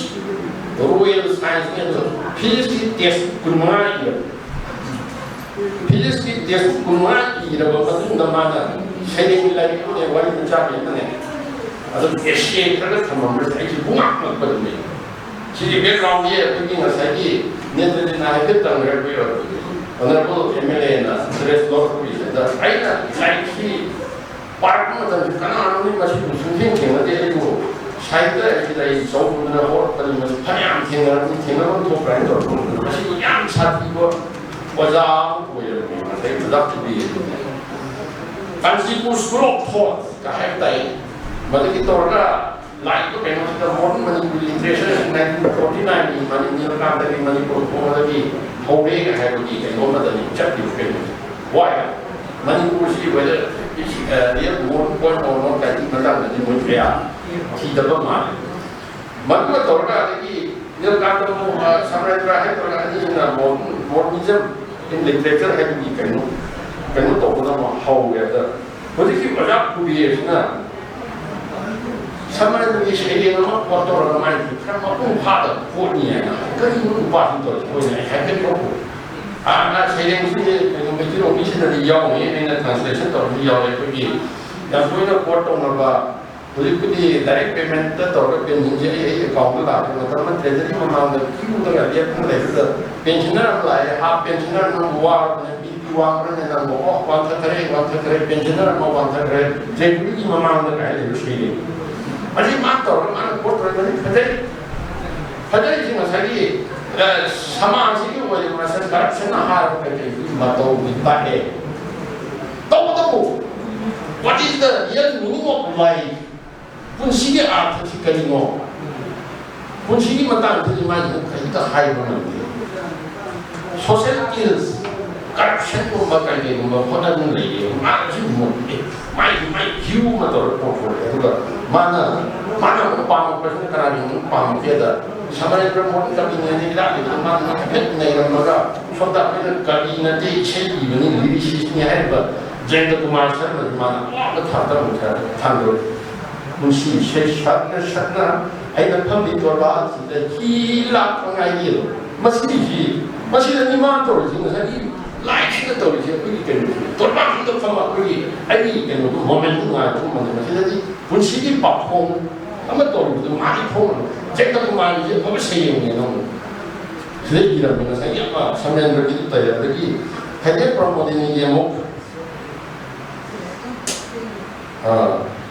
Royal Science ꯅꯦ, ꯑꯗꯣ ꯐꯤꯖꯤꯛꯁꯀꯤ ꯇꯦꯛꯁ ꯀꯨꯟꯃꯉꯥ ꯏꯕ꯫ ꯐꯤꯖꯤꯛꯁꯀꯤ ꯇꯦꯛꯁ ꯀꯨꯟꯃꯉꯥ ꯏꯔꯕ ꯃꯇꯨꯡꯗ ꯃꯥꯅ ꯁꯩꯔꯦꯡꯒꯤ ꯂꯥꯏꯔꯤꯛ ꯑꯃꯅꯦ, ꯋꯥꯔꯤ ꯃꯆꯥ ꯑꯃꯅꯦ, ꯑꯗꯨꯝ essay ꯈꯔꯒ ꯊꯝꯃꯝꯕꯁꯦ ꯑꯩꯁꯦ ꯄꯨꯡꯉꯥꯛ ꯉꯛꯄꯗꯨꯅꯦ꯫ ꯁꯤꯒꯤ background ꯁꯦ ꯑꯩꯈꯣꯏꯒꯤ ꯉꯁꯥꯏꯒꯤ ꯅꯦꯇ꯭ꯔꯖꯤꯠꯅ ꯍꯥꯏꯐꯦꯠ ꯇꯝꯈ꯭ꯔꯦ, ꯑꯩꯈꯣꯏ Honourable M L A ꯅ interest ꯂꯧꯔꯛꯄꯒꯤꯁꯤꯗ ꯑꯩꯅ ꯂꯥꯏꯔꯤꯛꯁꯤ ꯄꯥꯔꯛꯄ ꯃꯇꯝꯗ ꯀꯅꯥꯅꯣꯅꯤ ꯃꯁꯤꯕꯨ ꯁꯨꯡꯊꯦꯡ ꯊꯦꯡꯅꯗꯦ꯫ ꯑꯩꯕꯨ ꯁꯥꯍꯤꯇ꯭ꯌ ꯑꯁꯤꯗ ꯑꯩ ꯆꯧꯗꯨꯅ ꯍꯧꯔꯛꯄꯅꯤ, ꯃꯁꯤ ꯐꯅꯌꯥꯝ ꯊꯦꯡꯅꯔꯕꯅꯤ, ꯊꯦꯡꯅꯐꯝ ꯊꯣꯛꯄ꯭ꯔꯥ ꯍꯥꯏꯅ ꯇꯧꯔꯛꯄ ꯃꯇꯝꯗ ꯃꯁꯤꯕꯨ ꯌꯥꯝ ꯁꯥꯊꯤꯕ ꯑꯣꯖꯥ ꯑꯃ ꯑꯣꯏꯔꯕꯅꯤ꯫ ꯉꯁꯥꯏ ꯑꯣꯖꯥ Kuber Kanchipur School of Thought ꯀ ꯍꯥꯏꯕ ꯇꯥꯏ꯫ ꯃꯗꯨꯒꯤ ꯇꯧꯔꯒ ꯂꯥꯛꯏꯕ ꯀꯩꯅꯣꯁꯤꯗ modern Manipuri literature nineteen forty nine ꯒꯤ ꯃꯅꯤ-, ꯅꯤꯂꯀꯥꯟꯇꯒꯤ ꯃꯅꯤꯄꯨꯔ ꯊꯣꯡꯕꯗꯒꯤ ꯍꯧꯔꯦꯒ ꯍꯥꯏꯕꯒꯤ ꯀꯩꯅꯣ ꯑꯃꯗꯅꯤ ꯆꯠꯂꯤꯕ ꯀꯩꯅꯣꯁꯦ꯫ ꯋꯥꯏ ꯃꯅꯤꯄꯨꯔꯁꯤ whether it's, uh, real modern point or not ꯀꯥꯏꯒꯤ ꯃꯇꯥꯡꯗꯗꯤ ꯃꯣꯏ ꯀꯌꯥ ꯊꯤꯗꯕ ꯃꯥꯜꯂꯦ꯫ ꯃꯗꯨꯒ ꯇꯧꯔꯒ ꯑꯗꯒꯤ ꯅꯤꯂꯀꯥꯟꯇ ꯃꯣ-, ꯑ, ꯁꯃꯔꯦꯟꯗ꯭ꯔ ꯍꯥꯏꯗꯧꯔꯒ ꯑꯅꯤꯁꯤꯅ modern, modernism in literature ꯍꯥꯏꯕꯒꯤ ꯀꯩꯅꯣ, ꯀꯩꯅꯣ ꯇꯧꯕꯗ ꯑꯃ ꯍꯧꯔꯦ꯫ ꯑꯗ ꯍꯧꯖꯤꯛꯀꯤ ꯑꯣꯖꯥ ꯀꯨꯕꯦꯔꯁꯤꯅ ꯁꯃꯔꯦꯟꯗ꯭ꯔꯒꯤ ꯁꯩꯔꯦꯡ ꯑꯃ quote ꯇꯧꯔꯒ ꯃꯥꯏꯁꯦ ꯈꯔ ꯃꯄꯨꯡ ꯐꯥꯗꯕ ꯄꯣꯠꯅꯤ ꯍꯥꯏꯅ, ꯀꯔꯤꯅꯣ ꯅꯨꯄꯥꯁꯤ ꯇꯧꯔꯤꯁꯦ? ꯑꯩꯈꯣꯏꯅ ꯑꯩ ꯍꯥꯏꯐꯦꯠ ꯂꯧꯕ꯫ ꯑꯥ, ꯁꯩꯔꯦꯡꯁꯤ ꯀꯩꯅꯣ ꯃꯩꯇꯩꯂꯣꯟꯒꯤꯁꯤꯗꯗꯤ ꯌꯥꯎꯔꯤ, ꯑꯩꯅ translation ꯇꯧꯕꯁꯨ ꯌꯥꯎꯔꯦ꯫ ꯑꯩꯈꯣꯏꯒꯤ ꯌꯥꯝ ꯇꯣꯏꯅ quote ꯇꯧꯅꯕ ꯍꯧꯖꯤꯛꯄꯨꯗꯤ direct payment ꯇ ꯇꯧꯔꯒ pension ꯁꯦ ꯑꯩ, ꯑꯩ account ꯇ ꯂꯥꯛꯄ ꯃꯇꯝꯗ treasury ꯃꯃꯥꯡꯗ queue ꯗꯒ ꯂꯦꯞꯇꯅ ꯂꯩꯕꯗ pensioner ꯑꯃ ꯂꯥꯛꯑꯦ, half pensioner ꯅꯪꯕꯨ ꯋꯥꯔꯕꯅꯦ, B P ꯋꯥꯡꯕ꯭ꯔꯅꯦ ꯅꯪꯕꯨ? ꯑꯣ, ꯋꯥꯡꯊꯈꯔꯦ, ꯋꯥꯡꯊꯈꯔꯦ, pensioner ꯑꯃ ꯋꯥꯡꯊꯈꯔꯦ treasury ꯒꯤ ꯃꯃꯥꯡꯗ ꯀꯥꯏꯅ ꯂꯩꯕ ꯁꯩꯔꯦꯡ꯫ ꯃꯁꯤ ꯃꯥ ꯇꯧꯔꯒ ꯃꯥꯅ quote ꯇꯧꯔꯒ ꯃꯁꯤ ꯐꯖꯩ꯫ ꯐꯖꯔꯤꯁꯤ ꯉꯁꯥꯏꯒꯤ, ꯑ, ꯁꯃꯥꯖꯁꯤꯒꯤ ꯑꯣꯏꯔꯤꯕ ꯃꯁꯛ corruption ꯅ ꯍꯥꯏꯔꯕ ꯀꯩꯀꯩꯒꯤ ꯃꯇꯧꯗꯤ ꯇꯥꯛꯑꯦ꯫ ꯇꯧꯕꯇꯕꯨ, what is the real meaning of life? ꯄꯨꯟꯁꯤꯒꯤ ꯑꯥꯔꯊꯁꯤ ꯀꯔꯤꯅꯣ? ꯄꯨꯟꯁꯤꯒꯤ ꯃꯇꯥꯡꯗꯗꯤ ꯃꯥꯒꯤ ꯀꯔꯤꯝꯇ ꯍꯥꯏꯕ ꯉꯝꯗꯦ꯫ Social ills, corruption ꯒꯨꯝꯕ ꯀꯩ ꯀꯩꯒꯨꯝꯕ ꯍꯣꯠꯅꯗꯨꯅ ꯂꯩꯌꯦ꯫ ꯃꯥꯅꯁꯨ ꯃꯣꯠꯄꯤꯗꯦ꯫ ꯃꯥꯒꯤ, ꯃꯥꯒꯤ view ꯑꯃ ꯇꯧꯔꯒ ꯄꯣꯛꯊꯣꯔꯛꯑꯦ꯫ ꯑꯗꯨꯒ ꯃꯥꯅ, ꯃꯥꯅ ꯑꯃꯨꯛ ꯄꯥꯝꯃꯛꯄꯁꯤꯅ ꯀꯅꯥꯒꯤ ꯑꯃꯨꯛ ꯄꯥꯝꯃꯛꯀꯦꯗ, ꯁꯃꯔꯦꯟꯗ꯭ꯔ ꯃꯣꯍꯟ ꯀꯕꯤꯅꯦꯅ ꯏꯔꯥꯛꯂꯤꯕꯗ ꯃꯥꯅ ꯍꯥꯏꯐꯦꯠ ꯅꯩꯔꯝꯃꯒ, ꯁꯣꯝꯗ ꯑꯩꯈꯣꯏꯅ ꯀꯕꯤ ꯅꯠꯇꯦ, ꯏꯁꯩ ꯏꯕꯅꯤ, ꯂꯤꯔꯤꯁꯤꯁꯅꯤ ꯍꯥꯏꯔꯤꯕ ꯖꯌꯟꯇ ꯀꯨꯃꯥꯔ ꯁꯔꯃꯁꯤ ꯃꯥꯅ ꯑꯋꯥꯡꯕ ꯊꯥꯛꯇ ꯑꯃꯨꯛ ꯊꯥꯡꯗꯣꯔꯛꯏ꯫ ꯄꯨꯟꯁꯤ ꯏꯁꯩ ꯁꯛꯅ ꯁꯛꯅ ꯑꯩꯅ ꯐꯝꯃꯤ ꯗꯣꯔꯕꯥꯔꯁꯤꯗ ꯍꯤ ꯂꯥꯛꯄ ꯉꯥꯏꯔꯤ꯫ ꯃꯁꯤꯒꯤ, ꯃꯁꯤꯗꯅꯤ ꯃꯥꯅ ꯇꯧꯔꯤꯁꯤ꯫ ꯉꯁꯥꯏꯒꯤ ꯂꯥꯏꯁꯤꯅ ꯇꯧꯔꯤꯁꯦ ꯑꯩꯈꯣꯏꯒꯤ ꯀꯩꯅꯣꯁꯦ, ꯗꯣꯔꯕꯥꯔꯁꯤꯗ ꯐꯝꯃ ꯑꯩꯈꯣꯏꯒꯤ, ꯑꯩꯒꯤ ꯀꯩꯅꯣꯗꯣ, ꯃꯣꯃꯦꯟꯗꯣ ꯉꯥꯏꯕ ꯉꯝꯃꯅꯤ꯫ ꯃꯁꯤꯗꯗꯤ ꯄꯨꯟꯁꯤꯒꯤ ꯄꯥꯈꯣꯡ ꯑꯃ ꯇꯧꯔꯤꯕꯗꯣ ꯃꯥꯒꯤ ꯊꯣꯛꯅꯕ ꯖꯦꯛꯇ ꯀꯨꯃꯥꯔꯒꯤꯁꯦ ꯑꯐꯕ ꯁꯩꯔꯦꯡꯅꯦ ꯅꯪ꯫ ꯁꯤꯗ ꯏꯔꯝꯃꯤ ꯉꯁꯥꯏꯒꯤ ꯑꯃ ꯁꯃꯦꯟꯗ꯭ꯔꯒꯤꯗꯨ ꯇꯧꯔꯦ꯫ ꯑꯗꯒꯤ ꯍꯩꯗꯦ ꯄ꯭ꯔꯃꯣꯗꯤꯅꯤꯒꯤ ꯑꯃꯨꯛ, ꯑ,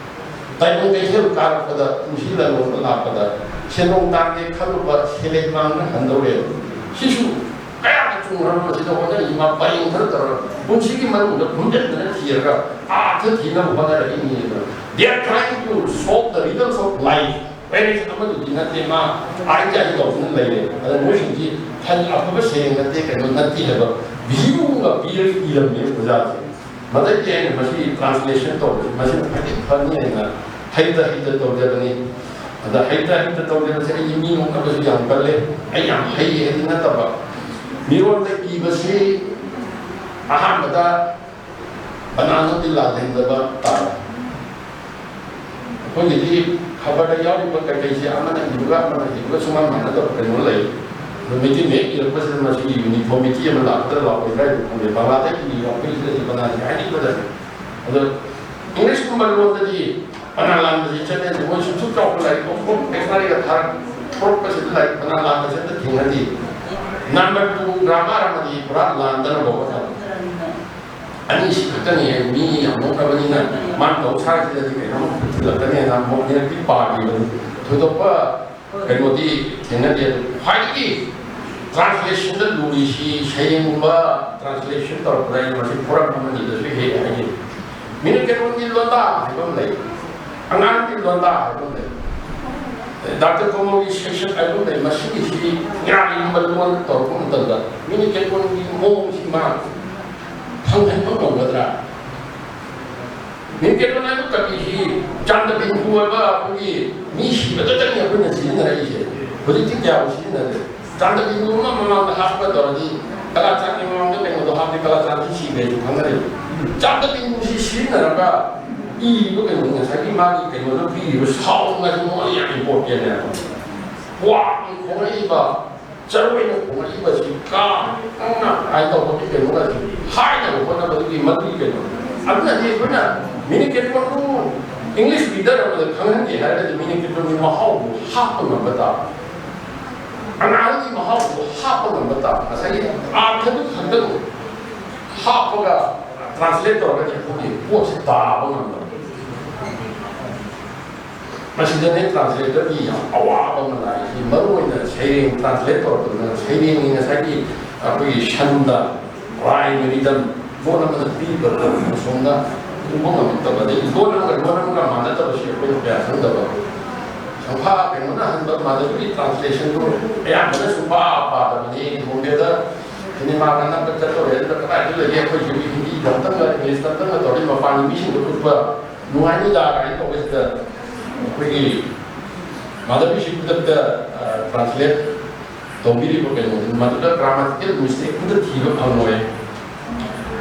ꯇꯥꯏꯕꯪ ꯀꯩꯊꯦꯜ ꯀꯥꯔꯛꯄꯗ ꯄꯨꯟꯁꯤ ꯂꯂꯣꯟꯕ ꯂꯥꯛꯄꯗ ꯁꯦꯟꯗꯣꯡ ꯇꯥꯟꯒꯦ ꯈꯜꯂꯨꯕ ꯁꯦꯂꯦꯛ ꯃꯥꯡꯅ ꯍꯟꯗꯧꯔꯦ꯫ ꯁꯤꯁꯨ ꯀꯌꯥꯗ ꯆꯨꯝꯈ꯭ꯔꯕ ꯃꯁꯤꯗ ꯍꯣꯠꯅꯔꯤ ꯃꯥ ꯄꯔꯦꯡ ꯈꯔ ꯇꯧꯔꯒ ꯄꯨꯟꯁꯤꯒꯤ ꯃꯅꯨꯡꯗ ꯈꯨꯝꯖꯤꯟꯗꯅ ꯊꯤꯔꯒ ꯑꯥꯔꯊ ꯊꯤꯅꯕ ꯍꯣꯠꯅꯔꯛꯏꯅꯦꯕ꯫ They are trying to solve the riddles of life꯫ Parents ꯑꯃꯗꯨꯗꯤ ꯅꯠꯇꯦ, ꯃꯥ ꯑꯥꯏ ꯇꯤ ꯑꯥꯏ ꯇꯧꯗꯨꯅ ꯂꯩꯔꯦ꯫ ꯑꯗ ꯃꯣꯏꯁꯤꯡꯁꯤ ꯐꯅ ꯑꯐꯕ ꯁꯩꯔꯦꯡ ꯅꯠꯇꯦ, ꯀꯩꯅꯣ ꯅꯠꯇꯦ ꯍꯥꯏꯕ ꯚ꯭ꯌꯨ ꯑꯃ ꯄꯤꯔꯒ ꯏꯔꯝꯃꯦ ꯑꯣꯖꯥꯁꯦ꯫ ꯃꯗꯩꯗꯤ ꯑꯩꯅ ꯃꯁꯤ ꯇ꯭ꯔꯥꯟꯁꯂꯦꯁꯟ ꯇꯧꯕꯁꯤ ꯃꯁꯤꯅ ꯈ꯭ꯋꯥꯏꯗꯒꯤ ꯐꯅꯤ ꯍꯥꯏꯅ ꯍꯩꯇ ꯍꯩꯇ ꯇꯧꯖꯕꯅꯤ꯫ ꯑꯗ ꯍꯩꯇ ꯍꯩꯇ ꯇꯧꯖꯕꯁꯦ ꯑꯩꯒꯤ ꯃꯤ ꯅꯣꯛꯅꯕꯁꯨ ꯌꯥꯝ ꯀꯜꯂꯦ꯫ ꯑꯩ ꯌꯥꯝ ꯍꯩ ꯍꯥꯏꯗꯤ ꯅꯠꯇꯕ, ꯃꯤꯔꯣꯟꯗ ꯏꯕꯁꯤ ꯑꯍꯥꯟꯕꯗ ꯕꯅꯥꯟ ꯑꯃꯗꯤ ꯂꯥꯜꯍꯟꯗꯕ ꯇꯥꯔꯦ꯫ ꯑꯩꯈꯣꯏꯒꯤꯗꯤ ꯈꯕꯔꯗ ꯌꯥꯎꯔꯤꯕ ꯀꯩꯀꯩꯁꯦ ꯑꯃꯅ ꯏꯕꯒ ꯑꯃꯅ ꯏꯕꯒ ꯁꯨꯃꯥꯟ ꯃꯥꯟꯅꯗꯕ ꯀꯩꯅꯣ ꯂꯩ꯫ ꯑꯗꯣ ꯃꯩꯇꯩ ꯃꯌꯦꯛ ꯏꯔꯛꯄꯁꯤꯗ ꯃꯁꯤꯒꯤ ꯌꯨꯅꯤꯐꯣꯔꯃꯤꯇꯤ ꯑꯃ ꯂꯥꯛꯀꯗ꯭ꯔꯥ ꯂꯥꯛꯑꯣꯏꯗ꯭ꯔꯥ ꯍꯥꯏꯕ ꯈꯪꯗꯦ꯫ ꯕꯪꯒ꯭ꯂꯥꯗ ꯏꯔꯤꯕ ꯑꯩꯈꯣꯏꯁꯤꯗꯗꯤ ꯕꯅꯥꯟꯁꯦ ꯍꯥꯏꯅꯤꯡꯕꯗꯅꯤ꯫ ꯑꯗꯣ ꯏꯪꯂꯤꯁꯀꯨꯝꯕ ꯂꯣꯟꯗꯗꯤ ꯕꯅꯥꯟ ꯂꯥꯟꯕꯁꯤ ꯆꯠꯅꯗꯦ꯫ ꯃꯣꯏ ꯁꯨꯝ ꯁꯨꯝ ꯆꯥꯎꯈꯠꯂꯛꯏ, ꯗꯤꯛꯁꯅꯔꯤꯒ ꯊꯥꯔꯛ-, ꯊꯣꯛꯂꯛꯄꯁꯤꯗ ꯂꯥꯏꯔꯤꯛ ꯕꯅꯥꯟ ꯂꯥꯟꯕꯁꯦ ꯑꯝꯇ ꯊꯦꯡꯅꯗꯦ꯫ ꯅꯝꯕꯔ ꯇꯨ ꯒ꯭ꯔꯥꯃꯥꯔ ꯑꯃꯗꯤ ꯄꯨꯔꯥ ꯂꯥꯟꯗꯅꯕ ꯍꯣꯠꯅꯕ꯫ ꯑꯅꯤꯁꯤ ꯈꯛꯇꯅꯤ ꯍꯥꯏ, ꯃꯤ ꯌꯥꯝ ꯅꯣꯛꯅꯕꯅꯤꯅ ꯃꯥꯅ ꯇꯧ ꯁꯥꯔꯤꯁꯤꯗꯗꯤ ꯀꯩꯅꯣꯝ ꯊꯤꯜꯂꯛꯀꯅꯤ ꯍꯥꯏꯅ ꯑꯃꯨꯛ ꯑꯅꯤꯔꯛꯇꯤ ꯄꯥꯈꯤꯕꯅꯤ꯫ ꯊꯣꯏꯗꯣꯛꯄ ꯀꯩꯅꯣꯗꯤ ꯊꯦꯡꯅꯗꯦ꯫ ꯑꯗꯨ ꯈ꯭ꯋꯥꯏꯗꯒꯤ ꯇ꯭ꯔꯥꯟꯁꯂꯦꯁꯟꯗ ꯂꯨꯔꯤꯁꯤ ꯁꯩꯔꯦꯡꯒꯨꯝꯕ ꯇ꯭ꯔꯥꯟꯁꯂꯦꯁꯟ ꯇꯧꯔꯛꯄꯗ ꯑꯩꯅ ꯃꯁꯤ ꯐꯣꯔꯝ ꯑꯃꯅꯤꯗꯁꯨ ꯍꯦꯛ ꯍꯥꯏꯅꯩ꯫ ꯃꯤꯅ ꯀꯩꯅꯣꯒꯤ ꯂꯣꯟꯗꯥ ꯍꯥꯏꯕ ꯑꯃ ꯂꯩ, ꯑꯉꯥꯡꯒꯤ ꯂꯣꯟꯗꯥ ꯍꯥꯏꯕ ꯑꯃ ꯂꯩ, ꯗꯥꯛꯇꯔ ꯀꯣꯃꯣꯒꯤ ꯁꯩꯁꯛ ꯍꯥꯏꯕ ꯑꯃ ꯂꯩ꯫ ꯃꯁꯤꯒꯤꯁꯤ ꯏꯪꯒ꯭ꯔꯥꯖꯤꯒꯨꯝꯕ ꯂꯣꯟ ꯇꯧꯔꯛꯄ ꯃꯇꯝꯗ ꯃꯤꯅ ꯀꯩꯅꯣꯒꯤ ꯃꯑꯣꯡꯁꯤ ꯃꯥ ꯐꯪꯍꯟꯕ ꯉꯝꯒꯗ꯭ꯔꯥ? ꯃꯤꯡ ꯀꯩꯅꯣ ꯍꯥꯏꯕ ꯀꯕꯤꯁꯤ ꯆꯥꯟꯗꯕꯤꯟ ꯍꯥꯏꯕ ꯑꯩꯈꯣꯏꯒꯤ ꯃꯤ ꯁꯤꯕꯗꯇꯅꯤ ꯑꯩꯈꯣꯏꯅ ꯁꯤꯖꯤꯟꯅꯔꯛꯏꯁꯦ꯫ ꯍꯧꯖꯤꯛꯇꯤ ꯀꯌꯥꯕꯨ ꯁꯤꯖꯤꯟꯅꯗ꯭ꯔꯦ꯫ ꯆꯥꯟꯗꯕꯤꯗꯨ ꯑꯃ ꯃꯃꯥꯡꯗ ꯍꯥꯞꯄ ꯇꯧꯔꯗꯤ ꯀꯂꯥꯆꯥꯟꯒꯤ ꯃꯃꯥꯡꯗ ꯀꯩꯅꯣꯗꯣ ꯍꯥꯞꯄꯗꯤ ꯀꯂꯥꯆꯥꯟꯁꯤ ꯁꯤꯈ꯭ꯔꯦꯁꯨ ꯈꯪꯅꯔꯦꯕ꯫ ꯆꯥꯟꯗꯕꯤꯗꯨꯁꯤ ꯁꯤꯖꯤꯟꯅꯔꯒ ꯏꯔꯤꯕ ꯀꯩꯅꯣ, ꯉꯁꯥꯏꯒꯤ ꯃꯥꯒꯤ ꯀꯩꯅꯣꯗ ꯄꯤꯔꯤꯕ ꯁꯥꯎꯟ ꯑꯁꯤ ꯃꯉꯣꯟꯗ ꯌꯥꯝ ꯏꯝꯄꯣꯔꯇꯦꯟꯅꯦꯕ꯫ ꯀ꯭ꯋꯥꯛꯅ ꯈꯣꯡꯉꯛꯏꯕ, ꯆꯔꯣꯏꯅ ꯈꯣꯡꯉꯛꯏꯕꯁꯤ ꯀꯥ ꯀꯪꯅ ꯍꯥꯏ ꯇꯧꯕꯒꯤ ꯀꯩꯅꯣꯒꯁꯤ ꯍꯥꯏꯅꯕ ꯍꯣꯠꯅꯕꯗꯨꯒꯤ ꯃꯗꯨꯒꯤ ꯀꯩꯅꯣ꯫ ꯑꯗꯨꯅꯗꯤ ꯑꯩꯈꯣꯏꯅ ꯃꯤꯅꯤꯀꯦꯇꯣꯟꯗꯨ ꯏꯪꯂꯤꯁ ꯔꯤꯗꯔ ꯑꯃꯗ ꯈꯪꯍꯟꯒꯦ ꯍꯥꯏꯔꯒꯗꯤ ꯃꯤꯅꯤꯀꯦꯇꯣꯟꯒꯤ ꯃꯍꯥꯎꯗꯨ ꯍꯥꯞꯄ ꯉꯝꯕ ꯇꯥꯕ꯫ ꯑꯉꯥꯡꯒꯤ ꯃꯍꯥꯎꯗꯨ ꯍꯥꯞꯄ ꯉꯝꯕ ꯇꯥꯕ꯫ ꯉꯁꯥꯏꯒꯤ ꯑꯥꯔꯊꯗꯨ ꯈꯛꯇꯪ ꯍꯥꯞꯄꯒ ꯇ꯭ꯔꯥꯟꯁꯂꯦꯠ ꯇꯧꯔꯒꯗꯤ ꯑꯩꯈꯣꯏꯒꯤ ꯄꯣꯠꯁꯤ ꯇꯥꯕ ꯉꯝꯗꯕ꯫ ꯃꯁꯤꯗꯅꯦ ꯇ꯭ꯔꯥꯟꯁꯂꯦꯇꯔꯒꯤ ꯌꯥꯝ ꯑꯋꯥꯕ ꯑꯃ ꯂꯥꯛꯏꯁꯤ꯫ ꯃꯔꯨ ꯑꯣꯏꯅ ꯁꯩꯔꯦꯡ ꯇ꯭ꯔꯥꯟꯁꯂꯦꯠ ꯇꯧꯔꯛꯄꯗꯅ ꯁꯩꯔꯦꯡꯒꯤ ꯉꯁꯥꯏꯒꯤ ꯑꯩꯈꯣꯏꯒꯤ ꯁꯟꯗ ꯔꯥꯏꯝ ꯔꯤꯗꯝ ꯂꯣꯟ ꯑꯃꯗ ꯄꯤꯕꯗ ꯑꯁꯣꯝꯗ ꯎꯕ ꯉꯝꯃꯛꯇꯕ, ꯑꯗꯩ ꯂꯣꯟ ꯑꯃꯒ ꯂꯣꯟ ꯑꯃꯒ ꯃꯥꯟꯅꯗꯕꯁꯤ ꯑꯩꯈꯣꯏꯅ ꯀꯌꯥ ꯈꯪꯗꯕ꯫ ꯁꯪꯐꯥ ꯀꯩꯅꯣꯅ ꯍꯟꯕ ꯃꯥꯟꯅꯕꯒꯤ ꯇ꯭ꯔꯥꯟꯁꯂꯦꯁꯟꯗꯨ ꯑꯌꯥꯝꯕꯅꯁꯨ ꯄꯥ ꯄꯥꯗꯕꯅꯤ꯫ ꯕꯣꯝꯕꯦꯗ ꯁꯤꯅꯦꯃꯥꯒ ꯅꯝꯕ ꯆꯠꯇꯧꯔꯦ, ꯑꯗꯨꯗ ꯀꯗꯥꯏꯗ ꯂꯩꯒꯦ? ꯑꯩꯈꯣꯏꯁꯨ ꯍꯤꯟꯗꯤ ꯑꯝꯇꯪꯒ ꯏꯪꯂꯤꯁ ꯑꯝꯇꯪꯒ ꯇꯧꯔꯗꯤ ꯃꯄꯥꯟꯒꯤ ꯃꯤꯁꯤꯡꯗ ꯎꯠꯄ ꯅꯨꯡꯉꯥꯏꯅꯤꯗ ꯀꯥꯏꯅ ꯇꯧꯕꯁꯤꯗ ꯑꯩꯈꯣꯏꯒꯤ ꯃꯥꯙꯕꯤꯁꯤ ꯈꯨꯗꯛꯇ ꯇ꯭ꯔꯥꯟꯁꯂꯦꯠ ꯇꯧꯕꯤꯔꯤꯕ ꯀꯩꯅꯣꯗꯨ ꯃꯗꯨꯗ ꯒ꯭ꯔꯥꯃꯥꯇꯤꯀꯦꯜ ꯃꯤꯁꯇꯦꯛ ꯑꯃꯇ ꯊꯤꯕ ꯐꯪꯉꯣꯏ꯫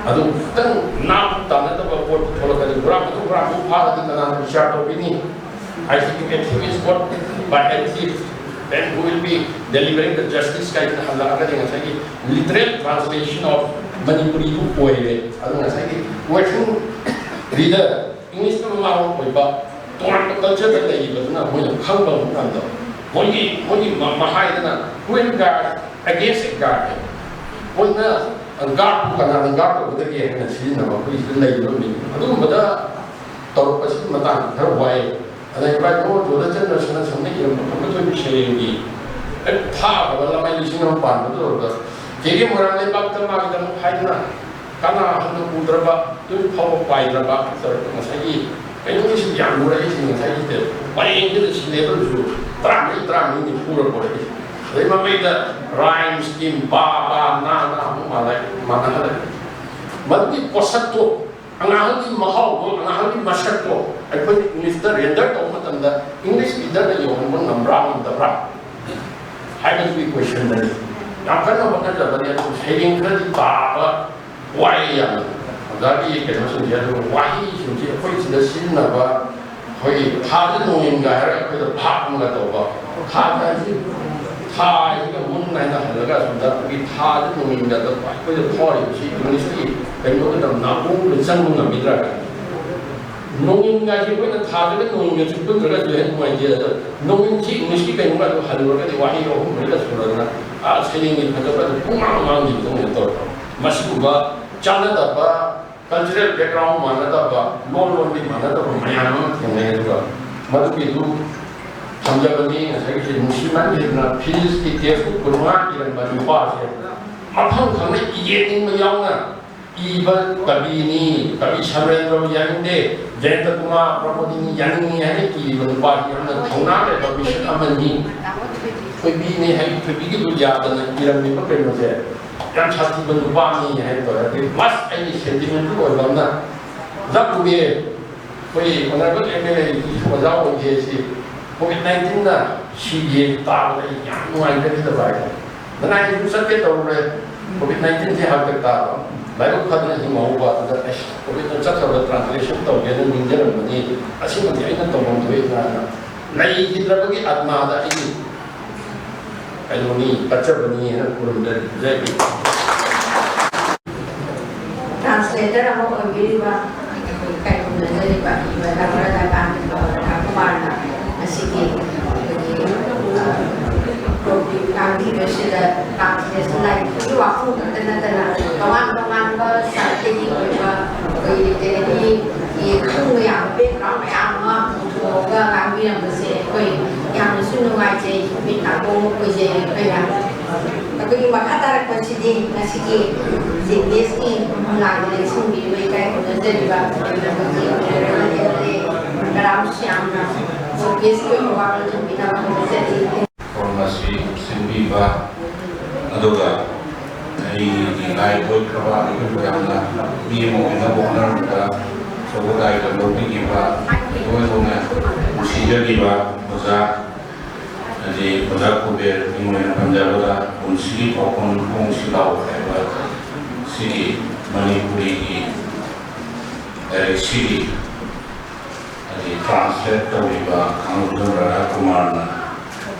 ꯑꯗꯨ ꯈꯤꯇꯪ ꯅꯥꯞ ꯇꯥꯅꯗꯕ ꯄꯣꯠ ꯊꯣꯛꯂꯛꯀꯅꯤ꯫ ꯒ꯭ꯔꯥꯝ ꯑꯗꯨ ꯒ꯭ꯔꯥꯝꯗꯨ ꯐꯥꯔꯗꯤ ꯀꯅꯥꯅ ꯕꯤꯆꯥꯔ ꯇꯧꯕꯤꯅꯤ? I think a thief is caught by a thief, then who will be delivering the justice ꯀꯥꯏꯅ ꯍꯜꯂꯛꯑꯒꯗꯤ ꯉꯁꯥꯏꯒꯤ literal translation of ꯃꯅꯤꯄꯨꯔꯤꯗꯨ ꯑꯣꯏꯔꯦ꯫ ꯑꯗꯨ ꯉꯁꯥꯏꯒꯤ working reader, ꯏꯪꯂꯤꯁꯅ ꯃꯃꯥ ꯂꯣꯟ ꯑꯣꯏꯕ ꯇꯣꯉꯥꯟꯕ ꯀꯜꯆꯔꯗ ꯂꯩꯔꯤꯕꯗꯨꯅ ꯃꯣꯏꯅ ꯈꯪꯕ ꯉꯝꯗꯕ꯫ ꯃꯣꯏꯒꯤ, ꯃꯣꯏꯒꯤ ꯃ-, ꯃꯍꯥꯏꯗꯅ "Who will guard against a guard?" ꯍꯥꯏꯕ꯫ ꯃꯣꯏꯅ ꯒꯥꯔꯗꯄꯨ ꯀꯅꯥꯅ ꯒꯥꯔꯗ ꯇꯧꯒꯗꯒꯦ ꯍꯥꯏꯅ ꯁꯤꯖꯤꯟꯅꯕ ꯑꯩꯈꯣꯏꯒꯤ ꯁꯤꯗ ꯂꯩꯔꯤꯕ ꯃꯤ꯫ ꯑꯗꯨꯒꯨꯝꯕꯗ ꯇꯧꯔꯛꯄꯁꯤ ꯃꯇꯥꯡ ꯈꯔ ꯋꯥꯏ꯫ ꯑꯗ ꯏꯕꯥꯏ ꯅꯣ ꯖꯣꯅꯥꯊꯟꯅ ꯁꯅꯥ ꯁꯝꯅ ꯏꯔꯝꯕ ꯈꯝꯕ ꯊꯣꯏꯕꯤ ꯁꯩꯔꯦꯡꯒꯤ ꯍꯦꯛ ꯊꯥꯈ꯭ꯔꯕ ꯂꯃꯥꯏ ꯂꯤꯁꯤꯡ ꯑꯃ ꯄꯥꯟꯕꯗꯨ ꯇꯧꯔꯒ ꯀꯦ ꯀꯦ ꯃꯣꯏꯔꯥꯡ ꯂꯩꯕꯥꯛꯇ ꯃꯥꯒꯤꯗꯃꯛ ꯍꯥꯏꯗꯨꯅ ꯀꯅꯥ ꯍꯟꯅ ꯎꯗ꯭ꯔꯕ, ꯇꯨꯔꯤ ꯐꯥꯎꯕ ꯄꯥꯏꯗ꯭ꯔꯕ ꯇꯧꯔꯒ ꯉꯁꯥꯏꯒꯤ ꯀꯩꯅꯣꯒꯤꯁꯤ ꯌꯥꯝ ꯂꯨꯔꯛꯏꯁꯤ꯫ ꯉꯁꯥꯏꯒꯤ ꯄꯔꯦꯡꯁꯤꯗ ꯁꯤꯂꯦꯕꯜꯁꯨ ꯇꯔꯥꯃꯔꯤ, ꯇꯔꯥꯃꯔꯤ, ꯅꯤꯐꯨꯔ ꯄꯨꯔꯛꯏꯁꯤ꯫ ꯑꯗꯩ ꯃꯃꯩꯗ ꯔꯥꯏꯝ ꯁ꯭ꯀꯤꯝ ꯕꯥ ꯕꯥ ꯅꯥ ꯅꯥ ꯑꯃꯨꯛ ꯃꯥꯟꯅ-, ꯃꯥꯟꯅꯍꯜꯂꯛꯏ꯫ ꯃꯗꯨꯒꯤ ꯄꯣꯠꯁꯛꯇꯣ, ꯑꯉꯥꯡꯒꯤ ꯃꯍꯥꯎꯗꯣ, ꯑꯉꯥꯡꯒꯤ ꯃꯁꯛꯇꯣ ꯑꯩꯈꯣꯏꯅ ꯏꯪꯂꯤꯁꯇ ꯔꯦꯟꯗꯔ ꯇꯧꯕ ꯃꯇꯝꯗ ꯏꯪꯂꯤꯁ ꯔꯤꯗꯔꯅ ꯌꯧꯍꯟꯕ ꯉꯝꯕ꯭ꯔꯥ ꯉꯝꯗꯕ꯭ꯔꯥ? ꯍꯥꯏꯕꯗꯨꯒꯤ ꯀꯣꯏꯁꯟꯗꯅꯤ꯫ ꯌꯥꯝ ꯀꯟꯅ ꯍꯣꯠꯅꯖꯕꯅꯤ, ꯑꯗꯨꯕꯨ ꯁꯩꯔꯦꯡ ꯈꯔꯗꯤ ꯄꯥꯕ ꯋꯥꯏ ꯌꯥꯝꯅ꯫ ꯑꯣꯖꯥꯒꯤ ꯀꯩꯅꯣꯁꯤꯡꯁꯦ, ꯑꯗꯨꯒ ꯋꯥꯍꯩꯁꯤꯡꯁꯦ ꯑꯩꯈꯣꯏ ꯁꯤꯗ ꯁꯤꯖꯤꯟꯅꯕ, ꯑꯩꯈꯣꯏꯒꯤ ꯊꯥꯖ ꯅꯣꯡꯏꯟꯒ ꯍꯥꯏꯔꯒ ꯑꯩꯈꯣꯏꯗ ꯐꯥꯛ ꯑꯃꯒ ꯇꯧꯕ, ꯊꯥꯖ ꯍꯥꯏꯁꯤ ꯊꯥ ꯍꯥꯏꯁꯤꯒ ꯃꯨꯟ ꯍꯥꯏꯅ ꯍꯜꯂꯒ ꯑꯁꯣꯝꯗ ꯑꯩꯈꯣꯏꯒꯤ ꯊꯥꯖ ꯅꯣꯡꯏꯟꯒ ꯇꯧꯕ, ꯑꯩꯈꯣꯏꯗ ꯐꯥꯎꯔꯤꯕꯁꯤ ꯏꯪꯂꯤꯁꯀꯤ ꯀꯩꯅꯣꯗꯨꯗ ꯅꯥꯀꯣꯡꯗ ꯆꯪꯕ ꯉꯝꯈꯤꯗ꯭ꯔꯥ? ꯅꯣꯡꯏꯟꯒ ꯍꯥꯏꯁꯤ ꯑꯩꯈꯣꯏꯅ ꯊꯥꯖꯒ ꯅꯣꯡꯏꯟꯒꯁꯨ ꯄꯨꯟꯗ꯭ꯔꯒꯁꯨ ꯍꯦꯟꯅ ꯅꯨꯡꯉꯥꯏꯇꯦ꯫ ꯑꯗꯣ ꯅꯣꯡꯏꯟꯁꯤ ꯏꯪꯂꯤꯁꯀꯤ ꯀꯩꯅꯣꯒ ꯑꯗꯨ ꯍꯜꯂꯨꯔꯒꯗꯤ ꯋꯥꯍꯩ ꯑꯍꯨꯝ ꯃꯔꯤꯒ ꯁꯨꯔꯗꯅ, ꯑꯥ, ꯁꯩꯔꯦꯡꯒꯤ ꯐꯖꯕ ꯑꯗꯨ ꯄꯨꯡꯉꯥꯡ ꯉꯥꯡꯈꯤꯕꯗꯧꯅ ꯇꯧꯔꯦ꯫ ꯃꯁꯤꯒꯨꯝꯕ ꯆꯥꯟꯅꯗꯕ, cultural background ꯃꯥꯟꯅꯗꯕ, ꯂꯣꯟ ꯂꯣꯟꯕꯤ ꯃꯥꯟꯅꯗꯕ ꯃꯌꯥꯝ ꯑꯃ ꯊꯦꯡꯅꯩ꯫ ꯑꯗꯨꯒ ꯃꯗꯨꯒꯤꯗꯨ ꯊꯝꯖꯕꯅꯤ꯫ ꯉꯁꯥꯏꯒꯤ ꯅꯨꯡꯁꯤꯃꯟꯈꯤꯗꯅ ꯐꯤꯖꯤꯛꯁꯀꯤ ꯇꯦꯛꯁꯕꯨꯛ ꯀꯨꯟꯃꯉꯥ ꯏꯔꯝꯕ ꯅꯨꯄꯥꯁꯦ ꯃꯐꯝ ꯈꯪꯅ ꯏꯒꯦꯠꯅꯤꯡꯕ ꯌꯥꯎꯅ ꯏꯕ ꯀꯕꯤꯅꯤ꯫ ꯀꯕꯤ ꯁꯃꯔꯦꯟꯗ꯭ꯔ ꯌꯥꯅꯤꯡꯗꯦ, ꯖꯌꯟꯇ ꯀꯨꯃꯥꯔ ꯕ꯭ꯔꯍꯃꯣꯗꯤꯅꯤ ꯌꯥꯅꯤꯡꯉꯤ ꯍꯥꯏꯅ ꯏꯔꯤꯕ ꯅꯨꯄꯥꯁꯤ ꯌꯥꯝꯅ ꯊꯧꯅꯥ ꯂꯩꯕ ꯃꯤꯁꯛ ꯑꯃꯅꯤ꯫ ꯊꯣꯏꯕꯤꯅꯤ ꯍꯥꯏ, ꯊꯣꯏꯕꯤꯒꯤꯗꯨ ꯌꯥꯗꯅ ꯏꯔꯝꯃꯤꯕ ꯀꯩꯅꯣꯁꯦ ꯌꯥꯝ ꯁꯥꯊꯤꯕ ꯅꯨꯄꯥꯅꯤ ꯍꯥꯏꯅ ꯇꯧꯔꯦ꯫ ꯑꯗꯩ ꯃꯁ ꯑꯩꯒꯤ sentimental ꯑꯣꯏꯕ ꯑꯃꯅ, ꯖꯥꯛ ꯀꯨꯕꯦ, ꯑꯩꯈꯣꯏ honourable M L A ꯑꯣꯖꯥ ꯑꯣꯏꯒꯦ ꯁꯤ COVID nineteenꯅ ꯁꯤꯒꯦ ꯇꯥꯕꯗ ꯑꯩ ꯌꯥꯝ ꯅꯨꯡꯉꯥꯏꯖꯈꯤꯗꯕ ꯍꯥꯏꯇꯥꯔꯦ꯫ ꯅꯅꯥꯏꯁꯨ ꯆꯠꯀꯦ ꯇꯧꯔꯨꯔꯦ, COVID nineteenꯁꯦ ꯍꯥꯛꯇꯛ ꯇꯥꯕ꯫ ꯂꯥꯏꯕꯛ ꯐꯗꯅ ꯍꯤꯡꯍꯧꯕ ꯑꯗꯨꯗ ꯑꯩꯁ, COVIDꯅ ꯆꯠꯈ꯭ꯔꯕ translation ꯇꯧꯒꯦꯅ ꯅꯤꯡꯖꯔꯝꯕꯅꯤ꯫ ꯑꯁꯤꯃꯗꯤ ꯑꯩꯅ ꯇꯧꯐꯝ ꯊꯣꯛꯏ ꯀꯥꯏꯅ ꯂꯩꯈꯤꯗ꯭ꯔꯕꯒꯤ ꯑꯥꯠꯃꯥꯗ ꯑꯩꯒꯤ ꯀꯩꯅꯣꯅꯤ, ꯀꯠꯆꯕꯅꯤ ꯍꯥꯏꯅ ꯈꯨꯔꯨꯝꯖꯔꯤ꯫ ꯖꯥꯏ ꯍꯤꯟꯗ꯫ Translator ꯑꯃ ꯑꯣꯏꯕꯤꯔꯤꯕ ꯑꯩꯈꯣꯏ ꯏꯀꯥꯏ ꯈꯨꯝꯅꯖꯔꯤꯕ ꯏꯕ ꯗꯥꯛꯇꯔ ꯔꯥꯙꯥꯀꯥꯟꯇ ꯔꯥꯙꯥꯀꯨꯃꯥꯔꯅ ꯉꯁꯤꯒꯤ ꯑꯩꯈꯣꯏꯒꯤ ꯇꯣꯄꯤꯛ ꯉꯥꯡꯕꯤꯕꯁꯤꯗ translation ꯂꯥꯏꯔꯤꯛꯀꯤ ꯋꯥꯐꯝ ꯈꯛꯇ ꯅꯠꯇꯅ ꯇꯣꯉꯥꯟ ꯇꯣꯉꯥꯟꯕ ꯁꯥꯍꯤꯇ꯭ꯌꯒꯤ ꯑꯣꯏꯕ ꯑꯩꯈꯣꯏ ꯂꯤꯇꯔꯦꯔꯤꯒꯤ ꯈꯪꯕ ꯌꯥꯕ background ꯃꯌꯥꯝ ꯑꯃ ꯄꯨꯊꯣꯛꯑꯒ ꯉꯥꯡꯕꯤꯔꯝꯕꯁꯦ ꯑꯩꯈꯣꯏ ꯌꯥꯝꯅꯁꯨ ꯅꯨꯡꯉꯥꯏꯖꯩ, ꯃꯤꯠ ꯅꯥꯀꯣꯡ ꯑꯣꯏꯖꯩ ꯑꯩꯈꯣꯏꯅ꯫ ꯑꯩꯈꯣꯏꯒꯤ ꯃꯈꯥ ꯇꯥꯔꯛꯄꯁꯤꯗꯤ ꯉꯁꯤꯒꯤ ꯖꯦ ꯕꯤ ꯑꯦꯁꯀꯤ ꯃꯨꯛꯅꯥꯒꯤ ꯂꯦꯡꯁꯤꯟꯕꯤꯔꯤꯕ ꯏꯀꯥꯏ ꯈꯨꯝꯅꯖꯔꯤꯕ ꯑꯩꯈꯣꯏꯒꯤ honourable M L A Karam ꯁ꯭ꯌꯥꯝꯅ ꯖꯦ ꯕꯤ ꯑꯦꯁꯀꯤ ꯑꯣꯏꯕ ꯋꯥ ꯊꯝꯕꯤꯅꯕ ꯍꯣꯠꯅꯖꯔꯤ꯫ ꯊꯧꯔꯝ ꯑꯁꯤ ꯁꯤꯟꯕꯤꯕ, ꯑꯗꯨꯒ ꯑꯩꯒꯤ ꯂꯥꯏ ꯑꯣꯏꯈ꯭ꯔꯕ ꯑꯩꯈꯣꯏ ꯃꯌꯥꯝꯅ ꯃꯤ ꯑꯃ ꯑꯣꯏꯅꯕ ꯍꯣꯠꯅꯔꯛꯄꯗ ꯑꯆꯧꯕ ꯗꯥꯏꯇ ꯂꯧꯕꯤꯈꯤꯕ, ꯂꯣꯏꯅ ꯅꯨꯡꯁꯤꯖꯈꯤꯕ ꯑꯣꯖꯥ ꯑꯣꯖꯥ ꯀꯨꯕꯦꯔ ꯏꯃꯣꯏꯅ ꯄꯟꯖꯕꯗ ꯄꯨꯟꯁꯤꯒꯤ ꯄꯥꯎꯈꯨꯝ ꯈꯣꯡꯁꯤ ꯂꯥꯎ ꯍꯥꯏꯕ ꯁꯤꯒꯤ ꯃꯅꯤꯄꯨꯔꯤꯒꯤ ꯂꯥꯏꯔꯤꯛꯁꯤꯒꯤ ꯍꯥꯏꯗꯤ translate ꯇꯧꯔꯤꯕ ꯈꯥꯡꯉꯕꯣꯛ ꯔꯥꯙꯥ ꯀꯨꯃꯥꯔꯅ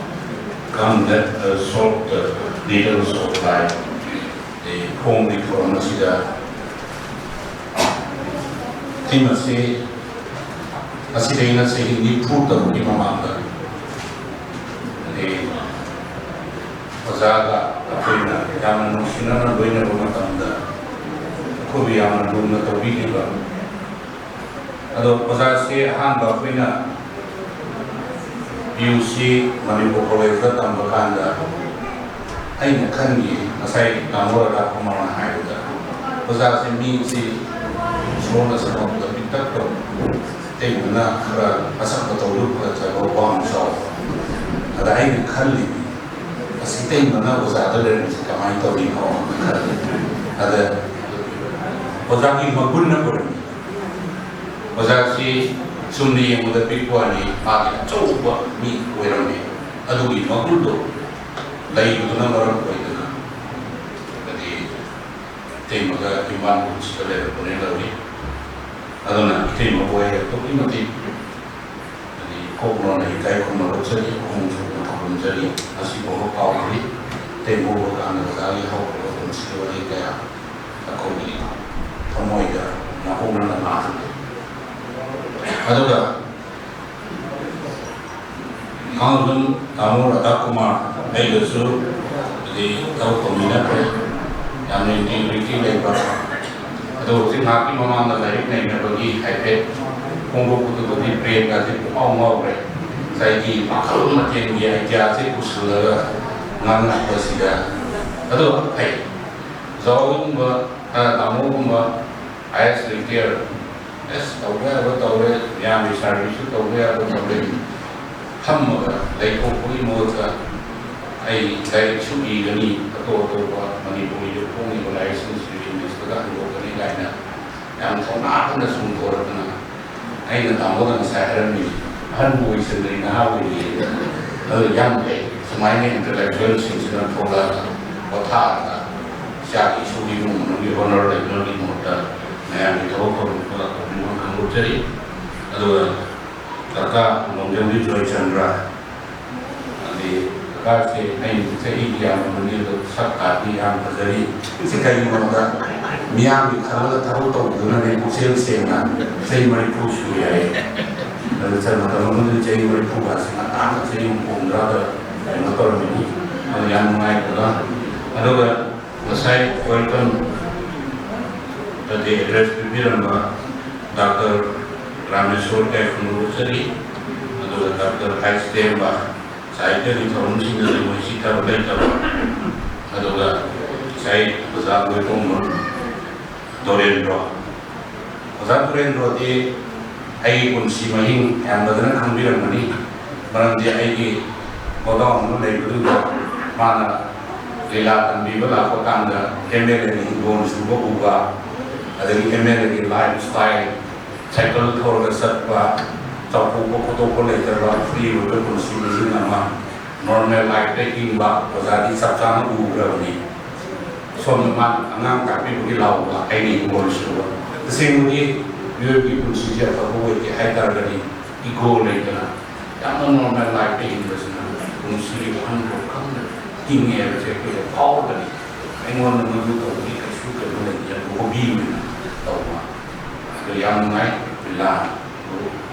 Come Let Us Solve the Riddles of Life ꯐꯣꯡꯂꯤꯕ ꯊꯧꯔꯝ ꯑꯁꯤꯗ ꯊꯤꯝ ꯑꯁꯤ ꯑꯁꯤꯗꯩꯅ ꯆꯍꯤ ꯅꯤꯐꯨ ꯇꯔꯨꯛꯀꯤ ꯃꯃꯥꯡꯗ ꯑꯗꯩ ꯑꯣꯖꯥꯒ ꯑꯩꯈꯣꯏꯅ ꯌꯥꯝꯅ ꯅꯨꯡꯁꯤꯅꯅ ꯂꯣꯏꯅꯕ ꯃꯇꯝꯗ ꯑꯩꯈꯣꯏꯕꯨ ꯌꯥꯝꯅ ꯂꯨꯅ ꯇꯧꯕꯤꯈꯤꯕ ꯑꯗꯣ ꯑꯣꯖꯥꯁꯤ ꯑꯍꯥꯟꯕ ꯑꯩꯈꯣꯏꯅ ꯄꯤ ꯌꯨ ꯁꯤ ꯃꯅꯤꯄꯨꯔ ꯀꯣꯂꯦꯖꯇ ꯇꯝꯕ ꯀꯥꯟꯗ ꯑꯩꯅ ꯈꯟꯈꯤ ꯉꯁꯥꯏ ꯇꯥꯃꯣ ꯔꯥꯙꯥꯀꯨꯃꯥꯔꯅ ꯍꯥꯏꯕꯗ ꯑꯣꯖꯥꯁꯦ ꯃꯤꯁꯤ ꯁꯣꯟꯅ ꯁꯪꯉꯛꯄꯗ ꯄꯤꯛꯇꯛ ꯇꯧ ꯇꯩꯕꯅ ꯈꯔ ꯃꯁꯛ ꯃꯇꯧꯗꯨ ꯐꯖꯕ ꯋꯥꯡ ꯆꯥꯎꯕ ꯑꯗ ꯑꯩꯅ ꯈꯜꯂꯤ ꯑꯁꯤ ꯇꯩꯕꯅ ꯑꯣꯖꯥꯗ ꯂꯩꯔꯝꯃꯤꯁꯦ ꯀꯃꯥꯏꯅ ꯇꯧꯔꯤꯅꯣ ꯈꯜꯂꯤ ꯑꯗ ꯑꯣꯖꯥꯒꯤ ꯃꯒꯨꯟꯅ ꯑꯣꯏꯔꯝꯃꯤ ꯑꯣꯖꯥꯁꯤ ꯆꯨꯝꯅ ꯌꯦꯡꯕꯗ ꯄꯤꯛꯄ ꯋꯥꯅꯤ ꯃꯥꯗꯤ ꯑꯆꯧꯕ ꯃꯤ ꯑꯣꯏꯔꯝꯃꯤ ꯑꯗꯨꯒꯤ ꯃꯒꯨꯟꯗꯣ ꯂꯩꯕꯗꯨꯅ ꯃꯔꯝ ꯑꯣꯏꯗꯅ ꯍꯥꯏꯗꯤ ꯏꯇꯩꯃꯒ ꯏꯝꯐꯥꯜ ꯈꯨꯜꯁꯤꯗ ꯂꯩꯔꯛꯄꯅꯦ ꯂꯧꯏ ꯑꯗꯨꯅ ꯏꯇꯩꯃꯕꯨ ꯑꯩ ꯑꯗꯨꯛꯀꯤ ꯃꯇꯤꯛ ꯍꯥꯏꯗꯤ ꯀꯣꯛꯅꯣꯟꯅ ꯏꯀꯥꯏ ꯈꯨꯝꯅꯕ ꯆꯠꯂꯤ ꯑꯍꯨꯝ ꯊꯣꯛꯅ ꯊꯧꯔꯝꯖꯔꯤ ꯉꯁꯤꯐꯥꯎꯕ ꯀꯥꯎꯗ꯭ꯔꯤ ꯏꯇꯩꯃꯕꯨ ꯀꯥꯟꯅ ꯑꯣꯖꯥꯒꯤ ꯍꯧꯈ꯭ꯔꯕ ꯄꯨꯟꯁꯤꯒꯤ ꯋꯥꯔꯤ ꯀꯌꯥ ꯑꯩꯈꯣꯏꯒꯤ ꯊꯃꯣꯏꯗ ꯅꯧꯍꯧꯅꯅ ꯂꯥꯛꯂꯤ ꯑꯗꯨꯒ ꯈꯥꯡꯉꯕꯣꯛ ꯇꯥꯃꯣ ꯔꯥꯙꯥꯀꯨꯃꯥꯔ ꯑꯩꯒꯁꯨ ꯍꯥꯏꯗꯤ ꯊꯕꯛ ꯇꯧꯃꯤꯟꯅꯈ꯭ꯔꯦ ꯌꯥꯝꯅ ꯏꯟꯇꯤꯒ꯭ꯔꯤꯇꯤ ꯂꯩꯕ ꯑꯗꯣ ꯍꯧꯖꯤꯛ ꯉꯥꯏꯍꯥꯛꯀꯤ ꯃꯃꯥꯡꯗ ꯂꯥꯏꯔꯤꯛ ꯅꯩꯅꯕꯒꯤ ꯍꯥꯏꯐꯦꯠ ꯐꯣꯡꯗꯣꯛꯄꯗꯨꯗꯗꯤ ꯕ꯭ꯔꯦꯟꯒꯁꯦ ꯄꯨꯡꯉꯥꯎ ꯉꯥꯎꯈ꯭ꯔꯦ ꯉꯁꯥꯏꯒꯤ ꯃꯈꯜ ꯃꯊꯦꯜꯒꯤ ꯑꯥꯏꯗꯤꯌꯥꯁꯦ ꯄꯨꯁꯤꯜꯂꯒ ꯉꯥꯡꯉꯛꯄꯁꯤꯗ ꯑꯗꯣ ꯐꯩ ꯖꯥꯎꯒꯨꯝꯕ ꯇꯥꯃꯣꯒꯨꯝꯕ ꯑꯥꯏ ꯑꯦꯁ ꯔꯤꯇꯤꯌꯔ ꯑꯦꯁ ꯇꯧꯕ ꯌꯥꯕ ꯇꯧꯔꯦ ꯃꯌꯥꯝꯒꯤ ꯁꯥꯔꯚꯤꯁꯁꯨ ꯇꯧꯕ ꯌꯥꯕ ꯇꯧꯔꯦ ꯐꯝꯃꯒ ꯂꯩꯊꯣꯛꯄꯒꯤ ꯃꯍꯨꯠꯇ ꯑꯩ ꯂꯥꯏꯔꯤꯛꯁꯨ ꯏꯒꯅꯤ ꯑꯇꯣꯞ ꯑꯇꯣꯞꯄ ꯃꯅꯤꯄꯨꯔꯤꯗ ꯐꯣꯡꯉꯤꯕ ꯂꯥꯏꯔꯤꯛꯁꯤꯡꯁꯤꯁꯨ ꯏꯪꯂꯤꯁꯇꯒ ꯍꯟꯗꯣꯛꯀꯅꯤ ꯀꯥꯏꯅ ꯌꯥꯝ ꯊꯧꯅꯥ ꯐꯅ ꯆꯣꯡꯊꯣꯔꯛꯇꯅ ꯑꯩꯅ ꯇꯥꯃꯣꯗ ꯉꯁꯥꯏ ꯍꯥꯏꯔꯝꯃꯤꯅꯤ ꯑꯍꯟꯕꯨ ꯑꯣꯏꯁꯤꯟꯗ꯭ꯔꯤ ꯅꯍꯥ ꯑꯣꯏꯔꯤꯌꯦ ꯑꯗꯨ ꯌꯥꯝ ꯐꯩ꯫ ꯁꯨꯃꯥꯏꯅ ꯏꯟꯇꯦꯂꯦꯛꯆꯨꯋꯦꯜꯁꯤꯡꯁꯤꯅ ꯊꯣꯛꯂꯛꯑꯒ ꯄꯣꯊꯥꯔꯒ ꯏꯆꯥꯒꯤ ꯏꯁꯨꯒꯤ ꯏꯃꯨꯡ ꯃꯅꯨꯡꯒꯤ ꯍꯣꯠꯅꯔ ꯂꯩꯕꯒꯤ ꯃꯍꯨꯠꯇ ꯃꯌꯥꯝꯒꯤ ꯊꯕꯛ ꯊꯧꯔꯝ ꯈꯔ ꯇꯧꯕꯤꯌꯨ ꯈꯪꯗꯣꯛꯆꯔꯤ꯫ ꯑꯗꯨꯒ ꯀꯀꯥ ꯂꯣꯡꯖꯝꯕꯤ ꯖꯣꯏꯆꯟꯗ꯭ꯔ, ꯑꯗꯤ ꯀꯀꯥꯁꯦ ꯑꯩ ꯆꯍꯤꯗꯤ ꯌꯥꯝꯃꯕꯅꯤ, ꯑꯗꯣ ꯁꯛ ꯀꯥꯗꯤ ꯌꯥꯝ ꯐꯖꯔꯤ꯫ ꯁꯤ ꯀꯩꯒꯤꯅꯣꯗ ꯃꯤꯌꯥꯝꯒꯤ ꯈꯜꯂꯒ ꯊꯕꯛ ꯇꯧꯕꯗꯨꯅꯅꯦ ꯄꯨꯛꯆꯦꯜ ꯁꯦꯡꯅ ꯆꯍꯤ ꯃꯔꯤꯐꯨ ꯁꯨꯔꯦ ꯍꯥꯏꯌꯦ꯫ ꯑꯗꯨ ꯆꯠ ꯃꯇꯝ ꯑꯃꯗ ꯆꯍꯤ ꯃꯔꯤꯐꯨ ꯍꯥꯏꯁꯤ ꯉꯟꯇꯥꯅ ꯆꯍꯤ ꯍꯨꯝꯐꯨ ꯍꯨꯝꯗ꯭ꯔꯥꯗ ꯀꯩꯅꯣ ꯇꯧꯔꯝꯃꯤꯅꯤ꯫ ꯑꯗꯨ ꯌꯥꯝ ꯅꯨꯡꯉꯥꯏꯇꯕ꯫ ꯑꯗꯨꯒ ꯉꯁꯥꯏ ꯋꯦꯜꯀꯝ ꯑꯗꯩ ꯑꯦꯗ꯭ꯔꯦꯁ ꯄꯤꯕꯤꯔꯝꯕ ꯗꯥꯛꯇꯔ ꯔꯥꯃꯦꯁꯣꯔ ꯌꯥꯏꯐꯅꯕꯨ ꯆꯠꯂꯤ꯫ ꯑꯗꯨꯒ ꯗꯥꯛꯇꯔ ꯍꯩꯁ ꯇꯦꯝꯕ ꯁꯥꯍꯤꯇ꯭ꯌꯒꯤ ꯊꯧꯔꯝꯁꯤꯡꯗꯁꯨ ꯃꯣꯏ ꯁꯤꯊꯕ ꯂꯩꯇꯕ꯫ ꯑꯗꯨꯒ ꯉꯁꯥꯏ ꯑꯣꯖꯥ ꯂꯣꯏꯇꯣꯡꯕ ꯗꯣꯔꯦꯟꯗ꯭ꯔꯣ, ꯑꯣꯖꯥ ꯗꯣꯔꯦꯟꯗ꯭ꯔꯣꯗꯤ ꯑꯩꯒꯤ ꯄꯨꯟꯁꯤ ꯃꯍꯤꯡ ꯌꯥꯝ ꯐꯖꯅ ꯈꯪꯕꯤꯔꯝꯒꯅꯤ꯫ ꯃꯔꯝꯗꯤ ꯑꯩꯒꯤ ꯒꯣꯗꯥꯎꯟ ꯑꯃ ꯂꯩꯕꯗꯨꯗ ꯃꯥꯅ ꯂꯤꯂꯥ ꯇꯝꯕꯤꯕ ꯂꯥꯛꯄ ꯀꯥꯟꯗ ꯑꯦꯝ ꯑꯦꯜ ꯑꯦꯒꯤ ꯍꯤꯡꯒꯣꯜ ꯁꯨꯕ ꯎꯕ, ꯑꯗꯒꯤ ꯑꯦꯝ ꯑꯦꯜ ꯑꯦꯒꯤ ꯂꯥꯏꯐ ꯁ꯭ꯇꯥꯏꯜ, ꯁꯥꯏꯀꯜ ꯊꯧꯔꯒ ꯆꯠꯄ, ꯆꯥꯎꯊꯣꯛꯄ ꯈꯣꯠꯇꯣꯛꯄ ꯂꯩꯇꯕ ꯐ꯭ꯔꯤ ꯑꯣꯏꯕ ꯄꯨꯟꯁꯤ ꯃꯍꯤꯡ ꯑꯃ, ꯅꯣꯔꯃꯦꯜ ꯂꯥꯏꯐꯇ ꯍꯤꯡꯕ ꯑꯣꯖꯥꯗꯤ ꯆꯞ ꯆꯥꯅ ꯎꯈ꯭ꯔꯕꯅꯤ꯫ ꯁꯣꯝꯗ ꯃꯥꯅ ꯑꯉꯥꯡ ꯇꯥꯛꯄꯤꯕꯒꯤ ꯂꯥꯎꯕ, ꯑꯩꯅ ꯍꯤꯡꯒꯣꯜ ꯁꯨꯕ꯫ ꯇꯁꯦꯡꯕꯗꯤ ꯃꯤꯑꯣꯏꯕꯒꯤ ꯄꯨꯟꯁꯤꯁꯦ ꯑꯐꯕ ꯑꯣꯏꯒꯦ ꯍꯥꯏ ꯇꯥꯔꯒꯗꯤ ꯏꯒꯣ ꯂꯩꯗꯅ ꯌꯥꯝꯅ ꯅꯣꯔꯃꯦꯜ ꯂꯥꯏꯐꯇ ꯍꯤꯡꯕꯁꯤꯅ ꯄꯨꯟꯁꯤꯒꯤ ꯋꯥꯍꯟꯊꯣꯛ ꯈꯪꯗꯅ ꯍꯤꯡꯉꯦ ꯍꯥꯏꯕꯁꯦ ꯑꯩꯈꯣꯏꯗ ꯐꯥꯎꯔꯒꯗꯤ ꯑꯩꯉꯣꯟꯗ ꯃꯗꯨ ꯇꯧꯕꯒꯤ ꯀꯩꯁꯨ ꯀꯩꯅꯣ ꯂꯩꯇꯦ, ꯍꯣꯕꯤ ꯑꯣꯏꯅ ꯇꯧꯕ꯫ ꯑꯗꯨ ꯌꯥꯝ ꯅꯨꯡꯉꯥꯏ꯫ ꯂꯤꯂꯥ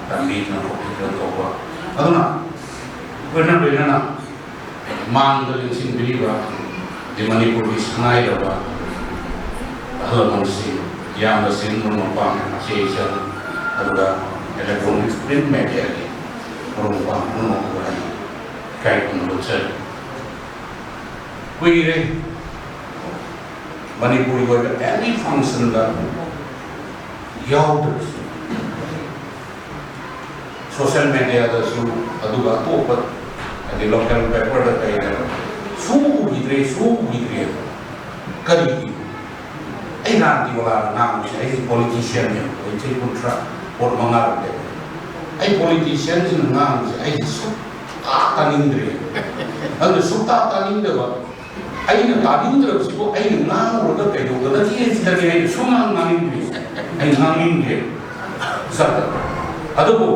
ꯇꯝꯕꯤꯗꯅ ꯈꯣꯠꯄꯤꯗꯅ ꯇꯧꯕ꯫ ꯑꯗꯨꯅ ꯂꯣꯏꯅ ꯂꯣꯏꯅꯅ ꯃꯥꯡꯗ ꯂꯦꯡꯁꯤꯟꯕꯤꯔꯤꯕ ꯗꯤ ꯃꯅꯤꯄꯨꯔꯒꯤ ꯁꯅꯥꯏꯔꯕ ꯑꯍꯜ ꯂꯃꯟꯁꯤꯡ, ꯏꯌꯥꯝꯕꯁꯤꯡ, ꯃꯔꯨꯞ ꯃꯄꯥꯡ, ꯏꯆꯦ ꯏꯆꯜ, ꯑꯗꯨꯒ electronic print mediaꯒꯤ ꯃꯔꯨꯞ ꯃꯄꯥꯡ ꯄꯨꯝꯅꯃꯛꯄꯨ ꯑꯩ ꯏꯀꯥꯏ ꯈꯨꯝꯅꯕ ꯎꯠꯆꯔꯤ꯫ ꯀꯨꯏꯔꯦ ꯃꯅꯤꯄꯨꯔꯒꯤ ꯑꯣꯏꯕ any functionꯗ ꯌꯥꯎꯗꯕꯁꯨ꯫ Social mediaꯗꯁꯨ, ꯑꯗꯨꯒ ꯑꯇꯣꯞꯄ ꯍꯥꯏꯗꯤ local paperꯗ ꯀꯩꯗ ꯁꯨ ꯎꯈꯤꯗ꯭ꯔꯦ, ꯁꯨ ꯎꯈꯤꯗ꯭ꯔꯦ꯫ ꯀꯔꯤꯒꯤꯅꯣ? ꯑꯩ ꯔꯥꯝꯗꯤꯋꯥꯂꯥꯅ ꯉꯥꯡꯕꯁꯦ, ꯑꯩꯁꯦ politicianꯅꯦꯕ, ꯑꯩ ꯆꯍꯤ ꯀꯨꯟꯊ꯭ꯔꯥ, ꯀꯨꯟꯃꯉꯥ ꯂꯩꯔꯦ꯫ ꯑꯩ politicianꯁꯤꯡꯅ ꯉꯥꯡꯕꯁꯦ ꯑꯩꯁꯦ ꯁꯨꯛ ꯇꯥ ꯇꯥꯅꯤꯡꯗ꯭ꯔꯦ꯫ ꯑꯗꯨꯅ ꯁꯨꯛꯇꯥ ꯇꯥꯅꯤꯡꯗꯕ, ꯑꯩꯅ ꯇꯥꯅꯤꯡꯗ꯭ꯔꯕꯁꯤꯕꯨ ꯑꯩꯅ ꯉꯥꯡꯉꯨꯔꯒ ꯀꯩꯗꯧꯗꯅꯒꯦ ꯁꯤꯗꯅꯦ ꯑꯩꯅ ꯁꯨꯡꯉꯥꯡ ꯉꯥꯡꯅꯤꯡꯗ꯭ꯔꯤꯁꯦ꯫ ꯑꯩ ꯉꯥꯡꯅꯤꯡꯗꯦ꯫ ꯆꯠꯇꯕ꯫ ꯑꯗꯨꯕꯨ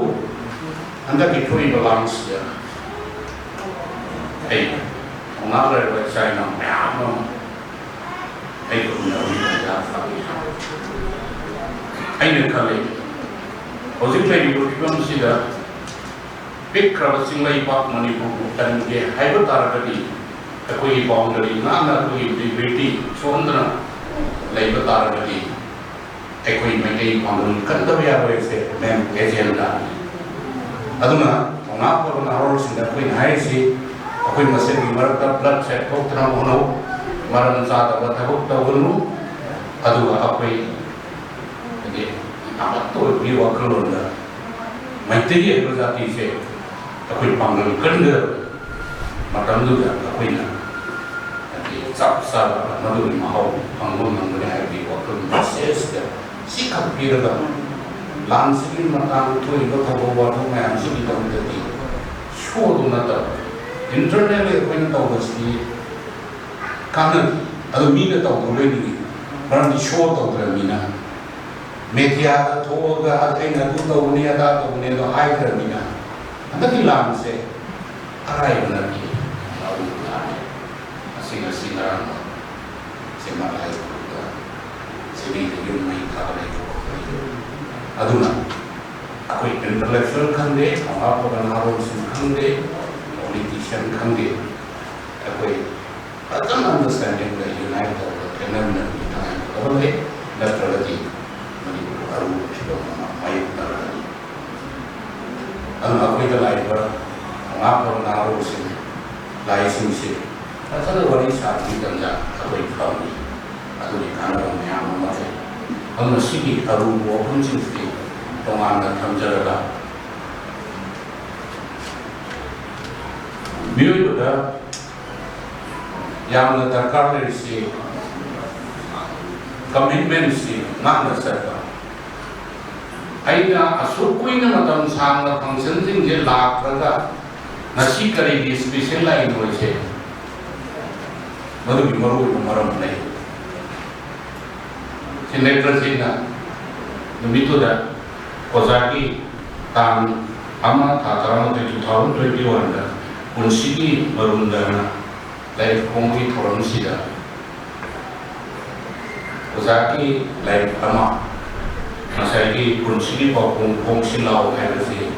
ꯍꯟꯗꯛꯀꯤ ꯊꯣꯛꯏꯕ ꯂꯥꯟꯁꯤꯗ ꯑꯩ ꯊꯧꯅꯥ ꯂꯩꯔꯕ ꯏꯆꯥ ꯏꯅꯥꯎ ꯃꯌꯥꯝ ꯑꯃ ꯑꯩꯒ ꯎꯅꯕꯒꯤ ꯇꯥꯟꯖꯥ ꯐꯪꯉꯤ꯫ ꯑꯩꯅ ꯈꯜꯂꯤ, ꯍꯧꯖꯤꯛ ꯂꯩꯔꯤꯕ ꯐꯤꯕꯝꯁꯤꯗ ꯄꯤꯛꯈ꯭ꯔꯕ ꯆꯤꯡꯂꯩꯕꯥꯛ ꯃꯅꯤꯄꯨꯔꯕꯨ ꯀꯟꯒꯦ ꯍꯥꯏꯕ ꯇꯥꯔꯒꯗꯤ, ꯑꯩꯈꯣꯏꯒꯤ ꯕꯥꯎꯟꯗꯔꯤ ꯉꯥꯛꯅ, ꯑꯩꯈꯣꯏꯒꯤ ꯏꯟꯇꯤꯒ꯭ꯔꯤꯇꯤ ꯁꯣꯛꯍꯟꯗꯅ ꯂꯩꯕ ꯇꯥꯔꯒꯗꯤ, ꯑꯩꯈꯣꯏ ꯃꯩꯇꯩ ꯄꯥꯡꯒꯜ ꯀꯟꯗꯕ ꯌꯥꯔꯣꯏꯁꯦ ꯃꯦꯝ ꯑꯦꯖꯦꯟꯗꯥꯅꯤ꯫ ꯑꯗꯨꯅ ꯊꯧꯅꯥ ꯐꯕ ꯅꯍꯥꯔꯣꯜꯁꯤꯡꯗ ꯑꯩꯈꯣꯏꯅ ꯍꯥꯏꯔꯤꯁꯤ, ꯑꯩꯈꯣꯏ ꯃꯁꯦꯜꯒꯤ ꯃꯔꯛꯇ ꯕ꯭ꯂꯠ ꯁꯦꯠ ꯊꯣꯛꯇꯅꯕ ꯍꯣꯠꯅꯧ, ꯃꯔꯝ ꯆꯥꯗꯕ ꯊꯕꯛ ꯇꯧꯒꯅꯨ, ꯑꯗꯨꯒ ꯑꯩꯈꯣꯏ ꯍꯥꯏꯗꯤ ꯑꯃꯠꯇ ꯑꯣꯏꯕꯒꯤ ꯋꯥꯈꯜꯂꯣꯟꯗ ꯃꯩꯇꯩ ꯍꯥꯏꯕ ꯖꯥꯇꯤꯁꯦ ꯑꯩꯈꯣꯏ ꯄꯥꯡꯒꯜ ꯀꯟꯒꯗꯕ ꯃꯇꯝꯗꯨꯗ ꯑꯩꯈꯣꯏꯅ ꯍꯥꯏꯗꯤ ꯆꯞ ꯆꯥꯕ ꯃꯗꯨꯒꯤ ꯃꯍꯥꯎ ꯐꯪꯕ ꯉꯝꯒꯅꯤ ꯍꯥꯏꯕꯒꯤ ꯋꯥꯈꯜ ꯃꯦꯁꯦꯖꯇ ꯁꯤꯈꯛ ꯄꯤꯔꯒ, ꯂꯥꯟꯁꯤꯒꯤ ꯃꯇꯥꯡꯗ ꯊꯣꯛꯏꯕ ꯊꯧꯗꯣꯛ ꯋꯥꯊꯣꯛ ꯃꯌꯥꯝꯁꯤꯒꯤꯗꯃꯛꯇꯗꯤ ꯁꯣꯗꯨ ꯅꯠꯇꯕ, ꯏꯟꯇꯔꯅꯦꯜꯂꯤ ꯑꯩꯈꯣꯏꯅ ꯇꯧꯕꯁꯤ ꯀꯥꯟꯅꯗꯦ꯫ ꯑꯗꯨ ꯃꯤꯅ ꯇꯧꯗ꯭ꯔꯣꯏꯅꯤ, ꯃꯔꯝꯗꯤ ꯁꯣ ꯇꯧꯗ꯭ꯔꯕꯅꯤꯅ꯫ ꯃꯦꯗꯤꯌꯥꯗ ꯊꯣꯛꯑꯒ ꯑꯩꯅ ꯑꯗꯨ ꯇꯧꯕꯅꯤ, ꯑꯗꯥ ꯇꯧꯕꯅꯤ ꯑꯗꯣ ꯍꯥꯏꯗ꯭ꯔꯕꯅꯤꯅ꯫ ꯍꯟꯗꯛꯀꯤ ꯂꯥꯟꯁꯦ ꯑꯔꯥꯏꯕ ꯅꯠꯇꯦ, ꯑꯔꯨꯕ ꯂꯥꯟꯅꯤ꯫ ꯉꯁꯤ, ꯉꯁꯤ ꯉꯔꯥꯡ ꯁꯦ ꯃꯂꯥꯏ ꯈꯨꯔꯨꯝꯕ, ꯆꯤꯡꯃꯤꯗ ꯌꯨꯝ ꯃꯩ ꯊꯥꯕ ꯂꯩꯕ ꯈꯣꯠꯄ ꯂꯩꯕ꯫ ꯑꯗꯨꯅ ꯑꯩꯈꯣꯏ ꯏꯟꯇꯂꯦꯛꯆꯨꯋꯦꯜ ꯈꯪꯗꯦ, ꯊꯧꯅꯥ ꯐꯕ ꯅꯍꯥꯔꯣꯜꯁꯤꯡ ꯈꯪꯗꯦ, ꯄꯣꯂꯤꯇꯤꯁꯤꯌꯥꯟ ꯈꯪꯗꯦ, ꯑꯩꯈꯣꯏ ꯐꯖꯅ ꯑꯟꯗꯔꯁ꯭ꯇꯦꯟꯗꯤꯡꯗ ꯌꯨꯅꯥꯏꯠ ꯇꯧꯔꯒ ꯈꯦꯠꯅꯃꯤꯟꯅꯕꯒꯤ ꯇꯉꯥꯏꯐꯗꯕ ꯂꯩ, ꯅꯠꯇ꯭ꯔꯒꯗꯤ ꯃꯅꯤꯄꯨꯔ ꯑꯔꯨꯕ ꯐꯤꯕꯝ ꯑꯃ ꯃꯥꯌꯣꯛꯅꯔꯛꯀꯅꯤ꯫ ꯑꯗꯨꯅ ꯑꯩꯈꯣꯏꯗ ꯂꯥꯛꯏꯕ ꯊꯧꯅꯥ ꯐꯕ ꯅꯍꯥꯔꯣꯜꯁꯤꯡ, ꯂꯥꯏꯁꯤꯡꯁꯤ ꯐꯖꯅ ꯋꯥꯔꯤ ꯁꯥꯕꯒꯤ ꯇꯟꯖꯥ ꯑꯩꯈꯣꯏ ꯐꯪꯏ꯫ ꯑꯗꯨꯒꯤ ꯀꯥꯟꯅꯕ ꯃꯌꯥꯝ ꯑꯃ ꯂꯩ꯫ ꯑꯗꯨꯅ ꯁꯤꯒꯤ ꯑꯔꯨꯕ ꯋꯥꯐꯝꯁꯤꯡꯁꯤ ꯇꯣꯉꯥꯟꯅ ꯊꯝꯖꯔꯒ, ꯃꯤꯑꯣꯏꯕꯗ ꯌꯥꯝꯅ ꯗꯔꯀꯥꯔ ꯂꯩꯔꯤꯁꯤ ꯀꯃꯤꯠꯃꯦꯟꯁꯤ ꯉꯥꯛꯅ ꯆꯠꯄ꯫ ꯑꯩꯅ ꯑꯁꯨꯛ ꯀꯨꯏꯅ ꯃꯇꯝ ꯁꯥꯡꯅ ꯐꯪꯁꯟꯁꯤꯡꯁꯦ ꯂꯥꯛꯇ꯭ꯔꯒ ꯉꯁꯤ ꯀꯔꯤꯒꯤ ꯏꯁꯄꯤꯁꯦꯜ ꯂꯥꯛꯏꯅꯣ ꯑꯩꯁꯦ? ꯃꯗꯨꯒꯤ ꯃꯔꯨꯑꯣꯏꯕ ꯃꯔꯝ ꯂꯩ꯫ ꯁꯤ ꯅꯦꯇ꯭ꯔꯖꯤꯠꯅ ꯅꯨꯃꯤꯠꯇꯨꯗ ꯑꯣꯖꯥꯒꯤ ꯇꯥꯡ ꯑꯃ ꯊꯥ ꯇꯔꯥꯃꯥꯊꯣꯏ two thousand twenty one ꯗ ꯄꯨꯟꯁꯤꯒꯤ ꯃꯔꯨꯝꯗꯅ ꯂꯥꯏꯔꯤꯛ ꯐꯣꯡꯕꯒꯤ ꯊꯧꯔꯝꯁꯤꯗ ꯑꯣꯖꯥꯒꯤ ꯂꯥꯏꯔꯤꯛ ꯑꯃ ꯉꯁꯥꯏꯒꯤ ꯄꯨꯟꯁꯤꯒꯤ ꯄꯥꯎꯈꯣꯡ ꯐꯣꯡꯁꯤ ꯂꯥꯎ ꯍꯥꯏꯕꯁꯤ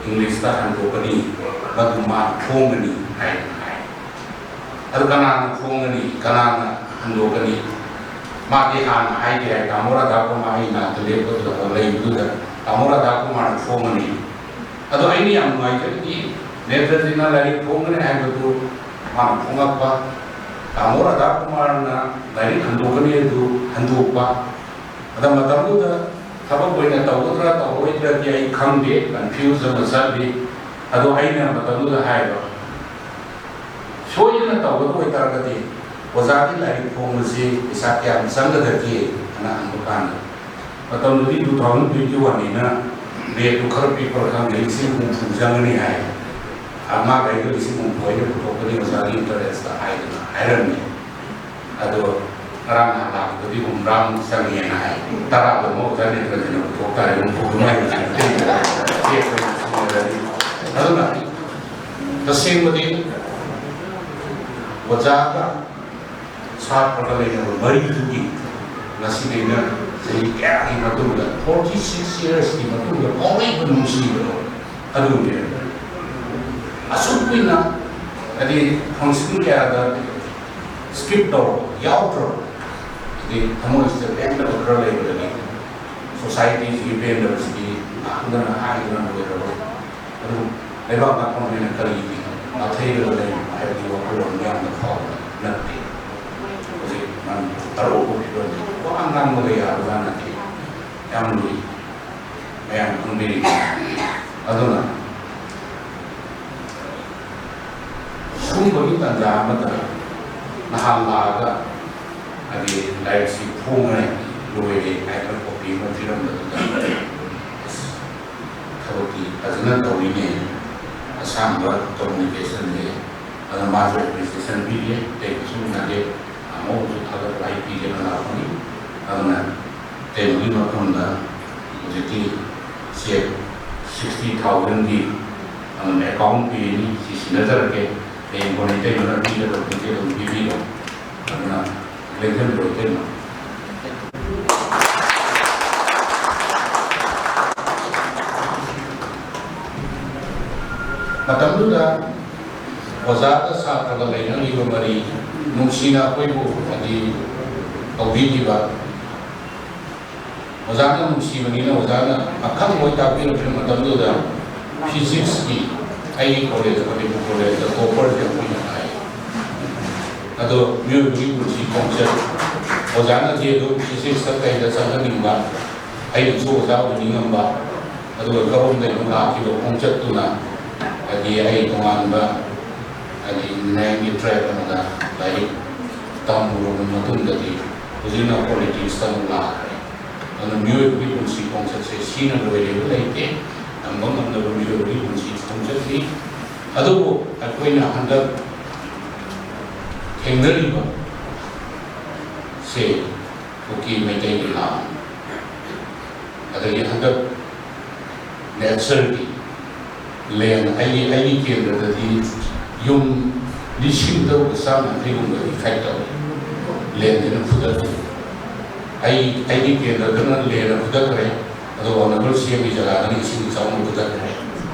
ꯏꯪꯂꯤꯁꯇ ꯍꯟꯗꯣꯛꯀꯅꯤ, ꯃꯗꯨ ꯃꯥ ꯐꯣꯡꯒꯅꯤ ꯍꯥꯏꯅ ꯍꯥꯏ꯫ ꯑꯗꯨ ꯀꯅꯥꯅ ꯐꯣꯡꯒꯅꯤ, ꯀꯅꯥꯅ ꯍꯟꯗꯣꯛꯀꯅꯤ? ꯃꯥꯗꯤ ꯍꯥꯟꯅ ꯍꯥꯏꯗꯦ ꯍꯥꯏ꯫ ꯇꯥꯃꯣ ꯔꯥꯙꯥꯀꯨꯃꯥꯔ ꯑꯩ ꯅꯥꯛꯇ ꯂꯦꯞꯄꯗꯨꯗ ꯂꯩꯕꯗꯨꯗ ꯇꯥꯃꯣ ꯔꯥꯙꯥꯀꯨꯃꯥꯔꯅ ꯐꯣꯡꯒꯅꯤ꯫ ꯑꯗꯣ ꯑꯩꯅ ꯌꯥꯝ ꯅꯨꯡꯉꯥꯏꯖꯔꯤꯗꯤ ꯅꯦꯇ꯭ꯔꯖꯤꯠꯅ ꯂꯥꯏꯔꯤꯛ ꯐꯣꯡꯒꯅꯤ ꯍꯥꯏꯕꯗꯨ ꯃꯥꯅ ꯐꯣꯡꯉꯛꯄ, ꯇꯥꯃꯣ ꯔꯥꯙꯥꯀꯨꯃꯥꯔꯅ ꯂꯥꯏꯔꯤꯛ ꯍꯟꯗꯣꯛꯀꯅꯤ ꯑꯗꯨ ꯍꯟꯗꯣꯛꯄ꯫ ꯑꯗ ꯃꯇꯝꯗꯨꯗ ꯊꯕꯛ ꯑꯣꯏꯅ ꯇꯧꯒꯗ꯭ꯔꯥ ꯇꯧꯔꯣꯏꯗ꯭ꯔꯗꯤ ꯑꯩ ꯈꯪꯗꯦ, ꯀꯟꯐ꯭ꯌꯨꯁ ꯑꯃ ꯆꯠꯂꯤ꯫ ꯑꯗꯣ ꯑꯩꯅ ꯃꯇꯝꯗꯨꯗ ꯍꯥꯏꯕ, ꯁꯣꯏꯗꯅ ꯇꯧꯒꯗꯕ ꯑꯣꯏꯇꯥꯔꯒꯗꯤ ꯑꯣꯖꯥꯒꯤ ꯂꯥꯏꯔꯤꯛ ꯐꯣꯡꯕꯁꯤ ꯄꯩꯁꯥ ꯀꯌꯥꯝ ꯆꯪꯒꯗꯒꯦ ꯍꯥꯏꯅ ꯍꯪꯕ ꯀꯥꯟꯗ, ꯃꯇꯝꯗꯨꯗꯤ two thousand twenty one ꯅꯤꯅ ꯔꯦꯠꯇꯨ ꯈꯔ ꯄꯤꯛꯄ꯭ꯔꯥ ꯈꯪꯗꯦ, ꯂꯤꯁꯤꯡ ꯍꯨꯝꯐꯨ ꯆꯪꯒꯅꯤ ꯍꯥꯏ꯫ ꯑꯉꯥꯡꯈꯩꯗꯣ ꯂꯤꯁꯤꯡ ꯍꯨꯝꯐꯨ ꯑꯩꯅ ꯄꯨꯊꯣꯛꯀꯅꯤ ꯑꯣꯖꯥꯒꯤ ꯏꯟꯇꯔꯦꯁꯇ ꯍꯥꯏꯗꯅ ꯍꯥꯏꯔꯝꯃꯤ꯫ ꯑꯗꯣ ꯉꯔꯥꯡ ꯅꯍꯥꯟ ꯂꯥꯛꯄꯗꯗꯤ ꯍꯨꯝꯗ꯭ꯔꯥꯃꯨꯛ ꯆꯪꯉꯦꯅ ꯍꯥꯏ꯫ ꯇꯔꯥꯗꯣ ꯑꯃꯨꯛ ꯑꯣꯖꯥ ꯅꯦꯇ꯭ꯔꯖꯤꯠꯅ ꯄꯨꯊꯣꯛ ꯇꯥꯔꯦ, ꯍꯨꯝꯐꯨꯗꯨꯃ ꯑꯩꯅ ꯆꯦꯛ ꯑꯣꯏꯅ ꯁꯤꯟꯅꯔꯅꯤ꯫ ꯑꯗꯨꯅ ꯇꯁꯦꯡꯕꯗꯤ ꯑꯣꯖꯥꯒ ꯁꯥꯇ꯭ꯔꯒ ꯂꯩꯅꯕ ꯃꯔꯤꯗꯨꯒꯤ ꯉꯁꯤꯗꯩꯅ ꯆꯍꯤ ꯀꯌꯥꯒꯤ ꯃꯇꯨꯡꯗ, forty six years ꯀꯤ ꯃꯇꯨꯡꯗ ꯐꯥꯎꯔꯛꯏꯕ ꯅꯨꯡꯁꯤꯕꯗꯣ ꯑꯗꯨꯅꯦ꯫ ꯑꯁꯨꯛ ꯀꯨꯏꯅ ꯍꯥꯏꯗꯤ ꯐꯪꯁꯟ ꯀꯌꯥꯗ ꯁ꯭ꯀꯤꯞ ꯇꯧꯔꯕ, ꯌꯥꯎꯗ꯭ꯔꯕ, ꯍꯥꯏꯗꯤ ꯊꯃꯣꯏꯁꯤꯗ ꯄꯦꯟꯗꯕ ꯈꯔ ꯂꯩꯕꯗꯒꯤ ꯁꯣꯁꯥꯏꯇꯤꯁꯤꯒꯤ ꯄꯦꯟꯗꯕꯁꯤꯗꯤ ꯉꯥꯡꯗꯅ ꯍꯥꯏꯗꯅ ꯂꯣꯏꯔꯕ꯫ ꯑꯗꯨ ꯂꯩꯕꯥꯛ ꯉꯥꯛꯄ ꯑꯣꯏꯅ ꯀꯔꯤꯒꯤ ꯅꯥꯊꯩꯔꯒ ꯂꯩꯔꯤꯕ ꯍꯥꯏꯕꯒꯤ ꯋꯥꯈꯜꯂꯣꯟ ꯌꯥꯝꯅ ꯐꯥꯎꯕ ꯅꯠꯇꯦ꯫ ꯍꯧꯖꯤꯛ ꯃꯅꯤꯄꯨꯔ ꯑꯔꯧꯕ ꯐꯤꯕꯝꯁꯤ ꯋꯥ ꯉꯥꯡꯕꯒ ꯌꯥꯕꯖꯥꯠ ꯅꯠꯇꯦ꯫ ꯌꯥꯝ ꯂꯨꯏ꯫ ꯃꯌꯥꯝ ꯈꯪꯕꯤꯔꯤꯕ꯫ ꯑꯗꯨꯅ ꯁꯨꯝꯕꯒꯤ ꯇꯥꯟꯖꯥ ꯑꯃꯗ ꯅꯍꯥꯟ ꯂꯥꯛꯑꯒ ꯍꯥꯏꯗꯤ ꯂꯥꯏꯔꯤꯛꯁꯤ ꯐꯣꯡꯉꯦ, ꯂꯣꯏꯔꯦ ꯍꯥꯏꯗꯅ ꯀꯣꯄꯤ ꯑꯃ ꯄꯤꯔꯝꯕꯗꯨꯗ, ꯑꯁ, ꯊꯕꯛꯇꯤ ꯐꯖꯅ ꯇꯧꯔꯤꯅꯦ, ꯑꯁꯥꯡꯕ ꯀꯝꯃꯨꯅꯤꯀꯦꯁꯟꯅꯤ꯫ ꯑꯗꯨꯅ ꯃꯥꯁꯨ ꯑꯦꯄ꯭ꯔꯤꯁꯤꯌꯦꯁꯟ ꯄꯤꯔꯤ, ꯑꯇꯩ ꯀꯩꯁꯨ ꯎꯅꯗꯦ꯫ ꯑꯃꯨꯛꯁꯨ ꯊꯥꯒꯠꯄ ꯍꯥꯏ ꯄꯤꯒꯦꯅ ꯂꯥꯛꯄꯅꯤ꯫ ꯑꯗꯨꯅ ꯇꯦꯟꯒꯤ ꯃꯐꯝꯗ ꯍꯧꯖꯤꯛꯀꯤ ꯆꯦꯛ ꯁꯤꯛꯁꯇꯤ ꯊꯥꯎꯖꯟꯒꯤ ꯑꯗꯨꯝ ꯑꯦꯀꯥꯎꯟ ꯄꯤꯔꯤꯅꯤ꯫ ꯁꯤ ꯁꯤꯟꯅꯖꯔꯒꯦ꯫ ꯍꯌꯦꯡ ꯀꯣꯟꯅ ꯏꯇꯩꯃꯅ ꯄꯤꯒꯗꯕꯗꯨꯗꯤ ꯑꯗꯨꯝ ꯄꯤꯕꯤꯔꯣ꯫ ꯑꯗꯨꯅ ꯂꯦꯡꯖꯟꯕꯤꯔꯣ ꯏꯇꯩꯃ꯫ ꯃꯇꯝꯗꯨꯗ ꯑꯣꯖꯥꯒ ꯁꯥꯇ꯭ꯔꯒ ꯂꯩꯅꯔꯤꯕ ꯃꯔꯤ, ꯅꯨꯡꯁꯤꯅ ꯑꯩꯈꯣꯏꯕꯨ ꯍꯥꯏꯗꯤ ꯇꯧꯕꯤꯈꯤꯕ, ꯑꯣꯖꯥꯅ ꯅꯨꯡꯁꯤꯕꯅꯤꯅ ꯑꯣꯖꯥꯅ ꯑꯈꯪꯕ ꯇꯥꯛꯄꯤꯔꯛꯄ ꯃꯇꯝꯗꯨꯗ ꯐꯤꯖꯤꯛꯁꯀꯤ ꯑꯩꯒꯤ ꯀꯣꯂꯦꯖ, ꯃꯅꯤꯄꯨꯔ ꯀꯣꯂꯦꯖꯇ ꯇꯣꯄꯔꯁꯦ ꯑꯩꯈꯣꯏꯅ ꯇꯥꯏ꯫ ꯑꯗꯣ ꯃꯤꯑꯣꯏꯕꯒꯤ ꯄꯨꯟꯁꯤ ꯈꯣꯡꯆꯠ, ꯑꯣꯖꯥꯅ ꯆꯦꯗꯨ ꯐꯤꯖꯤꯛꯁꯇ ꯀꯩꯗ ꯆꯪꯍꯟꯅꯤꯡꯕ, ꯑꯩꯅꯁꯨ ꯑꯣꯖꯥ ꯑꯣꯏꯅꯤꯡꯉꯝꯕ, ꯑꯗꯨꯒ ꯀꯔꯣꯝꯗꯒꯤ ꯂꯥꯛꯈꯤꯕ ꯈꯣꯡꯆꯠꯇꯨꯅ ꯍꯥꯏꯗꯤ ꯑꯩ ꯇꯣꯉꯥꯟꯕ ꯍꯥꯏꯗꯤ ꯏꯟꯖꯤꯅꯤꯌꯥꯔꯤꯡꯒꯤ ꯇ꯭ꯔꯦꯛ ꯑꯃꯗ ꯂꯥꯏꯔꯤꯛ ꯇꯝꯂꯨꯔꯕ ꯃꯇꯨꯡꯗꯗꯤ ꯍꯧꯖꯤꯛꯅ ꯄꯣꯂꯤꯇꯤꯛꯁꯇ ꯑꯃꯨꯛ ꯂꯥꯛꯈ꯭ꯔꯦ꯫ ꯑꯗꯨꯅ ꯃꯤꯑꯣꯏꯕꯒꯤ ꯄꯨꯟꯁꯤ ꯈꯣꯡꯆꯠꯁꯦ ꯁꯤꯅ ꯂꯣꯏꯔꯦꯕ ꯂꯩꯇꯦ, ꯇꯝꯕ ꯉꯝꯗꯕ ꯃꯤꯑꯣꯏꯕꯒꯤ ꯄꯨꯟꯁꯤ ꯈꯣꯡꯆꯠꯅꯤ꯫ ꯑꯗꯨꯕꯨ ꯑꯩꯈꯣꯏꯅ ꯍꯟꯗꯛ ꯊꯦꯡꯅꯔꯤꯕ ꯁꯦ ꯀꯨꯀꯤ ꯃꯩꯇꯩꯒꯤ ꯂꯥꯟ, ꯑꯗꯒꯤ ꯍꯟꯗꯛ ꯅꯦꯆꯔꯒꯤ ꯂꯦꯟ, ꯑꯩꯒꯤ, ꯑꯩꯒꯤ ꯀꯦꯟꯗ꯭ꯔꯗꯗꯤ ꯌꯨꯝ ꯂꯤꯁꯤꯡ ꯇꯔꯨꯛꯀ ꯆꯥꯝ ꯌꯥꯡꯈꯩꯒꯨꯝꯕꯗꯤ ꯈꯥꯏꯗꯧꯏ꯫ ꯂꯦꯟꯁꯤꯅ ꯐꯨꯗꯠꯈꯤ꯫ ꯑꯩ, ꯑꯩꯒꯤ ꯀꯦꯟꯗ꯭ꯔꯗꯅ ꯂꯦꯟꯅ ꯐꯨꯗꯠꯈ꯭ꯔꯦ, ꯑꯗꯨꯒ ꯑꯣꯅꯔꯦꯕꯜ ꯁꯤ ꯑꯦꯝꯒꯤ ꯖꯒꯥꯗꯅ ꯏꯁꯤꯡ ꯏꯆꯥꯎꯅ ꯐꯨꯗꯠꯈ꯭ꯔꯦ꯫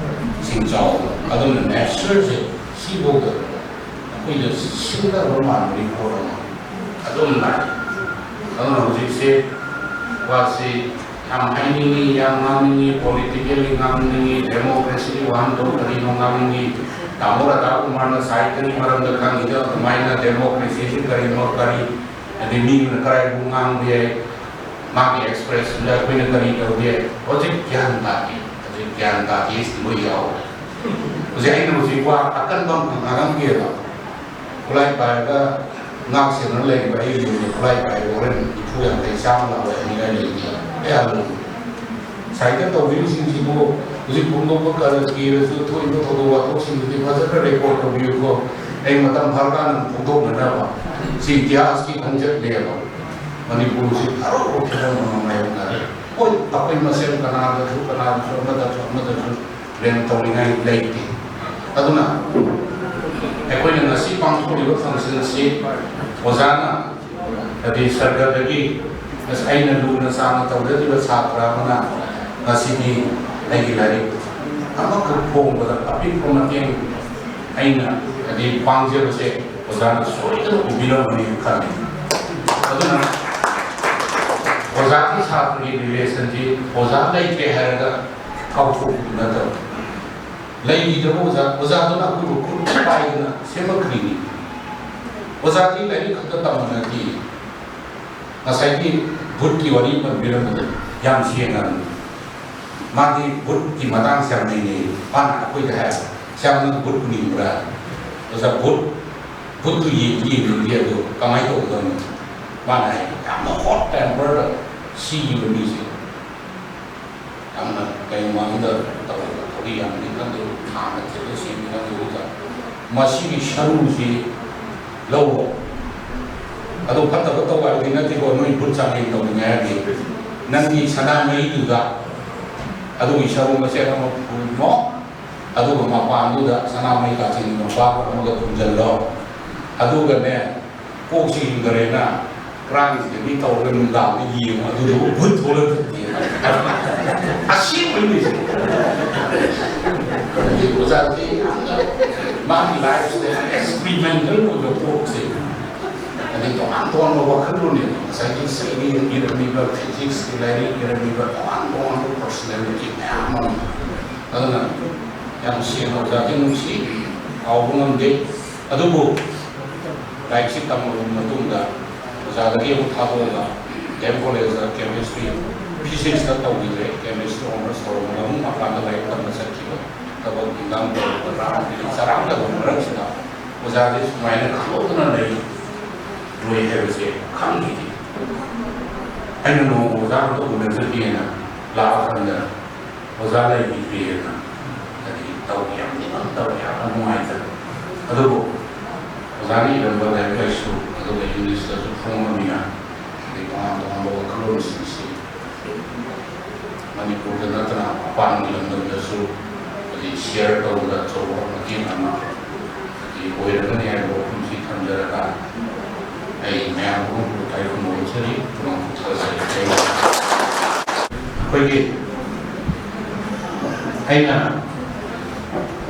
ꯏꯁꯤꯡ ꯆꯥꯎꯕ꯫ ꯑꯗꯨꯅ ꯅꯦꯆꯔꯁꯦ ꯁꯤꯐꯧꯗ ꯑꯩꯈꯣꯏꯗ ꯁꯤꯡꯅꯕ ꯃꯥꯟꯕꯒꯤ ꯄꯣꯠ ꯑꯃ ꯑꯗꯨꯝ ꯂꯥꯛꯏ꯫ ꯑꯗꯨꯅ ꯍꯧꯖꯤꯛꯁꯦ ꯋꯥꯁꯤ ꯌꯥꯝ ꯍꯥꯏꯅꯤꯡꯉꯤ, ꯌꯥꯝ ꯉꯥꯡꯅꯤꯡꯉꯤ, ꯄꯣꯂꯤꯇꯤꯀꯦꯜꯂꯤ ꯉꯥꯡꯅꯤꯡꯉꯤ, ꯗꯦꯃꯣꯀ꯭ꯔꯦꯁꯤꯒꯤ ꯋꯥꯍꯟꯊꯣꯛ ꯀꯔꯤꯅꯣ ꯉꯥꯡꯅꯤꯡꯉꯤ꯫ ꯇꯥꯃꯣ ꯔꯥꯙꯥꯀꯨꯃꯥꯔꯅ ꯁꯥꯍꯤꯇ꯭ꯌꯒꯤ ꯃꯔꯝꯗ ꯈꯪꯉꯤꯗꯣ ꯑꯗꯨꯃꯥꯏꯅ ꯗꯦꯃꯣꯀ꯭ꯔꯦꯁꯤꯁꯤ ꯀꯔꯤꯅꯣ, ꯀꯔꯤ, ꯑꯗꯩ ꯃꯤ ꯑꯃꯅ ꯀꯔꯥꯏꯕꯨ ꯉꯥꯡꯕ ꯌꯥꯏ, ꯃꯥꯒꯤ ꯑꯦꯛꯁꯄ꯭ꯔꯦꯁꯟꯗ ꯑꯩꯈꯣꯏꯅ ꯀꯔꯤ ꯇꯧꯕ ꯌꯥꯏ, ꯍꯧꯖꯤꯛ ꯒ꯭ꯌꯥꯟ ꯇꯥꯗꯦ꯫ ꯍꯧꯖꯤꯛ ꯒ꯭ꯌꯥꯟ ꯇꯥꯗꯦ ꯁꯤ ꯂꯣꯏ ꯌꯥꯎꯔꯦ꯫ ꯍꯧꯖꯤꯛ ꯑꯩꯅ ꯍꯧꯖꯤꯛ ꯋꯥ ꯑꯀꯟꯕ ꯑꯃꯈꯛ ꯉꯥꯡꯉꯝꯒꯦꯕ꯫ ꯈꯨꯠꯂꯥꯏ ꯄꯥꯏꯔꯒ ꯉꯥꯛ ꯁꯦꯟꯅꯔ ꯂꯩꯔꯤꯕ ꯑꯩꯒꯤ ꯌꯨꯝꯗ ꯈꯨꯠꯂꯥꯏ ꯄꯥꯏꯔꯒ ꯍꯣꯔꯦꯟ ꯅꯤꯐꯨ ꯌꯥꯡꯈꯩ ꯆꯥꯝꯃ ꯂꯥꯛꯑꯣꯏ ꯍꯥꯏꯅꯤꯡꯉꯥꯏ ꯂꯩꯇꯦ꯫ ꯑꯩ ꯍꯜꯂꯨ꯫ ꯁꯥꯏꯗ ꯇꯧꯕꯤꯔꯤꯁꯤꯡꯁꯤꯕꯨ ꯍꯧꯖꯤꯛ ꯐꯣꯡꯗꯣꯛꯄ ꯀꯔ ꯀꯤꯔꯁꯨ ꯊꯣꯛꯏꯕ ꯊꯧꯗꯣꯛ ꯋꯥꯊꯣꯛꯁꯤꯡꯗꯨꯗꯤ ꯐꯖꯅ ꯔꯦꯀꯣꯔꯗ ꯇꯧꯕꯤꯌꯨꯀꯣ꯫ ꯑꯩ ꯃꯇꯝ ꯐꯔꯀꯥꯟꯗ ꯐꯣꯡꯗꯣꯛꯅꯅꯕ꯫ ꯁꯤ ꯏꯇꯤꯍꯥꯁꯀꯤ ꯈꯣꯡꯆꯠꯅꯦꯕ꯫ ꯃꯅꯤꯄꯨꯔꯁꯤ ꯑꯔꯨꯕ ꯐꯤꯕꯝ ꯑꯃ ꯃꯥꯌꯣꯛꯅꯔꯦ꯫ ꯍꯣꯏ, ꯑꯩꯈꯣꯏ ꯃꯁꯦꯜ ꯀꯅꯥꯗꯁꯨ ꯀꯅꯥꯗꯁꯨ ꯑꯃꯗꯁꯨ ꯑꯃꯗꯁꯨ ꯕ꯭ꯂꯦꯝ ꯇꯧꯅꯤꯡꯉꯥꯏ ꯂꯩꯇꯦ꯫ ꯑꯗꯨꯅ ꯑꯩꯈꯣꯏꯅ ꯉꯁꯤ ꯄꯥꯡꯊꯣꯛꯂꯤꯕ ꯐꯪꯁꯟ ꯑꯁꯤ ꯑꯣꯖꯥꯅ, ꯍꯥꯏꯗꯤ ꯁꯔꯀꯥꯔꯗꯒꯤ ꯑꯁ ꯑꯩꯅ ꯂꯨꯅ ꯆꯥꯟꯅ ꯇꯧꯖꯈꯤꯕ ꯁꯥꯇ꯭ꯔ ꯑꯃꯅ ꯉꯁꯤꯗꯤ ꯑꯩꯒꯤ ꯂꯥꯏꯔꯤꯛ ꯑꯃꯈꯛ ꯐꯣꯡꯕꯗ ꯑꯄꯤꯛꯄ ꯃꯇꯦꯡ ꯑꯩꯅ ꯍꯥꯏꯗꯤ ꯄꯥꯡꯖꯕꯁꯦ ꯑꯣꯖꯥꯅ ꯁꯣꯏꯗꯅ ꯎꯕꯤꯔꯝꯒꯅꯤ ꯈꯜꯂꯤ꯫ ꯑꯗꯨꯅ ꯑꯣꯖꯥꯒꯤ ꯁꯥꯇ꯭ꯔꯒꯤ ꯔꯤꯂꯦꯁꯟꯁꯤ ꯑꯣꯖꯥ ꯂꯩꯇ꯭ꯔꯦ ꯍꯥꯏꯔꯒ ꯀꯥꯎꯊꯣꯛꯄꯗꯨ ꯅꯠꯇꯕ, ꯂꯩꯈꯤꯗ꯭ꯔꯕ ꯑꯣꯖꯥ, ꯑꯣꯖꯥꯗꯨꯅ ꯑꯩꯈꯣꯏꯕꯨ ꯈꯨꯠ ꯄꯥꯏꯗꯅ ꯁꯦꯝꯃꯛꯈ꯭ꯔꯤꯅꯤ꯫ ꯑꯣꯖꯥꯗꯤ ꯂꯥꯏꯔꯤꯛ ꯈꯛꯇ ꯇꯝꯕ ꯅꯠꯇꯦ꯫ ꯉꯁꯥꯏꯒꯤ ꯚꯨꯠꯀꯤ ꯋꯥꯔꯤ ꯄꯟꯕꯤꯔꯝꯕꯗꯣ ꯌꯥꯝ ꯁꯦꯡꯅ ꯃꯥꯗꯤ ꯚꯨꯠꯀꯤ ꯃꯇꯥꯡꯁꯦ ꯌꯥꯝ ꯅꯩꯅꯩ꯫ ꯃꯥꯅ ꯑꯩꯈꯣꯏꯗ ꯍꯥꯏ, "ꯁ꯭ꯌꯥꯝ, ꯅꯪ ꯚꯨꯠ ꯄꯨꯅꯤꯡꯕ꯭ꯔꯥ?" ꯑꯣꯖꯥ, ꯚꯨꯠ, ꯚꯨꯠꯇꯨ ꯌꯦꯡꯗꯤ ꯌꯦꯡꯅꯤꯡꯗꯦ, ꯑꯗꯣ ꯀꯃꯥꯏꯅ ꯇꯧꯒꯗꯕꯅꯣ? ꯃꯥꯅ ꯍꯥꯏ, ꯌꯥꯝꯅ ꯍꯣꯠ ꯇꯦꯝꯄꯔꯗ ꯁꯤꯈꯤꯕ ꯃꯤꯁꯦ, ꯌꯥꯝꯅ ꯀꯩꯅꯣ ꯃꯥꯡꯗ ꯇꯧꯔꯒ ꯊꯧꯔꯤ ꯌꯥꯝꯅꯤ ꯈꯪꯗꯦ, ꯊꯥꯡꯅ ꯊꯤꯜꯂ ꯁꯤꯅꯤ ꯈꯪꯗꯦ, ꯑꯣꯖꯥ꯫ ꯃꯁꯤꯒꯤ ꯁꯔꯨꯁꯤ ꯂꯧꯔꯣ꯫ ꯑꯗꯨ ꯐꯠꯇꯕ ꯇꯧ ꯍꯥꯏꯕꯗꯤ ꯅꯠꯇꯦꯀꯣ, ꯅꯣꯏ ꯚꯨꯠ ꯆꯥꯡꯌꯦꯡ ꯇꯧꯅꯤꯡꯉꯥꯏ ꯍꯥꯏꯔꯗꯤ ꯅꯪꯒꯤ ꯁꯅꯥꯃꯍꯤꯗꯨꯗ ꯑꯗꯨꯒꯤ ꯁꯔꯨ ꯃꯆꯦꯠ ꯑꯃ ꯐꯨꯝꯃꯣ, ꯑꯗꯨꯒ ꯃꯄꯥꯟꯗꯨꯗ ꯁꯅꯥꯃꯍꯤ ꯀꯥꯆꯤꯟ ꯃꯄꯥ ꯑꯃꯒ ꯐꯨꯝꯖꯤꯜꯂꯣ, ꯑꯗꯨꯒꯅꯦ ꯀꯣꯛꯁꯤ ꯌꯨꯡꯗꯔꯦꯅ ꯀ꯭ꯔꯥꯡꯁꯤꯗꯒꯤ ꯇꯧꯔꯒ ꯅꯨꯡꯗꯥꯡꯗ ꯌꯦꯡꯉꯣ, ꯑꯗꯨꯗꯨꯕꯨ ꯚꯨꯠ ꯊꯣꯛꯂꯛꯇ꯭ꯔꯗꯤ꯫ ꯑꯁꯦꯡꯕꯩꯅꯦ꯫ ꯑꯣꯖꯥꯁꯦ ꯌꯥꯝꯅ ꯃꯥꯒꯤ ꯂꯥꯏꯐꯁꯤꯗ ꯑꯦꯛꯁꯄꯤꯔꯤꯃꯦꯟꯇꯦꯜ ꯑꯣꯏꯕ ꯄꯣꯠꯁꯦ꯫ ꯑꯗꯩ ꯇꯣꯉꯥꯟ ꯇꯣꯉꯥꯟꯕ ꯋꯥꯈꯜꯂꯣꯟꯅꯦꯕ꯫ ꯉꯁꯥꯏꯒꯤ ꯁꯩꯔꯦꯡ ꯏꯔꯝꯃꯤꯕ, ꯐꯤꯖꯤꯛꯁꯀꯤ ꯂꯥꯏꯔꯤꯛ ꯏꯔꯝꯃꯤꯕ, ꯇꯣꯉꯥꯟ ꯇꯣꯉꯥꯟꯕ ꯄꯔꯁꯣꯅꯦꯂꯤꯇꯤ ꯃꯌꯥꯝ ꯑꯃ꯫ ꯑꯗꯨꯅ ꯌꯥꯝ ꯁꯦꯡꯅ ꯑꯣꯖꯥꯁꯦ ꯅꯨꯡꯁꯤ, ꯀꯥꯎꯕ ꯉꯝꯗꯦ꯫ ꯑꯗꯨꯕꯨ ꯂꯥꯏꯔꯤꯛꯁꯤ ꯇꯝꯂꯕ ꯃꯇꯨꯡꯗ ꯑꯣꯖꯥꯗꯒꯤ ꯑꯃꯨꯛ ꯊꯥꯗꯣꯛꯑꯒ ꯗꯤ ꯑꯦꯝ ꯀꯣꯂꯦꯖꯇ ꯀꯦꯃꯤꯁꯇ꯭ꯔꯤ, ꯐꯤꯖꯤꯛꯁꯇ ꯇꯧꯈꯤꯗ꯭ꯔꯦ, ꯀꯦꯃꯤꯁꯇ꯭ꯔꯤ ꯑꯣꯅꯔꯁ ꯇꯧꯔꯒ ꯑꯃꯨꯛ ꯃꯄꯥꯟꯗ ꯂꯥꯏꯔꯤꯛ ꯇꯝꯕ ꯆꯠꯈꯤꯕ꯫ ꯊꯕꯛ ꯏꯟꯈꯥꯡ ꯇꯧꯔꯒ ꯔꯥꯝꯒꯤ ꯆꯔꯥꯡꯗꯕ ꯃꯔꯛꯁꯤꯗ ꯑꯣꯖꯥꯁꯦ ꯁꯨꯃꯥꯏꯅ ꯈꯪꯍꯧꯗꯅ ꯂꯩꯔꯣꯏ ꯍꯥꯏꯕꯁꯦ ꯈꯪꯈꯤꯗꯦ꯫ ꯑꯩꯅ ꯅꯣꯡꯃ ꯑꯣꯖꯥ ꯑꯝꯇ ꯎꯅꯖꯒꯦꯅ ꯂꯥꯛꯑꯀꯥꯟꯗ ꯑꯣꯖꯥ ꯂꯩꯕꯤꯗ꯭ꯔꯤꯑꯅ ꯍꯥꯏꯗꯤ ꯇꯧ ꯌꯥꯝ ꯅꯤꯡꯉꯝꯗꯕ, ꯌꯥꯝꯅ ꯅꯨꯡꯉꯥꯏꯇꯕ꯫ ꯑꯗꯨꯕꯨ ꯑꯣꯖꯥꯅ ꯏꯔꯝꯕ ꯂꯥꯏꯔꯤꯛ ꯂꯥꯏꯁꯨ, ꯑꯗꯨꯒ ꯏꯪꯂꯤꯁꯇꯁꯨ ꯐꯣꯡꯉꯃꯤꯅ ꯑꯗꯩ ꯇꯣꯉꯥꯟ ꯇꯣꯉꯥꯟꯕ ꯋꯥꯈꯜꯂꯣꯟꯁꯤꯡꯁꯤ ꯃꯅꯤꯄꯨꯔꯗ ꯅꯠꯇꯅ ꯃꯄꯥꯟꯒꯤ ꯂꯝꯗꯝꯗꯁꯨ ꯍꯥꯏꯗꯤ ꯁꯤꯌꯔ ꯇꯧꯕꯗ ꯑꯆꯧꯕ ꯃꯇꯦꯡ ꯑꯃ ꯍꯥꯏꯗꯤ ꯑꯣꯏꯔꯒꯅꯤ ꯍꯥꯏꯕ ꯋꯥꯐꯝꯁꯤ ꯊꯝꯖꯔꯒ ꯑꯩ ꯃꯌꯥꯝ ꯄꯨꯝꯅꯃꯛꯄꯨ ꯏꯀꯥꯏ ꯈꯨꯝꯅꯕ ꯎꯠꯆꯔꯤ꯫ ꯄꯨꯝꯅꯃꯛꯄꯨ ꯊꯥꯒꯠꯆꯔꯤ꯫ ꯑꯩꯈꯣꯏꯒꯤ ꯑꯩꯅ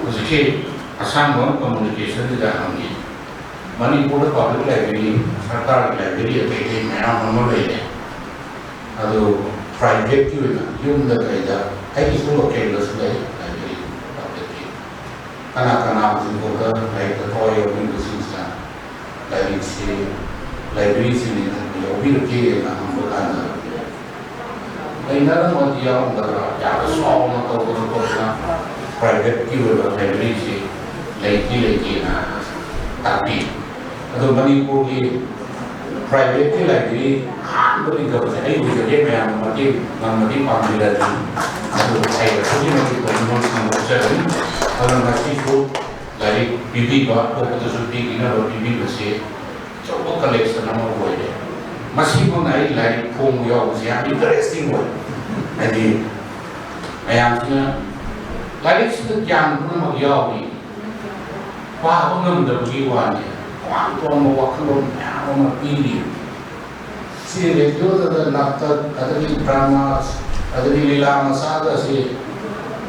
ꯍꯧꯖꯤꯛꯀꯤ ꯑꯁꯥꯡꯕ ꯀꯝꯃꯨꯅꯤꯀꯦꯁꯟꯗꯨꯗ ꯍꯪꯉꯤ, ꯃꯅꯤꯄꯨꯔꯗ ꯄꯕ꯭ꯂꯤꯛ ꯂꯥꯏꯕ꯭ꯔꯦꯔꯤ, ꯁꯔꯀꯥꯔꯒꯤ ꯂꯥꯏꯕ꯭ꯔꯦꯔꯤ ꯑꯇꯩ ꯑꯇꯩ ꯃꯌꯥꯝ ꯑꯃ ꯂꯩꯔꯦ꯫ ꯑꯗꯨ ꯄ꯭ꯔꯥꯏꯚꯦꯠꯀꯤ ꯑꯣꯏꯅ ꯌꯨꯝꯗ ꯀꯩꯗ ꯑꯩꯒꯤꯁꯨ ꯂꯣꯀꯦꯜꯗꯁꯨ ꯂꯩ ꯂꯥꯏꯕ꯭ꯔꯦꯔꯤ ꯄꯕ꯭ꯂꯤꯛꯀꯤ꯫ ꯀꯅꯥ ꯀꯅꯥ ꯍꯧꯖꯤꯛꯐꯥꯎꯗ ꯂꯥꯏꯔꯤꯛꯇ ꯊꯋꯥꯏ ꯌꯥꯎꯕꯤꯕꯁꯤꯡꯁꯤꯅ ꯂꯥꯏꯔꯤꯛꯁꯤ, ꯂꯥꯏꯕ꯭ꯔꯦꯔꯤꯁꯤ ꯂꯤꯡꯈꯠꯄ ꯌꯥꯎꯕꯤꯔꯛꯀꯦꯅ ꯍꯪꯕ ꯀꯥꯟꯗ ꯂꯩꯅꯔꯝꯃꯗꯤ ꯌꯥꯎꯔꯝꯒꯗ꯭ꯔꯥ? ꯌꯥꯝꯅ ꯆꯥꯎꯅ ꯇꯧꯗꯅ ꯈꯣꯠꯇꯅ ꯄ꯭ꯔꯥꯏꯚꯦꯠꯀꯤ ꯑꯣꯏꯕ ꯂꯥꯏꯕ꯭ꯔꯦꯔꯤꯁꯤ ꯂꯩꯇꯤ ꯂꯩꯇꯦꯅ ꯇꯥꯛꯄꯤ꯫ ꯑꯗꯣ ꯃꯅꯤꯄꯨꯔꯒꯤ ꯄ꯭ꯔꯥꯏꯚꯦꯠꯀꯤ ꯂꯥꯏꯕ꯭ꯔꯦꯔꯤ ꯑꯍꯥꯟꯕ ꯂꯤꯡꯈꯠꯄꯁꯦ ꯑꯩ ꯑꯣꯏꯖꯒꯦ, ꯃꯌꯥꯝꯅ ꯃꯇꯦꯡ ꯉꯝꯃꯗꯤ ꯄꯥꯡꯕꯤꯔꯗꯤ꯫ ꯑꯗꯨ ꯑꯩ ꯑꯗꯨꯛꯀꯤ ꯃꯇꯤꯛ ꯄꯨꯛꯅꯤꯡ ꯊꯧꯒꯠꯆꯒꯅꯤ꯫ ꯑꯗꯨꯅ ꯉꯁꯤꯁꯨ ꯂꯥꯏꯔꯤꯛ ꯄꯤꯕꯤꯕ, ꯑꯇꯣꯞꯄꯗꯁꯨ ꯄꯤꯕꯤꯅꯕ ꯄꯤꯕꯤꯕꯁꯦ ꯑꯆꯧꯕ ꯀꯂꯦꯛꯁꯟ ꯑꯃ ꯑꯣꯏꯔꯦ꯫ ꯃꯁꯤꯃꯛꯅ ꯑꯩ ꯂꯥꯏꯔꯤꯛ ꯐꯣꯡꯕ ꯌꯥꯎꯕꯁꯦ ꯌꯥꯝ ꯏꯟꯇꯔꯦꯁꯇꯤꯡ ꯑꯣꯏ꯫ ꯍꯥꯏꯗꯤ ꯃꯌꯥꯝꯁꯤꯅ ꯂꯥꯏꯔꯤꯛꯁꯤꯗ ꯒ꯭ꯌꯥꯟ ꯄꯨꯝꯅꯃꯛ ꯌꯥꯎꯔꯤ, ꯄꯥꯕ ꯉꯝꯗꯕꯒꯤ ꯋꯥꯅꯤ, ꯇꯣꯉꯥꯟ ꯇꯣꯉꯥꯟꯕ ꯋꯥꯈꯜꯂꯣꯟ ꯃꯌꯥꯝ ꯑꯃ ꯄꯤꯔꯤ꯫ ꯁꯤ ꯔꯦꯗꯤꯑꯣꯗ ꯅꯥꯇꯛ, ꯑꯗꯒꯤ ꯗ꯭ꯔꯃꯥ, ꯑꯗꯒꯤ ꯂꯤꯂꯥ ꯃꯆꯥꯒꯁꯦ,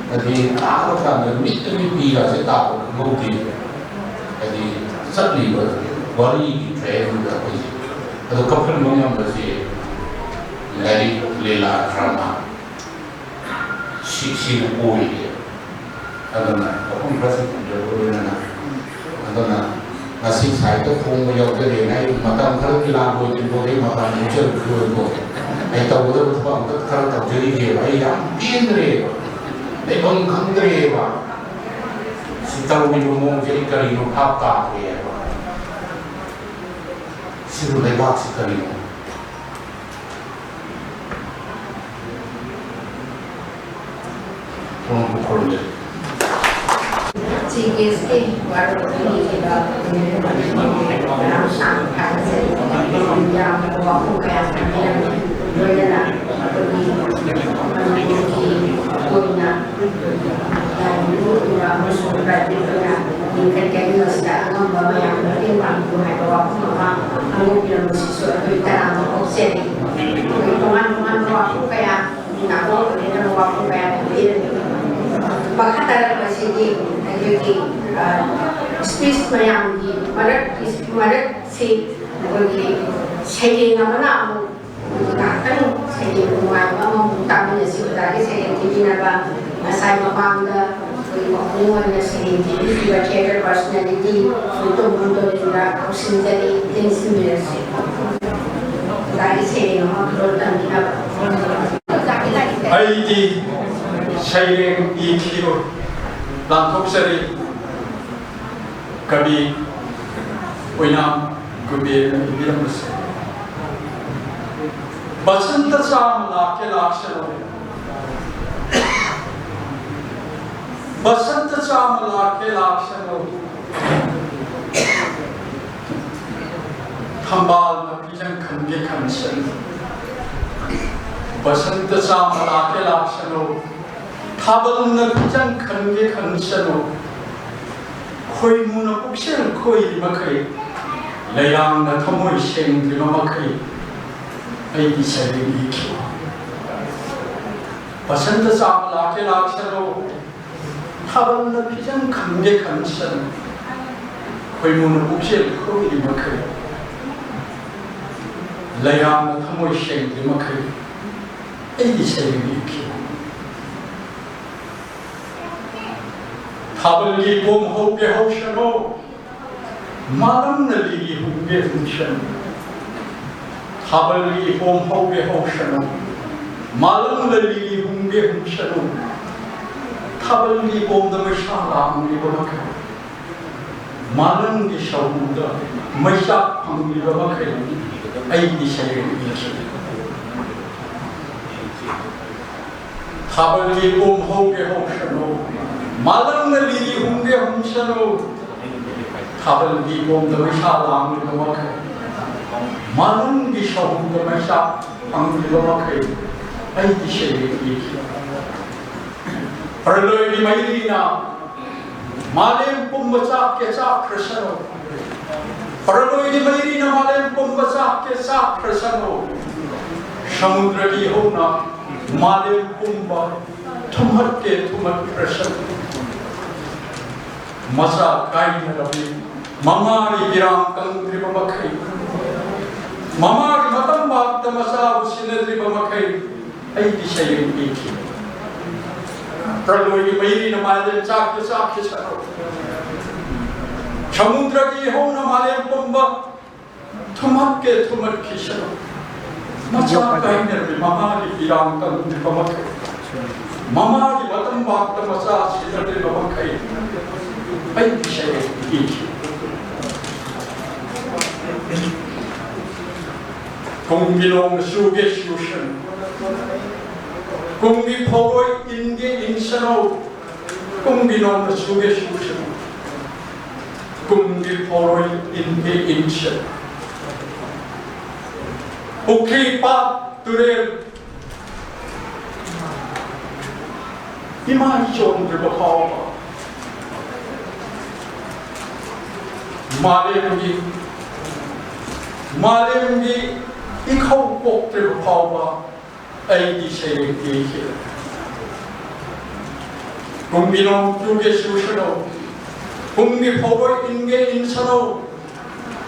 ꯍꯥꯏꯗꯤ ꯇꯥꯕ ꯀꯥꯟꯗ ꯃꯤꯠꯇꯒꯤ ꯄꯤꯒꯁꯦ ꯇꯥꯕ ꯈꯪꯍꯧꯗꯦ꯫ ꯍꯥꯏꯗꯤ ꯆꯠꯂꯤꯕ ꯋꯥꯔꯤꯒꯤ ꯇ꯭ꯔꯦꯟꯗꯨꯗ ꯑꯩꯈꯣꯏꯁꯦ꯫ ꯑꯗꯣ ꯀꯞꯍꯟꯕ ꯉꯝꯕꯁꯦ ꯂꯥꯏꯔꯤꯛ, ꯂꯤꯂꯥ, ꯗ꯭ꯔꯃꯥ, ꯁꯤ, ꯁꯤꯅ ꯑꯣꯏꯔꯦ꯫ ꯑꯗꯨꯅ ꯋꯥꯐꯝ ꯈꯔꯁꯨ ꯊꯝꯖꯕ ꯂꯣꯏꯅꯅ, ꯑꯗꯨꯅ ꯉꯁꯤ ꯁꯥꯏꯠꯇ ꯐꯣꯡꯕ ꯌꯥꯎꯖꯔꯦꯅ ꯑꯩ ꯃꯇꯝ ꯈꯔꯒꯤ ꯂꯥꯟ ꯂꯣꯏꯗ꯭ꯔꯤꯐꯥꯎꯗꯤ ꯃꯄꯥꯟ ꯊꯣꯛꯆꯔꯨꯁꯨ ꯑꯣꯏꯕꯣ꯫ ꯑꯩ ꯇꯧꯒꯗꯕ ꯊꯕꯛ ꯑꯝꯇ ꯈꯔ ꯇꯧꯖꯔꯤꯒꯦꯕ꯫ ꯑꯩ ꯌꯥꯝ ꯄꯦꯟꯗ꯭ꯔꯦꯕ, ꯂꯩꯐꯝ ꯈꯪꯗ꯭ꯔꯦꯕ꯫ ꯁꯤ ꯇꯧꯔꯤꯕ ꯃꯑꯣꯡꯁꯦ ꯑꯩ ꯀꯔꯤꯅꯣ ꯚꯥꯞ ꯇꯥꯗ꯭ꯔꯦꯕ꯫ ꯁꯤꯕꯨ ꯂꯩꯕꯥꯛꯁꯤ ꯀꯔꯤꯅꯣ? ꯈꯨꯔꯨꯝꯖꯔꯤ꯫ ꯁꯤ ꯀꯦꯁꯀꯤ ꯋꯥꯔꯣꯜ ꯄꯤꯕꯤꯈꯤꯕ ꯃꯌꯥꯝ ꯁꯥꯡꯅ ꯊꯥꯒꯠꯆꯔꯤ꯫ ꯌꯥꯝꯅ ꯋꯥꯐꯝ ꯀꯌꯥ ꯊꯝꯕꯤꯔꯝꯃꯤ꯫ ꯂꯣꯏꯅꯅ ꯑꯩꯈꯣꯏꯒꯤ ꯃꯅꯤꯄꯨꯔꯒꯤ ꯑꯣꯏꯅ ꯂꯥꯏꯅꯤꯡꯒꯤ ꯑꯣꯏꯕ ꯑꯃꯁꯨꯡ ꯄ꯭ꯔꯥꯏꯚꯦꯠ ꯑꯣꯏꯅ ꯂꯤꯡꯈꯠꯀꯅꯤ꯫ ꯃꯁꯤꯗ ꯑꯉꯝꯕ ꯃꯌꯥꯝ ꯃꯇꯦꯡ ꯄꯥꯡꯕꯤꯌꯨ ꯍꯥꯏꯕ ꯋꯥꯐꯝ ꯑꯃ ꯐꯣꯡꯗꯣꯛꯄꯤꯔꯝꯕꯁꯤꯁꯨ ꯑꯩꯈꯣꯏ ꯇꯔꯥꯝꯅ ꯑꯣꯛꯆꯔꯤ꯫ ꯑꯩꯈꯣꯏ ꯇꯣꯉꯥꯟ ꯇꯣꯉꯥꯟꯕ ꯋꯥꯐꯝ ꯀꯌꯥ ꯅꯥꯀꯣꯡ ꯑꯣꯏꯅ ꯋꯥꯐꯝ ꯀꯌꯥ ꯊꯝꯕꯤꯔꯝꯃꯤ꯫ ꯃꯈꯥ ꯇꯥꯔꯛꯄꯁꯤꯗꯤ ꯑꯩꯈꯣꯏꯒꯤ, ꯑ, ꯁ꯭ꯄꯤꯆ ꯃꯌꯥꯝꯒꯤ ꯃꯔꯛꯀꯤ, ꯃꯔꯛꯁꯤ ꯑꯩꯈꯣꯏꯒꯤ ꯁꯩꯔꯦꯡ ꯑꯃꯅ ꯑꯃꯨꯛ ꯉꯥꯏꯍꯥꯛꯇꯪ ꯁꯩꯔꯦꯡ ꯅꯨꯡꯉꯥꯏꯕ ꯑꯃꯃꯨꯛ ꯇꯥꯃꯤꯟꯅꯁꯤ꯫ ꯑꯣꯖꯥꯒꯤ ꯁꯩꯔꯦꯡ ꯊꯤꯕꯤꯅꯕ ꯉꯁꯥꯏ ꯃꯃꯥꯡꯗ ꯑꯩꯈꯣꯏꯒꯤ ꯃꯄꯨꯡ ꯑꯣꯏꯅ ꯁꯩꯔꯦꯡ ꯊꯤꯕꯤꯈꯤꯕ theatre personality ꯇꯣꯝꯕ ꯗꯣꯂꯤꯟꯗ ꯀꯧꯁꯤꯟꯖꯔꯤ, ꯂꯦꯡꯁꯤꯟꯕꯤꯔꯁꯤ꯫ ꯑꯣꯖꯥꯒꯤ ꯁꯩꯔꯦꯡ ꯑꯃ ꯈꯨꯗꯣꯜ ꯇꯝꯕꯤꯅꯕ꯫ ꯑꯩꯗꯤ ꯁꯩꯔꯦꯡ ꯏꯈꯤꯔꯣꯏ꯫ ꯂꯥꯟꯊꯣꯛꯆꯔꯤ꯫ ꯀꯕꯤ ꯑꯣꯏꯅꯥꯝ ꯀꯨꯕꯦꯔꯅ ꯏꯕꯤꯔꯝꯕꯁꯦ꯫ ꯕꯁꯟꯇ ꯆꯥꯝꯃ ꯂꯥꯛꯀꯦ ꯂꯥꯛꯁꯅꯨ, ꯕꯁꯟꯇ ꯆꯥꯝꯃ ꯂꯥꯛꯀꯦ ꯂꯥꯛꯁꯅꯨ, ꯊꯝꯕꯥꯜꯅ ꯐꯤꯖꯪ ꯈꯟꯒꯦ ꯈꯟꯁꯅꯨ, ꯕꯁꯟꯇ ꯆꯥꯝꯃ ꯂꯥꯛꯀꯦ ꯂꯥꯛꯁꯅꯨ, ꯊꯥꯕꯜꯅ ꯐꯤꯖꯪ ꯈꯟꯒꯦ ꯈꯟꯁꯅꯨ, ꯈꯣꯏꯃꯨꯅ ꯄꯨꯛꯆꯦꯜ ꯈꯣꯏꯔꯤ ꯃꯈꯩ, ꯂꯩꯔꯥꯡꯅ ꯊꯃꯣꯏ ꯁꯦꯡꯗ꯭ꯔꯤꯕ ꯃꯈꯩ, ꯑꯩꯗꯤ ꯁꯩꯔꯦꯡ ꯏꯈꯤ꯫ ꯕꯁꯟꯇ ꯆꯥꯝꯃ ꯂꯥꯛꯀꯦ ꯂꯥꯛꯁꯅꯨ, ꯊꯥꯕꯜꯅ ꯐꯤꯖꯪ ꯈꯟꯒꯦ ꯈꯟꯁꯅꯨ, ꯈꯣꯏꯃꯨꯅ ꯄꯨꯛꯆꯦꯜ ꯈꯣꯏꯔꯤ ꯃꯈꯩ, ꯂꯩꯔꯥꯡꯅ ꯊꯃꯣꯏ ꯁꯦꯡꯗ꯭ꯔꯤ ꯃꯈꯩ, ꯑꯩꯗꯤ ꯁꯩꯔꯦꯡ ꯏꯈꯤ꯫ ꯊꯥꯕꯜꯒꯤ ꯄꯣꯝ ꯍꯧꯒꯦ ꯍꯧꯁꯅꯨ, ꯃꯥꯂꯪꯅ ꯂꯤꯔꯤ ꯍꯨꯝꯒꯦ ꯍꯨꯝꯁꯅꯨ꯫ ꯊꯥꯕꯜꯒꯤ ꯄꯣꯝ ꯍꯧꯒꯦ ꯍꯧꯁꯅꯨ, ꯃꯥꯂꯪꯅ ꯂꯤꯔꯤ ꯍꯨꯝꯒꯦ ꯍꯨꯝꯁꯅꯨ꯫ ꯊꯥꯕꯜꯒꯤ ꯄꯣꯝꯗ ꯃꯩꯁꯥ ꯂꯥꯡꯂꯤꯕ ꯃꯈꯩ, ꯃꯥꯂꯪꯒꯤ ꯁꯥꯎꯗ ꯃꯩꯆꯥꯛ ꯐꯪꯂꯤꯕ ꯃꯈꯩ, ꯑꯩꯗꯤ ꯁꯩꯔꯦꯡ ꯏꯈꯤ꯫ ꯊꯥꯕꯜꯒꯤ ꯄꯣꯝ ꯍꯧꯒꯦ ꯍꯧꯁꯅꯨ, ꯃꯥꯂꯪꯅ ꯂꯤꯔꯤ ꯍꯨꯝꯒꯦ ꯍꯨꯝꯁꯅꯨ꯫ ꯊꯥꯕꯜꯒꯤ ꯄꯣꯝꯗ ꯃꯩꯁꯥ ꯂꯥꯡꯂꯤꯕ ꯃꯈꯩ, ꯃꯥꯂꯪꯒꯤ ꯁꯍꯨꯝꯗ ꯃꯩꯁꯥ ꯐꯪꯂꯤꯕ ꯃꯈꯩ, ꯑꯩꯒꯤ ꯁꯩꯔꯦꯡ ꯏꯈꯤ꯫ ꯄ꯭ꯔꯂꯣꯏꯒꯤ ꯃꯩꯔꯤꯅ ꯃꯥꯂꯦꯝ ꯄꯨꯝꯕ ꯆꯥꯛꯀꯦ ꯆꯥꯛꯈ꯭ꯔꯁꯅꯨ꯫ ꯄ꯭ꯔꯂꯣꯏꯒꯤ ꯃꯩꯔꯤꯅ ꯃꯥꯂꯦꯝ ꯄꯨꯝꯕ ꯆꯥꯛꯀꯦ ꯆꯥꯛꯈ꯭ꯔꯁꯅꯨ꯫ ꯁꯃꯨꯗ꯭ꯔꯒꯤ ꯏꯍꯧꯅ ꯃꯥꯂꯦꯝ ꯄꯨꯝꯕ ꯊꯨꯝꯍꯠꯀꯦ ꯊꯨꯝꯍꯠꯈ꯭ꯔꯁꯅꯨ꯫ ꯃꯆꯥ ꯀꯥꯏꯅꯔꯕꯤ ꯃꯃꯥꯒꯤ ꯄꯤꯔꯥꯡ ꯀꯪꯗ꯭ꯔꯤꯕ ꯃꯈꯩ, ꯃꯃꯥꯒꯤ ꯃꯇꯝꯕꯥꯛꯇ ꯃꯆꯥꯕꯨ ꯁꯤꯟꯅꯗ꯭ꯔꯤꯕ ꯃꯈꯩ, ꯑꯩꯒꯤ ꯁꯩꯔꯦꯡ ꯏꯈꯤ꯫ ꯄ꯭ꯔꯂꯣꯏꯒꯤ ꯃꯩꯔꯤꯅ ꯃꯥꯂꯦꯝ ꯆꯥꯛꯇ ꯆꯥꯛꯈꯤꯁꯅꯨ꯫ ꯁꯃꯨꯗ꯭ꯔꯒꯤ ꯏꯍꯧꯅ ꯃꯥꯂꯦꯝ ꯄꯨꯝꯕ ꯊꯨꯝꯍꯠꯀꯦ ꯊꯨꯝꯍꯠꯈꯤꯁꯅꯨ꯫ ꯃꯆꯥ ꯀꯥꯏꯅꯔꯕꯤ ꯃꯃꯥꯒꯤ ꯄꯤꯔꯥꯡ ꯀꯪꯗ꯭ꯔꯤꯕ ꯃꯈꯩ, ꯃꯃꯥꯒꯤ ꯃꯇꯝꯕꯥꯛꯇ ꯃꯆꯥ ꯁꯤꯟꯅꯗ꯭ꯔꯤꯕ ꯃꯈꯩ, ꯑꯩꯒꯤ ꯁꯩꯔꯦꯡ ꯏꯈꯤ꯫ ꯀꯨꯝꯒꯤ ꯅꯣꯡꯅ ꯆꯨꯒꯦ ꯆꯨꯁꯅꯨ, ꯀꯨꯝꯒꯤ ꯐꯧꯔꯣꯏ ꯏꯟꯒꯦ ꯏꯟꯁꯅꯨ, ꯀꯨꯝꯒꯤ ꯅꯣꯡꯅ ꯆꯨꯒꯦ ꯆꯨꯁꯅꯨ, ꯀꯨꯝꯒꯤ ꯐꯧꯔꯣꯏ ꯏꯟꯒꯦ ꯏꯟꯁꯅꯨ꯫ ꯄꯨꯈ꯭ꯔꯤ, ꯄꯥꯠ, ꯇꯨꯔꯦꯜ, ꯏꯃꯥꯏ ꯆꯣꯟꯗ꯭ꯔꯤꯕ ꯐꯥꯎꯕ, ꯃꯥꯂꯦꯝꯒꯤ, ꯃꯥꯂꯦꯝꯒꯤ ꯏꯈꯧ ꯀꯣꯛꯇ꯭ꯔꯤꯕ ꯐꯥꯎꯕ, ꯑꯩꯗꯤ ꯁꯩꯔꯦꯡ ꯏꯈꯤ꯫ ꯀꯨꯝꯒꯤ ꯅꯣꯡ ꯆꯨꯒꯦ ꯆꯨꯁꯅꯨ, ꯀꯨꯝꯒꯤ ꯐꯧꯔꯣꯏ ꯏꯟꯒꯦ ꯏꯟꯁꯅꯨ,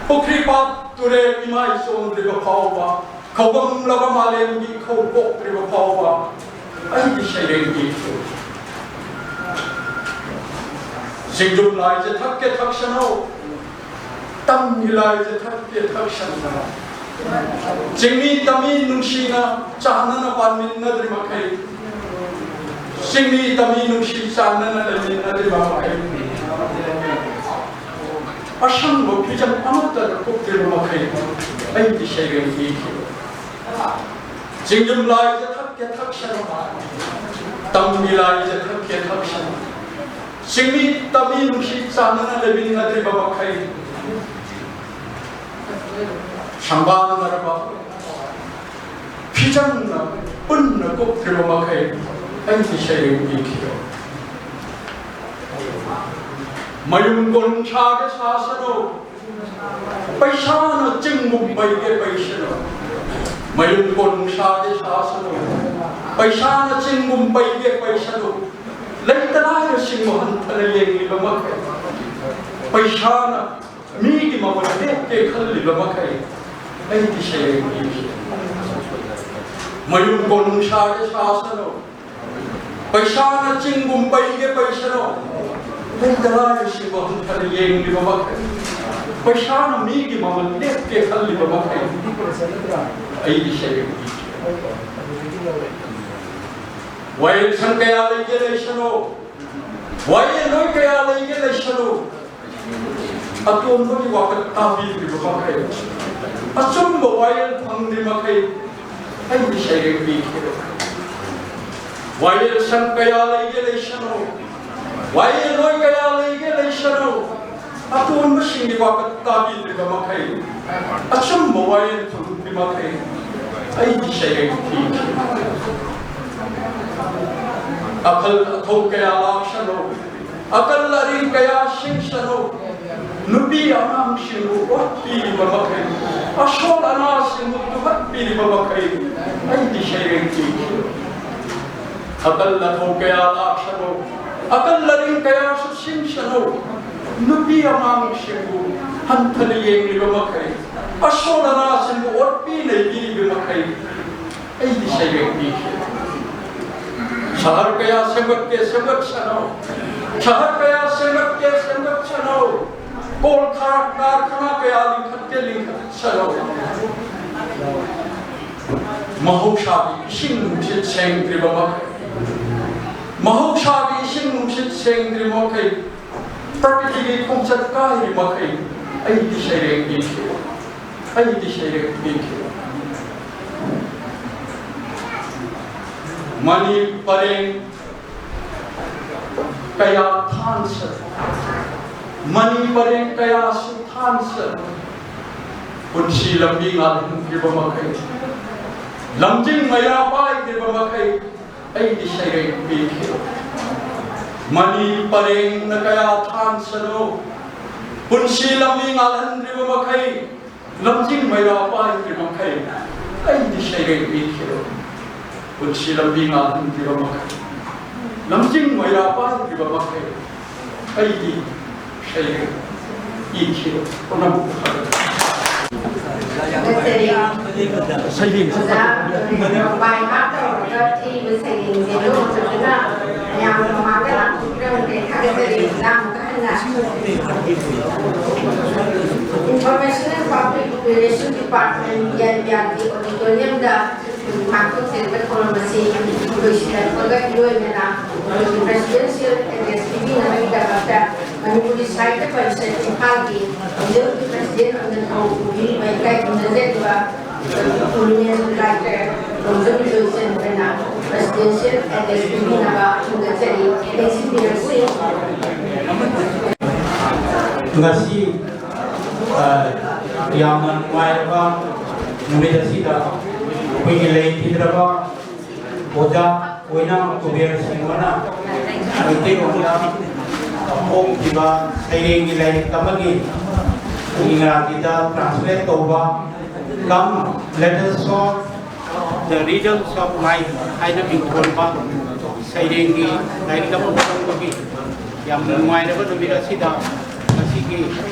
ꯄꯨꯈ꯭ꯔꯤ, ꯄꯥꯠ, ꯇꯨꯔꯦꯜ ꯏꯃꯥꯏ ꯆꯣꯟꯗ꯭ꯔꯤꯕ ꯐꯥꯎꯕ, ꯈꯧꯒꯪꯂꯕ ꯃꯥꯂꯦꯝꯒꯤ ꯏꯈꯧ ꯀꯣꯛꯇ꯭ꯔꯤꯕ ꯐꯥꯎꯕ, ꯑꯩꯗꯤ ꯁꯩꯔꯦꯡ ꯏꯈꯤ꯫ ꯆꯤꯡꯗꯨꯝ ꯂꯥꯏꯁꯦ ꯊꯛꯀꯦ ꯊꯛꯁꯅꯨ, ꯇꯝꯒꯤ ꯂꯥꯏꯁꯦ ꯊꯛꯀꯦ ꯊꯛꯁꯅꯨ꯫ ꯆꯤꯡꯃꯤ ꯇꯝꯃꯤ ꯅꯨꯡꯁꯤꯅ ꯆꯥꯟꯅꯅ ꯄꯥꯟꯃꯤꯟꯅꯗ꯭ꯔꯤ ꯃꯈꯩ, ꯆꯤꯡꯃꯤ ꯇꯝꯃꯤ ꯅꯨꯡꯁꯤ ꯆꯥꯟꯅꯅ ꯂꯩꯃꯤꯟꯅꯗ꯭ꯔꯤ ꯃꯈꯩ, ꯑꯁꯪꯕ ꯐꯤꯖꯪ ꯑꯃꯠꯇ ꯀꯨꯞꯇ꯭ꯔꯤꯕ ꯃꯈꯩ, ꯑꯩꯗꯤ ꯁꯩꯔꯦꯡ ꯏꯈꯤ꯫ ꯆꯤꯡꯂꯨꯝ ꯂꯥꯏꯖ ꯊꯛꯀꯦ ꯊꯛꯁꯅꯨ, ꯇꯝꯃꯤ ꯂꯥꯏꯖ ꯊꯛꯀꯦ ꯊꯛꯁꯅꯨ꯫ ꯆꯤꯡꯃꯤ ꯇꯝꯃꯤ ꯅꯨꯡꯁꯤ ꯆꯥꯟꯅꯅ ꯂꯩꯃꯤꯟꯅꯗ꯭ꯔꯤꯕ ꯃꯈꯩ, ꯁꯪꯕꯥꯟꯅꯔꯕ ꯐꯤꯖꯪꯅ ꯄꯨꯟꯅ ꯀꯨꯞꯇ꯭ꯔꯤꯕ ꯃꯈꯩ ꯑꯩꯒꯤ ꯁꯩꯔꯦꯡ ꯄꯤꯈꯤꯕ꯫ ꯃꯌꯨꯝ ꯀꯣꯅꯨꯡ ꯁꯥꯒꯦ ꯁꯥꯁꯅꯨ, ꯄꯩꯁꯥꯅ ꯆꯤꯡꯒꯨꯝ ꯄꯩꯒꯦ ꯄꯩꯁꯅꯨ꯫ ꯃꯌꯨꯝ ꯀꯣꯅꯨꯡ ꯁꯥꯒꯦ ꯁꯥꯁꯅꯨ, ꯄꯩꯁꯥꯅ ꯆꯤꯡꯒꯨꯝ ꯄꯩꯒꯦ ꯄꯩꯁꯅꯨ꯫ ꯂꯩꯇ ꯂꯥꯏꯔꯁꯤꯡꯕꯨ ꯍꯟꯊꯅ ꯌꯦꯡꯂꯤꯕ ꯃꯈꯩ, ꯄꯩꯁꯥꯅ ꯃꯤꯒꯤ ꯃꯃꯜ ꯂꯦꯞꯀꯦ ꯈꯜꯂꯤꯕ ꯃꯈꯩ ꯑꯩꯒꯤ ꯁꯩꯔꯦꯡ ꯄꯤꯈꯤ꯫ ꯃꯌꯨꯝ ꯀꯣꯅꯨꯡ ꯁꯥꯒꯦ ꯁꯥꯁꯅꯨ, ꯄꯩꯁꯥꯅ ꯆꯤꯡꯒꯨꯝ ꯄꯩꯒꯦ ꯄꯩꯁꯅꯨ꯫ ꯂꯩꯇ ꯂꯥꯏꯔꯁꯤꯡꯕꯨ ꯍꯟꯊꯅ ꯌꯦꯡꯂꯤꯕ ꯃꯈꯩ, ꯄꯩꯁꯥꯅ ꯃꯤꯒꯤ ꯃꯃꯜ ꯂꯦꯞꯀꯦ ꯈꯜꯂꯤꯕ ꯃꯈꯩ ꯑꯩꯒꯤ ꯁꯩꯔꯦꯡ ꯄꯤꯈꯤ꯫ ꯋꯥꯌꯦꯜꯁꯪ ꯀꯌꯥ ꯂꯩꯒꯦ ꯂꯩꯁꯅꯨ, ꯋꯥꯌꯦꯜꯂꯣꯏ ꯀꯌꯥ ꯂꯩꯒꯦ ꯂꯩꯁꯅꯨ, ꯑꯇꯣꯟꯕꯒꯤ ꯋꯥꯀꯠ ꯇꯥꯕꯤꯗ꯭ꯔꯤꯕ ꯃꯈꯩ, ꯑꯆꯨꯝꯕ ꯋꯥꯌꯦꯜ ꯐꯪꯗ꯭ꯔꯤ ꯃꯈꯩ ꯑꯩꯒꯤ ꯁꯩꯔꯦꯡ ꯄꯤꯈꯤꯕ꯫ ꯋꯥꯌꯦꯜꯁꯪ ꯀꯌꯥ ꯂꯩꯒꯦ ꯂꯩꯁꯅꯨ, ꯋꯥꯌꯦꯜꯂꯣꯏ ꯀꯌꯥ ꯂꯩꯒꯦ ꯂꯩꯁꯅꯨ, ꯑꯇꯣꯟꯕꯁꯤꯡꯒꯤ ꯋꯥꯀꯠ ꯇꯥꯕꯤꯗ꯭ꯔꯤꯕ ꯃꯈꯩ, ꯑꯆꯨꯝꯕ ꯋꯥꯌꯦꯜ ꯐꯪꯗ꯭ꯔꯤ ꯃꯈꯩ ꯑꯩꯒꯤ ꯁꯩꯔꯦꯡ ꯄꯤꯈꯤꯕ꯫ ꯑꯈꯜ ꯑꯊꯧ ꯀꯌꯥ ꯂꯥꯛꯁꯅꯨ, ꯑꯀꯜ ꯑꯔꯤꯡ ꯀꯌꯥ ꯁꯤꯡꯁꯅꯨ, ꯅꯨꯄꯤ ꯑꯉꯥꯡꯁꯤꯡꯕꯨ ꯑꯣꯠꯄꯤꯔꯤꯕ ꯃꯈꯩ, ꯑꯁꯣꯜ ꯑꯅꯥꯁꯤꯡꯕꯨ ꯇꯨꯍꯠꯄꯤꯔꯤꯕ ꯃꯈꯩ ꯑꯩꯗꯤ ꯁꯩꯔꯦꯡ ꯄꯤꯈꯤ꯫ ꯑꯀꯜ ꯑꯊꯧ ꯀꯌꯥ ꯂꯥꯛꯁꯅꯨ, ꯑꯀꯜ ꯑꯔꯤꯡ ꯀꯌꯥꯁꯨ ꯁꯤꯡꯁꯅꯨ, ꯅꯨꯄꯤ ꯑꯉꯥꯡꯁꯤꯡꯕꯨ ꯍꯟꯊꯅ ꯌꯦꯡꯂꯤꯕ ꯃꯈꯩ, ꯑꯁꯣꯜ ꯑꯅꯥꯁꯤꯡꯕꯨ ꯑꯣꯠꯄꯤ ꯅꯩꯕꯤꯔꯤꯕ ꯃꯈꯩ ꯑꯩꯗꯤ ꯁꯩꯔꯦꯡ ꯄꯤꯈꯤ꯫ ꯁꯍꯔ ꯀꯌꯥ ꯁꯦꯝꯒꯠꯀꯦ ꯁꯦꯝꯒꯠꯁꯅꯨ, ꯁꯍꯔ ꯀꯌꯥ ꯁꯦꯝꯒꯠꯀꯦ ꯁꯦꯝꯒꯠꯁꯅꯨ, ꯀꯣꯜ ꯈꯥ-, ꯀꯥꯔꯈꯥꯅꯥ ꯀꯌꯥ ꯂꯤꯡꯈꯠꯀꯦ ꯂꯤꯡꯈꯠꯁꯅꯨ꯫ ꯃꯍꯧꯁꯥꯒꯤ ꯏꯁꯤꯡ ꯅꯨꯡꯁꯤꯠ ꯁꯦꯡꯗ꯭ꯔꯤꯕ ꯃꯈꯩ, ꯃꯍꯧꯁꯥꯒꯤ ꯏꯁꯤꯡ ꯅꯨꯡꯁꯤꯠ ꯁꯦꯡꯗ꯭ꯔꯤꯕ ꯃꯈꯩ, ꯄ꯭ꯔꯀ꯭ꯔꯤꯇꯤꯒꯤ ꯈꯣꯡꯆꯠ ꯀꯥꯏꯔꯤ ꯃꯈꯩ ꯑꯩꯗꯤ ꯁꯩꯔꯦꯡ ꯄꯤꯈꯤ꯫ ꯑꯩꯗꯤ ꯁꯩꯔꯦꯡ ꯄꯤꯈꯤ꯫ ꯃꯅꯤ ꯄꯔꯦꯡ ꯀꯌꯥ ꯊꯥꯟꯁꯅꯨ, ꯃꯅꯤ ꯄꯔꯦꯡ ꯀꯌꯥꯁꯨ ꯊꯥꯟꯁꯅꯨ, ꯄꯨꯟꯁꯤ ꯂꯝꯕꯤ ꯉꯥꯜꯍꯟꯗ꯭ꯔꯤꯕ ꯃꯈꯩ, ꯂꯝꯖꯤꯡ ꯃꯩꯔꯥ ꯄꯥꯏꯗ꯭ꯔꯤꯕ ꯃꯈꯩ, ꯑꯩꯗꯤ ꯁꯩꯔꯦꯡ ꯄꯤꯈꯤꯔꯣꯏ꯫ ꯃꯅꯤ ꯄꯔꯦꯡꯅ ꯀꯌꯥ ꯊꯥꯟꯁꯅꯨ, ꯄꯨꯟꯁꯤ ꯂꯝꯕꯤ ꯉꯥꯜꯍꯟꯗ꯭ꯔꯤꯕ ꯃꯈꯩ, ꯂꯝꯖꯤꯡ ꯃꯩꯔꯥ ꯄꯥꯏꯗ꯭ꯔꯤꯕ ꯃꯈꯩ, ꯑꯩꯗꯤ ꯁꯩꯔꯦꯡ ꯄꯤꯈꯤꯔꯣꯏ꯫ ꯄꯨꯟꯁꯤ ꯂꯝꯕꯤ ꯉꯥꯜꯍꯟꯗ꯭ꯔꯤꯕ ꯃꯈꯩ, ꯂꯝꯖꯤꯡ ꯃꯩꯔꯥ ꯄꯥꯏꯗ꯭ꯔꯤꯕ ꯃꯈꯩ, ꯑꯩꯗꯤ ꯁꯩꯔꯦꯡ ꯄꯤꯈꯤꯔꯣꯏ꯫ ꯄꯨꯝꯅꯃꯛꯄꯨ ꯊꯥꯒꯠꯆꯔꯤ꯫ ꯊꯥꯒꯠꯆꯔꯤ꯫ ꯁꯩꯔꯦꯡ ꯑꯣꯖꯥ ꯔꯣꯡꯕꯥꯏ ꯃꯥ ꯇꯧꯔꯒ ꯊꯤꯕ ꯁꯩꯔꯦꯡꯁꯦ ꯂꯣꯟ ꯐꯖꯅ ꯃꯌꯥꯝ ꯃꯃꯥꯡꯗ ꯂꯥꯛꯄꯤꯔꯝꯈ꯭ꯔꯦ꯫ ꯊꯥꯒꯠꯆꯔꯤ ꯑꯣꯖꯥ ꯑꯃꯨꯛꯀ ꯍꯟꯅ꯫ Information and Public Relation Department, B I P R D auditorium ꯗ ꯄꯥꯡꯊꯣꯛꯆꯔꯤꯕ ꯊꯧꯔꯝ ꯑꯁꯤ ꯂꯣꯏꯁꯤꯜꯂꯛꯄꯒ ꯏꯔꯣꯏꯅꯅ ꯑꯩꯈꯣꯏꯒꯤ presidential address ꯄꯤꯕꯤꯅꯕꯒꯤꯗꯃꯛꯇ ꯃꯅꯤꯄꯨꯔꯤ ꯁꯥꯍꯤꯇ꯭ꯌ ꯄꯔꯤꯁꯠ ꯏꯝꯐꯥꯜꯒꯤ ꯍꯧꯖꯤꯛ ꯍꯧꯖꯤꯛ president ꯑꯣꯏꯅ ꯊꯧ ꯄꯨꯕꯤꯔꯤꯕ ꯏꯀꯥꯏ ꯈꯨꯝꯅꯖꯔꯤꯕ prominent writer ꯇꯣꯝꯖꯝ ꯖꯣꯏꯆꯟꯗ꯭ꯔꯅ presidential address ꯄꯤꯕꯤꯅꯕ ꯈꯣꯝꯒꯠꯆꯔꯤ꯫ ꯂꯦꯡꯁꯤꯟꯕꯤꯔꯁꯤ꯫ ꯉꯁꯤ, ꯑ, ꯌꯥꯝꯅ ꯅꯨꯡꯉꯥꯏꯔꯕ ꯅꯨꯃꯤꯠ ꯑꯁꯤꯗ ꯑꯩꯈꯣꯏꯒꯤ ꯂꯩꯈꯤꯗ꯭ꯔꯕ ꯑꯣꯖꯥ ꯑꯣꯏꯅ ꯀꯨꯕꯦꯔ ꯁꯤꯡꯍꯅ ꯃꯩꯇꯩꯂꯣꯟꯗ ꯐꯣꯡꯈꯤꯕ ꯁꯩꯔꯦꯡꯒꯤ ꯂꯥꯏꯔꯤꯛ ꯑꯃꯒꯤ ꯏꯪꯒ꯭ꯔꯥꯖꯤꯗ translate ꯇꯧꯕ Come, Let Us Soar, The Rhythms of Life ꯍꯥꯏꯅ ꯃꯤꯡꯊꯣꯟꯕ ꯁꯩꯔꯦꯡꯒꯤ ꯂꯥꯏꯔꯤꯛ ꯑꯃ ꯐꯣꯡꯕꯒꯤ ꯌꯥꯝꯅ ꯅꯨꯡꯉꯥꯏꯔꯕ ꯅꯨꯃꯤꯠ ꯑꯁꯤꯗ ꯉꯁꯤꯒꯤ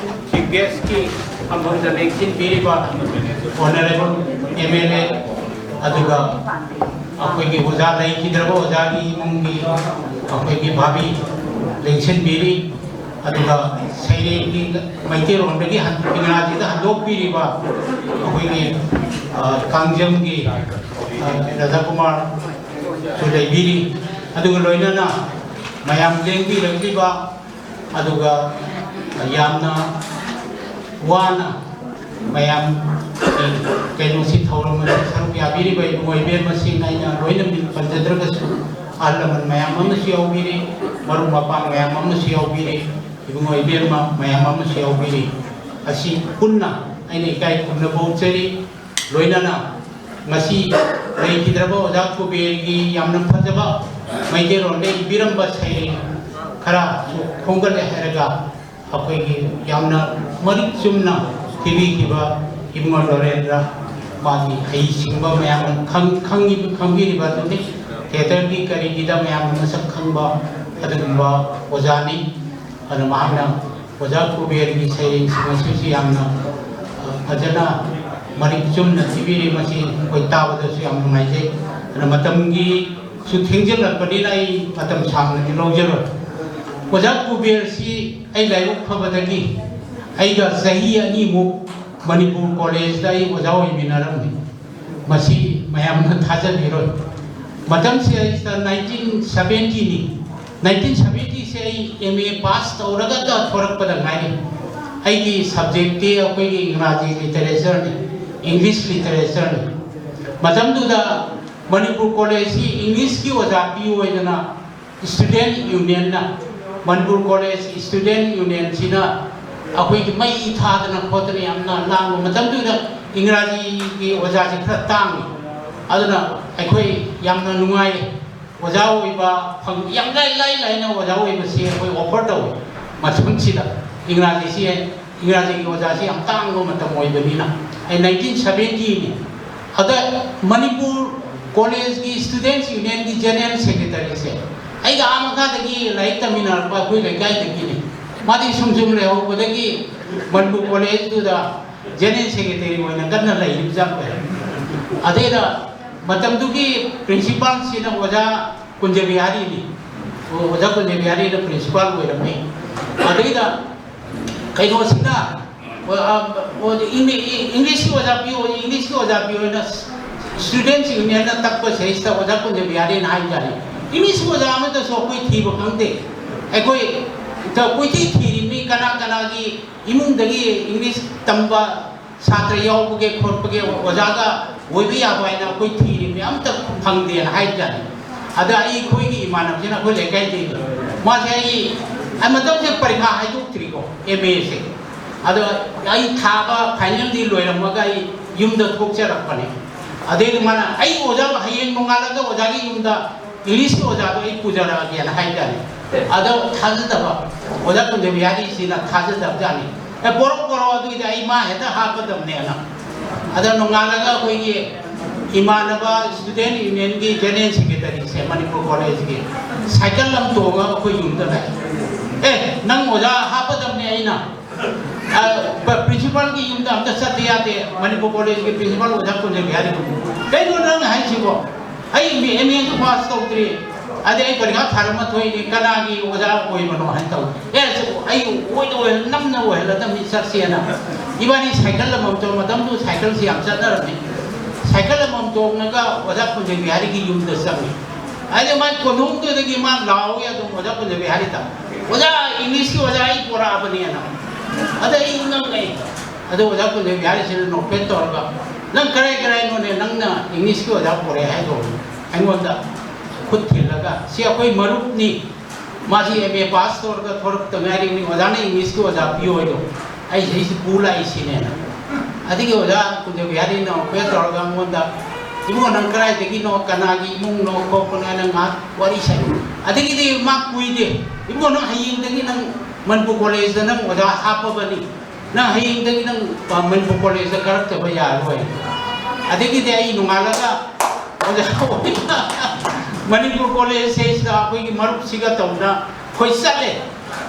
chief guest ꯀꯤ ꯐꯝꯐꯝꯗ ꯂꯦꯡꯁꯤꯟꯕꯤꯔꯤꯕ honourable M L A, ꯑꯗꯨꯒ ꯑꯩꯈꯣꯏꯒꯤ ꯑꯣꯖꯥ ꯂꯩꯈꯤꯗ꯭ꯔꯕ ꯑꯣꯖꯥꯒꯤ ꯏꯃꯨꯡꯒꯤ ꯑꯩꯈꯣꯏꯒꯤ ꯚꯥꯕꯤ ꯂꯦꯡꯁꯤꯟꯕꯤꯔꯤ, ꯑꯗꯨꯒ ꯁꯩꯔꯦꯡꯒꯤ ꯃꯩꯇꯩꯂꯣꯟꯗꯒꯤ ꯍꯟ-, ꯏꯪꯒ꯭ꯔꯥꯖꯤꯗ ꯍꯟꯗꯣꯛꯄꯤꯔꯤꯕ ꯑꯩꯈꯣꯏꯒꯤ, ꯑ, ꯀꯥꯡꯖꯝꯒꯤ, ꯑ, ꯔꯥꯖꯥꯀꯨꯃꯥꯔꯁꯨ ꯂꯩꯕꯤꯔꯤ, ꯑꯗꯨꯒ ꯂꯣꯏꯅꯅ ꯃꯌꯥꯝ ꯂꯦꯡꯕꯤꯔꯛꯂꯤꯕ ꯑꯗꯨꯒ ꯌꯥꯝꯅ ꯋꯥꯅ ꯃꯌꯥꯝ ꯀꯩꯅꯣꯁꯤ, ꯊꯧꯔꯝ ꯑꯁꯤ ꯁꯔꯨꯛ ꯌꯥꯕꯤꯔꯤꯕ ꯏꯕꯨꯡꯉꯣ ꯏꯕꯦꯝꯃꯁꯤꯡ, ꯑꯩꯅ ꯂꯣꯏꯅ ꯃꯤꯡ ꯄꯟꯖꯗ꯭ꯔꯒꯁꯨ, ꯑꯍꯜ ꯂꯃꯟ ꯃꯌꯥꯝ ꯑꯃꯁꯨ ꯌꯥꯎꯕꯤꯔꯤ, ꯃꯔꯨꯞ ꯃꯄꯥꯡ ꯃꯌꯥꯝ ꯑꯃꯁꯨ ꯌꯥꯎꯕꯤꯔꯤ, ꯏꯕꯨꯡꯉꯣ ꯏꯕꯦꯝꯃ ꯃꯌꯥꯝ ꯑꯃꯁꯨ ꯌꯥꯎꯕꯤꯔꯤ꯫ ꯑꯁꯤ ꯄꯨꯟꯅ ꯑꯩꯅ ꯏꯀꯥꯏ ꯈꯨꯝꯅꯕ ꯎꯠꯆꯔꯤ꯫ ꯂꯣꯏꯅꯅ ꯉꯁꯤ ꯂꯩꯈꯤꯗ꯭ꯔꯕ ꯑꯣꯖꯥ ꯀꯨꯕꯦꯔꯒꯤ ꯌꯥꯝꯅ ꯐꯖꯕ ꯃꯩꯇꯩꯂꯣꯟꯗ ꯏꯕꯤꯔꯝꯕ ꯁꯩꯔꯦꯡ ꯈꯔꯁꯨ ꯈꯣꯝꯒꯠꯂꯦ ꯍꯥꯏꯔꯒ, ꯑꯩꯈꯣꯏꯒꯤ ꯌꯥꯝꯅ ꯃꯔꯤꯛ ꯆꯨꯝꯅ ꯊꯤꯕꯤꯈꯤꯕ ꯏꯕꯨꯡꯉꯣ ꯂꯣꯔꯦꯟꯗ꯭ꯔ, ꯃꯥꯒꯤ ꯍꯩꯁꯤꯡꯕ ꯃꯌꯥꯝꯅ ꯈꯪ-, ꯈꯪꯉꯤ-, ꯈꯪꯕꯤꯔꯤꯕ ꯑꯗꯨꯅꯤ꯫ ꯊꯤꯌꯦꯇꯔꯒꯤ ꯀꯔꯤꯒꯤꯗ ꯃꯌꯥꯝꯅ ꯃꯁꯛ ꯈꯪꯕ ꯑꯗꯨꯒꯨꯝꯕ ꯑꯣꯖꯥꯅꯤ꯫ ꯑꯗꯨꯅ ꯃꯍꯥꯛꯅ ꯑꯣꯖꯥ ꯀꯨꯕꯦꯔꯒꯤ ꯁꯩꯔꯦꯡꯁꯤꯡ ꯑꯁꯤꯁꯨ ꯌꯥꯝꯅ, ꯑ, ꯐꯖꯅ ꯃꯔꯤꯛ ꯆꯨꯝꯅ ꯊꯤꯕꯤꯔꯤ꯫ ꯃꯁꯤ ꯑꯩꯈꯣꯏ ꯇꯥꯕꯗꯁꯨ ꯌꯥꯝ ꯅꯨꯡꯉꯥꯏꯖꯩ꯫ ꯑꯗꯨꯅ ꯃꯇꯝꯒꯤꯁꯨ ꯊꯦꯡꯖꯤꯜꯂꯛꯄꯅꯤꯅ ꯑꯩ ꯃꯇꯝ ꯁꯥꯡꯅꯗꯤ ꯂꯧꯖꯔꯣꯏ꯫ ꯑꯣꯖꯥ ꯀꯨꯕꯦꯔꯁꯤ ꯑꯩ ꯂꯥꯏꯕꯛ ꯐꯕꯗꯒꯤ ꯑꯩꯒ ꯆꯍꯤ ꯑꯅꯤꯃꯨꯛ ꯃꯅꯤꯄꯨꯔ ꯀꯣꯂꯦꯖꯇ ꯑꯩ ꯑꯣꯖꯥ ꯑꯣꯏꯃꯤꯟꯅꯔꯝꯃꯤ꯫ ꯃꯁꯤ ꯃꯌꯥꯝꯅ ꯊꯥꯖꯕꯤꯔꯣꯏ꯫ ꯃꯇꯝꯁꯤꯗꯩꯁꯤꯗ nineteen seventy ꯅꯤ꯫ Nineteen seventy ꯁꯦ ꯑꯩ M A pass ꯇꯧꯔꯒꯇ ꯊꯣꯔꯛꯄꯗ ꯉꯥꯏꯔꯤ꯫ ꯑꯩꯒꯤ subject ꯇꯤ ꯑꯩꯈꯣꯏꯒꯤ ꯏꯪꯒ꯭ꯔꯥꯖꯤ literature ꯅꯤ, English literature ꯅꯤ꯫ ꯃꯇꯝꯗꯨꯗ ꯃꯅꯤꯄꯨꯔ ꯀꯣꯂꯦꯖꯁꯤ English ꯀꯤ ꯑꯣꯖꯥ ꯄꯤꯌꯨ ꯍꯥꯏꯗꯅ Student Union ꯅ, ꯃꯅꯤꯄꯨꯔ ꯀꯣꯂꯦꯖ Student Union ꯁꯤꯅ ꯑꯩꯈꯣꯏꯒꯤ ꯃꯩ ꯊꯥꯗꯅ ꯈꯣꯠꯇꯅ ꯌꯥꯝꯅ ꯂꯥꯡꯕ ꯃꯇꯝꯗꯨꯗ ꯏꯪꯒ꯭ꯔꯥꯖꯤꯒꯤ ꯑꯣꯖꯥꯁꯤ ꯈꯔ ꯇꯥꯡꯉꯤ꯫ ꯑꯗꯨꯅ ꯑꯩꯈꯣꯏ ꯌꯥꯝꯅ ꯅꯨꯡꯉꯥꯏ꯫ ꯑꯣꯖꯥ ꯑꯣꯏꯕ ꯐꯪ-, ꯌꯥꯝ ꯂꯥꯏ, ꯂꯥꯏ ꯂꯥꯏꯅ ꯑꯣꯖꯥ ꯑꯣꯏꯕꯁꯤ ꯑꯩꯈꯣꯏ offer ꯇꯧꯏ꯫ ꯃꯇꯝꯁꯤꯗ ꯏꯪꯒ꯭ꯔꯥꯖꯤꯁꯤ, ꯏꯪꯒ꯭ꯔꯥꯖꯤꯒꯤ ꯑꯣꯖꯥꯁꯤ ꯌꯥꯝ ꯇꯥꯡꯕ ꯃꯇꯝ ꯑꯣꯏꯕꯅꯤꯅ, ꯑꯩ nineteen seventy ꯅꯤ꯫ ꯑꯗ ꯃꯅꯤꯄꯨꯔ ꯀꯣꯂꯦꯖꯀꯤ Students Union ꯒꯤ General Secretary ꯁꯦ ꯑꯩꯒ ꯑꯥ ꯃꯈꯥꯗꯒꯤ ꯂꯥꯏꯔꯤꯛ ꯇꯝꯃꯤꯟꯅꯔꯛꯄ ꯑꯩꯈꯣꯏ ꯂꯩꯀꯥꯏꯗꯒꯤꯅꯤ꯫ ꯃꯥꯗꯤ ꯁꯨꯝ ꯁꯨꯝ ꯂꯩꯍꯧꯕꯗꯒꯤ ꯃꯅꯤꯄꯨꯔ ꯀꯣꯂꯦꯖꯇꯨꯗ General Secretary ꯑꯣꯏꯅ ꯀꯟꯅ ꯂꯩꯔꯤꯕꯖꯥꯠꯅꯤ꯫ ꯑꯗꯩꯗ ꯃꯇꯝꯗꯨꯒꯤ principal ꯁꯤꯅ ꯑꯣꯖꯥ ꯀꯨꯟꯖꯕꯤꯍꯥꯔꯤꯅꯤ꯫ ꯑꯣ-, ꯑꯣꯖꯥ ꯀꯨꯟꯖꯕꯤꯍꯥꯔꯤꯅ principal ꯑꯣꯏꯔꯝꯃꯤ꯫ ꯑꯗꯩꯗ ꯀꯩꯅꯣꯁꯤꯅ, ꯑꯣ, ꯑ, ꯑꯣ, ꯏꯪꯂꯤ-, ꯏ-, English ꯀꯤ ꯑꯣꯖꯥ ꯄꯤꯌꯨ, English ꯀꯤ ꯑꯣꯖꯥ ꯄꯤꯌꯨ ꯍꯥꯏꯅ Students Union ꯅ ꯇꯛꯄ ꯁꯤꯗꯩꯁꯤꯗ ꯑꯣꯖꯥ ꯀꯨꯟꯖꯕꯤꯍꯥꯔꯤꯅ ꯍꯥꯏꯕꯖꯥꯠꯅꯤ, "English ꯀꯤ ꯑꯣꯖꯥ ꯑꯃꯠꯇꯁꯨ ꯑꯩꯈꯣꯏ ꯊꯤꯕ ꯈꯪꯗꯦ꯫ ꯑꯩꯈꯣꯏ ꯀꯣꯏꯊꯤ ꯊꯤꯔꯤꯕꯅꯤ, ꯀꯅꯥ ꯀꯅꯥꯒꯤ ꯏꯃꯨꯡꯗꯒꯤ English ꯇꯝꯕ ꯁꯥꯇ꯭ꯔ ꯌꯥꯎꯕꯒꯤ ꯈꯣꯠꯄꯒꯤ ꯑꯣꯖꯥꯒ ꯑꯣꯏꯕ ꯌꯥꯕ ꯍꯥꯏꯅ ꯑꯩꯈꯣꯏ ꯊꯤꯔꯤꯕꯅꯤ, ꯑꯝꯇ ꯐꯪꯗꯦꯅ ꯍꯥꯏꯕꯖꯥꯠꯅꯤ꯫ ꯑꯗ ꯑꯩꯈꯣꯏꯒꯤ ꯏꯃꯥꯟꯅꯕꯁꯤꯅ, ꯑꯩꯈꯣꯏ ꯂꯩꯀꯥꯏꯗꯒꯤ, ꯃꯥꯁꯦ ꯑꯩ, ꯑꯩ ꯃꯇꯝꯁꯦ ꯄꯔꯤꯈꯥ ꯍꯥꯏꯗꯣꯛꯇ꯭ꯔꯤꯀꯣ, ꯑꯦꯝ ꯑꯦꯁꯦ꯫ ꯑꯗꯣ ꯑꯩ ꯊꯥꯕ ꯐꯥꯏꯅꯦꯜꯗꯤ ꯂꯣꯏꯔꯝꯃꯒ ꯑꯩ ꯌꯨꯝꯗ ꯊꯣꯛꯆꯔꯛꯄꯅꯦ꯫ ꯑꯗꯩꯗꯤ ꯃꯥꯅ, "ꯑꯩ ꯑꯣꯖꯥ ꯍꯌꯦꯡ ꯅꯣꯡꯉꯥꯜꯂꯒ ꯑꯣꯖꯥꯒꯤ ꯌꯨꯝꯗ ꯏꯪꯂꯤꯁꯀꯤ ꯑꯣꯖꯥꯗꯣ ꯑꯩ ꯄꯨꯖꯔꯛꯑꯒꯦꯅ" ꯍꯥꯏꯇꯥꯔꯦ꯫ ꯑꯗꯣ ꯊꯥꯖꯗꯕ, ꯑꯣꯖꯥ ꯀꯨꯟꯖꯕꯤꯍꯥꯔꯤꯁꯤꯅ ꯊꯥꯖꯗꯕꯖꯥꯠꯅꯤ꯫ "ꯑꯦ, ꯄꯣꯔꯛꯑꯣ, ꯄꯣꯔꯛꯑꯣ, ꯑꯗꯨꯏꯗꯤ ꯑꯩ ꯃꯥ ꯍꯦꯛꯇ ꯍꯥꯞꯀꯗꯕꯅꯦꯅ"꯫ ꯑꯗꯣ ꯅꯣꯡꯉꯥꯜꯂꯒ ꯑꯩꯈꯣꯏꯒꯤ ꯏꯃꯥꯟꯅꯕ ꯁ꯭ꯇꯨꯗꯦꯟ ꯌꯨꯅꯤꯌꯟꯒꯤ ꯖꯦꯅꯔꯦꯜ ꯁꯦꯀ꯭ꯔꯦꯇꯔꯤꯁꯦ ꯃꯅꯤꯄꯨꯔ ꯀꯣꯂꯦꯖꯀꯤ, ꯁꯥꯏꯀꯜ ꯑꯃ ꯇꯣꯡꯉꯒ ꯑꯩꯈꯣꯏ ꯌꯨꯝꯗ ꯂꯥꯛꯑꯦ꯫ "ꯑꯦ, ꯅꯪ ꯑꯣꯖꯥ ꯍꯥꯞꯀꯗꯕꯅꯦ ꯑꯩꯅ꯫ ꯑ, ꯄ-, ꯄ꯭ꯔꯤꯟꯁꯤꯄꯥꯜꯒꯤ ꯌꯨꯝꯗ ꯑꯝꯇ ꯆꯠꯇ ꯌꯥꯗꯦ, ꯃꯅꯤꯄꯨꯔ ꯀꯣꯂꯦꯖꯀꯤ ꯄ꯭ꯔꯤꯟꯁꯤꯄꯥꯜ ꯑꯣꯖꯥ ꯀꯨꯟꯖꯕꯤꯍꯥꯔꯤꯗꯨ꯫ ꯀꯩꯅꯣ ꯅꯪ ꯍꯥꯏꯁꯤꯕꯣ? ꯑꯩ ꯑꯦꯝ ꯑꯦꯁꯨ ꯄꯥꯁ ꯇꯧꯗ꯭ꯔꯤ, ꯑꯗꯩ ꯑꯩ ꯄꯔꯤꯈꯥ ꯊꯥꯔꯝꯃ ꯊꯣꯛꯏꯅꯤ, ꯀꯅꯥꯒꯤ ꯑꯣꯖꯥ ꯑꯣꯏꯕꯅꯣ?" ꯍꯥꯏꯅ ꯇꯧ꯫ "ꯑꯦ, ꯑꯩ ꯑꯣꯏꯗ ꯑꯣꯏꯍꯜ-, ꯅꯝꯅ ꯑꯣꯏꯍꯜꯂꯗꯕꯅꯤ, ꯆꯠꯁꯦꯅ" ꯏꯕꯥꯅꯤ ꯁꯥꯏꯀꯜ ꯑꯃꯃꯝ ꯇꯣꯡ-, ꯃꯇꯝꯗꯨ ꯁꯥꯏꯀꯜꯁꯤ ꯌꯥꯝ ꯆꯠꯅꯔꯝꯃꯤ꯫ ꯁꯥꯏꯀꯜ ꯑꯃꯃꯝ ꯇꯣꯡꯉꯒ ꯑꯣꯖꯥ ꯀꯨꯟꯖꯕꯤꯍꯥꯔꯤꯒꯤ ꯌꯨꯝꯗ ꯆꯪꯉꯤ꯫ ꯑꯗꯩ ꯃꯥꯏ ꯀꯣꯟꯊꯣꯡꯗꯨꯗꯒꯤ ꯃꯥ ꯂꯥꯎꯏ ꯑꯗꯨꯝ ꯑꯣꯖꯥ ꯀꯨꯟꯖꯕꯤꯍꯥꯔꯤꯗ, "ꯑꯣꯖꯥ, ꯏꯪꯂꯤꯁꯀꯤ ꯑꯣꯖꯥ ꯑꯩ ꯄꯣꯔꯛꯑꯕꯅꯦꯅ"꯫ ꯑꯗ ꯑꯩ ꯉꯛꯑꯦ꯫ ꯑꯗꯣ ꯑꯣꯖꯥ ꯀꯨꯟꯖꯕꯤꯍꯥꯔꯤꯁꯤꯅ ꯅꯣꯛꯐꯦꯠ ꯇꯧꯔꯒ, "ꯅꯪ ꯀꯔꯥꯏ ꯀꯔꯥꯏꯅꯣꯅꯦ ꯅꯪꯅ ꯏꯪꯂꯤꯁꯀꯤ ꯑꯣꯖꯥ ꯄꯣꯔꯛꯑꯦ ꯍꯥꯏꯗꯣ?" ꯑꯩꯉꯣꯟꯗ ꯈꯨꯠ ꯊꯤꯜꯂꯒ, "ꯁꯤ ꯑꯩꯈꯣꯏ ꯃꯔꯨꯞꯅꯤ, ꯃꯥꯁꯤ ꯑꯦꯝ ꯑꯦ ꯄꯥꯁ ꯇꯧꯔꯒ ꯊꯣꯔꯛꯇ ꯉꯥꯏꯔꯤꯕꯅꯤ, ꯑꯣꯖꯥꯅ ꯏꯪꯂꯤꯁꯀꯤ ꯑꯣꯖꯥ ꯄꯤꯌꯣ ꯍꯥꯏꯗꯣ, ꯑꯩ ꯁꯤꯁꯤ ꯄꯨ ꯂꯥꯛꯏꯁꯤꯅꯦꯅ"꯫ ꯑꯗꯒꯤ ꯑꯣꯖꯥ ꯀꯨꯟꯖꯕꯤꯍꯥꯔꯤꯅ ꯅꯣꯛꯐꯦꯠ ꯇꯧꯔꯒ ꯑꯩꯉꯣꯟꯗ, "ꯏꯕꯨꯡꯉꯣ, ꯅꯪ ꯀꯗꯥꯏꯗꯒꯤꯅꯣ, ꯀꯅꯥꯒꯤ ꯏꯃꯨꯡꯅꯣ ꯈꯣꯠꯄꯅꯣ?" ꯍꯥꯏꯅ ꯉꯥꯏꯍꯥꯛ ꯋꯥꯔꯤ ꯁꯥꯏ꯫ ꯑꯗꯒꯤꯗꯤ ꯃꯥ ꯀꯨꯏꯗꯦ, "ꯏꯕꯨꯡꯉꯣ, ꯅꯪ ꯍꯌꯦꯡꯗꯒꯤ ꯅꯪ ꯃꯅꯤꯄꯨꯔ ꯀꯣꯂꯦꯖꯇ ꯅꯪ ꯑꯣꯖꯥ ꯍꯥꯞꯄꯕꯅꯤ, ꯅꯪ ꯍꯌꯦꯡꯗꯒꯤ ꯅꯪ, ꯑ, ꯃꯅꯤꯄꯨꯔ ꯀꯣꯂꯦꯖꯇ ꯀꯥꯔꯛꯇꯕ ꯌꯥꯔꯔꯣꯏ"꯫ ꯑꯗꯒꯤꯗꯤ ꯑꯩ ꯅꯣꯡꯉꯥꯜꯂꯒ ꯑꯣꯖꯥ ꯑꯣꯏꯅ ꯃꯅꯤꯄꯨꯔ ꯀꯣꯂꯦꯖꯁꯤꯗ ꯑꯩꯈꯣꯏꯒꯤ ꯃꯔꯨꯞꯁꯤꯒ ꯇꯧꯗꯅ ꯑꯩꯈꯣꯏ ꯆꯠꯂꯦ꯫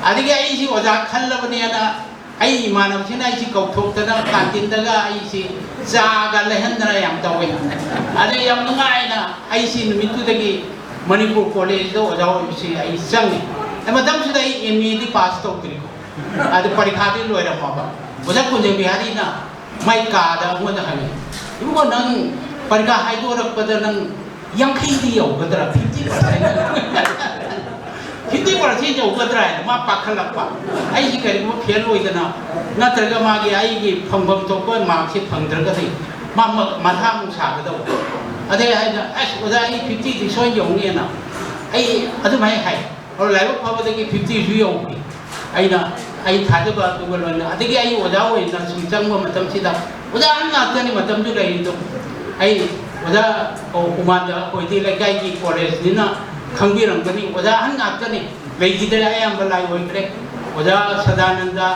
ꯑꯗꯒꯤ ꯑꯩꯁꯤ ꯑꯣꯖꯥ ꯈꯜꯂꯕꯅꯦꯅ ꯑꯩ ꯏꯃꯥꯟꯅꯕꯁꯤꯅ ꯑꯩꯁꯤ ꯀꯧꯊꯣꯛꯇꯅ ꯀꯥꯟꯇꯤꯟꯗꯒ ꯑꯩꯁꯤ ꯆꯥꯒ ꯂꯩꯍꯟꯗꯅ ꯌꯥꯝ ꯇꯧꯋꯤ꯫ ꯑꯗꯩ ꯌꯥꯝ ꯅꯨꯡꯉꯥꯏꯅ ꯑꯩꯁꯤ ꯅꯨꯃꯤꯠꯇꯨꯗꯒꯤ ꯃꯅꯤꯄꯨꯔ ꯀꯣꯂꯦꯖꯇ ꯑꯣꯖꯥ ꯑꯣꯏꯕꯁꯤ ꯑꯩ ꯆꯪꯉꯤ꯫ ꯑꯗ ꯃꯇꯝꯁꯤꯗ ꯑꯩ ꯑꯦꯝ ꯑꯦꯗꯤ ꯄꯥꯁ ꯇꯧꯗ꯭ꯔꯤꯀꯣ꯫ ꯑꯗꯨ ꯄꯔꯤꯈꯥꯗꯤ ꯂꯣꯏꯔꯝꯃꯕ꯫ ꯑꯣꯖꯥ ꯀꯨꯟꯖꯕꯤꯍꯥꯔꯤꯅ ꯃꯥꯏ ꯀꯥꯗ ꯑꯩꯉꯣꯟꯗ ꯍꯪꯉꯤ, "ꯏꯕꯨꯡꯉꯣ, ꯅꯪ ꯄꯔꯤꯈꯥ ꯍꯥꯏꯗꯣꯔꯛꯄꯗ ꯅꯪ ꯌꯥꯡꯈꯩꯗꯤ ꯌꯧꯒꯗ꯭ꯔꯥ, ꯐꯤꯐꯇꯤ ꯄꯥꯔꯁꯦꯟ?" ꯐꯤꯐꯇꯤ ꯄꯥꯔꯁꯦꯟ ꯌꯧꯒꯗ꯭ꯔꯥ ꯍꯥꯏꯅ ꯃꯥ ꯄꯥꯈꯠꯂꯛꯄ꯫ ꯑꯩꯁꯤ ꯀꯔꯤꯒꯨꯝꯕ ꯐꯦꯜ ꯑꯣꯏꯗꯅ, ꯅꯠꯇ꯭ꯔꯒ ꯃꯥꯒꯤ ꯑꯩꯒꯤ ꯐꯪꯐꯝ ꯊꯣꯛꯄ ꯃꯥꯔꯛꯁꯤ ꯐꯪꯗ꯭ꯔꯒꯗꯤ ꯃꯥ ꯃ- ꯃꯊꯥ ꯑꯃꯨꯛ ꯁꯥꯒꯗꯧꯕ꯫ ꯑꯗꯩ ꯍꯥꯏꯅ, "ꯑꯁ ꯑꯣꯖꯥ, ꯑꯩ ꯐꯤꯐꯇꯤꯗꯤ ꯁꯣꯏ ꯌꯧꯅꯤꯅ" ꯑꯩ ꯑꯗꯨꯃꯥꯏꯅ ꯍꯥꯏ꯫ ꯑꯗꯣ ꯂꯥꯏꯕꯛ ꯐꯕꯗꯒꯤ ꯐꯤꯐꯇꯤꯁꯨ ꯌꯧꯈꯤ꯫ ꯑꯩꯅ, ꯑꯩ ꯊꯥꯖꯕ ꯑꯗꯨꯒ ꯂꯣꯏꯅ, ꯑꯗꯒꯤ ꯑꯩ ꯑꯣꯖꯥ ꯑꯣꯏꯅ ꯁꯨꯝ ꯆꯪꯕ ꯃꯇꯝꯁꯤꯗ ꯑꯣꯖꯥ ꯑꯍꯟ ꯉꯥꯛꯇꯅꯤ ꯃꯇꯝꯗꯨ ꯂꯩꯔꯤꯗꯣ꯫ ꯑꯩ ꯑꯣꯖꯥ ꯎꯃꯥꯟꯗ ꯑꯩꯈꯣꯏꯗꯤ ꯂꯩꯀꯥꯏꯒꯤ ꯀꯣꯂꯦꯖꯅꯤꯅ ꯈꯪꯕꯤꯔꯝꯒꯅꯤ, ꯑꯣꯖꯥ ꯑꯍꯟ ꯉꯥꯛꯇꯅꯤ꯫ ꯂꯩꯈꯤꯗ꯭ꯔꯦ, ꯑꯌꯥꯝꯕ ꯂꯥꯏ ꯑꯣꯏꯈ꯭ꯔꯦ꯫ ꯑꯣꯖꯥ ꯁꯗꯥꯅꯟꯗ,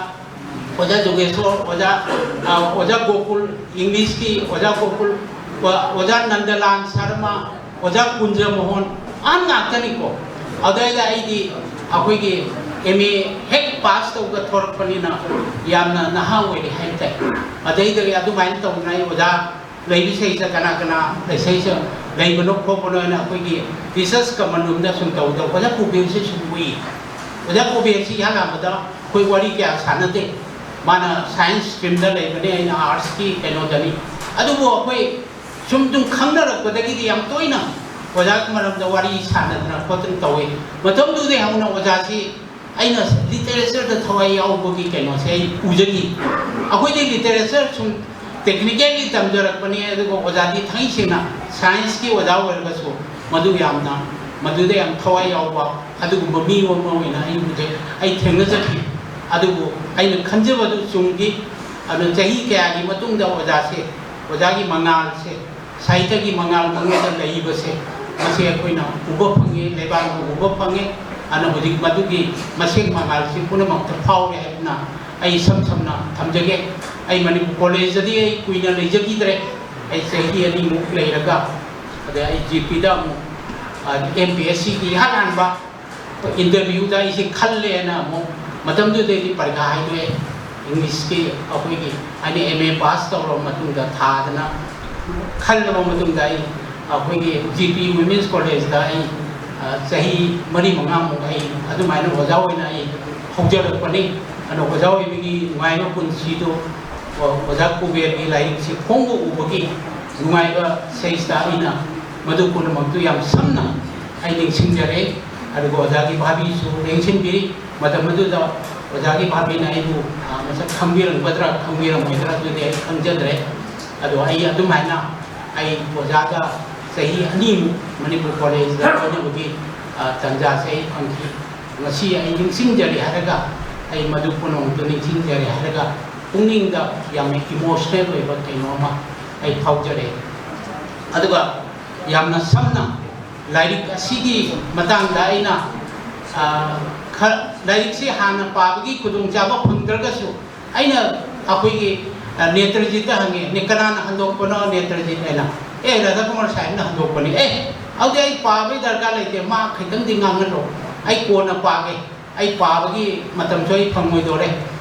ꯑꯣꯖꯥ ꯖꯣꯒꯦꯁꯣꯔ, ꯑꯣꯖꯥ, ꯑ, ꯑꯣꯖꯥ ꯒꯣꯀꯨꯜ, ꯏꯪꯂꯤꯁꯀꯤ ꯑꯣꯖꯥ ꯒꯣꯀꯨꯜ, ꯑꯣ-, ꯑꯣꯖꯥ ꯅꯟꯗꯂꯥꯜ ꯁꯔꯃ, ꯑꯣꯖꯥ ꯀꯨꯟꯖ ꯃꯣꯍꯟ, ꯑꯍꯟ ꯉꯥꯛꯇꯅꯤꯀꯣ꯫ ꯑꯗꯨꯗꯩꯗ ꯑꯩꯗꯤ ꯑꯩꯈꯣꯏꯒꯤ ꯑꯦꯝ ꯑꯦ ꯍꯦꯛ ꯄꯥꯁ ꯇꯧꯕ ꯊꯣꯔꯛꯄꯅꯤꯅ ꯌꯥꯝꯅ ꯅꯍꯥ ꯑꯣꯏꯔꯤ ꯍꯥꯏꯇꯥꯏ꯫ ꯑꯗꯩꯗꯒꯤ ꯑꯗꯨꯃꯥꯏꯅ ꯇꯧꯗꯅ ꯑꯩ ꯑꯣꯖꯥ ꯂꯩꯕꯁꯤꯗꯩꯁꯤꯗ ꯀꯅꯥ ꯀꯅꯥ ꯂꯩꯁꯩꯁꯤꯗ ꯂꯩꯕꯅꯣ ꯈꯣꯠꯄꯅꯣ ꯍꯥꯏꯅ ꯑꯩꯈꯣꯏꯒꯤ ꯔꯤꯁꯔꯁ ꯀꯃꯟ ꯔꯨꯝꯗ ꯁꯨꯝ ꯇꯧꯗ ꯑꯣꯖꯥ ꯀꯨꯕꯦꯔꯁꯦ ꯁꯨꯝ ꯎꯏ꯫ ꯑꯣꯖꯥ ꯀꯨꯕꯦꯔꯁꯤ ꯏꯍꯥꯟ ꯍꯥꯟꯕꯗ ꯑꯩꯈꯣꯏ ꯋꯥꯔꯤ ꯀꯌꯥ ꯁꯥꯟꯅꯗꯦ꯫ ꯃꯥꯅ ꯁꯥꯏꯟꯁ ꯁ꯭ꯇ꯭ꯔꯤꯝꯗ ꯂꯩꯕꯅꯦ, ꯑꯩꯅ ꯑꯥꯔꯠꯁꯀꯤ ꯀꯩꯅꯣꯗꯅꯤ꯫ ꯑꯗꯨꯕꯨ ꯑꯩꯈꯣꯏ ꯁꯨꯝ ꯁꯨꯝ ꯈꯪꯅꯔꯛꯄꯗꯒꯤꯗꯤ ꯌꯥꯝ ꯇꯣꯏꯅ ꯑꯣꯖꯥꯒꯤ ꯃꯔꯝꯗ ꯋꯥꯔꯤ ꯁꯥꯟꯅꯗꯅ ꯈꯣꯠꯇꯅ ꯇꯧꯋꯤ꯫ ꯃꯇꯝꯗꯨꯗꯒꯤ ꯍꯧꯅ ꯑꯣꯖꯥꯁꯤ ꯑꯩꯅ ꯂꯤꯇꯔꯦꯆꯔꯗ ꯊꯋꯥꯏ ꯌꯥꯎꯕꯒꯤ ꯀꯩꯅꯣꯁꯦ ꯑꯩ ꯎꯖꯈꯤ꯫ ꯑꯩꯈꯣꯏꯗꯤ ꯂꯤꯇꯔꯦꯆꯔ ꯁꯨꯝ ꯇꯦꯛꯅꯤꯀꯦꯜꯒꯤ ꯇꯝꯖꯔꯛꯄꯅꯤ, ꯑꯗꯨꯒ ꯑꯣꯖꯥꯗꯤ ꯊꯥꯡꯉꯩ ꯁꯦꯡꯅ ꯁꯥꯏꯟꯁꯀꯤ ꯑꯣꯖꯥ ꯑꯣꯏꯔꯒꯁꯨ ꯃꯗꯨ ꯌꯥꯝꯅ, ꯃꯗꯨꯗ ꯌꯥꯝ ꯊꯋꯥꯏ ꯌꯥꯎꯕ ꯑꯗꯨꯒꯨꯝꯕ ꯃꯤ ꯑꯃ ꯑꯣꯏꯅ ꯑꯩ ꯎꯖꯩ, ꯑꯩ ꯊꯦꯡꯅꯖꯈꯤ꯫ ꯑꯗꯨꯕꯨ ꯑꯩꯅ ꯈꯟꯖꯕꯗꯨ ꯆꯨꯝꯈꯤ꯫ ꯑꯗꯨꯅ ꯆꯍꯤ ꯀꯌꯥꯒꯤ ꯃꯇꯨꯡꯗ ꯑꯣꯖꯥꯁꯦ, ꯑꯣꯖꯥꯒꯤ ꯃꯉꯥꯜꯁꯦ, ꯁꯥꯍꯤꯇ꯭ꯌꯒꯤ ꯃꯉꯥꯜ ꯃꯉꯣꯟꯗ ꯂꯩꯕꯁꯦ, ꯃꯁꯤ ꯑꯩꯈꯣꯏꯅ ꯎꯕ ꯐꯪꯉꯤ, ꯂꯩꯕꯥꯛꯅ ꯎꯕ ꯐꯪꯉꯤ꯫ ꯑꯗꯨꯅ ꯍꯧꯖꯤꯛ ꯃꯗꯨꯒꯤ ꯃꯁꯦꯛ ꯃꯉꯥꯜꯁꯤ ꯄꯨꯝꯅꯃꯛꯇ ꯐꯥꯎꯔꯦ ꯍꯥꯏꯗꯨꯅ ꯑꯩ ꯏꯁꯝ ꯁꯝꯅ ꯊꯝꯖꯒꯦ꯫ ꯑꯩ ꯃꯅꯤꯄꯨꯔ ꯀꯣꯂꯦꯖꯇꯗꯤ ꯑꯩ ꯀꯨꯏꯅ ꯂꯩꯖꯈꯤꯗ꯭ꯔꯦ꯫ ꯑꯩ ꯆꯍꯤ ꯑꯅꯤꯃꯨꯛ ꯂꯩꯔꯒ, ꯑꯗꯩ ꯑꯩ ꯖꯤ ꯄꯤꯗ ꯑꯃꯨꯛ, ꯑ, ꯑꯦꯝ ꯄꯤ ꯑꯦꯁ ꯁꯤꯒꯤ ꯏꯍꯥꯟ ꯍꯥꯟꯕ ꯏꯟꯇꯔꯚ꯭ꯌꯨꯗ ꯑꯩꯁꯦ ꯈꯜꯂꯦꯅ ꯑꯃꯨꯛ ꯃꯇꯝꯗꯨꯗꯩꯗꯤ ꯄꯔꯤꯈꯥ ꯍꯥꯏꯗꯣꯛꯑꯦ꯫ ꯏꯪꯂꯤꯁꯀꯤ ꯑꯩꯈꯣꯏꯒꯤ ꯑꯩꯅ ꯑꯦꯝ ꯑꯦ ꯄꯥꯁ ꯇꯧꯔꯕ ꯃꯇꯨꯡꯗ ꯊꯥꯗꯅ ꯈꯜꯂꯕ ꯃꯇꯨꯡꯗ ꯑꯩ ꯑꯩꯈꯣꯏꯒꯤ ꯖꯤ ꯄꯤ ꯋꯨꯃꯦꯟꯁ ꯀꯣꯂꯦꯖꯇ ꯑꯩ, ꯑ, ꯆꯍꯤ ꯃꯔꯤ ꯃꯉꯥꯃꯨꯛ ꯑꯩ ꯑꯗꯨꯃꯥꯏꯅ ꯑꯣꯖꯥ ꯑꯣꯏꯅ ꯑꯩ ꯍꯧꯖꯔꯛꯄꯅꯤ꯫ ꯑꯗꯨꯅ ꯑꯣꯖꯥ ꯑꯣꯏꯕꯒꯤ ꯅꯨꯡꯉꯥꯏꯕ ꯄꯨꯟꯁꯤꯗꯨ, ꯑꯣ-, ꯑꯣꯖꯥ ꯀꯨꯕꯦꯔꯒꯤ ꯂꯥꯏꯔꯤꯛꯁꯤ ꯐꯣꯡꯕ ꯎꯕꯒꯤ ꯅꯨꯡꯉꯥꯏꯕ ꯁꯤꯗꯩꯁꯤꯗ ꯑꯩꯅ ꯃꯗꯨ ꯄꯨꯝꯅꯃꯛꯇꯨ ꯌꯥꯝ ꯁꯝꯅ ꯑꯩ ꯅꯤꯡꯁꯤꯡꯖꯔꯦ꯫ ꯑꯗꯨꯒ ꯑꯣꯖꯥꯒꯤ ꯚꯥꯕꯤꯁꯨ ꯂꯦꯡꯁꯤꯟꯕꯤꯔꯤ꯫ ꯃꯇꯝ ꯑꯗꯨꯗ ꯑꯣꯖꯥꯒꯤ ꯚꯥꯕꯤꯅ ꯑꯩꯕꯨ, ꯑ, ꯃꯁꯛ ꯈꯪꯕꯤꯔꯝꯒꯗ꯭ꯔꯥ ꯈꯪꯕꯤꯔꯝꯃꯣꯏꯗ꯭ꯔꯥ ꯑꯗꯨꯗꯤ ꯑꯩ ꯈꯪꯖꯗ꯭ꯔꯦ꯫ ꯑꯗꯣ ꯑꯩ ꯑꯗꯨꯝꯍꯥꯏꯅ ꯑꯩ ꯑꯣꯖꯥꯒ ꯆꯍꯤ ꯑꯅꯤꯃꯨꯛ ꯃꯅꯤꯄꯨꯔ ꯀꯣꯂꯦꯖꯇ ꯂꯣꯏꯅꯕꯒꯤ, ꯑ, ꯇꯥꯟꯖꯥꯁꯦ ꯑꯩ ꯐꯪꯈꯤ꯫ ꯉꯁꯤ ꯑꯩ ꯅꯤꯡꯁꯤꯡꯖꯔꯤ ꯍꯥꯏꯔꯒ, ꯑꯩ ꯃꯗꯨ ꯄꯨꯝꯅꯃꯛꯇꯨ ꯅꯤꯡꯁꯤꯡꯖꯔꯤ ꯍꯥꯏꯔꯒ ꯄꯨꯛꯅꯤꯡꯗ ꯌꯥꯝꯅ ꯏꯃꯣꯁꯅꯦꯜ ꯑꯣꯏꯕ ꯀꯩꯅꯣ ꯑꯃ ꯑꯩ ꯐꯥꯎꯖꯔꯦ꯫ ꯑꯗꯨꯒ ꯌꯥꯝꯅ ꯁꯝꯅ ꯂꯥꯏꯔꯤꯛ ꯑꯁꯤꯒꯤ ꯃꯇꯥꯡꯗ ꯑꯩꯅ, ꯑ, ꯈ-, ꯂꯥꯏꯔꯤꯛꯁꯤ ꯍꯥꯟꯅ ꯄꯥꯕꯒꯤ ꯈꯨꯗꯣꯡꯆꯥꯕ ꯐꯪꯗ꯭ꯔꯒꯁꯨ, ꯑꯩꯅ ꯑꯩꯈꯣꯏꯒꯤ, ꯑ, ꯅꯦꯇ꯭ꯔꯖꯤꯠꯇ ꯍꯪꯉꯦ, "ꯅꯦ-, ꯀꯅꯥꯅ ꯍꯟꯗꯣꯛꯄꯅꯣ ꯅꯦꯇ꯭ꯔꯖꯤꯠ?" ꯍꯥꯏꯅ꯫ "ꯑꯦ, ꯔꯥꯙꯥꯀꯨꯃꯥꯔ ꯁꯥꯍꯦꯕꯅ ꯍꯟꯗꯣꯛꯄꯅꯤ꯫" "ꯑꯦ, ꯑꯗꯨꯗꯤ ꯑꯩ ꯄꯥꯕꯒꯤ ꯗꯔꯀꯥꯔ ꯂꯩꯇꯦ, ꯃꯥ ꯈꯤꯇꯪꯗꯤ ꯉꯥꯡꯍꯜꯂꯣ, ꯑꯩ ꯀꯣꯟꯅ ꯄꯥꯒꯦ, ꯑꯩ ꯄꯥꯕꯒꯤ ꯃꯇꯝꯁꯨ ꯑꯩ ꯐꯪꯉꯣꯏꯗꯣꯔꯦ,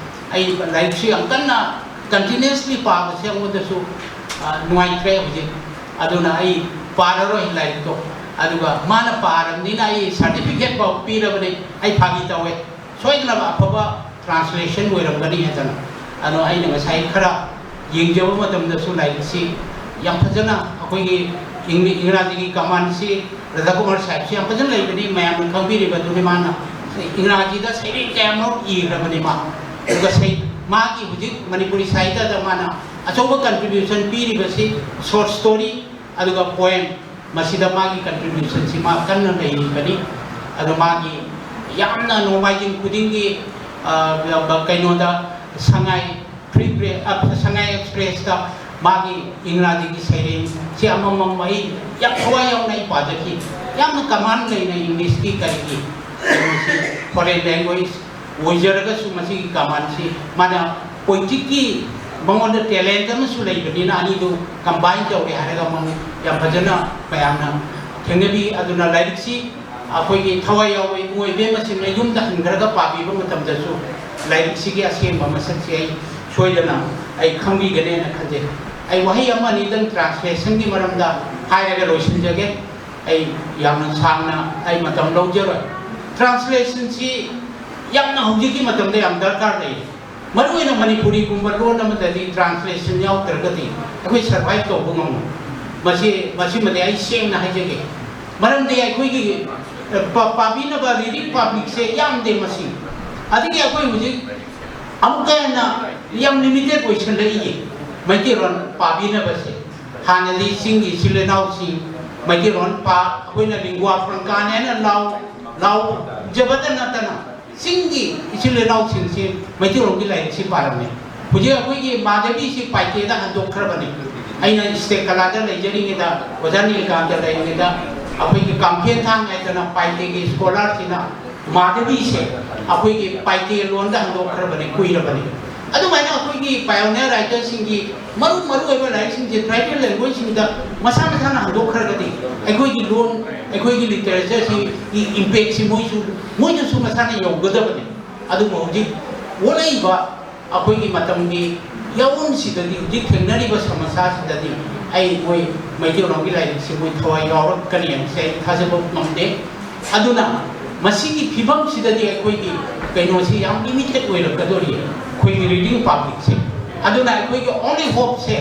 ꯑꯩ ꯂꯥꯏꯔꯤꯛꯁꯨ ꯌꯥꯝ ꯀꯟꯅ ꯀꯟꯇꯤꯅ꯭ꯌꯨꯁꯂꯤ ꯄꯥꯕꯁꯦ ꯑꯩꯉꯣꯟꯗꯁꯨ, ꯑ, ꯅꯨꯡꯉꯥꯏꯇ꯭ꯔꯦ ꯍꯧꯖꯤꯛ, ꯑꯗꯨꯅ ꯑꯩ ꯄꯥꯔꯔꯣꯏ ꯂꯥꯏꯔꯤꯛꯇꯣ꯫" ꯑꯗꯨꯒ ꯃꯥꯅ ꯄꯥꯔꯕꯅꯤꯅ ꯑꯩ ꯁꯥꯔꯇꯤꯐꯤꯀꯦꯠ ꯐꯥꯎ ꯄꯤꯔꯕꯅꯤ꯫ ꯑꯩ ꯐꯥꯒꯤ ꯇꯧꯋꯦ, ꯁꯣꯏꯗꯅꯕ ꯑꯐꯕ ꯇ꯭ꯔꯥꯟꯁꯂꯦꯁꯟ ꯑꯣꯏꯔꯝꯒꯅꯤ ꯍꯥꯏꯗꯅ꯫ ꯑꯗꯣ ꯑꯩꯅ ꯉꯁꯥꯏ ꯈꯔ ꯌꯦꯡꯖꯕ ꯃꯇꯝꯗꯁꯨ ꯂꯥꯏꯔꯤꯛꯁꯤ ꯌꯥꯝ ꯐꯖꯅ ꯑꯩꯈꯣꯏꯒꯤ ꯏꯪ-, ꯏꯪꯒ꯭ꯔꯥꯖꯤꯒꯤ ꯀꯃꯥꯟꯁꯤ ꯔꯥꯙꯥꯀꯨꯃꯥꯔ ꯁꯥꯍꯦꯕꯁꯤ ꯌꯥꯝ ꯐꯖꯅ ꯂꯩꯕꯅꯤ, ꯃꯌꯥꯝꯅ ꯈꯪꯕꯤꯔꯤꯕ ꯑꯗꯨꯅꯤ꯫ ꯃꯥꯅ ꯏꯪꯒ꯭ꯔꯥꯖꯤꯗ ꯁꯩꯔꯦꯡ ꯀꯌꯥꯃꯔꯨꯝ ꯏꯈ꯭ꯔꯕꯅꯤ ꯃꯥ꯫ ꯑꯗꯨꯒ ꯁꯩ-, ꯃꯥꯒꯤ ꯍꯧꯖꯤꯛ ꯃꯅꯤꯄꯨꯔꯤ ꯁꯥꯍꯤꯇ꯭ꯌꯗ ꯃꯥꯅ ꯑꯆꯧꯕ ꯀꯟꯇ꯭ꯔꯤꯕ꯭ꯌꯨꯁꯟ ꯄꯤꯔꯤꯕꯁꯤ ꯁꯣꯔꯠ ꯁ꯭ꯇꯣꯔꯤ ꯑꯗꯨꯒ ꯄꯣꯏꯝ, ꯃꯁꯤꯗ ꯃꯥꯒꯤ ꯀꯟꯇ꯭ꯔꯤꯕ꯭ꯌꯨꯁꯟꯁꯤ ꯃꯥ ꯀꯟꯅ ꯂꯩꯔꯤꯕꯅꯤ꯫ ꯑꯗꯣ ꯃꯥꯒꯤ ꯌꯥꯝꯅ ꯅꯣꯡꯃꯥꯏꯖꯤꯡ ꯈꯨꯗꯤꯡꯒꯤ, ꯑ, ꯀꯩꯅꯣꯗ ꯁꯉꯥꯏ ꯐ꯭ꯔꯤ ꯄ꯭ꯔꯦ-, ꯑ, ꯁꯉꯥꯏ ꯑꯦꯛꯁꯄ꯭ꯔꯦꯁꯇ ꯃꯥꯒꯤ ꯏꯪꯒ꯭ꯔꯥꯖꯤꯒꯤ ꯁꯩꯔꯦꯡꯁꯤ ꯑꯃꯃꯝ ꯑꯩ ꯌꯥꯝ ꯊꯋꯥꯏ ꯌꯥꯎꯅ ꯑꯩ ꯄꯥꯖꯈꯤ꯫ ꯌꯥꯝꯅ ꯀꯃꯥꯟ ꯂꯩꯅ ꯏꯪꯂꯤꯁꯀꯤ ꯀꯔꯤꯒꯤ ꯀꯩꯅꯣꯁꯤ, ꯐꯣꯔꯦꯟ ꯂꯦꯡꯒ꯭ꯋꯦꯖ ꯑꯣꯏꯖꯔꯒꯁꯨ ꯃꯁꯤꯒꯤ ꯀꯃꯥꯟꯁꯤ ꯃꯥꯅ ꯄꯣꯏꯇ꯭ꯔꯤꯛꯀꯤ ꯃꯉꯣꯟꯗ ꯇꯦꯂꯦꯟꯠ ꯑꯃꯁꯨ ꯂꯩꯕꯅꯤꯅ ꯑꯅꯤꯗꯨ ꯀꯝꯕꯥꯏꯟ ꯇꯧꯔꯦ ꯍꯥꯏꯔꯒ ꯑꯃꯨꯛ ꯌꯥꯝ ꯐꯖꯅ ꯃꯌꯥꯝꯅ ꯊꯦꯡꯅꯕꯤ꯫ ꯑꯗꯨꯅ ꯂꯥꯏꯔꯤꯛꯁꯤ ꯑꯩꯈꯣꯏꯒꯤ ꯊꯋꯥꯏ ꯌꯥꯎꯕ ꯏꯕꯨꯡꯉꯣ ꯏꯕꯦꯝꯃꯁꯤꯡꯅ ꯌꯨꯝꯗ ꯍꯟꯈ꯭ꯔꯒ ꯄꯥꯕꯤꯕ ꯃꯇꯝꯗꯁꯨ ꯂꯥꯏꯔꯤꯛꯁꯤꯒꯤ ꯑꯁꯦꯡꯕ ꯃꯁꯛꯁꯦ ꯑꯩ ꯁꯣꯏꯗꯅ ꯑꯩ ꯈꯪꯕꯤꯒꯅꯦꯅ ꯈꯟꯖꯩ꯫ ꯑꯩ ꯋꯥꯍꯩ ꯑꯃ ꯑꯅꯤꯗꯪ ꯇ꯭ꯔꯥꯟꯁꯂꯦꯁꯟꯒꯤ ꯃꯔꯝꯗ ꯍꯥꯏꯔꯒ ꯂꯣꯏꯁꯤꯟꯖꯒꯦ꯫ ꯑꯩ ꯌꯥꯝꯅ ꯁꯥꯡꯅ ꯑꯩ ꯃꯇꯝ ꯂꯧꯖꯔꯣꯏ꯫ ꯇ꯭ꯔꯥꯟꯁꯂꯦꯁꯟꯁꯤ ꯌꯥꯝꯅ ꯍꯧꯖꯤꯛꯀꯤ ꯃꯇꯝꯗ ꯌꯥꯝ ꯗꯔꯀꯥꯔ ꯂꯩ꯫ ꯃꯔꯨꯑꯣꯏꯅ ꯃꯅꯤꯄꯨꯔꯤꯒꯨꯝꯕ ꯂꯣꯟ ꯑꯃꯗꯗꯤ ꯇ꯭ꯔꯥꯟꯁꯂꯦꯁꯟ ꯌꯥꯎꯗ꯭ꯔꯒꯗꯤ ꯑꯩꯈꯣꯏ ꯁꯔꯚꯥꯏꯚ ꯇꯧꯕ ꯉꯝꯃꯣꯏ꯫ ꯃꯁꯤ, ꯃꯁꯤꯃꯗꯤ ꯑꯩ ꯁꯦꯡꯅ ꯍꯥꯏꯖꯒꯦ꯫ ꯃꯔꯝꯗꯤ ꯑꯩꯈꯣꯏꯒꯤ, ꯑ, ꯄ-, ꯄꯥꯕꯤꯅꯕ reading publicꯁꯦ ꯌꯥꯝꯗꯦ ꯃꯁꯤ꯫ ꯑꯗꯒꯤ ꯑꯩꯈꯣꯏ ꯍꯧꯖꯤꯛ ꯑꯃꯨꯛꯀ ꯍꯦꯟꯅ ꯌꯥꯝ limited ꯑꯣꯏꯁꯜꯂꯛꯏꯌꯦ ꯃꯩꯇꯩꯂꯣꯟ ꯄꯥꯕꯤꯅꯕꯁꯦ꯫ ꯍꯥꯟꯅꯗꯤ ꯆꯤꯡꯒꯤ ꯏꯆꯤꯜ ꯏꯅꯥꯎꯁꯤꯡ ꯃꯩꯇꯩꯂꯣꯟ ꯄꯥ-, ꯑꯩꯈꯣꯏꯅ lingua francaꯅꯦꯅ ꯂꯥꯎ-, ꯂꯥꯎꯖꯕꯇ ꯅꯠꯇꯅ ꯆꯤꯡꯒꯤ ꯏꯆꯤꯜ ꯏꯅꯥꯎꯁꯤꯡꯁꯤ ꯃꯩꯇꯩꯂꯣꯟꯒꯤ ꯂꯥꯏꯔꯤꯛꯁꯤ ꯄꯥꯔꯝꯃꯤ꯫ ꯍꯧꯖꯤꯛ ꯑꯩꯈꯣꯏꯒꯤ ꯃꯥꯙꯕꯤꯁꯤ ꯄꯥꯏꯇꯦꯗ ꯍꯟꯗꯣꯛꯈ꯭ꯔꯕꯅꯤ꯫ ꯑꯩꯅ ꯁ꯭ꯇꯦꯠ ꯀꯂꯥꯗ ꯂꯩꯖꯔꯤꯉꯩꯗ, ꯑꯣꯖꯥ ꯅꯤꯂꯀꯥꯟꯇ ꯂꯩꯔꯤꯉꯩꯗ, ꯑꯩꯈꯣꯏꯒꯤ ꯀꯥꯝꯐꯦꯟ ꯊꯥꯡ ꯍꯥꯏꯗꯅ ꯄꯥꯏꯇꯦꯒꯤ ꯁ꯭ꯀꯣꯂꯔꯁꯤꯅ ꯃꯥꯙꯕꯤꯁꯦ ꯑꯩꯈꯣꯏꯒꯤ ꯄꯥꯏꯇꯦ ꯂꯣꯟꯗ ꯍꯟꯗꯣꯛꯈ꯭ꯔꯕꯅꯤ, ꯀꯨꯏꯔꯕꯅꯤ꯫ ꯑꯗꯨꯃꯥꯏꯅ ꯑꯩꯈꯣꯏꯒꯤ pioneer writerꯁꯤꯡꯒꯤ ꯃꯔꯨ ꯃꯔꯨ ꯑꯣꯏꯕ ꯂꯥꯏꯔꯤꯛꯁꯤꯡꯁꯦ tribal languageꯁꯤꯡꯗ ꯃꯁꯥ ꯃꯁꯥꯅ ꯍꯟꯗꯣꯛꯈ꯭ꯔꯒꯗꯤ ꯑꯩꯈꯣꯏꯒꯤ ꯂꯣꯟ, ꯑꯩꯈꯣꯏꯒꯤ literatureꯁꯤꯒꯤ impactꯁꯤ ꯃꯣꯏꯁꯨ, ꯃꯣꯏꯗꯁꯨ ꯃꯁꯥꯅ ꯌꯧꯒꯗꯕꯅꯤ꯫ ꯑꯗꯨꯕꯨ ꯍꯧꯖꯤꯛ ꯑꯣꯜꯂꯛꯏꯕ ꯑꯩꯈꯣꯏꯒꯤ ꯃꯇꯝꯒꯤ ꯌꯥꯑꯣꯟꯁꯤꯗꯗꯤ, ꯍꯧꯖꯤꯛ ꯊꯦꯡꯅꯔꯤꯕ ꯁꯃꯁ꯭ꯌꯥꯁꯤꯗꯗꯤ ꯑꯩ ꯃꯣꯏ ꯃꯩꯇꯩꯂꯣꯟꯒꯤ ꯂꯥꯏꯔꯤꯛꯁꯤ ꯃꯣꯏ ꯊꯋꯥꯏ ꯌꯥꯎꯔꯛꯀꯅꯤ ꯍꯥꯏꯕꯁꯦ ꯑꯩ ꯊꯥꯖꯕ ꯉꯝꯗꯦ꯫ ꯑꯗꯨꯅ ꯃꯁꯤꯒꯤ ꯐꯤꯕꯝꯁꯤꯗꯗꯤ ꯑꯩꯈꯣꯏꯒꯤ ꯀꯩꯅꯣꯁꯤ ꯌꯥꯝ limited ꯑꯣꯏꯔꯛꯀꯗꯣꯔꯤ, ꯑꯩꯈꯣꯏꯒꯤ reading publicꯁꯦ꯫ ꯑꯗꯨꯅ ꯑꯩꯈꯣꯏꯒꯤ only hopeꯁꯦ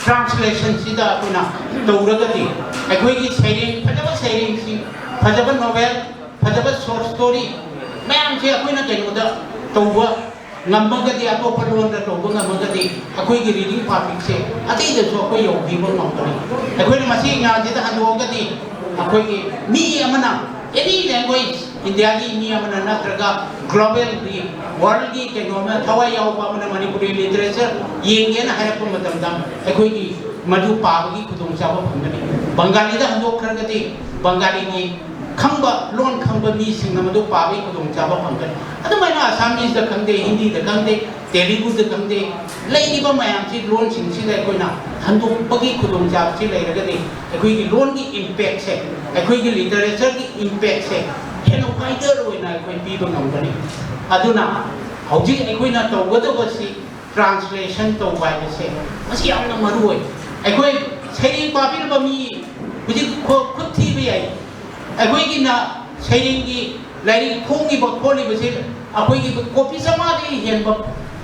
translationꯁꯤꯗ ꯑꯩꯈꯣꯏꯅ ꯇꯧꯔꯒꯗꯤ, ꯑꯩꯈꯣꯏꯒꯤ ꯁꯩꯔꯦꯡ, ꯐꯖꯕ ꯁꯩꯔꯦꯡꯁꯤ, ꯐꯖꯕ novel, ꯐꯖꯕ short story ꯃꯌꯥꯝꯁꯦ ꯑꯩꯈꯣꯏꯅ ꯀꯩꯅꯣꯗ ꯇꯧꯕ ꯉꯝꯃꯒꯗꯤ, ꯑꯇꯣꯞꯄ ꯂꯣꯟꯗ ꯇꯧꯕ ꯉꯝꯃꯒꯗꯤ, ꯑꯩꯈꯣꯏꯒꯤ reading publicꯁꯦ ꯑꯇꯩꯗꯁꯨ ꯑꯩꯈꯣꯏ ꯌꯧꯕꯤꯕ ꯉꯝꯒꯅꯤ꯫ ꯑꯩꯈꯣꯏꯅ ꯃꯁꯤ ꯏꯪꯒ꯭ꯔꯥꯖꯤꯗ ꯍꯟꯗꯣꯛꯑꯒꯗꯤ, ꯑꯩꯈꯣꯏꯒꯤ ꯃꯤ ꯑꯃꯅ, any language, ꯏꯟꯗꯤꯌꯥꯒꯤ ꯃꯤ ꯑꯃꯅ ꯅꯠꯇ꯭ꯔꯒ globalꯒꯤ, worldꯒꯤ ꯀꯩꯅꯣ ꯑꯃ ꯊꯋꯥꯏ ꯌꯥꯎꯕ ꯑꯃꯅ ꯃꯅꯤꯄꯨꯔꯤ literature ꯌꯦꯡꯒꯦꯅ ꯍꯥꯏꯔꯛꯄ ꯃꯇꯝꯗ, ꯑꯩꯈꯣꯏꯒꯤ ꯃꯗꯨ ꯄꯥꯕꯒꯤ ꯈꯨꯗꯣꯡꯆꯥꯕ ꯐꯪꯒꯅꯤ꯫ ꯕꯪꯒꯥꯂꯤꯗ ꯍꯟꯗꯣꯛꯈ꯭ꯔꯒꯗꯤ, ꯕꯪꯒꯥꯂꯤꯒꯤ ꯈꯪꯕ, ꯂꯣꯟ ꯈꯪꯕ ꯃꯤꯁꯤꯡꯅ ꯃꯗꯨ ꯄꯥꯕꯒꯤ ꯈꯨꯗꯣꯡꯆꯥꯕ ꯐꯪꯒꯅꯤ꯫ ꯑꯗꯨꯃꯥꯏꯅ Assamese ꯈꯪꯗꯦ, ꯍꯤꯟꯗꯤꯗ ꯈꯪꯗꯦ, ꯇꯦꯂꯨꯒꯨꯗ ꯈꯪꯗꯦ, ꯂꯩꯔꯤꯕ ꯃꯌꯥꯝꯁꯤ, ꯂꯣꯟꯁꯤꯡꯁꯤꯗ ꯑꯩꯈꯣꯏꯅ ꯍꯟꯗꯣꯛꯄꯒꯤ ꯈꯨꯗꯣꯡꯆꯥꯕꯁꯤ ꯂꯩꯔꯒꯗꯤ, ꯑꯩꯈꯣꯏꯒꯤ ꯂꯣꯟꯒꯤ impactꯁꯦ, ꯑꯩꯈꯣꯏꯒꯤ literatureꯒꯤ impactꯁꯦ ꯍꯦꯟꯅ wider ꯑꯣꯏꯅ ꯑꯩꯈꯣꯏ ꯄꯤꯕ ꯉꯝꯒꯅꯤ꯫ ꯑꯗꯨꯅ ꯍꯧꯖꯤꯛ ꯑꯩꯈꯣꯏꯅ ꯇꯧꯒꯗꯕꯁꯤ translation ꯇꯧꯕ ꯍꯥꯏꯕꯁꯦ ꯃꯁꯤ ꯌꯥꯝꯅ ꯃꯔꯨ ꯑꯣꯏ꯫ ꯑꯩꯈꯣꯏ ꯁꯩꯔꯦꯡ ꯄꯥꯕꯤꯔꯕ ꯃꯤ ꯍꯧꯖꯤꯛ ꯈꯨ-, ꯈꯨꯠ ꯊꯤꯕ ꯌꯥꯏ꯫ ꯑꯩꯈꯣꯏꯒꯤꯅ ꯁꯩꯔꯦꯡꯒꯤ ꯂꯥꯏꯔꯤꯛ ꯐꯣꯡꯉꯤꯕ ꯈꯣꯠꯂꯤꯕꯁꯦ ꯑꯩꯈꯣꯏꯒꯤ ꯀꯣꯄꯤ ꯆꯥꯝꯃꯉꯥꯗꯒꯤ ꯍꯦꯟꯕ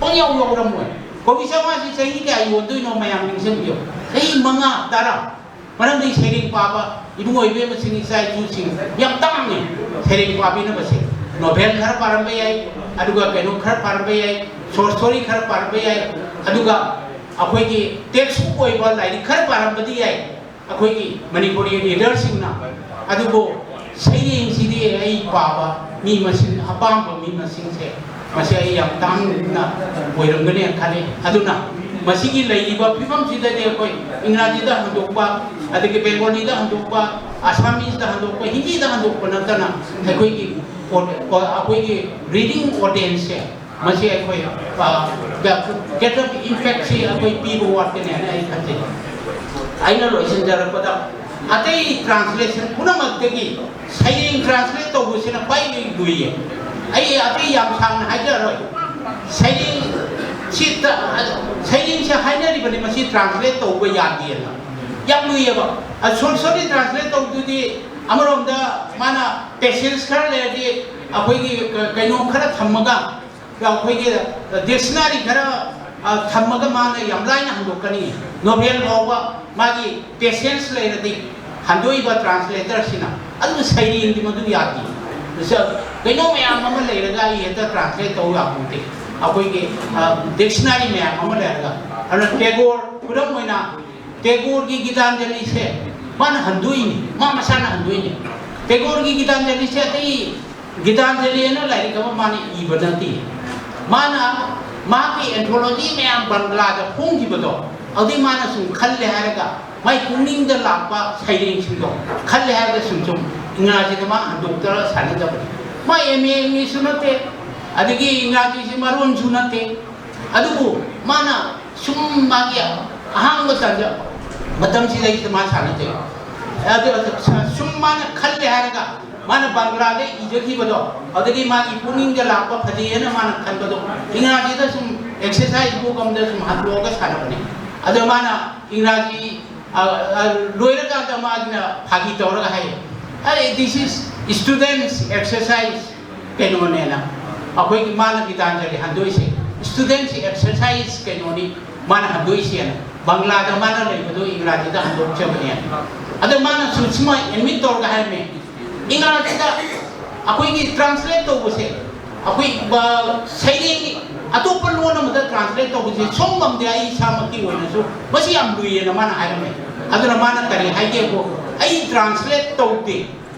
ꯄꯪꯌꯥꯎ ꯌꯥꯎꯔꯝꯃꯣꯏ꯫ ꯀꯣꯄꯤ ꯆꯥꯝꯃꯉꯥꯁꯤ ꯆꯍꯤ ꯀꯌꯥ ꯌꯣꯟꯗꯣꯏꯅꯣ ꯃꯌꯥꯝ ꯅꯤꯡꯁꯤꯡꯕꯤꯌꯨ꯫ ꯆꯍꯤ ꯃꯉꯥ, ꯇꯔꯥ꯫ ꯃꯔꯝꯗꯤ ꯁꯩꯔꯦꯡ ꯄꯥꯕ ꯏꯕꯨꯡ ꯑꯣꯏꯕ ꯃꯁꯤꯡ, ꯏꯆꯥ ꯏꯁꯨꯁꯤꯡ ꯌꯥꯝ ꯇꯥꯡꯉꯤ ꯁꯩꯔꯦꯡ ꯄꯥꯕꯤꯅꯕꯁꯦ꯫ ꯅꯣꯚꯦꯜ ꯈꯔ ꯄꯥꯔꯝꯕ ꯌꯥꯏ, ꯑꯗꯨꯒ ꯀꯩꯅꯣ ꯈꯔ ꯄꯥꯔꯝꯕ ꯌꯥꯏ, ꯁꯣꯔꯠ ꯁ꯭ꯇꯣꯔꯤ ꯈꯔ ꯄꯥꯔꯝꯕ ꯌꯥꯏ, ꯑꯗꯨꯒ ꯑꯩꯈꯣꯏꯒꯤ ꯇꯦꯛꯁ ꯕꯨꯛ ꯑꯣꯏꯕ ꯂꯥꯏꯔꯤꯛ ꯈꯔ ꯄꯥꯔꯝꯕꯗꯤ ꯌꯥꯏ ꯑꯩꯈꯣꯏꯒꯤ ꯃꯅꯤꯄꯨꯔꯤ ꯔꯤꯗꯔꯁꯤꯡꯅ꯫ ꯑꯗꯨꯕꯨ ꯁꯩꯔꯦꯡꯁꯤꯗꯤ ꯑꯩ ꯄꯥꯕ ꯃꯤ ꯃꯁꯤꯡ, ꯑꯄꯥꯝꯕ ꯃꯤ ꯃꯁꯤꯡꯁꯦ ꯃꯁꯤ ꯑꯩ ꯌꯥꯝ ꯇꯥꯡꯅ ꯑꯣꯏꯔꯝꯒꯅꯤ ꯈꯜꯂꯤ꯫ ꯑꯗꯨꯅ ꯃꯁꯤꯒꯤ ꯂꯩꯔꯤꯕ ꯐꯤꯕꯝꯁꯤꯗꯗꯤ ꯑꯩꯈꯣꯏ ꯏꯪꯒ꯭ꯔꯥꯖꯤꯗ ꯍꯟꯗꯣꯛꯄ, ꯑꯗꯒꯤ ꯕꯦꯡꯒꯣꯂꯤꯗ ꯍꯟꯗꯣꯛꯄ, ꯑꯁꯥꯃꯤꯁꯇ ꯍꯟꯗꯣꯛꯄ, ꯍꯤꯟꯗꯤꯗ ꯍꯟꯗꯣꯛꯄ ꯅꯠꯇꯅ ꯑꯩꯈꯣꯏꯒꯤ ꯑꯣ-, ꯑꯩꯈꯣꯏꯒꯤ ꯔꯤꯗꯤꯡ ꯑꯣꯗꯤꯌꯟꯁꯁꯦ ꯃꯁꯤ ꯑꯩꯈꯣꯏ, ꯑ, ꯒ-, ꯒꯦꯠ ꯑꯣꯐ ꯏꯝꯄꯦꯛꯁꯤ ꯑꯩꯈꯣꯏ ꯄꯤꯕ ꯋꯥꯠꯀꯅꯤ ꯍꯥꯏꯅ ꯑꯩ ꯈꯟꯖꯩ꯫ ꯑꯩꯅ ꯂꯣꯏꯁꯤꯟꯖꯔꯛꯄꯗ ꯑꯇꯩ ꯇ꯭ꯔꯥꯟꯁꯂꯦꯁꯟ ꯄꯨꯝꯅꯃꯛꯇꯒꯤ ꯁꯩꯔꯦꯡ ꯇ꯭ꯔꯥꯟꯁꯂꯦꯠ ꯇꯧꯕꯁꯤꯅ ꯈ꯭ꯋꯥꯏꯗꯒꯤ ꯂꯨꯏꯌꯦ꯫ ꯑꯩ ꯑꯇꯩ ꯌꯥꯝ ꯁꯥꯡꯅ ꯍꯥꯏꯖꯔꯔꯣꯏ꯫ ꯁꯩꯔꯦꯡꯁꯤ ꯇ-, ꯁꯩꯔꯦꯡꯁꯦ ꯍꯥꯏꯅꯔꯤꯕꯅꯤ ꯃꯁꯤ ꯇ꯭ꯔꯥꯟꯁꯂꯦꯠ ꯇꯧꯕ ꯌꯥꯗꯦꯅ꯫ ꯌꯥꯝ ꯂꯨꯏꯌꯦꯕ꯫ ꯑ, ꯁꯣꯔꯠ ꯁ꯭ꯇꯣꯔꯤ ꯇ꯭ꯔꯥꯟꯁꯂꯦꯠ ꯇꯧꯕꯗꯨꯗꯤ ꯑꯃꯔꯣꯝꯗ ꯃꯥꯅ ꯄꯦꯁꯦꯟꯁ ꯈꯔ ꯂꯩꯔꯗꯤ ꯑꯩꯈꯣꯏꯒꯤ ꯀ-, ꯀꯩꯅꯣ ꯈꯔ ꯊꯝꯃꯒ ꯑꯩꯈꯣꯏꯒꯤ ꯗꯤꯛꯁꯅꯔꯤ ꯈꯔ, ꯑ, ꯊꯝꯃꯒ ꯃꯥꯅ ꯌꯥꯝ ꯂꯥꯏꯅ ꯍꯟꯗꯣꯛꯀꯅꯤ꯫ ꯅꯣꯚꯦꯜ ꯐꯥꯎꯕ ꯃꯥꯒꯤ ꯄꯦꯁꯦꯟꯁ ꯂꯩꯔꯗꯤ ꯍꯟꯗꯣꯛꯏꯕ ꯇ꯭ꯔꯥꯟꯁꯂꯦꯇꯔꯁꯤꯅ꯫ ꯑꯗꯨꯕꯨ ꯁꯩꯔꯦꯡꯗꯤ ꯃꯗꯨ ꯌꯥꯗꯦ꯫ ꯁ-, ꯀꯩꯅꯣ ꯃꯌꯥꯝ ꯑꯃ ꯂꯩꯔꯒ ꯑꯩ ꯍꯦꯛꯇ ꯇ꯭ꯔꯥꯟꯁꯂꯦꯠ ꯇꯧ ꯌꯥꯄꯣꯟꯇꯦ꯫ ꯑꯩꯈꯣꯏꯒꯤ, ꯑ, ꯗꯤꯛꯁꯅꯔꯤ ꯃꯌꯥꯝ ꯑꯃ ꯂꯩꯔꯒ꯫ ꯑꯗꯨꯅ ꯇꯦꯒꯣꯔ, ꯈꯨꯗꯝ ꯑꯣꯏꯅ ꯇꯦꯒꯣꯔꯒꯤ ꯒꯤꯇꯥꯟꯖꯂꯤꯁꯦ ꯃꯥꯅ ꯍꯟꯗꯣꯛꯏꯅꯤ, ꯃꯥ ꯃꯁꯥꯅ ꯍꯟꯗꯣꯛꯏꯅꯤ꯫ ꯇꯦꯒꯣꯔꯒꯤ ꯒꯤꯇꯥꯟꯖꯂꯤꯁꯦ ꯑꯇꯩ ꯒꯤꯇꯥꯟꯖꯂꯤ ꯍꯥꯏꯅ ꯂꯥꯏꯔꯤꯛ ꯑꯃ ꯃꯥꯅ ꯏꯕ ꯅꯠꯇꯦ꯫ ꯃꯥꯅ ꯃꯥꯒꯤ ꯑꯦꯟꯊꯣꯂꯣꯖꯤ ꯃꯌꯥꯝ ꯕꯪꯒ꯭ꯂꯥꯗ ꯐꯣꯡꯈꯤꯕꯗꯣ, ꯑꯗꯨꯗꯩ ꯃꯥꯅ ꯁꯨꯝ ꯈꯜꯂꯦ ꯍꯥꯏꯔꯒ ꯃꯥꯏ ꯄꯨꯛꯅꯤꯡꯗ ꯂꯥꯛꯄ ꯁꯩꯔꯦꯡꯁꯤꯡꯗꯣ ꯈꯜꯂꯦ ꯍꯥꯏꯔꯒ ꯁꯨꯝ ꯁꯨꯝ ꯏꯪꯒ꯭ꯔꯥꯖꯤꯗ ꯃꯥ ꯍꯟꯗꯣꯛꯇꯅ ꯁꯥꯟꯅꯖꯕꯅꯤ꯫ ꯃꯥ ꯑꯦꯝ ꯑꯦ ꯏꯪꯂꯤꯁꯁꯨ ꯅꯠꯇꯦ, ꯑꯗꯒꯤ ꯏꯪꯒ꯭ꯔꯥꯖꯤꯁꯤ ꯃꯔꯣꯟꯁꯨ ꯅꯠꯇꯦ꯫ ꯑꯗꯨꯕꯨ ꯃꯥꯅ ꯁꯨꯝ ꯃꯥꯒꯤ ꯑꯍꯥꯡꯕ ꯇꯥꯟꯖ ꯃꯇꯝꯁꯤꯗꯩꯁꯤꯗ ꯃꯥ ꯁꯥꯟꯅꯖꯩ꯫ ꯑꯗꯨ ꯁꯨꯝ ꯃꯥꯅ ꯈꯜꯂꯦ ꯍꯥꯏꯔꯒ ꯃꯥꯅ ꯕꯪꯒ꯭ꯂꯥꯗ ꯏꯖꯈꯤꯕꯗꯣ, ꯑꯗꯨꯗꯒꯤ ꯃꯥꯒꯤ ꯄꯨꯛꯅꯤꯡꯗ ꯂꯥꯛꯄ ꯐꯖꯩ ꯍꯥꯏꯅ ꯃꯥꯅ ꯈꯟꯕꯗꯣ, ꯏꯪꯒ꯭ꯔꯥꯖꯤꯗ ꯁꯨꯝ ꯑꯦꯛꯁꯔꯁꯥꯏꯁ ꯕꯨꯛ ꯑꯃꯗ ꯁꯨꯝ ꯍꯟꯗꯣꯛꯑꯒ ꯁꯥꯟꯅꯕꯅꯤ꯫ ꯑꯗꯣ ꯃꯥꯅ ꯏꯪꯒ꯭ꯔꯥꯖꯤ, ꯑ, ꯑ, ꯂꯣꯏꯔꯀꯥꯟꯗ ꯃꯥꯒꯤꯅ ꯐꯥꯒꯤ ꯇꯧꯔꯒ ꯍꯥꯏꯌꯦ, "ꯑꯩ, this is students exercise ꯀꯩꯅꯣꯅꯦꯅ, ꯑꯩꯈꯣꯏꯒꯤ ꯃꯥꯅ ꯒꯤꯇꯥꯟꯖꯂꯤ ꯍꯟꯗꯣꯛꯏꯁꯦ ꯁ꯭ꯇꯨꯗꯦꯟꯠꯁ ꯑꯦꯛꯁꯔꯁꯥꯏꯁ ꯀꯩꯅꯣꯅꯤ ꯃꯥꯅ ꯍꯟꯗꯣꯛꯏꯁꯦꯅ"꯫ ꯕꯪꯒ꯭ꯂꯥꯗ ꯃꯥꯅ ꯂꯩꯕꯗꯨ ꯏꯪꯒ꯭ꯔꯥꯖꯤꯗ ꯍꯟꯗꯣꯛꯆꯕꯅꯦ꯫ ꯑꯗ ꯃꯥꯅ ꯁꯨꯁꯤꯃ ꯑꯦꯗꯃꯤꯠ ꯇꯧꯔꯒ ꯍꯥꯏꯔꯝꯃꯦ, ꯏꯪꯒ꯭ꯔꯥꯖꯤꯗ ꯑꯩꯈꯣꯏꯒꯤ ꯇ꯭ꯔꯥꯟꯁꯂꯦꯠ ꯇꯧꯕꯁꯦ, ꯑꯩꯈꯣꯏ ꯁꯩꯔꯦꯡ ꯑꯇꯣꯞꯄ ꯂꯣꯟ ꯑꯃꯗ ꯇ꯭ꯔꯥꯟꯁꯂꯦꯠ ꯇꯧꯕꯁꯦ ꯁꯨꯝ ꯉꯝꯗꯦ, ꯑꯩ ꯏꯁꯥꯃꯛꯀꯤ ꯑꯣꯏꯅꯁꯨ ꯃꯁꯤ ꯌꯥꯝ ꯂꯨꯏꯌꯦꯅ ꯃꯥꯅ ꯍꯥꯏꯔꯝꯃꯦ꯫ ꯑꯗꯨꯅ ꯃꯥꯅ ꯀꯔꯤ ꯍꯥꯏꯒꯦꯕꯨ, ꯑꯩ ꯇ꯭ꯔꯥꯟꯁꯂꯦꯠ ꯇꯧꯗꯦ,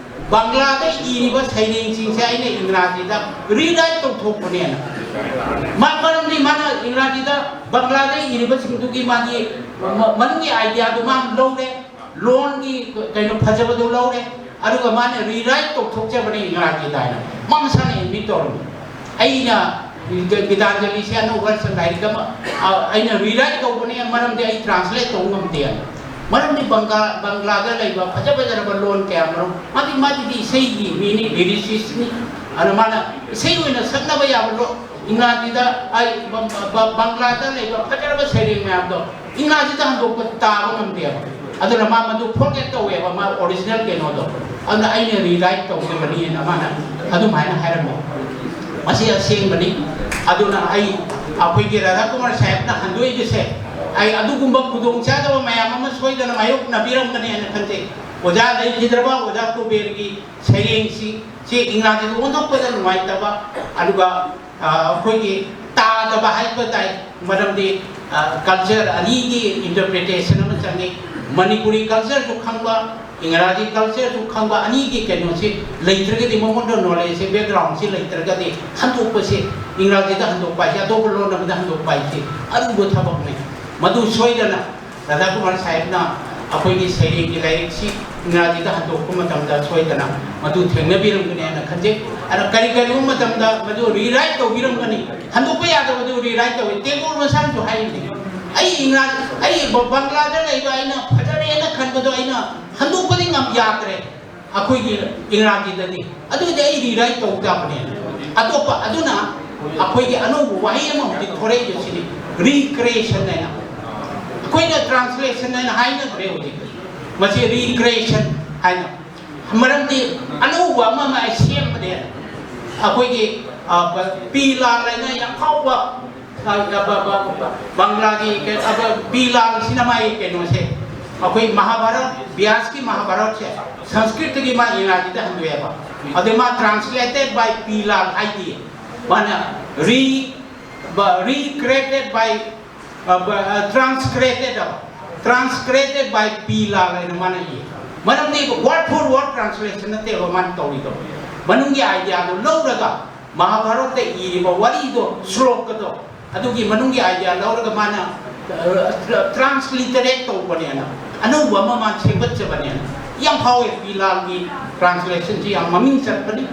ꯕꯪꯒ꯭ꯂꯥꯗ ꯏꯔꯤꯕ ꯁꯩꯔꯦꯡꯁꯤꯡꯁꯦ ꯑꯩꯅ ꯏꯪꯒ꯭ꯔꯥꯖꯤꯗ ꯔꯤꯔꯥꯏꯠ ꯇꯧꯊꯣꯛꯄꯅꯦꯅ꯫ ꯃꯥ ꯃꯔꯝꯗꯤ ꯃꯥꯅ ꯏꯪꯒ꯭ꯔꯥꯖꯤꯗ ꯕꯪꯒ꯭ꯂꯥꯗ ꯏꯔꯤꯕꯁꯤꯡꯗꯨꯒꯤ ꯃꯥꯒꯤ ꯃ- ꯃꯅꯨꯡꯒꯤ ꯑꯥꯏꯗꯤꯌꯥꯗꯨ ꯃꯥ ꯂꯧꯔꯦ, ꯂꯣꯟꯒꯤ ꯀꯩꯅꯣ ꯐꯖꯕꯗꯨ ꯂꯧꯔꯦ, ꯑꯗꯨꯒ ꯃꯥꯅ ꯔꯤꯔꯥꯏꯠ ꯇꯧꯊꯣꯛꯆꯕꯅꯦ ꯏꯪꯒ꯭ꯔꯥꯖꯤꯗ ꯍꯥꯏꯅ ꯃꯥ ꯃꯁꯥꯅ ꯑꯦꯗꯃꯤꯠ ꯇꯧꯔꯝꯃꯤ꯫ ꯑꯩꯅ ꯒꯤꯇꯥꯟꯖꯂꯤꯁꯦ ꯑꯅꯧꯕ ꯂꯥꯏꯔꯤꯛ ꯑꯃ ꯑꯩꯅ ꯔꯤꯔꯥꯏꯠ ꯇꯧꯕꯅꯦ, ꯃꯔꯝꯗꯤ ꯑꯩ ꯇ꯭ꯔꯥꯟꯁꯂꯦꯠ ꯇꯧꯕ ꯉꯝꯗꯦ꯫ ꯃꯔꯝꯗꯤ ꯕꯪꯒꯥ ꯕꯪꯒ꯭ꯂꯥꯗ ꯂꯩꯕ ꯐꯖ ꯐꯖꯔꯕ ꯂꯣꯟ ꯀꯌꯥ ꯃꯔꯨꯝ, ꯃꯥꯗꯤ ꯃꯥꯗꯤ ꯏꯁꯩꯒꯤ ꯃꯤꯅꯤ, ꯂꯤꯔꯤꯁꯤꯁꯅꯤ꯫ ꯑꯗꯨꯅ ꯃꯥꯅ ꯏꯁꯩ ꯑꯣꯏꯅ ꯁꯛꯅꯕ ꯌꯥꯕ ꯂꯣꯟ ꯏꯪꯒ꯭ꯔꯥꯖꯤꯗ ꯑꯩ ꯕꯪꯒ꯭ꯂꯥꯗ ꯂꯩꯕ ꯐꯖꯔꯕ ꯁꯩꯔꯦꯡ ꯃꯌꯥꯝꯗꯣ ꯏꯪꯒ꯭ꯔꯥꯖꯤꯗ ꯍꯟꯗꯣꯛꯄ ꯇꯥꯕ ꯉꯝꯗꯦꯕ꯫ ꯑꯗꯨꯅ ꯃꯥ ꯃꯗꯨ ꯐꯣꯔꯒꯦꯠ ꯇꯧꯋꯦꯕ, ꯃꯥ ꯑꯣꯔꯤꯖꯤꯅꯦꯜ ꯀꯩꯅꯣꯗꯣ꯫ ꯑꯗꯨꯅ ꯑꯩꯅ ꯔꯤꯔꯥꯏꯠ ꯇꯧꯈꯤꯕꯅꯤꯅ ꯃꯥꯅ ꯑꯗꯨꯃꯥꯏꯅ ꯍꯥꯏꯔꯝꯃꯦ꯫ ꯃꯁꯤ ꯑꯁꯦꯡꯕꯅꯤ꯫ ꯑꯗꯨꯅ ꯑꯩ ꯑꯩꯈꯣꯏꯒꯤ ꯔꯥꯙꯥ ꯀꯨꯃꯥꯔ ꯁꯥꯍꯦꯕꯅ ꯍꯟꯗꯣꯛꯏꯕꯁꯦ, ꯑꯩ ꯑꯗꯨꯒꯨꯝꯕ ꯈꯨꯗꯣꯡꯆꯥꯗꯕ ꯃꯌꯥꯝ ꯑꯃ ꯁꯣꯏꯗꯅ ꯃꯥꯌꯣꯛꯅꯕꯤꯔꯝꯒꯅꯤ ꯍꯥꯏꯅ ꯈꯟꯖꯩ꯫ ꯑꯣꯖꯥ ꯂꯩꯈꯤꯗ꯭ꯔꯕ ꯑꯣꯖꯥ ꯀꯨꯕꯦꯔꯒꯤ ꯁꯩꯔꯦꯡꯁꯤ ꯁꯤ ꯏꯪꯒ꯭ꯔꯥꯖꯤꯗ ꯑꯣꯟꯊꯣꯛꯄꯗ ꯅꯨꯡꯉꯥꯏꯇꯕ, ꯑꯗꯨꯒ ꯑꯩꯈꯣꯏꯒꯤ ꯇꯥꯗꯕ ꯍꯥꯏꯕ ꯇꯥꯏ꯫ ꯃꯔꯝꯗꯤ ꯀꯜꯆꯔ ꯑꯅꯤꯒꯤ ꯏꯟꯇꯔꯄ꯭ꯔꯤꯇꯦꯁꯟ ꯑꯃ ꯆꯪꯉꯤ꯫ ꯃꯅꯤꯄꯨꯔꯤ ꯀꯜꯆꯔꯁꯨ ꯈꯪꯕ, ꯏꯪꯒ꯭ꯔꯥꯖꯤ ꯀꯜꯆꯔꯁꯨ ꯈꯪꯕ, ꯑꯅꯤꯒꯤ ꯀꯩꯅꯣꯁꯤ ꯂꯩꯇ꯭ꯔꯒꯗꯤ, ꯃꯉꯣꯟꯗ ꯅꯣꯂꯦꯖꯁꯤ, ꯕꯦꯛꯒ꯭ꯔꯥꯎꯟꯁꯤ ꯂꯩꯇ꯭ꯔꯒꯗꯤ, ꯍꯟꯗꯣꯛꯄꯁꯤ, ꯏꯪꯒ꯭ꯔꯥꯖꯤꯗ ꯍꯟꯗꯣꯛꯄ ꯍꯥꯏꯁꯤ, ꯑꯇꯣꯞꯄ ꯂꯣꯟ ꯑꯃꯗ ꯍꯟꯗꯣꯛꯄ ꯍꯥꯏꯁꯤ ꯑꯔꯨꯕ ꯊꯕꯛꯅꯤ꯫ ꯃꯗꯨ ꯁꯣꯏꯗꯅ ꯔꯥꯙꯥ ꯀꯨꯃꯥꯔ ꯁꯥꯍꯦꯕꯅ ꯑꯩꯈꯣꯏꯒꯤ ꯁꯩꯔꯦꯡꯒꯤ ꯂꯥꯏꯔꯤꯛꯁꯤ ꯏꯪꯒ꯭ꯔꯥꯖꯤꯗ ꯍꯟꯗꯣꯛꯄ ꯃꯇꯝꯗ ꯁꯣꯏꯗꯅ ꯃꯗꯨ ꯊꯦꯡꯅꯕꯤꯔꯝꯒꯅꯤ ꯍꯥꯏꯅ ꯈꯟꯖꯩ꯫ ꯑꯗ ꯀꯔꯤ ꯀꯔꯤꯒꯨꯝꯕ ꯃꯇꯝꯗ ꯃꯗꯨ ꯔꯤꯔꯥꯏꯠ ꯇꯧꯕꯤꯔꯝꯒꯅꯤ, ꯍꯟꯗꯣꯛꯄ ꯌꯥꯗꯕꯗꯨ ꯔꯤꯔꯥꯏꯠ ꯇꯧꯏ꯫ ꯇꯦꯒꯣꯔ ꯃꯁꯥꯅꯁꯨ ꯍꯥꯏꯔꯤꯅꯤ, "ꯑꯩ ꯏꯪꯒ꯭ꯔꯥꯖꯤ, ꯑꯩ ꯕ- ꯕꯪꯒ꯭ꯂꯥꯗ ꯂꯩꯕ ꯑꯩꯅ ꯐꯖꯔꯦꯅ ꯈꯟꯕꯗꯣ ꯑꯩꯅ ꯍꯟꯗꯣꯛꯄꯗꯤ ꯉꯝ ꯌꯥꯗ꯭ꯔꯦ ꯑꯩꯈꯣꯏꯒꯤ ꯏꯪꯒ꯭ꯔꯥꯖꯤꯗꯗꯤ, ꯑꯗꯨꯗꯤ ꯑꯩ ꯔꯤꯔꯥꯏꯠ ꯇꯧ ꯇꯥꯕꯅꯦ"꯫ ꯑꯇꯣꯞꯄ ꯑꯗꯨꯅ ꯑꯩꯈꯣꯏꯒꯤ ꯑꯅꯧꯕ ꯋꯥꯍꯩ ꯑꯃ ꯍꯧꯖꯤꯛ ꯊꯣꯔꯛꯏꯕꯁꯤꯅꯤ, ꯔꯤꯀ꯭ꯔꯤꯌꯦꯁꯟ ꯍꯥꯏꯅ꯫ ꯑꯩꯈꯣꯏꯅ ꯇ꯭ꯔꯥꯟꯁꯂꯦꯁꯟ ꯍꯥꯏꯅ ꯍꯥꯏꯅꯗ꯭ꯔꯦ ꯍꯧꯖꯤꯛ, ꯃꯁꯤ ꯔꯤꯀ꯭ꯔꯤꯌꯦꯁꯟ ꯍꯥꯏꯅ꯫ ꯃꯔꯝꯗꯤ ꯑꯅꯧꯕ ꯑꯃ ꯑꯃ ꯑꯩ ꯁꯦꯝꯕꯅꯦ꯫ ꯑꯩꯈꯣꯏꯒꯤ ꯄꯤ ꯂꯥꯜ ꯍꯥꯏꯅ ꯌꯥꯝ ꯐꯥꯎꯕ ꯕꯪꯒ꯭ꯂꯥꯒꯤ ꯀꯩ-, ꯑꯕ-, ꯄꯤ ꯂꯥꯜꯁꯤꯅ ꯃꯥꯒꯤ ꯀꯩꯅꯣꯁꯦ, ꯑꯩꯈꯣꯏ ꯃꯍꯥꯚꯥꯔꯠ, ꯕ꯭ꯌꯥꯁꯀꯤ ꯃꯍꯥꯚꯥꯔꯠꯁꯦ ꯁꯪꯁꯀ꯭ꯔꯤꯠꯇꯒꯤ ꯃꯥ ꯏꯪꯒ꯭ꯔꯥꯖꯤꯗ ꯍꯟꯗꯣꯛꯑꯦꯕ꯫ ꯑꯗꯨ ꯃꯥ translated by ꯄꯤ ꯂꯥꯜ ꯍꯥꯏꯗꯤ, ꯃꯥꯅ re-, ꯕ-, recreated by, ꯑ, ꯕ-, ꯑ, transcreated ꯍꯥꯏꯕ, transcreated by ꯄꯤ ꯂꯥꯜ ꯍꯥꯏꯅ ꯃꯥꯅ ꯏ꯫ ꯃꯔꯝꯗꯤ word for word translation ꯅꯠꯇꯦꯕ ꯃꯥꯅ ꯇꯧꯔꯤꯗꯣ, ꯃꯅꯨꯡꯒꯤ idea ꯗꯣ ꯂꯧꯔꯒ ꯃꯍꯥꯚꯥꯔꯠꯇ ꯏꯔꯤꯕ ꯋꯥꯔꯤꯗꯣ, ꯁ꯭ꯂꯣꯀꯗꯣ, ꯑꯗꯨꯒꯤ ꯃꯅꯨꯡꯒꯤ idea ꯂꯧꯔꯒ ꯃꯥꯅ, ꯑ, transliterate ꯇꯧꯕꯅꯦꯅ, ꯑꯅꯧꯕ ꯑꯃ ꯃꯥꯅ ꯁꯦꯝꯒꯠꯆꯕꯅꯦꯅ ꯌꯥꯝ ꯐꯥꯎꯋꯦ꯫ ꯄꯤ ꯂꯥꯜꯒꯤ translation ꯁꯤ ꯌꯥꯝ ꯃꯃꯤꯡ ꯆꯠꯄꯅꯤ꯫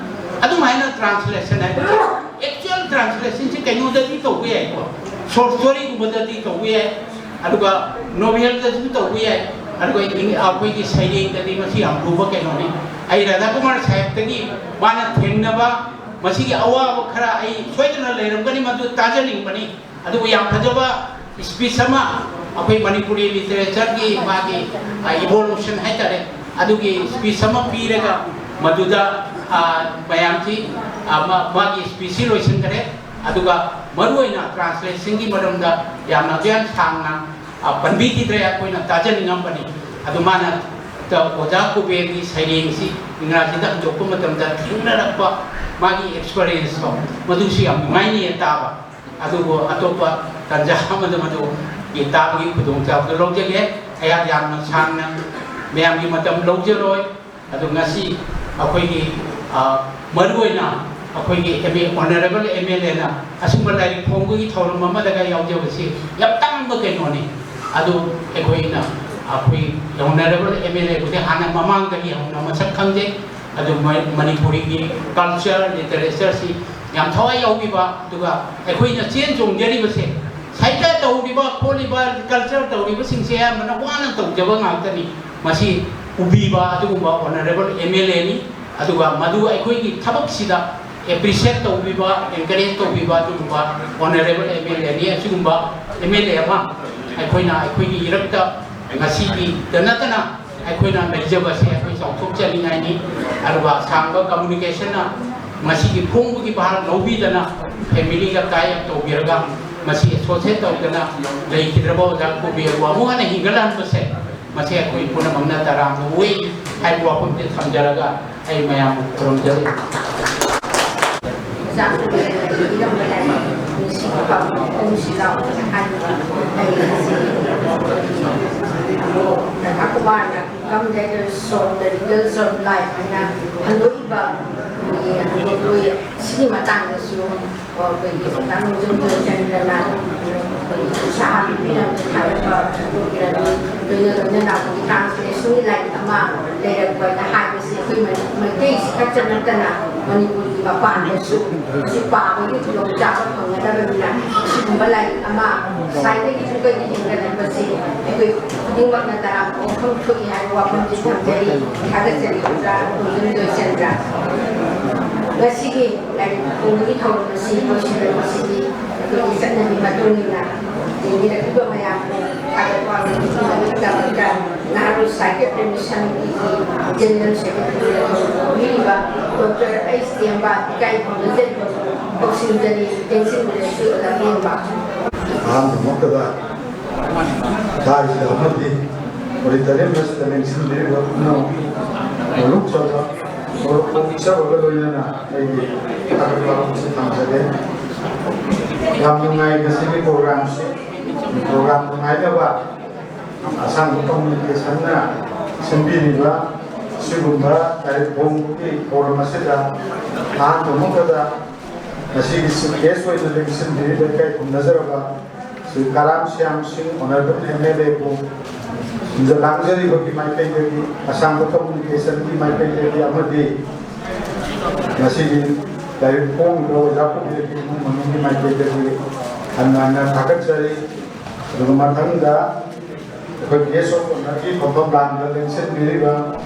ꯑꯗꯨꯃꯥꯏꯅ translation ꯍꯥꯏꯕꯁꯦ, actual translation ꯁꯤ ꯀꯩꯅꯣꯗꯗꯤ ꯇꯧꯕ ꯌꯥꯏꯀꯣ, short story ꯒꯨꯝꯕꯗꯗꯤ ꯇꯧꯕ ꯌꯥꯏ, ꯑꯗꯨꯒ novel ꯗꯁꯨ ꯇꯧꯕ ꯌꯥꯏ, ꯑꯗꯨꯒ ꯏꯪ-, ꯑꯩꯈꯣꯏꯒꯤ ꯁꯩꯔꯦꯡꯗꯗꯤ ꯃꯁꯤ ꯌꯥꯝ ꯂꯨꯕ ꯀꯩꯅꯣꯅꯤ꯫ ꯑꯩ ꯔꯥꯙꯥꯀꯨꯃꯥꯔ ꯁꯥꯍꯦꯕꯇꯒꯤ ꯃꯥꯅ ꯊꯦꯡꯅꯕ ꯃꯁꯤꯒꯤ ꯑꯋꯥꯕ ꯈꯔ ꯑꯩ ꯁꯣꯏꯗꯅ ꯂꯩꯔꯝꯒꯅꯤ, ꯃꯗꯨ ꯇꯥꯖꯅꯤꯡꯕꯅꯤ꯫ ꯑꯗꯨꯕꯨ ꯌꯥꯝ ꯐꯖꯕ speech ꯑꯃ ꯑꯩꯈꯣꯏ ꯃꯅꯤꯄꯨꯔꯤ literature ꯒꯤ ꯃꯥꯒꯤ, ꯑ, evolution ꯍꯥꯏꯇꯥꯔꯦ, ꯑꯗꯨꯒꯤ speech ꯑꯃ ꯄꯤꯔꯒ ꯃꯗꯨꯗ, ꯑ, ꯃꯌꯥꯝꯁꯤ, ꯑ, ꯃꯥ-, ꯃꯥꯒꯤ speech ꯁꯤ ꯂꯣꯏꯁꯤꯟꯈꯔꯦ꯫ ꯑꯗꯨꯒ ꯃꯔꯨꯑꯣꯏꯅ translation ꯒꯤ ꯃꯔꯝꯗ ꯌꯥꯝꯅ ꯑꯗꯨ ꯌꯥꯝ ꯁꯥꯡꯅ, ꯑ, ꯄꯟꯕꯤꯈꯤꯗ꯭ꯔꯦ, ꯑꯩꯈꯣꯏꯅ ꯇꯥꯖꯅꯤꯡꯉꯝꯕꯅꯤ꯫ ꯑꯗꯨ ꯃꯥꯅ ꯇ-, ꯑꯣꯖꯥ ꯀꯨꯕꯦꯔꯒꯤ ꯁꯩꯔꯦꯡꯁꯤ ꯏꯪꯒ꯭ꯔꯥꯖꯤꯗ ꯍꯟꯗꯣꯛꯄ ꯃꯇꯝꯗ ꯊꯦꯡꯅꯔꯛꯄ ꯃꯥꯒꯤ experience ꯇꯣ, ꯃꯗꯨꯁꯨ ꯌꯥꯝ ꯅꯨꯡꯉꯥꯏꯅꯤꯌꯦ ꯇꯥꯕ꯫ ꯑꯗꯨꯕꯨ ꯑꯇꯣꯞꯄ ꯇꯥꯟꯖꯥ ꯑꯃꯗ ꯃꯗꯨꯒꯤ ꯇꯥꯕꯒꯤ ꯈꯨꯗꯣꯡꯆꯥꯕꯗꯨ ꯂꯧꯖꯒꯦ꯫ ꯑꯩꯍꯥꯛ ꯌꯥꯝꯅ ꯁꯥꯡꯅ ꯃꯌꯥꯝꯒꯤ ꯃꯇꯝ ꯂꯧꯖꯔꯣꯏ꯫ ꯑꯗꯨ ꯉꯁꯤ ꯑꯩꯈꯣꯏꯒꯤ, ꯑ, ꯃꯔꯨꯑꯣꯏꯅ ꯑꯩꯈꯣꯏꯒꯤ M A, Honourable M L A ꯅ ꯑꯁꯨꯝꯕ ꯂꯥꯏꯔꯤꯛ ꯐꯣꯡꯕꯒꯤ ꯊꯧꯔꯝ ꯑꯃꯗꯒ ꯌꯥꯎꯖꯕꯁꯤ ꯌꯥꯝ ꯇꯥꯡꯕ ꯀꯩꯅꯣꯅꯤ꯫ ꯑꯗꯨ ꯑꯩꯈꯣꯏꯅ, ꯑꯩꯈꯣꯏ Honourable M L A ꯕꯨꯗꯤ ꯍꯥꯟꯅ ꯃꯃꯥꯡꯗꯒꯤ ꯍꯧꯅ ꯃꯁꯛ ꯈꯪꯖꯩ꯫ ꯑꯗꯨ ꯃ-, ꯃꯅꯤꯄꯨꯔꯤꯒꯤ culture, literature ꯁꯤ ꯌꯥꯝ ꯊꯋꯥꯏ ꯌꯥꯎꯕꯤꯕ, ꯑꯗꯨꯒ ꯑꯩꯈꯣꯏꯅ ꯆꯦꯟ ꯆꯣꯡꯖꯔꯤꯕꯁꯦ, ꯁꯥꯍꯤꯇ꯭ꯌ ꯇꯧꯔꯤꯕ ꯈꯣꯠꯂꯤꯕ, culture ꯇꯧꯔꯤꯕꯁꯤꯡꯁꯦ ꯑꯌꯥꯝꯕꯅ ꯋꯥꯅ ꯇꯧꯖꯕ ꯉꯥꯛꯇꯅꯤ꯫ ꯃꯁꯤ ꯎꯕꯤꯕ ꯑꯗꯨꯒꯨꯝꯕ Honourable M L A ꯅꯤ꯫ ꯑꯗꯨꯒ ꯃꯗꯨ ꯑꯩꯈꯣꯏꯒꯤ ꯊꯕꯛꯁꯤꯗ appreciate ꯇꯧꯕꯤꯕ, encourage ꯇꯧꯕꯤꯕ ꯑꯗꯨꯒꯨꯝꯕ Honourable M L A ꯅꯤ꯫ ꯑꯁꯤꯒꯨꯝꯕ M L A ꯑꯃ ꯑꯩꯈꯣꯏꯅ ꯑꯩꯈꯣꯏꯒꯤ ꯏꯔꯛꯇ ꯉꯁꯤꯒꯤꯗ ꯅꯠꯇꯅ ꯑꯩꯈꯣꯏꯅ ꯂꯩꯖꯕꯁꯦ ꯑꯩꯈꯣꯏ ꯆꯥꯎꯊꯣꯛꯆꯅꯤꯡꯉꯥꯏꯅꯤ꯫ ꯑꯗꯨꯒ ꯑꯁꯥꯡꯕ communication ꯅ ꯃꯁꯤꯒꯤ ꯐꯣꯡꯕꯒꯤ ꯚꯥꯔ ꯂꯧꯕꯤꯗꯅ family ꯒ tie up ꯇꯧꯕꯤꯔꯒ ꯃꯁꯤ ꯑꯦꯁꯣꯁꯤꯌꯦꯠ ꯇꯧꯗꯅ ꯂꯩꯈꯤꯗ꯭ꯔꯕ ꯑꯣꯖꯥ ꯀꯨꯕꯦꯔꯕꯨ ꯑꯃꯨꯛ ꯍꯟꯅ ꯍꯤꯡꯒꯠꯍꯟꯕꯁꯦ, ꯃꯁꯤ ꯑꯩꯈꯣꯏ ꯄꯨꯝꯅꯃꯛꯅ ꯇꯔꯥꯝꯅ ꯑꯣꯛꯏ ꯍꯥꯏꯕ ꯋꯥꯐꯝꯁꯤ ꯊꯝꯖꯔꯒ ꯑꯩ ꯃꯌꯥꯝꯕꯨ ꯈꯨꯔꯨꯝꯖꯔꯤ꯫ ꯑꯣꯖꯥ ꯀꯨꯕꯦꯔꯅ ꯏꯔꯝꯕ ꯂꯥꯏꯔꯤꯛ ꯅꯨꯡꯁꯤꯕ ꯄꯥꯎ ꯀꯨꯝꯁꯤ ꯂꯥꯎ ꯍꯥꯏꯕ ꯂꯥꯏꯔꯤꯛ ꯑꯁꯤ ꯔꯥꯙꯥ ꯀꯨꯃꯥꯔꯅ Come Let Us Solve the Riddles of Life ꯍꯥꯏꯅ ꯍꯟꯗꯣꯛꯏꯕ, ꯑꯩꯈꯣꯏꯒꯤ ꯍꯟꯗꯣꯛꯂꯣꯏ ꯑꯁꯤꯒꯤ ꯃꯇꯥꯡꯗꯁꯨ ꯑꯩꯈꯣꯏꯒꯤ ꯇꯥꯃꯣ ꯖꯣꯟ ꯖꯣꯏꯆꯟꯗ꯭ꯔꯅ ꯑꯩꯈꯣꯏꯒꯤ ꯎꯠꯁꯥꯍ ꯄꯤꯕꯤꯅꯕ ꯊꯥꯒꯠꯄ ꯐꯣꯡꯗꯣꯛꯄꯤꯔꯝꯃꯤ꯫ ꯂꯣꯏꯅ ꯂꯣꯏꯅꯅ ꯑꯩꯈꯣꯏꯒꯤ ꯇ꯭ꯔꯥꯟꯁꯂꯦꯁꯟꯒꯤ ꯂꯥꯏꯔꯤꯛ ꯑꯃ ꯂꯩꯔꯛꯄꯅ ꯍꯥꯏꯕꯁꯤ ꯑꯩꯈꯣꯏ ꯃꯩ-, ꯃꯩꯇꯩꯁꯤ ꯈꯛꯇ ꯅꯠꯇꯅ ꯃꯅꯤꯄꯨꯔꯒꯤ ꯃꯄꯥꯟꯗꯁꯨ ꯍꯧꯖꯤꯛ ꯄꯥꯕꯒꯤ ꯈꯨꯗꯣꯡꯆꯥꯕ ꯐꯪꯒꯗꯕꯅꯤꯅ, ꯑꯁꯤꯒꯨꯝꯕ ꯂꯥꯏꯔꯤꯛ ꯑꯃ ꯉꯁꯥꯏꯗꯒꯤꯁꯨ ꯑꯩꯈꯣꯏꯒꯤ ꯍꯦꯟꯒꯠꯂꯛꯄꯁꯤ ꯑꯩꯈꯣꯏ ꯈꯨꯗꯤꯡꯃꯛꯅ ꯇꯔꯥꯝꯅ ꯑꯣꯛꯐꯝ ꯊꯣꯛꯏ ꯍꯥꯏꯕ ꯋꯥꯐꯝꯁꯤ ꯊꯝꯖꯔꯤ꯫ ꯊꯥꯒꯠꯆꯔꯤ ꯑꯣꯖꯥ ꯖꯣꯟ ꯖꯣꯏꯆꯟꯗ꯭ꯔ꯫ ꯉꯁꯤꯒꯤ ꯂꯥꯏꯔꯤꯛ ꯐꯣꯡꯕꯒꯤ ꯊꯧꯔꯝ ꯑꯁꯤ ꯂꯣꯏꯁꯤꯟꯕ ꯑꯁꯤꯗꯤ ꯑꯩꯈꯣꯏꯒꯤ ꯆꯠꯅꯕꯤ ꯃꯇꯨꯡ ꯏꯟꯅ ꯌꯦꯡꯕꯤꯔꯛꯂꯤꯕ ꯃꯌꯥꯝꯕꯨ ꯊꯥꯒꯠ ꯋꯥꯍꯪ ꯄꯤꯕꯒꯤꯗꯃꯛꯇ ꯅꯍꯥꯔꯣꯜ ꯁꯥꯍꯤꯇ꯭ꯌ Premi ꯁꯃꯤꯇꯤꯒꯤ general secretary ꯑꯣꯏꯕꯤꯔꯤꯕ doctor H ꯇꯦꯡꯕ ꯏꯀꯥꯏ ꯈꯨꯝꯅꯖꯔꯤꯕ ꯀꯧꯁꯤꯟꯖꯔꯤ, ꯇꯦꯡꯁꯤꯟꯕꯤꯔꯁꯤ ꯑꯣꯖꯥ ꯇꯦꯡꯕ꯫ ꯑꯍꯥꯟꯕꯃꯛꯇꯗ ꯂꯥꯏꯁꯤꯗ ꯑꯃꯗꯤ ꯑꯣꯗꯤꯇꯣꯔꯤꯌꯝ ꯑꯁꯤꯗ ꯂꯦꯡꯁꯤꯟꯕꯤꯔꯤꯕ ꯄꯨꯝꯅꯃꯛ ꯃꯔꯨꯞ ꯆꯠꯄ ꯃꯔꯨꯞ ꯄꯨꯛꯆꯕꯒ ꯂꯣꯏꯅꯅ ꯑꯩꯒꯤ ꯊꯥꯒꯠꯄ ꯑꯁꯤ ꯊꯝꯖꯒꯦ꯫ ꯌꯥꯝ ꯅꯨꯡꯉꯥꯏ ꯉꯁꯤꯒꯤ ꯄ꯭ꯔꯣꯒ꯭ꯔꯥꯝꯁꯤ꯫ ꯄ꯭ꯔꯣꯒ꯭ꯔꯥꯝ ꯅꯨꯡꯉꯥꯏꯅꯕ ꯑꯁꯥꯡꯕ ꯀꯝꯃ꯭ꯌꯨꯅꯤꯀꯦꯁꯟꯅ ꯁꯤꯟꯕꯤꯔꯤꯕ ꯁꯤꯒꯨꯝꯕ ꯂꯥꯏꯔꯤꯛ ꯐꯣꯡꯕꯒꯤ ꯊꯧꯔꯝ ꯑꯁꯤꯗ ꯑꯍꯥꯟꯕ ꯃꯛꯇꯗ ꯉꯁꯤꯒꯤ ꯆꯤꯐ ꯒꯦꯁ ꯑꯣꯏꯅ ꯂꯦꯡꯁꯤꯟꯕꯤꯔꯤꯕ ꯏꯀꯥꯏ ꯈꯨꯝꯅꯖꯔꯕ ꯁ꯭ꯔꯤ ꯀꯔꯥꯝ ꯁ꯭ꯌꯥꯝ ꯁꯤꯡ ꯑꯣꯅꯔꯦꯕꯜ ꯑꯦꯝ ꯑꯦꯜ ꯑꯦꯕꯨ ꯁꯤꯡꯖ ꯂꯥꯡꯖꯔꯤꯕꯒꯤ ꯃꯥꯏꯀꯩꯗꯒꯤ, ꯑꯁꯥꯡꯕ ꯀꯝꯃ꯭ꯌꯨꯅꯤꯀꯦꯁꯟꯒꯤ ꯃꯥꯏꯀꯩꯗꯒꯤ ꯑꯃꯗꯤ ꯉꯁꯤꯒꯤ ꯂꯥꯏꯔꯤꯛ ꯐꯣꯡꯂꯤꯕ ꯑꯣꯖꯥ ꯀꯨꯕꯦꯔꯒꯤ ꯏꯃꯨꯡ ꯃꯅꯨꯡꯒꯤ ꯃꯥꯏꯀꯩꯗꯒꯤ ꯍꯟꯅ ꯍꯟꯅ ꯊꯥꯒꯠꯆꯔꯤ꯫ ꯑꯗꯨꯒ ꯃꯊꯪꯗ ꯑꯩꯈꯣꯏ ꯒꯦꯁ ꯑꯣꯐ ꯑꯣꯅꯔꯒꯤ ꯐꯝꯐꯝ ꯂꯥꯡꯗ ꯂꯦꯡꯁꯤꯟꯕꯤꯔꯤꯕ,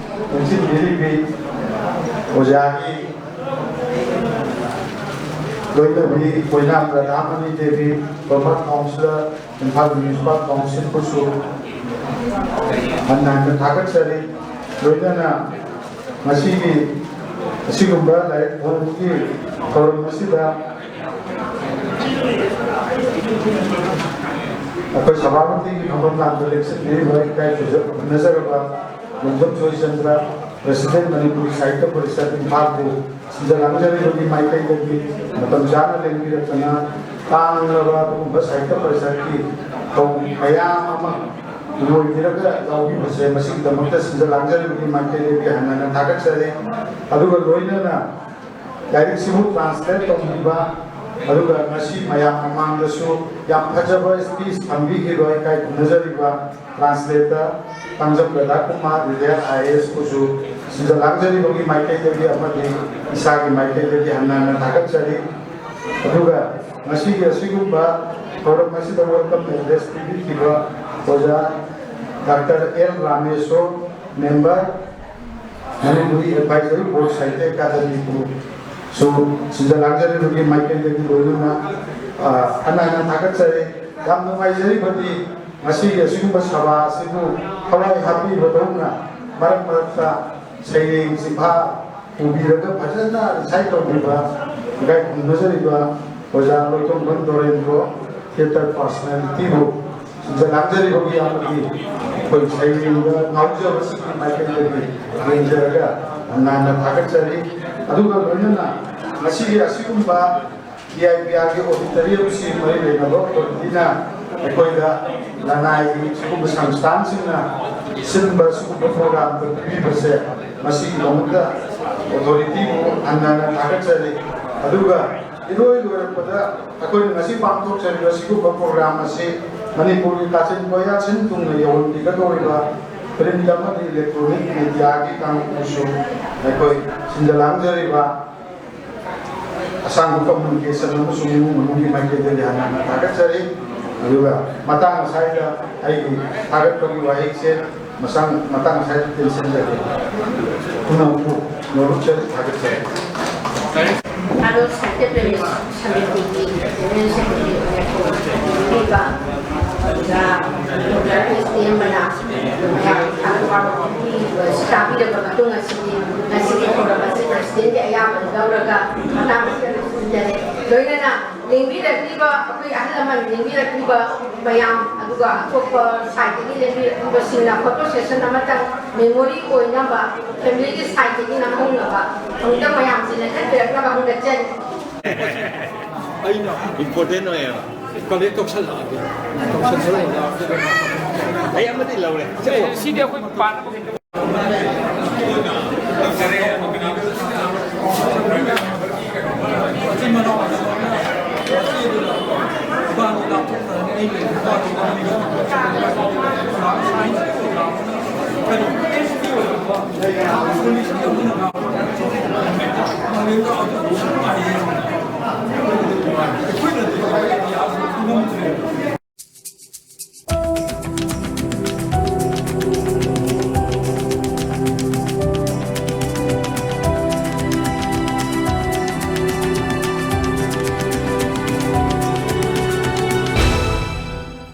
ꯂꯦꯡꯁꯤꯟꯕꯤꯔꯤꯕꯤ ꯑꯣꯖꯥꯒꯤ ꯂꯣꯏꯅꯕꯤ Oinam Radhamani Devi, former councillor, Imphal municipal ꯀꯥꯎꯟꯁꯤꯜꯕꯨꯁꯨ ꯍꯟꯅ ꯍꯟꯅ ꯊꯥꯒꯠꯆꯔꯤ꯫ ꯂꯣꯏꯅꯅ ꯉꯁꯤꯒꯤ ꯑꯁꯤꯒꯨꯝꯕ ꯂꯥꯏꯔꯤꯛ ꯐꯣꯡꯕꯒꯤ ꯊꯧꯔꯝ ꯑꯁꯤꯗ ꯑꯩꯈꯣꯏ ꯁꯚꯥꯄꯇꯤꯒꯤ ꯐꯝꯐꯝ ꯂꯥꯟꯗ ꯂꯦꯡꯁꯤꯟꯕꯤꯔꯤꯕ ꯏꯀꯥꯏ ꯈꯨꯝꯅꯖꯔꯕ ꯂꯣꯡꯖꯝ ꯖꯣꯏꯆꯟꯗ꯭ꯔ, ꯄ꯭ꯔꯁꯤꯗꯦꯟ ꯃꯅꯤꯄꯨꯔꯤ ꯁꯥꯍꯤꯇ꯭ꯌ ꯄꯔꯤꯁꯠ ꯏꯝꯐꯥꯜꯕꯨ ꯁꯤꯟꯖ ꯂꯥꯡꯖꯔꯤꯕꯒꯤ ꯃꯥꯏꯀꯩꯗꯒꯤ ꯃꯇꯝ ꯆꯥꯅ ꯂꯦꯡꯕꯤꯔꯛꯇꯅ ꯇꯥꯡꯂꯕ ꯑꯗꯨꯒꯨꯝꯕ ꯁꯥꯍꯤꯇ꯭ꯌ ꯄꯔꯤꯁꯠꯀꯤ ꯊꯧ ꯀꯌꯥ ꯑꯃ ꯂꯣꯏꯕꯤꯔꯒ ꯌꯥꯎꯕꯤꯕꯁꯦ ꯃꯁꯤꯒꯤꯗꯃꯛꯇ ꯁꯤꯟꯖ ꯂꯥꯡꯖꯔꯤꯕꯒꯤ ꯃꯥꯏꯀꯩꯗꯒꯤ ꯍꯟꯅ ꯍꯟꯅ ꯊꯥꯒꯠꯆꯔꯤ꯫ ꯑꯗꯨꯒ ꯂꯣꯏꯅꯅ ꯂꯥꯏꯔꯤꯛꯁꯤꯕꯨ ꯇ꯭ꯔꯥꯟꯁꯂꯦꯠ ꯇꯧꯕꯤꯕ, ꯑꯗꯨꯒ ꯉꯁꯤ ꯃꯌꯥꯝ ꯃꯃꯥꯡꯗꯁꯨ ꯌꯥꯝ ꯐꯖꯕ ꯁ꯭ꯄꯤꯆ ꯊꯝꯕꯤꯈꯤꯕ ꯏꯀꯥꯏ ꯈꯨꯝꯅꯖꯔꯤꯕ ꯇ꯭ꯔꯥꯟꯁꯂꯦꯇꯔ ꯇꯥꯡꯖꯝ ꯔꯥꯙꯥꯀꯨꯃꯥꯔ, ꯔꯤꯇꯥꯌꯔ ꯑꯥꯏ ꯑꯦ ꯑꯦꯁꯄꯨꯁꯨ ꯁꯤꯟꯖ ꯂꯥꯡꯖꯔꯤꯕꯒꯤ ꯃꯥꯏꯀꯩꯗꯒꯤ ꯑꯃꯗꯤ ꯏꯁꯥꯒꯤ ꯃꯥꯏꯀꯩꯗꯒꯤ ꯍꯟꯅ ꯍꯟꯅ ꯊꯥꯒꯠꯆꯔꯤ꯫ ꯑꯗꯨꯒ ꯉꯁꯤꯒꯤ ꯑꯁꯤꯒꯨꯝꯕ ꯊꯧꯔꯝ ꯑꯁꯤꯗ ꯋꯦꯜꯀꯝ ꯑꯦꯗ꯭ꯔꯦꯁ ꯄꯤꯕꯤꯈꯤꯕ ꯑꯣꯖꯥ doctor L Ramesho, member, Manipuri advisory board ꯁꯥꯍꯤꯇ꯭ꯌ ꯑꯦꯀꯥꯗꯃꯤꯕꯨꯁꯨ ꯁꯤꯟꯖ ꯂꯥꯡꯖꯔꯤꯕꯒꯤ ꯃꯥꯏꯀꯩꯗꯒꯤ ꯂꯣꯏꯅꯅ, ꯑ, ꯍꯟꯅ ꯍꯟꯅ ꯊꯥꯒꯠꯆꯔꯤ꯫ ꯌꯥꯝ ꯅꯨꯡꯉꯥꯏꯖꯔꯤꯕꯗꯤ ꯉꯁꯤꯒꯤ ꯑꯁꯤꯒꯨꯝꯕ ꯁꯚꯥ ꯑꯁꯤꯕꯨ ꯊꯋꯥꯏ ꯍꯥꯞꯄꯤꯕꯗꯧꯅ ꯃꯔꯛ ꯃꯔꯛꯇ ꯁꯩꯔꯦꯡ ꯆꯤꯐꯥ ꯄꯨꯕꯤꯔꯒ ꯐꯖꯅ ꯔꯤꯁꯥꯏꯠ ꯇꯧꯕꯤꯕ, ꯏꯀꯥꯏ ꯈꯨꯝꯅꯖꯔꯤꯕ ꯑꯣꯖꯥ ꯂꯣꯏꯇꯣꯡꯕꯝ ꯗꯣꯔꯦꯟꯗ꯭ꯔꯣ, ꯊꯤꯌꯦꯇꯔ ꯄꯥꯔꯁꯣꯅꯦꯂꯤꯇꯤꯕꯨ ꯁꯤꯟꯖ ꯂꯥꯡꯖꯔꯤꯕꯒꯤ ꯑꯃꯗꯤ ꯑꯩꯈꯣꯏ ꯁꯩꯔꯦꯡꯗ ꯉꯥꯎꯖꯕꯁꯤꯡꯒꯤ ꯃꯥꯏꯀꯩꯗꯒꯤ ꯌꯦꯡꯖꯔꯒ ꯍꯟꯅ ꯍꯟꯅ ꯊꯥꯒꯠꯆꯔꯤ꯫ ꯑꯗꯨꯒ ꯂꯣꯏꯅꯅ ꯉꯁꯤꯒꯤ ꯑꯁꯤꯒꯨꯝꯕ ꯇꯤ ꯑꯥꯏ ꯄꯤ ꯑꯥꯔꯒꯤ ꯑꯣꯗꯤꯇꯣꯔꯤꯌꯝꯁꯤ ꯃꯔꯤ ꯂꯩꯅꯕ ꯑꯣꯗꯤꯇꯣꯔꯤꯅ ꯑꯩꯈꯣꯏꯗ ꯂꯅꯥꯏꯒꯤ ꯁꯤꯒꯨꯝꯕ ꯁꯪꯁꯊꯥꯟꯁꯤꯡꯅ ꯁꯤꯟꯕ ꯁꯤꯒꯨꯝꯕ ꯄ꯭ꯔꯣꯒ꯭ꯔꯥꯝꯗ ꯄꯤꯕꯤꯕꯁꯦ ꯃꯁꯤꯒꯤꯗꯃꯛꯇ ꯑꯣꯊꯣꯔꯤꯇꯤꯕꯨ ꯍꯟꯅ ꯍꯟꯅ ꯊꯥꯒꯠꯆꯔꯤ꯫ ꯑꯗꯨꯒ ꯏꯔꯣꯏ ꯂꯣꯏꯔꯛꯄꯗ ꯑꯩꯈꯣꯏꯅ ꯉꯁꯤ ꯄꯥꯡꯊꯣꯛꯆꯔꯤꯕ ꯁꯤꯒꯨꯝꯕ ꯄ꯭ꯔꯣꯒ꯭ꯔꯥꯝ ꯑꯁꯤ ꯃꯅꯤꯄꯨꯔꯒꯤ ꯀꯥꯆꯤꯟ ꯀꯣꯌꯥ ꯁꯤꯟ ꯊꯨꯡꯅ ꯌꯧꯍꯟꯕꯤꯒꯗꯧꯔꯤꯕ ꯄ꯭ꯔꯤꯟꯠ ꯑꯃꯗꯤ ꯏꯂꯦꯛꯇ꯭ꯔꯣꯅꯤꯛ ꯃꯦꯗꯤꯌꯥꯒꯤ ꯀꯥꯡꯕꯨꯁꯨ ꯑꯩꯈꯣꯏ ꯁꯤꯟꯖ ꯂꯥꯡꯖꯔꯤꯕ ꯑꯁꯥꯡꯕ ꯀꯝꯃꯨꯅꯤꯀꯦꯁꯟ ꯑꯃꯁꯨꯡ ꯏꯃꯨꯡ ꯃꯅꯨꯡꯒꯤ ꯃꯥꯏꯀꯩꯗꯒꯤ ꯍꯥꯟꯅ ꯊꯥꯒꯠꯆꯔꯤ꯫ ꯑꯗꯨꯒ ꯃꯇꯥꯡ ꯑꯁꯥꯏꯗ ꯑꯩꯒꯤ ꯊꯥꯒꯠꯄꯒꯤ ꯋꯥꯍꯩꯁꯦ ꯃꯁꯥꯡ-, ꯃꯇꯥꯡ ꯑꯁꯥꯏꯗ ꯇꯦꯟꯁꯤꯟꯖꯒꯦ꯫ ꯄꯨꯝꯅꯃꯛꯄꯨ ꯅꯣꯂꯨꯛꯆꯔꯤ, ꯊꯥꯒꯠꯆꯔꯤ꯫ ꯑꯗꯣ ꯁꯥꯍꯤꯇ꯭ꯌ ꯄ꯭ꯔꯦꯃꯤ ꯁꯃꯤꯇꯤꯒꯤ ꯖꯦꯅꯔꯦꯜ ꯁꯦꯀ꯭ꯔꯦꯇꯔꯤ ꯑꯣꯏꯅ ꯊꯣꯟꯕꯤꯕ ꯑꯣꯖꯥ ꯗꯣꯛꯇꯔ ꯑꯦꯁ ꯇꯦꯝꯕꯅ ꯃꯌꯥꯝ ꯊꯥꯒꯠ ꯋꯥꯍꯩ ꯄꯤꯕ ꯑꯁꯤ ꯇꯥꯕꯤꯔꯕ ꯃꯇꯨꯡ ꯑꯁꯤꯗꯤ ꯉꯁꯤꯒꯤ ꯊꯧꯔꯝ ꯑꯁꯤꯗ ꯄ꯭ꯔꯦꯁꯤꯗꯦꯟꯒꯤ ꯑꯌꯥꯕ ꯂꯧꯔꯒ ꯃꯇꯥꯡ ꯑꯁꯤꯗ ꯂꯣꯏꯁꯤꯟꯖꯔꯦ꯫ ꯂꯣꯏꯅꯅ ꯂꯦꯡꯕꯤꯔꯛꯂꯤꯕ ꯑꯩꯈꯣꯏ ꯑꯍꯜ ꯂꯃꯟ ꯂꯦꯡꯕꯤꯔꯛꯂꯤꯕ ꯃꯌꯥꯝ, ꯑꯗꯨꯒ ꯑꯇꯣꯞꯄ ꯁꯥꯏꯠꯇꯒꯤ ꯂꯦꯡꯕꯤꯔꯛꯂꯤꯕꯁꯤꯡꯅ ꯐꯣꯇꯣ ꯁꯦꯁꯟ ꯑꯃꯇꯪ ꯃꯦꯃꯣꯔꯤ ꯑꯣꯏꯅꯕ, ꯐꯦꯃꯤꯂꯤꯒꯤ ꯁꯥꯏꯠꯇꯒꯤ ꯅꯝꯍꯧꯅꯕ ꯑꯃꯨꯛꯇ ꯃꯌꯥꯝꯁꯤ ꯂꯦꯡꯍꯟꯕꯤꯔꯛꯅꯕ ꯍꯪꯒꯠꯆꯔꯤ꯫ ꯑꯩꯅ ꯏꯝꯄꯣꯔꯇꯦꯟ ꯑꯣꯏꯌꯦꯕ꯫ ꯀꯂꯦꯛ ꯇꯧꯁꯜꯂꯛꯑꯒꯦ꯫ ꯇꯧꯁꯜꯂꯛꯑꯒꯦ꯫ ꯑꯩ ꯑꯃꯗꯤ ꯂꯧꯔꯦ꯫ ꯁꯤꯗꯤ ꯑꯩꯈꯣꯏ ꯄꯥꯟꯅꯕ